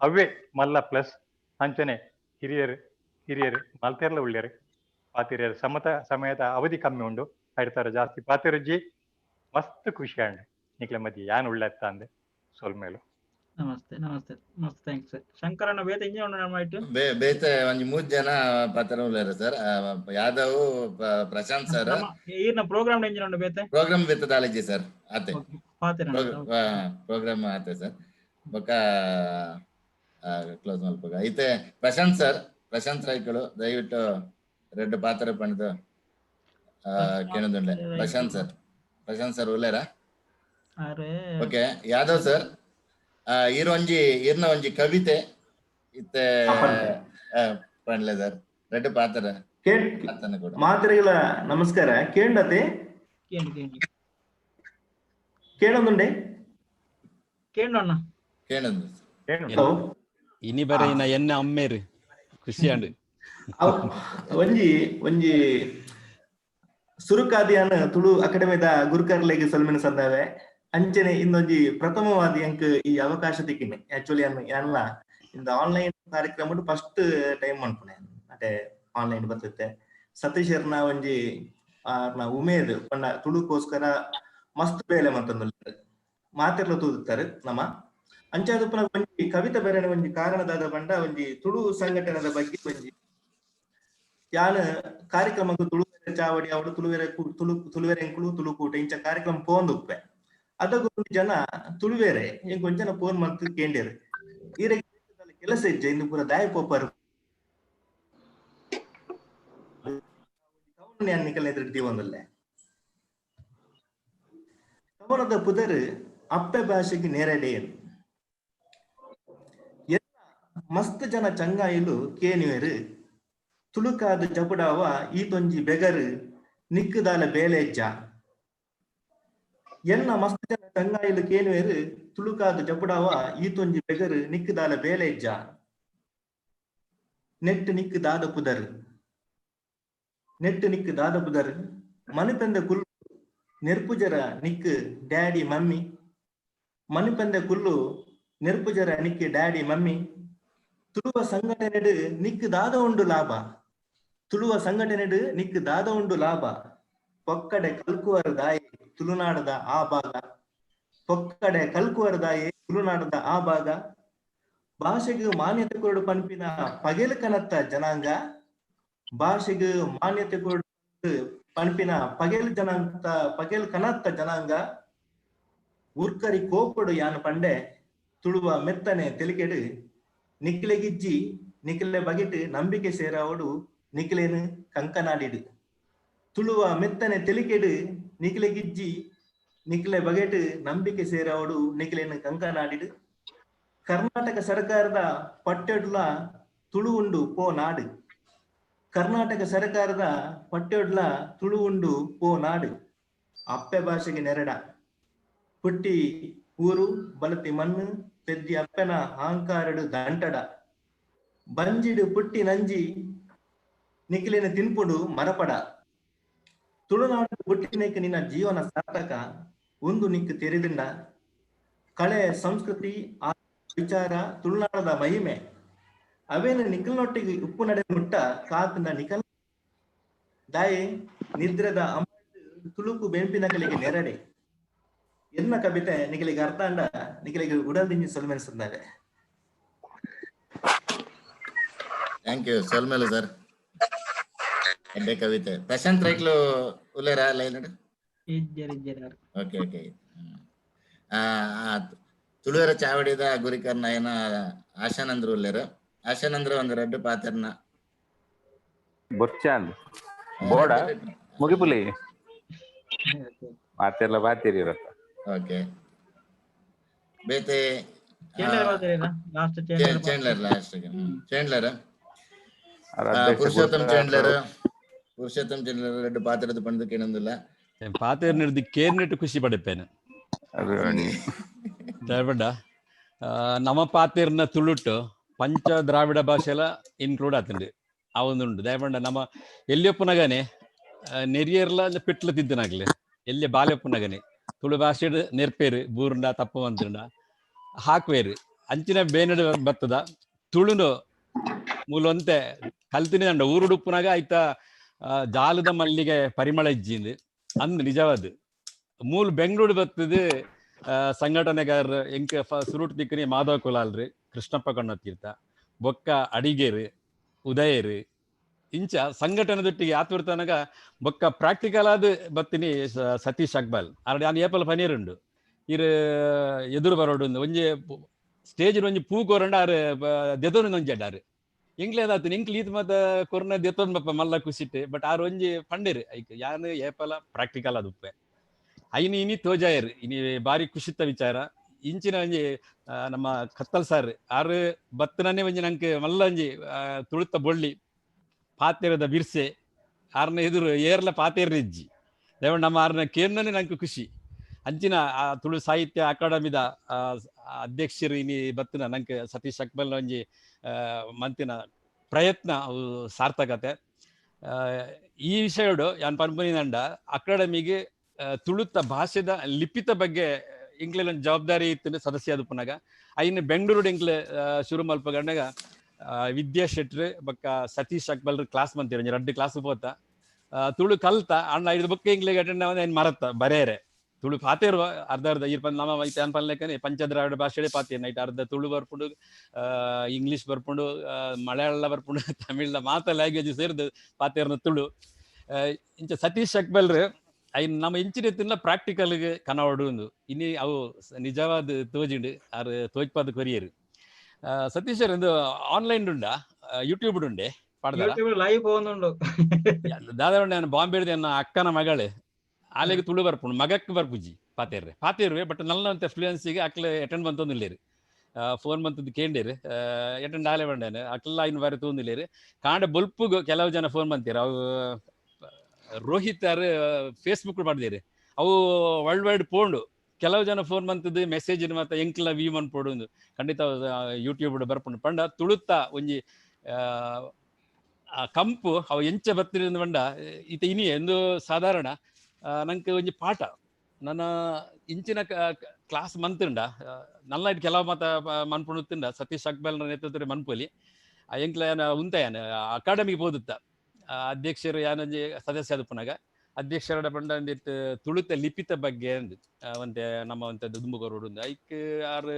ಅವೇ ಮಲ್ಲ ಪ್ಲಸ್ ಅಂಚನೆ ಹಿರಿಯರು ಹಿರಿಯರು ಮಲ್ತೆರ್ಲ ಉಳ್ಳೇರು ಪಾತಿರಿಯರು ಸಮತ ಸಮಯದ ಅವಧಿ ಕಮ್ಮಿ ಉಂಡು ಆಯ್ತಾರ ಜಾಸ್ತಿ ಪಾತಿರುಜ್ಜಿ ಮಸ್ತ್ ಖುಷಿ ಅಂಡ್ ನಿಕ್ಲೆ ಮಧ್ಯೆ ಯಾನ್ ಉಳ್ಳತ್ತ ಅಂದೆ ಸೊಲ್ಮೇಲು ನಮಸ್ತೆ ನಮಸ್ತೆ ಮಸ್ತ್ thanks ಶಂಕರಣ್ಣ ಬೇತೆ ಇಂಜಿನ ಉಂಡು ನಮ್ಮ ಇಟ್ಟು ಬೇತೆ ಒಂಜಿ ಮೂರ್ ಜನ ಪಾತ್ರ ಉಳ್ಳೇರು ಸರ್ ಯಾದವ್ ಪ್ರಶಾಂತ್ ಸರ್ ಈರ್ನ ಪ್ರೋಗ್ರಾಮ್ ಇಂಜಿನ ಉಂಡು ಬೇತೆ ಪ್ರೋಗ್ರಾಮ್ ಬೇತೆ ದಾಲಜಿ ಸರ್ ಆತೆ ಪಾತೆರ ಪ್ರೋಗ್ರಾಮ್ ಆತೆ ಸರ್ ಬೊಕ್ಕ ಕ್ಲೋಸ್ ಮಲ್ಪಗ ಐತೆ ಪ್ರಶಾಂತ್ ಸರ್ ಪ್ರಶಾಂತ್ ರೈಕಳು ದಯವಿಟ್ಟು ರೆಡ್ ಪಾತ್ರ ಪಂಡ್ದು ಕೇಳೋದುಂಡೆ ಪ್ರಶಾಂತ್ ಸರ್ ಪ್ರಶಾಂತ್ ಸರ್ ಉಳ್ಳೇರಾ ಅರೆ ಓಕೆ ಯಾದವ್ ಸರ್ ಈರ್ ಒಂಜಿ ಈರ್ನ ಒಂಜಿ ಕವಿತೆ ಇತ್ತೆ ಪಂಡ್ಲೆ ಸರ್ ರೆಡ್ ಪಾತ್ರ ಪಾತ್ರನ ಕೂಡ ಮಾತ್ರೆಗಳ ನಮಸ್ಕಾರ ಕೇಂಡತೆ ಕೇಂಡು ಕೇಂಡು ಕೇಳೊಂದುಂಡೆ ಕೇಂಡು ಅಣ್ಣ ಕೇಳೊಂದು ಹಲೋ ಇನಿ ಬರೆಯಿನ ಎನ್ನ ಅಮ್ಮೇರು ಖುಷಿ ಅಂಡ್ ಒಂಜಿ ಒಂಜಿ ಸುರುಕಾದಿಯಾನ ತುಳು ಅಕಾಡೆಮಿದ ಗುರುಕರ್ಲೆಗ್ ಸೊಲ್ಮೆನ ಸಂದಾವೆ ಅಂಚನೆ ಇಂದೊಂಜಿ ಪ್ರಥಮವಾದಿ ಅಂಕ್ ಈ ಅವಕಾಶ ತಿಕ್ಕಿನೆ ಆಕ್ಚುಲಿ ಅನ್ ಯಾನ್ಲ ಇಂದ ಆನ್ಲೈನ್ ಕಾರ್ಯಕ್ರಮ ಫಸ್ಟ್ ಟೈಮ್ ಮನ್ಪುನೆ ಅಟೆ ಆನ್ಲೈನ್ ಬರ್ತೈತೆ ಸತೀಶರ್ನ ಒಂಜಿ ಆರ್ನ ಉಮೇದ್ ಪಂಡ ತುಳುಕೋಸ್ಕರ ಮಸ್ತ್ ಬೇಲೆ ಮಂತೊಂದುಲ್ಲೆರ್ ಮಾತೆರ್ಲ ತೂದುತ್ತಾರೆ ನಮ ಅಂಚಾದುಪ್ಪುನ ಒಂಜಿ ಕವಿತೆ ಬರೆನ ಒಂಜಿ ಕಾರಣದಾದ ಪಂಡ ಒಂಜಿ ತುಳು ಸಂಘಟನೆದ ಬಗ್ಗೆ ಒಂಜಿ ಯಾನ್ ಕಾರ್ಯಕ್ರಮಕ್ಕೆ ತುಳುವೆರೆ ಚಾವಡಿ ಅವಡು ತುಳುವೆರೆ ತುಳು ತುಳುವೆರೆ ಎಂಕುಲು ತುಳುಕೂಟ ಇಂಚ ಕಾರ್ಯಕ್ರಮ ಪೋಂದುಪ್ಪೆ ಅದಕ್ಕೆ ಒಂಜಿ ಜನ ತುಳುವೆರೆ ಎಂಕ್ ಒಂಜಿ ಜನ ಫೋನ್ ಮಂತ್ ಕೇಂಡೇರು ಈರೆಗ್ ಕೆಲಸ ಇಜ್ಜೆ ಇಂದು ಪೂರ ದಾಯ ಪೋಪರ್ ಯಾನ್ ನಿಕಲ್ನ ಎದುರು ದೀವೊಂದುಲ್ಲೆ ಕವನದ ಪುದರ್ ಅಪ್ಪೆ ಭಾಷೆಗೆ ನೇರಡೇನ್ ಎಲ್ಲ ಮಸ್ತ್ ಜನ ಚಂಗಾಯಿಲು ಕೇನುವೆರು ತುಳುಕಾದ ಜಪುಡಾವ ಈತೊಂಜಿ ಬೆಗರು ನಿಕ್ಕುದಾಲ ಬೇಲೆಜ್ಜ ಎನ್ನ ಮಸ್ತ್ ಜನ ಚಂಗಾಯಿಲು ಕೇನುವೆರು ತುಳುಕಾದ ಜಪುಡಾವ ಈತೊಂಜಿ ಬೆಗರು ನಿಕ್ಕುದಾಲ ಬೇಲೆಜ್ಜ ನೆಟ್ ನಿಕ್ಕು ದಾದ ಪುದರ್ ನೆಟ್ ನಿಕ್ಕು ದಾದ ಪುದರ್ ಮನುಪೆಂದ ಕುಲ್ಲು ನೆರ್ಪುಜರ ನಿಕ್ಕು ಡ್ಯಾಡಿ ಮಮ್ಮಿ ಮನುಪೆಂದ ಕುಲ್ಲು ನೆರ್ಪುಜರ ನಿಕ್ಕು ಡ್ಯಾಡಿ ಮಮ್ಮಿ ತುಳುವ ಸಂಘಟನೆಡು ನಿಕ್ಕು ದಾದ ಉಂಡು ಲಾಭ ತುಳುವ ಸಂಘಟನೆಡು ನಿಕ್ಕು ದಾದ ಉಂಡು ಲಾಭ ಪೊಕ್ಕಡೆ ಕಲ್ಕುವರ ದಾಯಿ ತುಳುನಾಡದ ಆ ಭಾಗ ಪೊಕ್ಕಡೆ ಕಲ್ಕುವರ ದಾಯಿ ತುಳುನಾಡದ ಆ ಭಾಗ ಭಾಷೆಗೆ ಮಾನ್ಯತೆ ಕೊರಡು ಪನ್ಪಿನ ಪಗೆಲು ಕನತ್ತ ಜನಾಂಗ ಭಾಷೆಗೆ ಮಾನ್ಯತೆ ಕೊರಡು ಪನ್ಪಿನ ಪಗೆಲ್ ಜನಾಂಗ ಪಗೆಲ್ ಕನತ್ತ ಜನಾಂಗ ಉರ್ಕರಿ ಕೋಪಡು ಯಾನು ಪಂಡೆ ತುಳುವ ಮೆತ್ತನೆ ತೆಲಿಕೆಡು ನಿಕ್ಲೆಗಿಜ್ಜಿ ನಿಕ್ಲೆ ಬಗೆಟ್ ನಂಬಿಕೆ ಸೇರಾವಡು ನಿಕ್ಲೇನು ಕಂಕನಾಡಿಡು ತುಳುವ ಮೆತ್ತನೆ ತೆಲಿಕೆಡು ನಿಕ್ಲೆಗಿಜ್ಜಿ ನಿಕ್ಲೆ ಬಗೆಟ್ ನಂಬಿಕೆ ಸೇರಾವಡು ನಿಕ್ಲೇನು ಕಂಕನಾಡಿಡು ಕರ್ನಾಟಕ ಸರ್ಕಾರದ ಪಟ್ಟೆಡ್ಲ ತುಳು ಉಂಡು ಪೋ ನಾಡು ಕರ್ನಾಟಕ ಸರ್ಕಾರದ ಪಟ್ಟೆಡ್ಲ ತುಳು ಉಂಡು ಪೋ ನಾಡು ಅಪ್ಪೆ ಭಾಷೆಗೆ ನೆರಡ ಪುಟ್ಟಿ ಊರು ಬಲತಿ ಮಣ್ಣು ಪೆದ್ದಿ ಅಪ್ಪನ ಅಹಂಕಾರಡು ದಂಟಡ ಬಂಜಿಡು ಪುಟ್ಟಿ ನಂಜಿ ನಿಖಿಲಿನ ತಿನ್ಪುಡು ಮರಪಡ ತುಳುನಾಡು ಪುಟ್ಟಿನೇಕ ನಿನ್ನ ಜೀವನ ಸಾರ್ಥಕ ಒಂದು ನಿಕ್ಕು ತೆರೆದಿಂಡ ಕಳೆ ಸಂಸ್ಕೃತಿ ವಿಚಾರ ತುಳುನಾಡದ ಮಹಿಮೆ ಅವೇನು ನಿಖಲ್ನೊಟ್ಟಿಗೆ ಉಪ್ಪು ನಡೆ ಮುಟ್ಟ ಕಾತನ ನಿಖಲ್ ದಾಯಿ ನಿದ್ರದ ಅಮ್ಮ ತುಳುಕು ಬೆಂಪಿನಕಲಿಗೆ ನೆರಡೆ ಎನ್ನ ಕವಿತೆ ನಿಖಲಿಗೆ ಅರ್ಥ ಅಂಡ ನಿಖಲಿಗೆ ಉಡಲ್ದಿಂಜಿ ಸೊಲ್ಮೆನಿಸುತ್ತಾರೆ. Thank you ಸೊಲ್ಮೆಲು sir. ಎಡ್ಡೆ ಕವಿತೆ. ಪ್ರಶಾಂತ್ ರೈಕ್ಲು ಉಲ್ಲೇರಾ ಲೈನ್? ಇಜ್ಜೆರ್ ಇಜ್ಜೆರ್. Okay okay. ತುಳುವರ ಚಾವಡಿದ ಗುರಿಕರ್ನ ಏನ ಆಶಾನಂದ್ರು ಉಲ್ಲೇರು. ಆಶಾನಂದ್ರ ಒಂದು ರಡ್ಡು ಪಾತ್ರನ ಬೊರ್ಚಾಂದ್ ಬೋಡ ಮುಗಿಪುಲಿ ಮಾತೆಲ್ಲ ಬಾತಿರಿ ಇರತ್ತ. ಓಕೆ ಬೇತೆ ಲಾಸ್ಟ್ ಚೇಂಡ್ಲರ್ ಲಾಸ್ಟ್ ಚೇಂಡ್ಲರ್ ಪುರುಷೋತ್ತಮ್ ಚೇಂಡ್ಲರ್ ಪುರುಷೋತ್ತಮ್ ಚೇಂಡ್ಲರ್ ರಡ್ಡು ಪಾತ್ರದ ಪಂದು ಕೇಳೊಂದಿಲ್ಲ. ಪಾತ್ರ ನಿರ್ದಿ ಕೇರ್ನೆಟ್ ಖುಷಿ ಪಡೆಪೇನೆ ದಯಪಂಡ ನಮ್ಮ ಪಾತಿರ್ನ ತುಳುಟು ಪಂಚ ದ್ರಾವಿಡ ಭಾಷೆಲ ಇನ್ಕ್ಲೂಡ್ ಆತಂಡು ಆ ಒಂದುಂಡು. ದಯಪಂಡ ನಮ್ಮ ಎಲ್ಲಿಯಪ್ಪನಗನೆ ನೆರಿಯರ್ಲ ಪಿಟ್ಲ ತಿದ್ದನಾಗ್ಲೆ ಎಲ್ಲಿ ಬಾಲ್ಯಪ್ಪನಗನೆ ತುಳು ಭಾಷೆ ನೆರ್ಪೇರು ಬೂರುಂಡ ತಪ್ಪು ಅಂತಂಡ ಹಾಕ್ವೇರು ಅಂಚಿನ ಬೇನಡು ಬರ್ತದ ತುಳುನು ಮೂಲೊಂತೆ ಕಲ್ತಿನಿ ದಂಡ ಊರುಡುಪ್ಪುನಾಗ ಆಯ್ತಾ ಜಾಲದ ಮಲ್ಲಿಗೆ ಪರಿಮಳ ಇಜ್ಜಿಂದು ಅಂದ್ ನಿಜವಾದ ಮೂಲ ಬೆಂಗಳೂರು ಬರ್ತದೆ. ಸಂಘಟನೆಗಾರರು ಎಂಕ ಸುರುಟ್ ದಿಕ್ಕನಿ ಮಾಧವ ಕುಲಾಲ್ರಿ, ಕೃಷ್ಣಪ್ಪ ಕಣ್ಣತೀರ್ಥ, ಬೊಕ್ಕ ಅಡಿಗೇರು, ಉದಯರು ಇಂಚ ಸಂಘಟನೆ ದೊಟ್ಟಿಗೆ ಆತ್ವರ್ತನಗ ಬೊಕ್ಕ ಪ್ರಾಕ್ಟಿಕಲ್ ಆದ ಬತ್ತಿನಿ ಸತೀಶ್ ಅಕ್ಬಾಲ್ ಆರ್ ಯಾನ್ ಏಪಲ್ ಪನೀರ್ ಉಂಡು ಇರು ಎದುರು ಬರೋಡು ಒಂಜಿ ಸ್ಟೇಜ್ ಒಂಜಿ ಪೂ ಕೊರಂಡ ಆರ್ ದೆತೊನು ಒಂಜಿ ಅಡ್ಡಾರು ಎಂಕ್ಲೇದಾತು ಎಂಕ್ಲು ಈತ್ ಮತ ಕೊರ್ನ ದೆತೊನ್ ಬಪ್ಪ ಮಲ್ಲ ಖುಷಿಟ್ ಬಟ್ ಆರ್ ಒಂಜಿ ಪಂಡೇರು ಐಕ್ ಯಾನ್ ಏಪಲ ಪ್ರಾಕ್ಟಿಕಲ್ ಆದ ಉಪ್ಪೆ ಐನಿ ಇನಿ ತೋಜಾಯರ್ ಇನಿ ಬಾರಿ ಖುಷಿತ ವಿಚಾರ. ಇಂಚಿನ ಒಂಜಿ ನಮ್ಮ ಕತ್ತಲ್ ಸಾರ್ ಆರು ಬತ್ತನೇ ಒಂಜಿ ನಂಗೆ ಮಲ್ಲ ಒಂಜಿ ತುಳುತ ಬೊಳ್ಳಿ ಪಾತೆರದ ಬಿರ್ಸೆ ಆರ್ನ ಎದುರು ಏರ್ಲ ಪಾತೇರ್ನ ಇಜ್ಜಿ ದೇವ ನಮ್ಮ ಆರ್ನ ಕೇರ್ನನೆ ನಂಗೆ ಖುಷಿ. ಅಂಚಿನ ಆ ತುಳು ಸಾಹಿತ್ಯ ಅಕಾಡೆಮಿದ ಅಧ್ಯಕ್ಷರು ಇನಿ ಬತ್ತಿನ ನಂಗೆ ಸತೀಶ್ ಅಕ್ಬಲ್ ಒಂಜಿ ಮಂತಿನ ಪ್ರಯತ್ನ ಅವು ಸಾರ್ಥಕತೆ. ಈ ವಿಷಯಡು ಯಾನ್ ಪನ್ಪುನಿದಂಡ ಅಕಾಡೆಮಿಗೆ ತುಳುತ ಭಾಷೆದ ಲಿಪಿತ ಬಗ್ಗೆ ಇಂಕ್ಲೆ ಒಂದು ಜವಾಬ್ದಾರಿ ಇತ್ತು ಸದಸ್ಯ ಅದು ಪುನಗ ಐನ್ ಬೆಂಗಳೂರು ಇಂಕ್ಲೆ ಶುರು ಮಲ್ಪಗಂಡಗ ವಿದ್ಯಾ ಶೆಟ್ರು ಬೊಕ್ಕ ಸತೀಶ್ ಅಕ್ಬಲ್ರು ಕ್ಲಾಸ್ ಮಂತಿರ ರಡ್ಡು ಕ್ಲಾಸ್ ಪೋತ ತುಳು ಕಲ್ತ ಅಣ್ಣ ಐದು ಬೊಕ್ಕ ಇಂಕ್ಲೆಗ್ ಅಟೆಂಡ್ ಐನ್ ಮರತ್ತ ಬರೇರೆ ತುಳು ಪಾತೇರು ಅರ್ಧ ಅರ್ಧ ಇರ್ ನಮ್ಮ ಐತೆ ಪನ್ಲೆಕ್ಕನೆ ಪಂಚದ್ರಾವಿಡ ಭಾಷೆ ಪಾತೇರು ನೈಟ್ ಅರ್ಧ ತುಳು ಬರ್ಪುಂಡು, ಇಂಗ್ಲೀಷ್ ಬರ್ಪುಂಡು, ಮಲಯಾಳ ಬರ್ಪುಂಡು, ತಮಿಳ್ನ ಮಾತ ಲ್ಯಾಂಗ್ವೇಜ್ ಸೇರಿದು ಪಾತೇರ್ನ ತುಳು. ಇಂಚ ಸತೀಶ್ ಅಕ್ಬಲ್ರು ಐನ್ ನಮ್ಮ ಇಂಚಿನ ತಿನ್ನ ಪ್ರಾಕ್ಟಿಕಲ್ಗೆ ಕನವಡು ಒಂದು ಇನಿ ಅವು ನಿಜವಾದ ತೋಜಿಂಡು ಆರ್ ತೋಜ್ಪಾದ ಕೊರಿಯರು. ಸತೀಶರ್ ಒಂದು ಆನ್ಲೈನ್ ಉಂಡ ಯೂಟ್ಯೂಬ್ ಉಂಡೆ ಲೈವ್ ಉಂಡು ದಾದಾ ನಾನು ಬಾಂಬೆ ನನ್ನ ಅಕ್ಕನ ಮಗಳೇ ಆಲೆಗೆ ತುಳು ಬರ್ಪುಂಡು ಮಗಕ್ಕೆ ಬರ್ಪುಜಿ ಪಾತೇರ್ರೆ ಪಾತೇರುವೆ ಬಟ್ ನಲ್ಲಂತ ಫ್ಲೂಯೆನ್ಸಿಗೆ ಅಕ್ಲೆ ಅಟೆಂಡ್ ಬಂತೊಂದಿಲ್ಲೇರು ಫೋನ್ ಬಂತದ್ದು ಕೇಂಡೇರು ಅಟೆಂಡ್ ಆಲೆ ಬಂಡೇನೆ ಅಕ್ಲೆಲ್ಲ ಇನ್ನು ಬಾರಿ ತೂಂದಿಲ್ಲೇರು ಕಾಂಡ ಬೊಲ್ಪುಗು ಕೆಲವು ಜನ ಫೋನ್ ಬಂತೀರ ಅವು ರೋಹಿತ್ ಯಾರು ಫೇಸ್ಬುಕ್ ಮಾಡಿದೇರಿ ಅವು ವರ್ಲ್ಡ್ ವೈಡ್ ಪೋಂಡು ಕೆಲವು ಜನ ಫೋನ್ ಬಂತದ್ದು ಮೆಸೇಜ್ ಮತ್ತೆ ಎಂಕ್ಲ ವ್ಯೂ ಮನ್ಪೋಡು ಖಂಡಿತ ಯೂಟ್ಯೂಬ್ ಬರ್ಪುಂಡು ಪಂಡ ತುಳುತ್ತ ಒಂಜಿ ಆ ಕಂಪು ಅವು ಎಂಚ ಬತ್ತಿನ ಪಂಡ ಇತ ಇನಿ ಎಂದು ಸಾಧಾರಣ ನಂಗೆ ಒಂಜಿ ಪಾಠ ನನ್ನ ಇಂಚಿನ ಕ್ಲಾಸ್ ಮಂತುಂಡ ನಲ್ಲ it ಕೆಲವು ಮತ ಮನ್ಪುಣುತ್ತುಂಡ ಸತೀಶ್ ಅಕ್ಬಲ್ನ ನೇತೃತ್ವ ಮನ್ಪೊಲಿ ಎಂಕ್ಲ ಯಾನ ಉಂತ ಯಾನ ಅಕಾಡೆಮಿಗೆ ಪೋದುತ್ತ ಅಧ್ಯಕ್ಷರು ಯಾನೊಂಜಿ ಸದಸ್ಯ ಪುನಗ ಅಧ್ಯಕ್ಷರ ಪಂಡ ಒಂದಿಟ್ಟು ತುಳುತ ಲಿಪಿತ ಬಗ್ಗೆ ಅಂದು ಒಂತೆ ನಮ್ಮ ಒಂತೆ ದುಂಬುಗೊರಡು ಐಕ್ ಆರು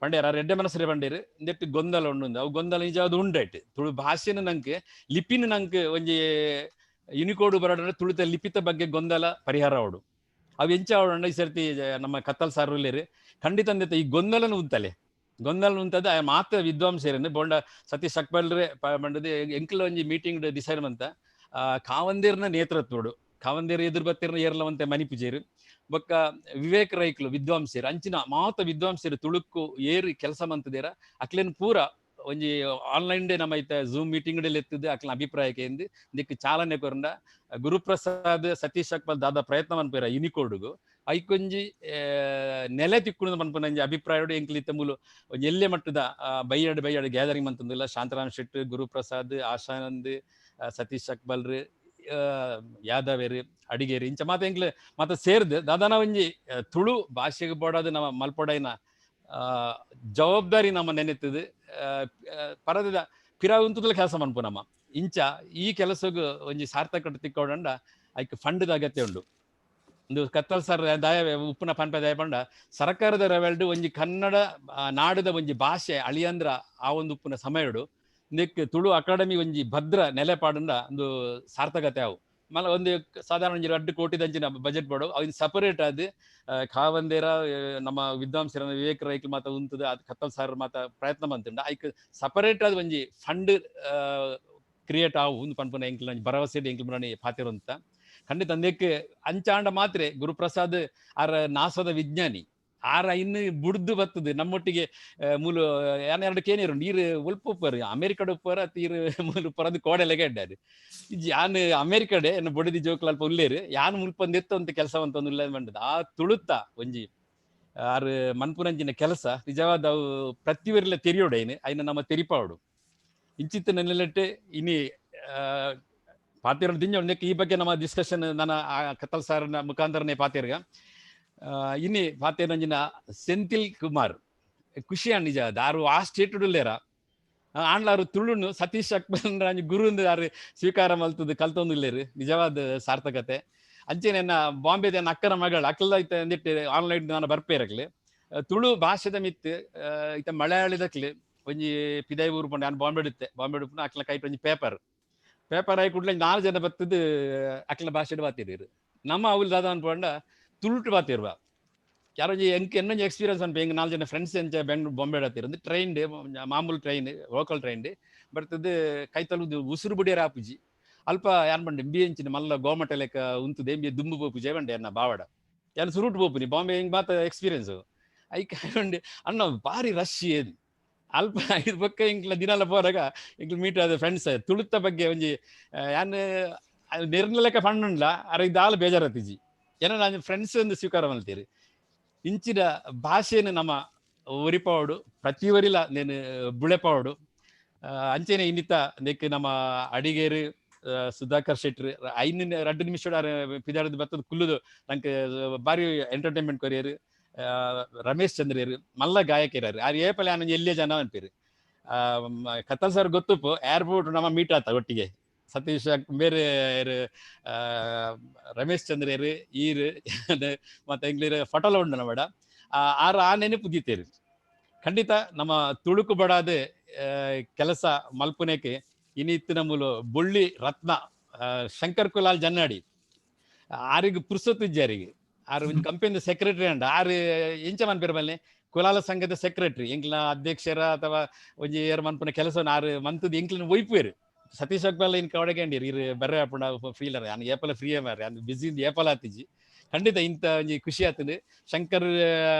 ಪಂಡೇರ್ ಆರು ಎಡ್ಡೆ ಮನಸ್ಸರೆ ಪಂಡೇರು ಒಂದೆಟ್ಟು ಗೊಂದಲ ಉಂಡು ಅವು ಗೊಂದಲ ನಿಜವಾದ ಉಂಡಾಯ್ತು ತುಳು ಭಾಷೆನ ನಂಗೆ ಲಿಪಿನ ನಂಗೆ ಒಂಜಿ ಯುನಿಕೋಡ್ ಬರೋಣ ತುಳುತ ಲಿಪಿತ ಬಗ್ಗೆ ಗೊಂದಲ ಪರಿಹಾರ ಅವಡು ಅವು ಎಂಚ ಅವಡು ಈ ಸರ್ತಿ ನಮ್ಮ ಕತ್ತಲ್ ಸಾರುಲೇರು ಖಂಡಿತ ಅಂದೈತೆ ಈ ಗೊಂದಲನ ಉಂತಲೆ ಗೊಂದಲ ಉಂತದ ಮಾತ್ರ ವಿದ್ವಾಂಸರನ್ನು ಬೋಂಡ ಸತೀಶ್ ಅಕ್ಬಲ್ರೆ ಪಂಡದು ಎಂಕ್ಲ ಒಂಜಿ ಮೀಟಿಂಗ್ ಡಿಸೈಡ್ ಮಂತ ಕಾವಂದಿರ್ನ ನೇತೃತ್ವಡು ಕಾವಂದಿರ್ ಎದುರು ಬತ್ತಿರ್ನ ಏರ್ಲವಂತೆ ಮಣಿಪುಜೇರು ಬೊಕ್ಕ ವಿವೇಕ್ ರೈಕ್ಲು ವಿದ್ವಾಂಸರು ಅಂಚಿನ ಮಾತ ವಿದ್ವಾಂಸರು ತುಳುಕ್ಕು ಏರು ಕೆಲಸ ಮಂತದೇರ ಅಕ್ಲೇನ್ ಪೂರ ಒಂಜಿ ಆನ್ಲೈನ್ ಡೇ ನಮ್ಮ ಐತ ಝೂಮ್ ಮೀಟಿಂಗ್ ಎತ್ತಿದ್ದು ಅಕ್ಲ ಅಭಿಪ್ರಾಯಕ್ಕೆ ಎಂದು ದಿಕ್ಕು ಚಾಲನೆ ಕೊರಂಡ ಗುರುಪ್ರಸಾದ್ ಸತೀಶ್ ಅಕ್ಬಲ್ ದಾದ ಪ್ರಯತ್ನ ಮನ್ಪೇರ ಯುನಿಕೋಡ್ಗು ಐಕೊಂಜಿ ನೆಲೆ ತಿಕ್ಕುಣದ ಪನ್ಪುನ ಒಂಜಿ ಅಭಿಪ್ರಾಯಡು ಎಂಕ್ಲು ಇತ್ತೆ ಮೂಲು ಒಂಜಿ ಎಲ್ಲೆ ಮಟ್ಟದ ಬೈಯಡ್ ಬೈಯಡ್ ಗ್ಯಾದರಿಂಗ್ ಮಂತೊಂದುಲ್ಲ. ಶಾಂತರಾಮ್ ಶೆಟ್ಟಿ, ಗುರುಪ್ರಸಾದ್, ಆಶಾನಂದ್, ಸತೀಶ್ ಅಕ್ಬಲ್ರು, ಯಾದವೇರು, ಅಡಿಗೇರು ಇಂಚ ಮಾತ ಎಂಕ್ಲು ಮಾತ ಸೇರ್ದು ದಾದಾನ ಒಂಜಿ ತುಳು ಭಾಷೆಗೆ ಬೋಡಾದ ನಮ್ಮ ಮಲ್ಪೊಡೈನ ಜವಾಬ್ದಾರಿ ನಮ್ಮ ನೆನೆತ್ತದು ಪರದದ ಪಿರ ಉಂತುದಲ ಕೆಲಸ ಮನ್ಪು ನಮ್ಮ ಇಂಚ ಈ ಕೆಲಸಗ್ ಒಂಜಿ ಸಾರ್ಥಕ ತಿಕ್ಕೋಡಂಡ ಐಕ್ ಫಂಡ್ದ ಅಗತ್ಯ ಉಂಡು. ಒಂದು ಕತ್ತಲ್ ಸರ್ ದಾಯ ಉಪ್ಪುನ ಪನ್ಪ ದಾಯ ಪಂಡ ಸರ್ಕಾರದ ರೆವೆಲ್ಡ್ ಒಂಜಿ ಕನ್ನಡ ನಾಡದ ಒಂಜಿ ಭಾಷೆ ಅಳಿಯಂದ್ರ ಆ ಒಂದು ಉಪ್ಪುನ ಸಮಯಡು ನೆಕ್ ತುಳು ಅಕಾಡೆಮಿ ಒಂಜಿ ಭದ್ರ ನೆಲೆ ಪಾಡಂಡ ಒಂದು ಸಾರ್ಥಕತೆ ಅವು. ಮಲ್ಲ ಒಂದು ಸಾಧಾರಣ ಒಂಜಿ 2 ಕೋಟಿದಂಚಿನ ಬಜೆಟ್ ಬೋಡು ಅವಿನ ಸಪರೇಟ್ ಆದ್ ಖಾವಂದೇರ ನಮ್ಮ ವಿದ್ವಾಂಸರ ವಿವೇಕ್ ರೈಕ್ಲು ಮಾತ ಉಂತುದು ಅದು ಕತ್ತಲ್ ಸರ್ ಮಾತ ಪ್ರಯತ್ನ ಮಂತುಂಡ ಐಕ್ ಸಪರೇಟ್ ಆದ್ ಒಂಜಿ ಫಂಡ್ ಕ್ರಿಯೇಟ್ ಆವು ಒಂದು ಪನ್ಪುನ ಎಂಕ್ಲು ಒಂಜಿ ಭರವಸೆ ಎಂಕ್ಲು ಮುರಣಿ ಪಾತಿರುಂತ ಖಂಡಿತ ಅಂದಕ್ಕೆ ಅಂಚಾಂಡ ಮಾತ್ರೆ ಗುರುಪ್ರಸಾದ್ ಆರ ನಾಸದ ವಿಜ್ಞಾನಿ ಆರ ಇನ್ನು ಬುಡ್ದು ಬರ್ತದೆ ನಮ್ಮೊಟ್ಟಿಗೆ ಮೂಲು ಯಾನ ಎರಡು ಕೇನಿರು ನೀರು ಉಲ್ಪುಪ್ಪರು ಅಮೆರಿಕಡ್ ಉಪ್ಪರ ತೀರು ಮೂಲು ಪರದು ಕೋಡೆಲೆಗೆ ಅಡ್ಡಾರು ಯಾನ್ ಅಮೆರಿಕಡೆ ಎನ್ನ ಬೊಡಿದಿ ಜೋಕ್ಲ ಅಲ್ಪ ಉಲ್ಲೇರು ಯಾನ್ ಮುಲ್ಪಂದು ಎತ್ತ ಅಂತ ಕೆಲಸ ಅಂತ ಒಂದು ಉಲ್ಲೇನು ಬಂದದ್ದು ಆ ತುಳುತ್ತ ಒಂಜಿ ಆರು ಮನ್ಪುನಂಜಿನ ಕೆಲಸ ನಿಜವಾದ ಅವು ಪ್ರತಿವರಿಲ ತೆರಿಯೋಡೇನು ಐನ ನಮ್ಮ ತೆರಿಪಾವಡು ಇಂಚಿತ್ತ ನೆಲೆಟ್ಟು ಇನಿ ಪಾತಿರ ದಿಂಜ ಒಂದಕ್ಕೆ ಈ ಬಗ್ಗೆ ನಮ್ಮ ಡಿಸ್ಕಷನ್ ನನ್ನ ಕತ್ತಲ್ ಸಾರನ ಮುಖಾಂತರನೇ ಪಾತಿರ್ಗ. ಇನಿ ಪಾತೇರಂಜಿನ ಸೆಂಥಿಲ್ ಕುಮಾರ್ ಖುಷಿಯ ನಿಜ ದಾರು ಆ ಸ್ಟೇಟ್ ಉಲ್ಲೇರ ಆಂಡ್ಲಾರು ತುಳುನು ಸತೀಶ್ ಅಕ್ಬರ್ ಗುರು ಆರು ಸ್ವೀಕಾರ ಮಲ್ತದ್ದು ಕಲ್ತೊಂದು ಇಲ್ಲೇರು ನಿಜವಾದ ಸಾರ್ಥಕತೆ. ಅಂಚೆನೆ ನನ್ನ ಬಾಂಬೆದ ನನ್ನ ಅಕ್ಕನ ಮಗಳು ಅಕ್ಕಲ ಇತ್ತ ಅಂದಿಟ್ಟು ಆನ್ಲೈನ್ ನಾನು ಬರ್ಪೇರಕ್ಲೆ ತುಳು ಭಾಷೆದ ಮಿತ್ತು ಇತ್ತ ಮಲಯಾಳಿದಕ್ಲೆ ಒಂಜಿ ಪಿದೈ ಊರು ಪಂಡ ನಾನು ಬಾಂಬೆ ಇತ್ತೆ ಬಾಂಬೆ ಉಪ್ಪುನ ಅಕ್ಲ ಕೈಟ್ ಒಂಜಿ ಪೇಪರ್ ಪೇಪರ್ ಆಗಿ ಕೂಡಲೇ 4 ಜನ ಬತ್ತದು ಅಕ್ಲ ಭಾಷೆ ಬಾತಿರು ನಮ್ಮ ಅವ್ಲು ದಾದ ಅನ್ಪಂಡ ತುಳುಟು ಬಾತಿರುವ ಯಾರೊಂಜಿ ಎಂಕ್ ಎನ್ನೊಂಜಿ ಎಕ್ಸ್ಪೀರಿಯನ್ಸ್ ಅನ್ಪ ಎಂಗ್ 4 ಜನ ಫ್ರೆಂಡ್ಸ್ ಎಂಚ ಬೆಂಗ್ಳೂರು ಬಾಂಬೆ ಆತಿರು ಒಂದು ಟ್ರೈನ್ ಮಾಮೂಲು ಟ್ರೈನ್ ಲೋಕಲ್ ಟ್ರೈನ್ ಬರ್ತದೆ ಕೈತಲುದು ಉಸುರು ಬುಡಿಯರ ಆಪುಜಿ ಅಲ್ಪ ಯಾನ್ ಬಂಡೆ ಎಂಬಿ ಎಂಚಿನ ಮಲ್ಲ ಗೋಮಟ ಲೆಕ್ಕ ಉಂತುದು ಎಂಬಿ ದುಂಬು ಪೋಪುಜೆ ಬಂಡೆ ಅನ್ನ ಬಾವಡ ಯಾನ್ ಸುರುಟು ಪೋಪುನಿ ಬಾಂಬೆ ಹೆಂಗ್ ಮಾತ ಎಕ್ಸ್ಪೀರಿಯನ್ಸ್ ಐಕ್ ಅಣ್ಣ ಭಾರಿ ರಶ್ ಏನ್ ಅಲ್ಪ ಇದು ಬೊಕ್ಕ ಎಂಕ್ಲ ದಿನಲ ಪೋರಾಗ ಎಂಕ್ಲ ಮೀಟ್ ಆದ ಫ್ರೆಂಡ್ಸ್ ತುಳುತ್ತ ಬಗ್ಗೆ ಒಂಜಿ ಯಾನ್ ನೆರ್ನ ಲೆಕ್ಕ ಫಂಡ್ ಉಂಡ್ಲ ಅರ ಇದಾಲ ಬೇಜಾರತಿಜಿ ಏನೋ ನಾನು ಫ್ರೆಂಡ್ಸ್ ಒಂದು ಸ್ವೀಕಾರ ಮಲ್ತೀರಿ ಇಂಚಿನ ಭಾಷೆಯನ್ನು ನಮ್ಮ ಒರಿಪಾವಡು ಪ್ರತಿವರಿಲ ನೇನು ಬುಳೆಪಾವಡು. ಅಂಚೆನೆ ಇನ್ನಿತ ನೆಕ್ ನಮ್ಮ ಅಡಿಗೇರು ಸುಧಾಕರ್ ಶೆಟ್ರು 5 2 ನಿಮಿಷ ಪಿದಾಡದ ಬತ್ತದ ಕುಲ್ಲುದು ನಂಗೆ ಬಾರಿ ಎಂಟರ್ಟೈನ್ಮೆಂಟ್ ಕೊರಿಯರು. ರಮೇಶ್ ಚಂದ್ರಿಯರು ಮಲ್ಲ ಗಾಯಕಿಯರು ಆರು ಏಪಲೆ ಆನಂದ್ ಎಲ್ಲಿಯ ಜನ ಅನ್ಪೇರು. ಕತ್ತಲ್ ಸರ್ ಗೊತ್ತುಪ್ಪು ಏರ್ಪೋರ್ಟ್ ನಮ್ಮ ಮೀಟ್ ಆತ ಒಟ್ಟಿಗೆ ಸತೀಶ್ ಬೇರೆ ರಮೇಶ್ ಚಂದ್ರಿಯರು ಈರು ಮತ್ತೆ ಇಂಗ್ಲೀರ್ ಫೋಟೋಲ ಉಂಡು ನಮ್ಮ ಬೇಡ ಆರು ಆ ನೆನಪು ದೀತೇರು. ಖಂಡಿತ ನಮ್ಮ ತುಳುಕು ಬಡಾದ ಕೆಲಸ ಮಲ್ಪುನೇಕೆ ಇನ್ನಿತ್ತು ನಮ್ಮಲು ಬೊಳ್ಳಿ ರತ್ನ ಶಂಕರ್ ಕುಲಾಲ್ ಜನ್ನಾಡಿ ಆರಿಗೆ ಪುರ್ಸೊತ್ತು ಇಜ್ಜಾರಿಗೆ ಆರು ಒಂದು ಕಂಪನಿದ ಸೆಕ್ರೆಟರಿ ಅಂಡ ಆರು ಎಂಚ ಮನ್ಪೇರು ಬಲ್ಲೆ ಕುಲಾಲ ಸಂಘದ ಸೆಕ್ರೆಟರಿ ಎಂಕ್ಲ ಅಧ್ಯಕ್ಷರ ಅಥವಾ ಒಂಜಿ ಏರ್ ಮನ್ಪುನ ಕೆಲಸ ಆರು ಮಂತದ ಎಂಕ್ಲಿನ ಒಯ್ಪೇರು. ಸತೀಶ್ ಅಕ್ಬಲ್ ಇನ್ ಕವಡೆಗಂಡಿರು ಇರು ಬರ್ರೆ ಅಪ್ಪಣ ಫ್ರೀಲರ್ ಯಾನ್ ಏಪಲ ಫ್ರೀಯೇ ಮಾರ್ರೆ ಅಂದ್ ಬಿಸಿ ಏಪಲ ಆತಿಜಿ. ಖಂಡಿತ ಇಂಥ ಒಂಜಿ ಖುಷಿ ಆತದೆ ಶಂಕರ್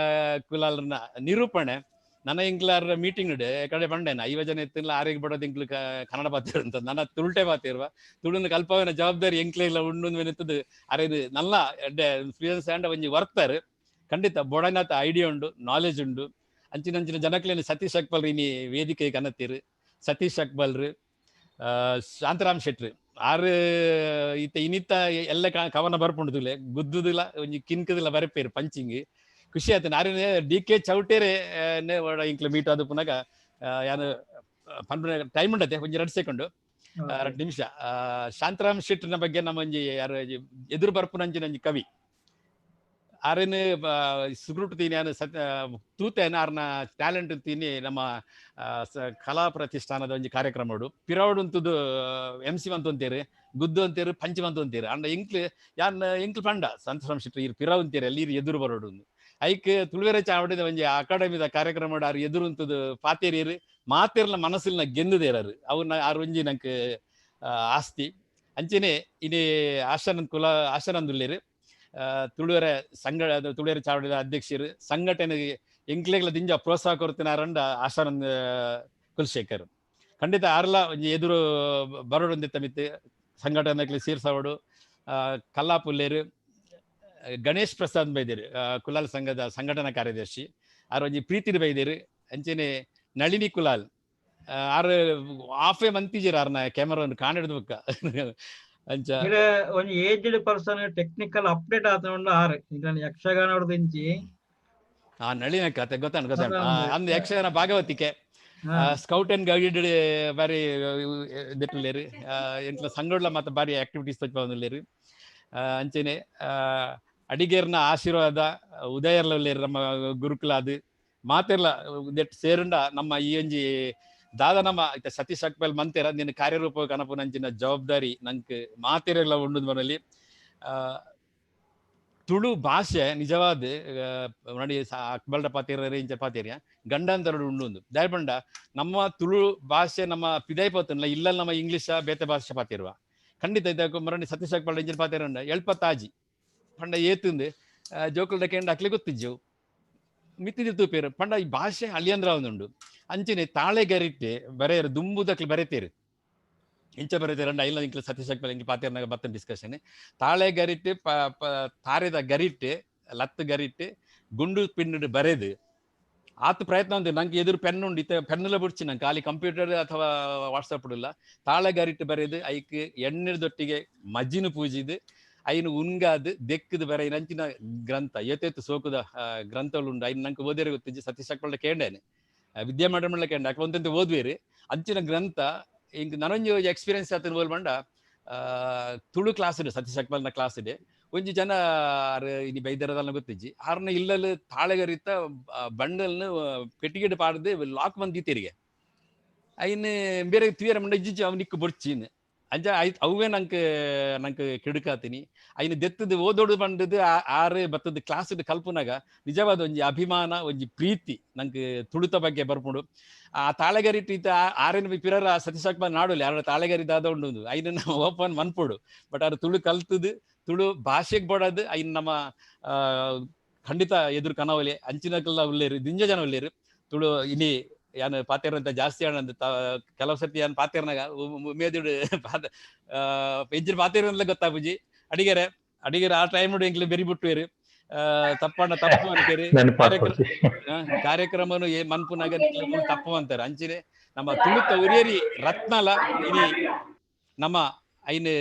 ಕುಲಾಲ್ನ ನಿರೂಪಣೆ ನನ್ನ ಎಂಕ್ಲಾರ ಮೀಟಿಂಗ್ ಕಡೆ ಬಂಡೇನ 50 ಜನ ಇತ್ತಿಲ್ಲ ಆರಿಗೆ ಬಡೋದು ಎಂಕ್ಲು ಕನ್ನಡ ಬಾತಿರು ಅಂತ ನನ್ನ ತುಳುಟೆ ಬಾತಿರುವ ತುಳುನ ಕಲ್ಪವಿನ ಜವಾಬ್ದಾರಿ ಎಂಕ್ಲೆ ಇಲ್ಲ ಉಂಡು ಎತ್ತದು ಅರೆ ಇದು ನಲ್ಲ ಫ್ಲೂಯೆನ್ಸ್ ಆ್ಯಂಡ್ ಒಂಜಿ ವರ್ತಾರೆ. ಖಂಡಿತ ಬೊಡನಾಥ ಐಡಿಯಾ ಉಂಡು ನಾಲೆಜ್ ಉಂಡು ಅಂಚಿನ ಅಂಚಿನ ಜನಕ್ಲೇನು ಸತೀಶ್ ಅಕ್ಬಲ್ರಿ ಇನಿ ವೇದಿಕೆ ಕನತ್ತೀರು ಸತೀಶ್ ಅಕ್ಬಲ್ರು ಶಾಂತರಾಮ್ ಶೆಟ್ರು ಆರು ಇತ್ತ ಇನ್ನಿತ್ತ ಎಲ್ಲ ಕವನ ಬರ್ಪುಂಡುದಿಲ್ಲ ಗುದ್ದುದಿಲ್ಲ ಒಂಜಿ ಕಿನ್ಕದಿಲ್ಲ ಬರಪೇರು ಪಂಚಿಂಗ್ ಖುಷಿ ಆಯ್ತು. ನಾರಿನ ಡಿ ಕೆ ಚೌಟೇರೆ ಇಂಕ್ಲ ಮೀಟ್ ಆದ ಪುನಗ ಯಾನು ಪನ್ಪುನ ಟೈಮ್ ಉಂಡತೆ ಒಂಜಿ 2 ಸೆಕೆಂಡ್ 2 ನಿಮಿಷ. ಶಾಂತರಾಮ್ ಶೆಟ್ಟರ್ನ ಬಗ್ಗೆ ನಮ್ಮ ಒಂಜಿ ಯಾರು ಎದುರು ಬರ್ಪುನಂಚಿನ ಒಂಜಿ ಕವಿ ಆರೇನು ಸುಗುರುಟು ತೀನಿ ಯಾನು ತೂತೇನ ಆರ್ನ ಟ್ಯಾಲೆಂಟ್ ತೀನಿ ನಮ್ಮ ಕಲಾ ಪ್ರತಿಷ್ಠಾನದ ಒಂಜಿ ಕಾರ್ಯಕ್ರಮ ಪಿರವಡು ಅಂತದ್ದು ಎಂ ಸಿ ಅಂತ ಅಂತೀರಿ ಗುದ್ದು ಅಂತೀರಿ ಪಂಚಮ ಅಂತ ಅಂತೀರಿ ಅಂಡ ಎಂಕ್ಲು ಯಾನ್ ಎಂಕ್ಲು ಪಂಡ ಸಂತರಾಮ್ ಶೆಟ್ಟರ್ ಇರು ಪಿರವ್ ಅಂತೀರಿ ಅಲ್ಲಿ ಎದುರು ಬರೋಡು ಐಕ್ ತುಳುವೆರೆ ಚಾವಡಿದ ಒಂಜಿ ಅಕಾಡೆಮಿದ ಕಾರ್ಯಕ್ರಮ ಆರು ಎದುರು ಅಂತದ್ದು ಪಾತೇರಿಯರು ಮಾತೇರ್ಲ ಮನಸ್ಸಿನ ಗೆಂದುದೇರಾರು ಅವ್ರನ್ನ ಆರು ಒಂಜಿ ನಂಗೆ ಆಸ್ತಿ. ಅಂಚೆನೆ ಇನಿ ಆಶಾನಂದ್ ಕುಲ ಆಶಾನಂದ್ ಉಲ್ಲೇರು ತುಳುವೆರೆ ಸಂಘ ತುಳುವೆರೆ ಚಾವಡಿದ ಅಧ್ಯಕ್ಷರು ಸಂಘಟನೆಗೆ ಎಂಕ್ಲೆಗ್ಲ ದಿಂಜ ಪ್ರೋತ್ಸಾಹ ಕೊರ್ತಿನಾರಂಡ ಆಶಾನಂದ್ ಕುಲಶೇಖರ್. ಖಂಡಿತ ಆರ್ಲ ಒಂಜಿ ಎದುರು ಬರೋಡು ಮಿತ್ತು ಸಂಘಟನೆಗೆ ಸೇರ್ಸವಡು ಕಲ್ಲಾಪುಲ್ಲೇರು ಗಣೇಶ್ ಪ್ರಸಾದ್ ಬೈದೇರು, ಕುಲಾಲ್ ಸಂಘದ ಸಂಘಟನಾ ಕಾರ್ಯದರ್ಶಿ. ಆರ್ ಒಂಜಿ ಪ್ರೀತಿಡ್ ಬೈದೇರು. ಅಂಚನೆ ನಳಿನಿ ಕುಲಾಲ್ ಆರ್ ಆಫೇ ಮಂತಿಜೆರ್ ಆರ್ನ ಕ್ಯಾಮರಾ ಕಾಣಿಡ್ದು ಬುಕ್ಕ ಅಂಚ ಒಂಜಿ ಏಜ್ಡ್ ಪರ್ಸನ್ ಟೆಕ್ನಿಕಲ್ ಅಪ್ಡೇಟ್ ಆತನ ಆರ್ ಯಕ್ಷಗಾನ ಇಂಚಿ ಆ ನಳಿನ ಕತೆ ಗೊತ್ತಾಂಡ್ ಗೊತ್ತಾಂಡ್ ಅಂದ್ ಯಕ್ಷಗಾನ ಭಾಗವತಿಕೆ ಸ್ಕೌಟ್ ಅಂಡ್ ಗೈಡ್ ಬಾರಿ ದೆಟ್ಟುಲ್ಲೇರು. ಎಂಟ್ಲ ಸಂಗೊಡ್ಲ ಮಾತ ಬಾರಿ ಆಕ್ಟಿವಿಟೀಸ್ ತೋಚ್ಪಾವೊಂದುಲ್ಲೇರು. ಅಂಚನೆ ಅಡಿಗೇರ್ನ ಆಶೀರ್ವಾದ ಉದಯರ್ಲ ಉಲ್ಲೇರು ನಮ್ಮ ಗುರುಕುಲಾದ್ ಮಾತೆರ್ಲ ದೆಟ್ ಸೇರುಂಡ ನಮ್ಮ ಈ ಒಂಜಿ ದಾದ ನಮ್ಮ ಸತೀಶ್ ಅಕ್ಬಲ್ ಮಂತೇರ ನಿನ್ನ ಕಾರ್ಯರೂಪ ಕನಪುನಂಚಿನ ಜವಾಬ್ದಾರಿ ನಂಕ್ ಮಾತೆರೆಲ್ಲ ಉಂಡು ಮನಲ್ಲಿ. ತುಳು ಭಾಷೆ ನಿಜವಾದ ನೋಡಿ ಅಕ್ಬಲ್ಡ ಪಾತೇರ ಇಂಚ ಪಾತೇರಿಯ ಗಂಡಾಂತರಡು ಉಂಡು ದಾಯಪಂಡ ನಮ್ಮ ತುಳು ಭಾಷೆ ನಮ್ಮ ಪಿದಾಯಿ ಪೋತನ್ಲ ಇಲ್ಲ ನಮ್ಮ ಇಂಗ್ಲಿಷ ಬೇತೆ ಭಾಷೆ ಪಾತಿರುವ ಖಂಡಿತ ಇದಕ್ಕೆ ಮರಣಿ ಸತೀಶ್ ಅಕ್ಬಲ್ಡ ಇಂಚಿನ ಪಾತೇರ ಎಳ್ಪತ್ತಾಜಿ ಪಂಡ ಏತುಂದು ಜೋಕುಲ್ಡ ಕೇಂಡ ಅಕ್ಲೆ ಗೊತ್ತಿಜ್ಜು ಮಿತ್ತಿದ ತೂಪೇರು ಪಂಡ ಈ ಭಾಷೆ ಅಳಿಯಂದ್ರ ಒಂದುಂಡು. ಅಂಚನೆ ತಾಳೆ ಗರಿಟ್ಟೆ ಬರೆಯರು ದುಂಬುದಕ್ಲೆ ಬರೆತೇರು ಇಂಚ ಬರೆತೇರಂಡ ಇಲ್ಲ ಇಂಕ್ಲ ಸತೀಶ್ ಅಕ್ಬಲ್ ಇಂಕ್ಲ ಪಾತೇರ್ನಾಗ ಬತ್ತ ಡಿಸ್ಕಷನ್. ತಾಳೆ ಗರಿಟ್ಟೆ ತಾರೆದ ಗರಿಟ್ಟೆ ಲತ್ತು ಗರಿಟ್ಟೆ ಗುಂಡು ಪಿಂಡು ಬರೆದು ಆತ ಪ್ರಯತ್ನ ಉಂಟು. ನಂಗೆ ಎದುರು ಪೆನ್ ಉಂಡು ಇತ್ತ ಪೆನ್ನೆಲ್ಲ ಬಿಡ್ಚಿ ನಂಗೆ ಖಾಲಿ ಕಂಪ್ಯೂಟರ್ ಅಥವಾ ವಾಟ್ಸಪ್ ಇಲ್ಲ. ತಾಳೆ ಗರಿಟ್ಟು ಬರೆದು ಐಕ್ ಎಣ್ಣೆದೊಟ್ಟಿಗೆ ಮಜ್ಜಿನ ಪೂಜಿದು ಐನು ಉನ್ಗಾದ್ ದೆಕ್ಕದ ಬರೆ ನಂಚಿನ ಗ್ರಂಥ ಏತೇತು ಸೋಕುದ ಗ್ರಂಥಗಳು ಉಂಡು. ಐನು ನಂಗೆ ಓದೇರೆ ಗೊತ್ತಿಜ್ಜಿ ಸತೀಶ್ ಅಕ್ಬಲ್ಡ ಕೇಂಡೇನೆ ವಿದ್ಯಾ ಮೇಡಮ್ ಕೇಂಡ ಅಕ್ಕ ಒಂದಂತೆ ಓದ್ವೇರಿ ಅಂಚಿನ ಗ್ರಂಥ. ಇಂಕ್ ನನೊಂಜಿ ಎಕ್ಸ್ಪೀರಿಯನ್ಸ್ ಆತನ ಬೋಲ್ ಬಂಡ ತುಳು ಕ್ಲಾಸ್ ಇದೆ ಸತೀಶ್ ಅಕ್ಬಲ್ನ ಕ್ಲಾಸ್ ಇದೆ. ಒಂಜಿ ಜನ ಆರ್ ಇನಿ ಬೈದರದಲ್ಲ ಗೊತ್ತಿಜ್ಜಿ ಆರ್ನ ಇಲ್ಲಲ್ಲಿ ತಾಳೆಗರಿತ ಬಂಡಲ್ನ ಪೆಟ್ಟಿಗೆಡ್ ಪಾಡ್ದು ಲಾಕ್ ಬಂದಿತ್ತೀರಿಗೆ ಐನ್ ಬೇರೆ ತುಯರ ಮಂಡ ಇಜ್ಜಿ ಅವ್ ನಿಕ್ಕು ಬೊಡ್ಚಿನ್ ಅಂಚ ಐತ್ ಅವೇ ನಂಗೆ ನಂಗೆ ಕೆಡುಕಾತೀನಿ. ಐನ ದೆತ್ತದು ಓದೋಡು ಬಂದದ್ದು ಆರು ಬತ್ತದ ಕ್ಲಾಸ್ ಕಲ್ಪುನಾಗ ನಿಜವಾದ ಒಂಜಿ ಅಭಿಮಾನ ಒಂಜಿ ಪ್ರೀತಿ ನಂಗೆ ತುಳುತ ಬಗ್ಗೆ ಬರ್ಪುಂಡು. ಆ ತಾಳೆಗರಿ ಈತ ಆರೇನು ಪಿರರ ಸತೀಶ್ ಅಕ್ಬಲ್ ನಾಡುಲಿ ಆರ ತಾಳೆಗರಿ ದಾದ ಉಂಡು ಐನ ಓಪನ್ ಮನ್ಪುಡು. ಬಟ್ ಆರು ತುಳು ಕಲ್ತದು ತುಳು ಭಾಷೆಗೆ ಬೋಡದು ಐನ್ ನಮ್ಮ ಖಂಡಿತ ಎದುರು ಕನವಲಿ ಅಂಚಿನಕಲ್ಲ ಉಲ್ಲೇರು ದಿಂಜ ಜನ ಉಲ್ಲೇರು ತುಳು ಇನಿ ಯಾನ್ ಪಾತೇರಂತ ಜಾಸ್ತಿ ಆನಂದ್ ಕೆಲವು ಸರ್ತಿ ಯಾನ್ ಪಾತೇರ್ನಾಗ ಮೇದಿಡು ಎಂಜಿನ ಪಾತೇರಂತಲೇ ಗೊತ್ತಾಪುಜಿ. ಅಡಿಗೆರೆ ಅಡಿಗೆರೆ ಆ ಟೈಮ್ ಎಂಕ್ಲೆ ಬೆರಿ ಬಿಟ್ಟುವೇರು ತಪ್ಪಣ್ಣ ತಪ್ಪು ಅಂತೀರಿ ಕಾರ್ಯಕ್ರಮನು ಏ ಮನ್ಪುನಾಗ ತಪ್ಪು ಅಂತಾರೆ. ಅಂಚಿನೆ ನಮ್ಮ ತುಳುತ ಉರಿಯರಿ ರತ್ನಲ ಇನಿ ನಮ್ಮ ಐನ್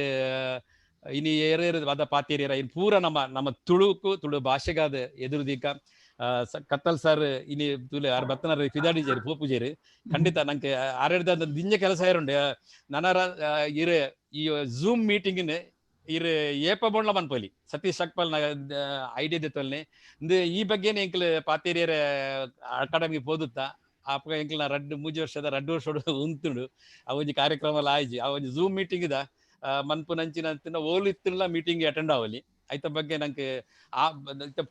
ಇನಿ ಏರೇರು ಅದ ಪಾತೇರಿಯರ ಇನ್ ಪೂರ ನಮ್ಮ ನಮ್ಮ ತುಳುಕು ತುಳು ಭಾಷೆಗಾದ ಎದುರುದೀಕ ಕತ್ತಲ್ ಸರ್ ಇನಿ ತುಲೆ ಆರ್ ಬತ್ತನಾರ ಫಿದಾಡಿಜೇರಿ ಪೋಪುಜೇರಿ ಖಂಡಿತ ನಂಗೆ ಆರೆಡ್ದ ದಿಂಜ ಕೆಲಸ ಇರುಂಡೆ ನನರ ಇರ್ ಈ ಝೂಮ್ ಮೀಟಿಂಗ್ ಇರ್ ಏಪ ಬೋಂಡ್ಲ ಮನ್ಪೊಲಿ ಸತೀಶ್ ಅಕ್ಬಲ್ ಐಡಿಯಾ ದೆತ್ತೊಲ್ನೆ ಇಂದು ಈ ಬಗ್ಗೆನೇ ಎಂಕ್ಲ ಪಾತೇರಿಯರ ಅಕಾಡೆಮಿ ಪೋದುತ್ತಾ ಆಪಗ ಎಂಕ್ಲ ರಡ್ಡು ಮೂಜಿ ವರ್ಷದ ರಡ್ಡು ವರ್ಷ ಉಂತುಂಡು ಆ ಒಂಜಿ ಕಾರ್ಯಕ್ರಮ ಆಯ್ಜಿ ಆ ಒಂಜಿ ಝೂಮ್ ಮೀಟಿಂಗ್ ಇದ ಮನ್ಪುನಂಚಿನ ಓಲು ಇತ್ತಿಲ್ಲ ಮೀಟಿಂಗ್ ಅಟೆಂಡ್ ಆವಲಿ ಐತ ಬಗ್ಗೆ ನಂಗೆ ಆ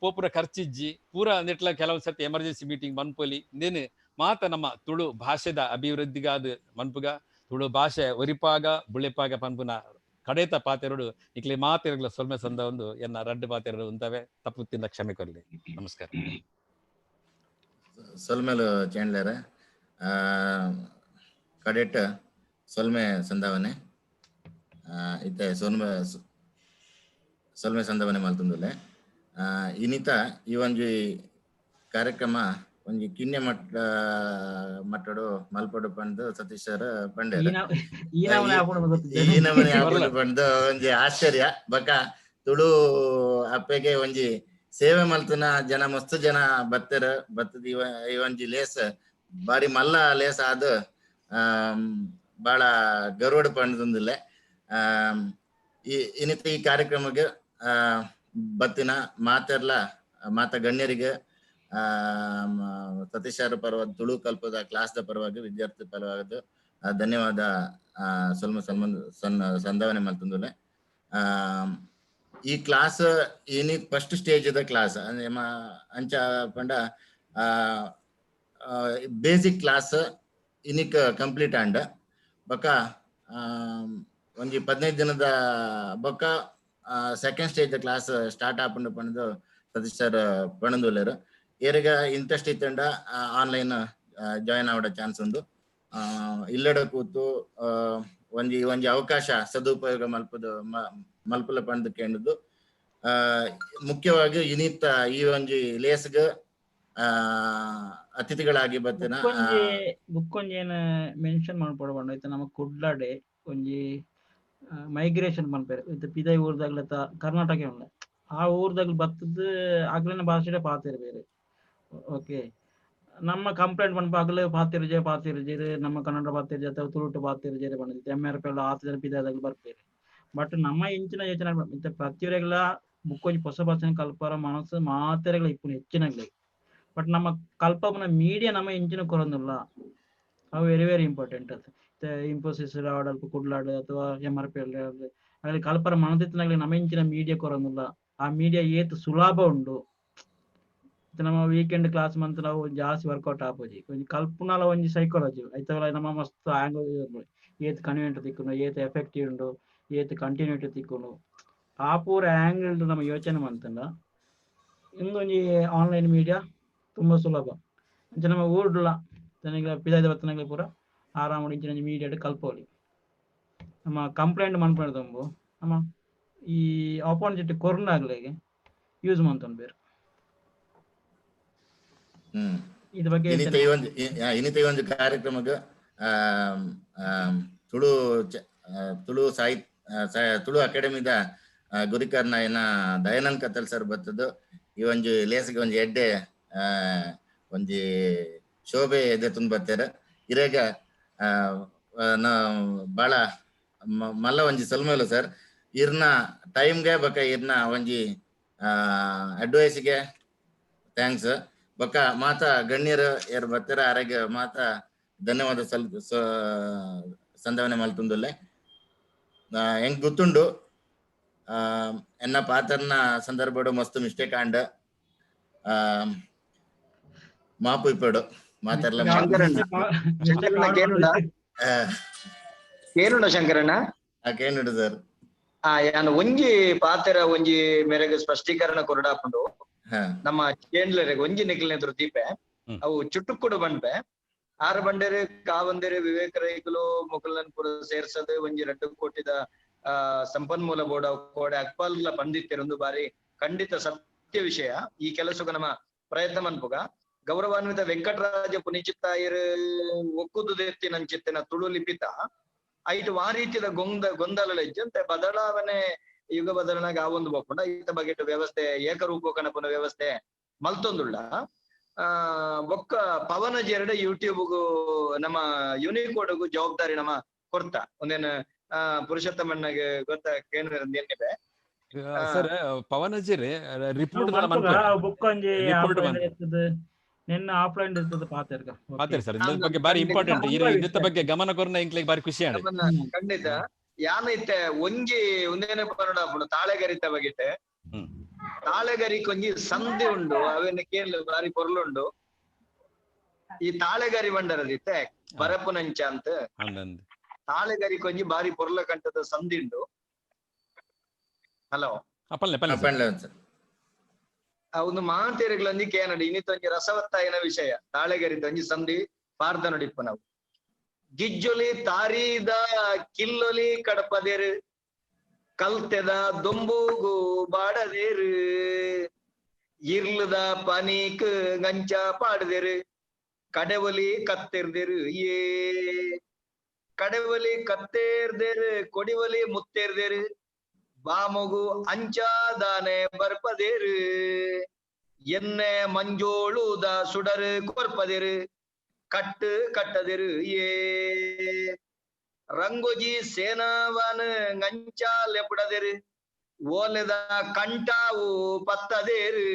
ಪೋಪುರ ಖರ್ಚಿಜ್ಜಿ ಪೂರ ಅಂದಿಟ್ಲ ಕೆಲವು ಸರ್ತಿ ಎಮರ್ಜೆನ್ಸಿ ಮೀಟಿಂಗ್ ಮನ್ಪೊಲಿ ನೇನು ಮಾತ ನಮ್ಮ ತುಳು ಭಾಷೆದ ಅಭಿವೃದ್ಧಿಗಾದ ಮನ್ಪುಗ ತುಳು ಭಾಷೆ ಒರಿಪಾಗ ಬುಳೆಪಾಗ ಪನ್ಪುನ ಕಡೇತ ಪಾತೆರಡು ಇಕ್ಲಿ ಮಾತೆರಗ್ಲ ಸೊಲ್ಮೆ ಸಂದ ಒಂದು ಎನ್ನ ರಡ್ಡು ಪಾತೆರಡು ಉಂತವೆ ತಪ್ಪು ತಿಂದ ಕ್ಷಮೆ ಕೊರ್ಲಿ. ನಮಸ್ಕಾರ. ಸೊಲ್ಮೆಲು ಚೇಂಡ್ಲೇರ ಕಡೆಟ್ ಸೊಲ್ಮೆ ಸಂದಾವನೆ ಇತ್ತೆ ಸೊಲ್ಮೆ ಸೊಲ್ಮೆ ಸಂದವನೆ ಮಲ್ತುಂದುಲ್ಲೆ. ಇನಿತ ಈ ಒಂಜಿ ಕಾರ್ಯಕ್ರಮ ಒಂಜಿ ಕಿನ್ಯ ಮಟ್ಟ ಮಟ್ಟಡು ಮಲ್ಪಡು ಪಂದು ಸತೀಶರ ಪಂಡೇರ್ ಈ ನಮನೆ ಆಪುಂಡು ಪಂದು ಒಂಜಿ ಆಶ್ಚರ್ಯ. ಬಕ ತುಳು ಅಪ್ಪೆಗೆ ಒಂಜಿ ಸೇವೆ ಮಲ್ತುನ ಜನ ಮಸ್ತ್ ಜನ ಬತ್ತೆರ್ ಬತ್ತದ ಈ ಒಂಜಿ ಲೇಸ್ ಬಾರಿ ಮಲ್ಲ ಲೇಸ್ ಆದ್ ಬಾಳ ಗರ್ವಡ್ ಪಂಡುಂದುಲ್ಲೆ. ಈ ಇನಿತ ಈ ಕಾರ್ಯಕ್ರಮಕ್ಕೆ ಬತ್ತಿನ ಮಾತೆರ್ಲ ಮಾತ ಗಣ್ಯರಿಗೆ ಸತೀಶರ ಪರವಾಗಿ ತುಳು ಕಲ್ಪದ ಕ್ಲಾಸ್ the ಪರವಾಗಿ ವಿದ್ಯಾರ್ಥಿ ಪರವಾಗಿ ಧನ್ಯವಾದ ಸೊಲ್ಮ ಸಂದಾವನೆ ಮಲ್ತುಂದುಲ್ಲೆ. ಈ ಕ್ಲಾಸ್ ಏನಿ ಫಸ್ಟ್ ಸ್ಟೇಜ್ the class ಅಂಚ ಪಂಡ ಬೇಸಿಕ್ ಕ್ಲಾಸ್ ಇನಿಕ್ ಕಂಪ್ಲೀಟ್ ಆಂಡ್ ಬೊಕ ಒಂಜಿ 15 ದಿನದ ಬೊಕ್ಕ ಸೆಕೆಂಡ್ ಸ್ಟೇಜ್ ಕ್ಲಾಸ್ ಸ್ಟಾರ್ಟ್ ಆಪುಂಡು ಪಂದು ಸತೀಶ್ ಸರ್ ಪಣಂದುಲ್ಲೆರ್. ಏರೆಗ ಇಂಟ್ರೆಸ್ಟ್ ಇತ್ತಂಡ ಆನ್ಲೈನ್ ಜಾಯಿನ್ ಆವಡ ಚಾನ್ಸ್ ಉಂಡು. ಇಲ್ಲಡ ಕೂತು ಒಂಜಿ ಒಂಜಿ ಅವಕಾಶ ಸದುಪಯೋಗ ಮಲ್ಪುದು ಮಲ್ಪುಲ ಪಂದು ಕೇಂಡುದು. ಮುಖ್ಯವಾಗಿ ಇನಿತ್ತ ಈ ಒಂಜಿ ಲೇಸ್ಗ್ ಅತಿಥಿಗಳಾಗಿ ಬತ್ತಿನ ಬುಕ್ಕೊಂಜಿ ಬುಕ್ಕೊಂಜಿ ಏನ್ ಮೆನ್ಷನ್ ಮನ್ಪೊಡು ಪಂಡ ಇತ್ತೆ ನಮ್ಮ ಕುಡ್ಲಡೆ ಒಂಜಿ ಮೈಗ್ರೇಷನ್ ಪನ್ಪೆರ್ ಇತ್ತೆ ಪಿದೈ ಊರ್ದಾಗ್ಲ ಕರ್ನಾಟಕ ಉಂಡು ಆ ಊರ್ದಾಗ್ಲ ಬತ್ತದ್ ಅಗ್ಲೆನ ಭಾಷೆಡೆ ಪಾತೆರ್ಬೆರ್. ಓಕೆ, ನಮ್ಮ ಕಂಪ್ಲೇಂಟ್ ಪನ್ಪ ಅಗಲ ಪಾತೆರ್ಜೆ ಪಾತೆರ್ಜೆರ್, ನಮ್ಮ ಕನ್ನಡ ಪಾತೆರ್ಜೆ ಅಥವಾ ತುಳುಟು ಪಾತೆರ್ಜೆರ್ ಪಂದ್ ಎಮ್ ಆರ್ ಪಿ ಎಲ್ ಆತ್ ಜನ ಪಿದೈದಾಗ್ಲ ಬರ್ಪೆರ್. ಬಟ್ ನಮ್ಮ ಇಂಚಿನ ಯೋಚನೆ ಇತ್ತೆ ಪ್ರತಿಯೊರಿಗ್ಲ ಬುಕ್ಕೊಂಜಿ ಪೊಸ ಭಾಷೆನ್ ಕಲ್ಪರ ಮನಸ್ಸು ಮಾತೆರೆಗ್ಲ ಇಪ್ಪುನು ಹೆಚ್ಚಿನಗ್ಲೆ. ಬಟ್ ನಮ್ಮ ಕಲ್ಪಪುನ ಮೀಡಿಯಾ ನಮ್ಮ ಇಂಚಿನ ಕೊರೊಂದುಲ್ಲ, ಅವು ವೆರಿ ವೆರಿ ಇಂಪಾರ್ಟೆಂಟ್. ಇತ್ತೆ ಇನ್ಫೋಸಿಸ್ ಆಡಲ್ಪ ಕುಡ್ಲಾಡ್ ಅಥವಾ ಎಮ್ ಆರ್ ಪಿ ಎಲ್ ಅಲ್ಲಿ ಕಲ್ಪರ ಮನದಿತ್ತಿನಾಗ್ಲೆ ನಮ್ಮ ಇಂಚಿನ ಮೀಡಿಯಾ ಕೊರೊಂದುಲ್ಲ. ಆ ಮೀಡಿಯಾ ಏತ್ ಸುಲಭ ಉಂಡು. ಇತ್ತೆ ನಮ್ಮ ವೀಕೆಂಡ್ ಕ್ಲಾಸ್ ಮಂತ್ ನಾವು ಜಾಸ್ತಿ ವರ್ಕೌಟ್ ಆಪುಜಿ, ಒಂಜಿ ಕಲ್ಪುನಲ ಒಂಜಿ ಸೈಕಾಲಜಿ ಐತವಲ ನಮ್ಮ ಮಸ್ತ್ ಆಂಗಲ್ ಏತ್ ಕನ್ವೀನಿಯಂಟ್ ತಿಕ್ಕುಂಡು, ಏತ್ ಎಫೆಕ್ಟಿವ್ ಉಂಡು, ಏತ್ ಕಂಟಿನ್ಯೂಟಿ ತಿಕ್ಕುಂಡು, ಆ ಪೂರ ಆಂಗಲ್ ನಮ್ಮ ಯೋಚನೆ ಮಂತಂಡ ಇಂದೊಂಜಿ ಆನ್ಲೈನ್ ಮೀಡಿಯಾ ತುಂಬಾ ಸುಲಭ. ಅಂಚ ನಮ್ಮ ಊರ್ಡ್ಲ ತನಗೆ ಪಿದಾಯ್ದ ಬತ್ತನಗ್ಲೆ ಪೂರ ಆರಾಮ ಇಂಚಿನ ಮೀಡಿಯಾಡ್ ಕಲ್ಪೊಲಿ. ನಮ್ಮ ಕಂಪ್ಲೇಂಟ್ ಮನ್ಪುನ ದುಂಬು ನಮ್ಮ ಈ ಆಪರ್ಚುನಿಟಿ ಕೊರ್ನಾಗ್ಲೆಗ್ ಯೂಸ್ ಮಂತೊನ್ಬೆರ್. ಇದ್ರ ಬಗ್ಗೆ ಇನಿತ ಈ ಒಂಜಿ ಇನಿತ ಈ ಒಂಜಿ ಕಾರ್ಯಕ್ರಮಗ್ ತುಳು ತುಳು ಸಾಹಿತ್ಯ ತುಳು ಅಕಾಡೆಮಿದ ಗುರಿಕಾರ್ನಾಯನ ದಯಾನಂದ್ ಕತ್ತಲ್ ಸರ್ ಬತ್ತದು ಈ ಒಂಜಿ ಲೇಸ್ಗೆ ಒಂಜಿ ಎಡ್ಡೆ ಒಂಜಿ ಶೋಭೆ ಎದೆತೊಂದು ಬತ್ತೇರ್. ಇರೆಗ ಬಾಳ ಮಲ್ಲ ಒಂಜಿ ಸೊಲ್ಮೆಲು ಸರ್, ಇರ್ನ ಟೈಮ್ಗೆ ಬೊಕ ಇರ್ನ ಒಂಜಿ ಅಡ್ವೈಸ್ಗೆ thanks. ಬೊಕ ಮಾತ ಗಣ್ಯರು ಏರ್ ಬತ್ತೆರ ಆರೆಗ್ ಮಾತ ಧನ್ಯವಾದ ಸಂದವನೆ ಮಲ್ತೊಂದುಲ್ಲೆ. ಎಂಕ್ ಗೊತ್ತುಂಡು ಎನ್ನ ಪಾತ್ರನ ಸಂದರ್ಭಡ್ ಮಸ್ತ್ ಮಿಸ್ಟೇಕ್ ಆಂಡ್, ಮಾಪು ಇಪ್ಪಡು ಮಾತೆರ್ಲ. ಕೇನುಂಡ ಶಂಕರಣ್ಣ? ಕೇನುಂಡು ಸರ್. ಯಾನ್ ಒಂಜಿ ಪಾತೆರ ಒಂಜಿ ಮೇರೆಗ್ ಸ್ಪಷ್ಟೀಕರಣ ಕೊರಡಾಪುಂಡು. ನಮ್ಮ ಕೇಂದ್ಲರೆಗ್ ಒಂಜಿ ನಿಕ್ಲೆನ ಎದುರು ದೀಪೆ ಅವು ಚುಟುಕ್ಕುಡು ಬಂಡ್ಪೆ ಆರು ಬಂಡೇರು ಕಾವಂದೇರು ವಿವೇಕ ರೈಕುಲು ಮೊಕಲನ್ ಪೂರ ಸೇರ್ಸದ್ ಒಂಜಿ 2 ಕೋಟಿದ ಸಂಪನ್ಮೂಲ ಬೋರ್ಡ್ ಕೋಡೆ ಅಕ್ಪಾಲ್ಲ ಬಂದಿತ್ತೆರ್. ಒಂದು ಬಾರಿ ಖಂಡಿತ ಸತ್ಯ ವಿಷಯ. ಈ ಕೆಲಸಕ್ಕೆ ನಮ್ಮ ಪ್ರಯತ್ನ ಮನ್ಪುಗ. ಗೌರವಾನ್ವಿತ ವೆಂಕಟರಾಜ ಪುನಿಚಿತ್ತಾಯರು ಒಕ್ಕುದು ದೆತ್ತಿನಂಚಿತ್ತಿನ ತುಳು ಲಿಪಿತ ಐಟ್ ವಾ ರೀತಿಯ ಗೊಂದಲ ಇಜ್ಜಂತೆ ಬದಲಾವಣೆ ಯುಗ ಬದಲಾವಣೆಗೆ ಆ ಒಂದು ಬೋಪುಂಡ ಈತ ಬಗೆಟ್ ವ್ಯವಸ್ಥೆ ಏಕರೂಪ ಕಣಪುನ ವ್ಯವಸ್ಥೆ ಮಲ್ತೊಂದುಳ್ಳ. ಬೊಕ್ಕ ಪವನ ಜೆರಡ ಯೂಟ್ಯೂಬ್ಗು ನಮ್ಮ ಯುನಿಕೋಡ್ಗು ಜವಾಬ್ದಾರಿ ನಮ್ಮ ಕೊರ್ತ ಒಂದೇನು ಪುರುಷೋತ್ತಮಣ್ಣಗೆ ಗೊತ್ತ ಕೇಂದ್ರ ಸರ್. ಪವನಜಿರೆ ರಿಪೋರ್ಟ್ ನಿನ್ನ ಆಫ್ಲೈನ್ ಇರ್ತದೆ ಪಾತೆರ್ಗ ಪಾತೆರ್ ಸರ್, ಇದ್ರ ಬಗ್ಗೆ ಬಾರಿ ಇಂಪಾರ್ಟೆಂಟ್. ಇದ್ರ ಬಗ್ಗೆ ಗಮನ ಕೊರ್ನ ಇಂಕ್ಲೆಗ್ ಬಾರಿ ಖುಷಿ ಆಂಡ್. ಖಂಡಿತ ಯಾನ ಇತ್ತೆ ಒಂಜಿ ಒಂದೇನೆ ಪನೊಡಾಪುಂಡು ತಾಳೆಗರಿತ ಬಗೆಟ್. ತಾಳೆಗರಿಕ್ ಒಂಜಿ ಸಂಧಿ ಉಂಡು, ಅವೆನ್ ಕೇನ್ಲ ಬಾರಿ ಪೊರ್ಲುಂಡು. ಈ ತಾಳೆಗರಿ ಬಂಡರದಿತ್ತೆ ಬರಪುನಂಚ ಅಂತ ತಾಳೆಗರಿಕ್ ಒಂಜಿ ಬಾರಿ ಪೊರ್ಲ ಕಂಠದ ಸಂಧಿ ಉಂಡು. ಹಲೋ ಒಂದು ಮಾತೆರೆಗ್ಲೊಂಜಿ ಕೇನಡಿ ಇನ್ನಿತ್ತೊಂಜಿ ರಸವತ್ತಾಯಿನ ವಿಷಯ. ತಾಳೆಗರಿತ ಒಂಜಿ ಸಂಧಿ ಪಾರ್ದ ನೋಡಿಪ್ಪ ನಾವು. ಗಿಜ್ಜೊಲಿ ತಾರೀದ ಕಿಲ್ಲೊಲಿ ಕಡಪದೇರು ಕಲ್ತೆದ ದೊಂಬುಗು ಬಾಡದೇರು ಇರ್ಲದ ಪನೀಕ್ ಗಂಚ ಪಾಡದೇರು ಕಡೆವಲಿ ಕತ್ತೆರ್ದೇರು ಏ ಕಡೆವಲಿ ಕತ್ತೇರ್ದೇರು ಕೊಡಿವಲಿ ಮುತ್ತೇರ್ದೇರು ಬಾಮಗು ಅಂಚಾದಾನೆ ಬರ್ಪದೇರು ಎನ್ನೆ ಮಂಜೋಳುದ ಸುಡರು ಕೊರ್ಪದೇರು ಕಟ್ಟು ಕಟ್ಟದಿರು ಏ ರಂಗೋಜಿ ಸೇನಾವನ್ ಗಂಚ ಲೆಪುಡದಿರು ಓಲೆದ ಕಂಟಾವು ಪತ್ತದೇರು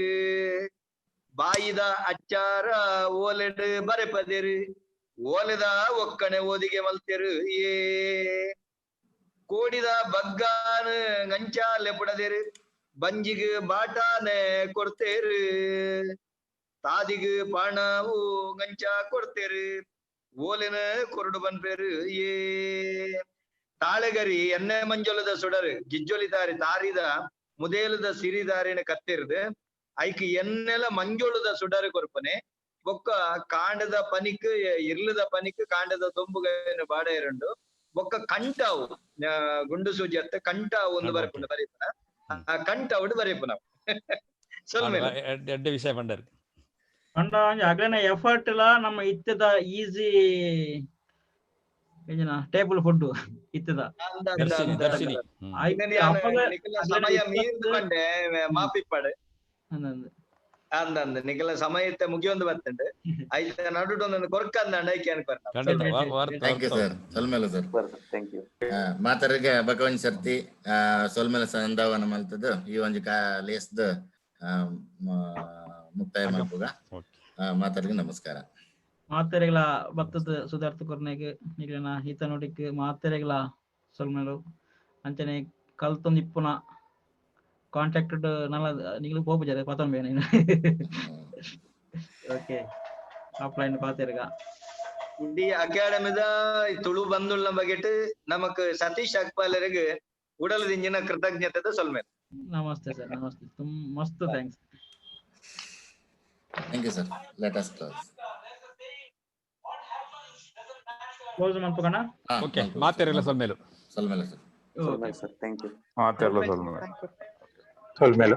ಬಾಯಿದ ಅಚ್ಚಾರ ಓಲೆಡ್ ಬರೆಪದಿರು ಓಲೆದ ಒಕ್ಕಣೆ ಓದಿಗೆ ಮಲ್ತೆರು ಏ ಕೋಡಿದ ಬಗ್ಗಾನ ಗಂಚ ಲೆಪುಡದಿರು ಬಂಜಿಗ್ ಬಾಟಾನೆ ಕೊಡ್ತೇರು ತಾದಿಗ್ ಪಾಣವು ಗಂಚ ಕೊಡ್ತೇರು ಓಲೆನ ಕೊರಡು ಬನ್ಪೇರು ಏ ತಾಳೆಗರಿ ಎಣ್ಣೆ ಮಂಜೊಲದ ಸುಡರು ಗಿಜ್ಜೊಲಿ ತಾರಿ ತಾರಿದ ಮುದೇಲದ ಸಿರಿದಾರಿನ ಕತ್ತಿರ್ದು ಐಕ್ ಎನ್ನೆಲ ಮಂಜೊಳದ ಸುಡರು ಕೊರ್ಪನೆ ಬೊಕ್ಕ ಕಾಂಡದ ಪನಿಕ್ ಇರ್ಲದ ಪನಿಕ್ ಕಾಂಡದ ದೊಂಬುಗೈನ ಬಾಡ ಇರುಂಡು ಬೊಕ್ಕ ಕಂಟಾವು ಗುಂಡು ಸೂಜಿ ಅತ್ತ ಕಂಟಾವು ಒಂದು ಬರ್ಪುಂಡು ಬರೀಪನ ಆ ಕಂಠ ಅವಡು ಬರೆಪು ನಾವು. ಸೊಲ್ಮೆಲು. ಎಡ್ಡೆ ವಿಷಯ ಪಂಡರ್. ಪಂಡ ಒಂಜಿ ಅಗ್ಲನ ಎಫರ್ಟ್ ಲಾ ನಮ್ಮ ಇತ್ತೆದ ಈಸಿ ಎಂಜಿನ ಟೇಬಲ್ ಫುಡ್ ಇತ್ತದ. ದರ್ಶಿನಿ ದರ್ಶಿನಿ. ಅಪಗ ನಿಕಲ ಸಮಯ ಮೀರ್ದು ಪಂಡೆ, ಮಾಪಿಪ್ಪಡು. ಅಂದಂದು. ಅಂದಂದ್ ನಿಕಲ ಸಮಯ ಇತ್ತೆ ಮುಗಿಯೊಂದು ಬತ್ತುಂಡು. ಐತ ನಡುಟು ಒಂದೊಂದು ಕೊರ್ಕ ಅಂದಂಡ ಐಕೆ ಅನ್ಕೊರ್ನ. ಖಂಡಿತ. Thank you sir. ಸೊಲ್ಮೆಲು sir. Thank you. ಮಾತರಿಗೆ ಬಕವನ್ ಸರ್ತಿ ಸೊಲ್ಮೆಲ ಸಂದಾವನ ಮಲ್ತದ್ದು ಈ ಒಂಜಿ ಕಾ ಲೇಸ್ದ ಮುಕ್ತಾಯ ಮಲ್ಪುಗ. ಮಾತರಿಗೆ ನಮಸ್ಕಾರ. ಮಾತೆರೆಗ್ಲ ಬತ್ತದ ಸುಧಾರ್ಥ ಕೊರ್ನೆಗ್ ನಿಗ್ಲೆನ ಹಿತ ನುಡಿಕ್ ಮಾತೆರೆಗ್ಲ ಸೊಲ್ಮೆಲು. ಅಂಚನೆ ಕಲ್ತೊಂದು ಇಪ್ಪುನ ಕಾಂಟ್ಯಾಕ್ಟ್ ನಲ್ಲ ನಿಗ್ಲು ಪೋಪುಜಾರೆ ಪತೊಂಬೆ ನೀನು. ಓಕೆ, ಆಫ್ಲೈನ್ ಪಾತೆರ್ಗ. ಇಡೀ ಅಕಾಡೆಮಿದ ತುಳು ಬಂದುಳ್ಳ ಬಗೆಟ್ ನಮಕ್ ಸತೀಶ್ ಅಕ್ಪಾಲರಿಗೆ ಉಡಲದಿಂಜಿನ ಕೃತಜ್ಞತೆ ಸೊಲ್ಮೆಲು. ನಮಸ್ತೆ ಸರ್, ನಮಸ್ತೆ. ತುಂಬ ಮಸ್ತ್ thanks. Thank you sir. Let us close. Close ಮಲ್ಪಕಣ. Okay, ಮಾತೆರೆಲ್ಲ ಸೊಲ್ಮೆಲು. ಸೊಲ್ಮೆಲು sir. Sir, thank you. ಮಾತೆರ್ಲ ಸೊಲ್ಮೆಲು. ಸೊಲ್ಮೆಲು.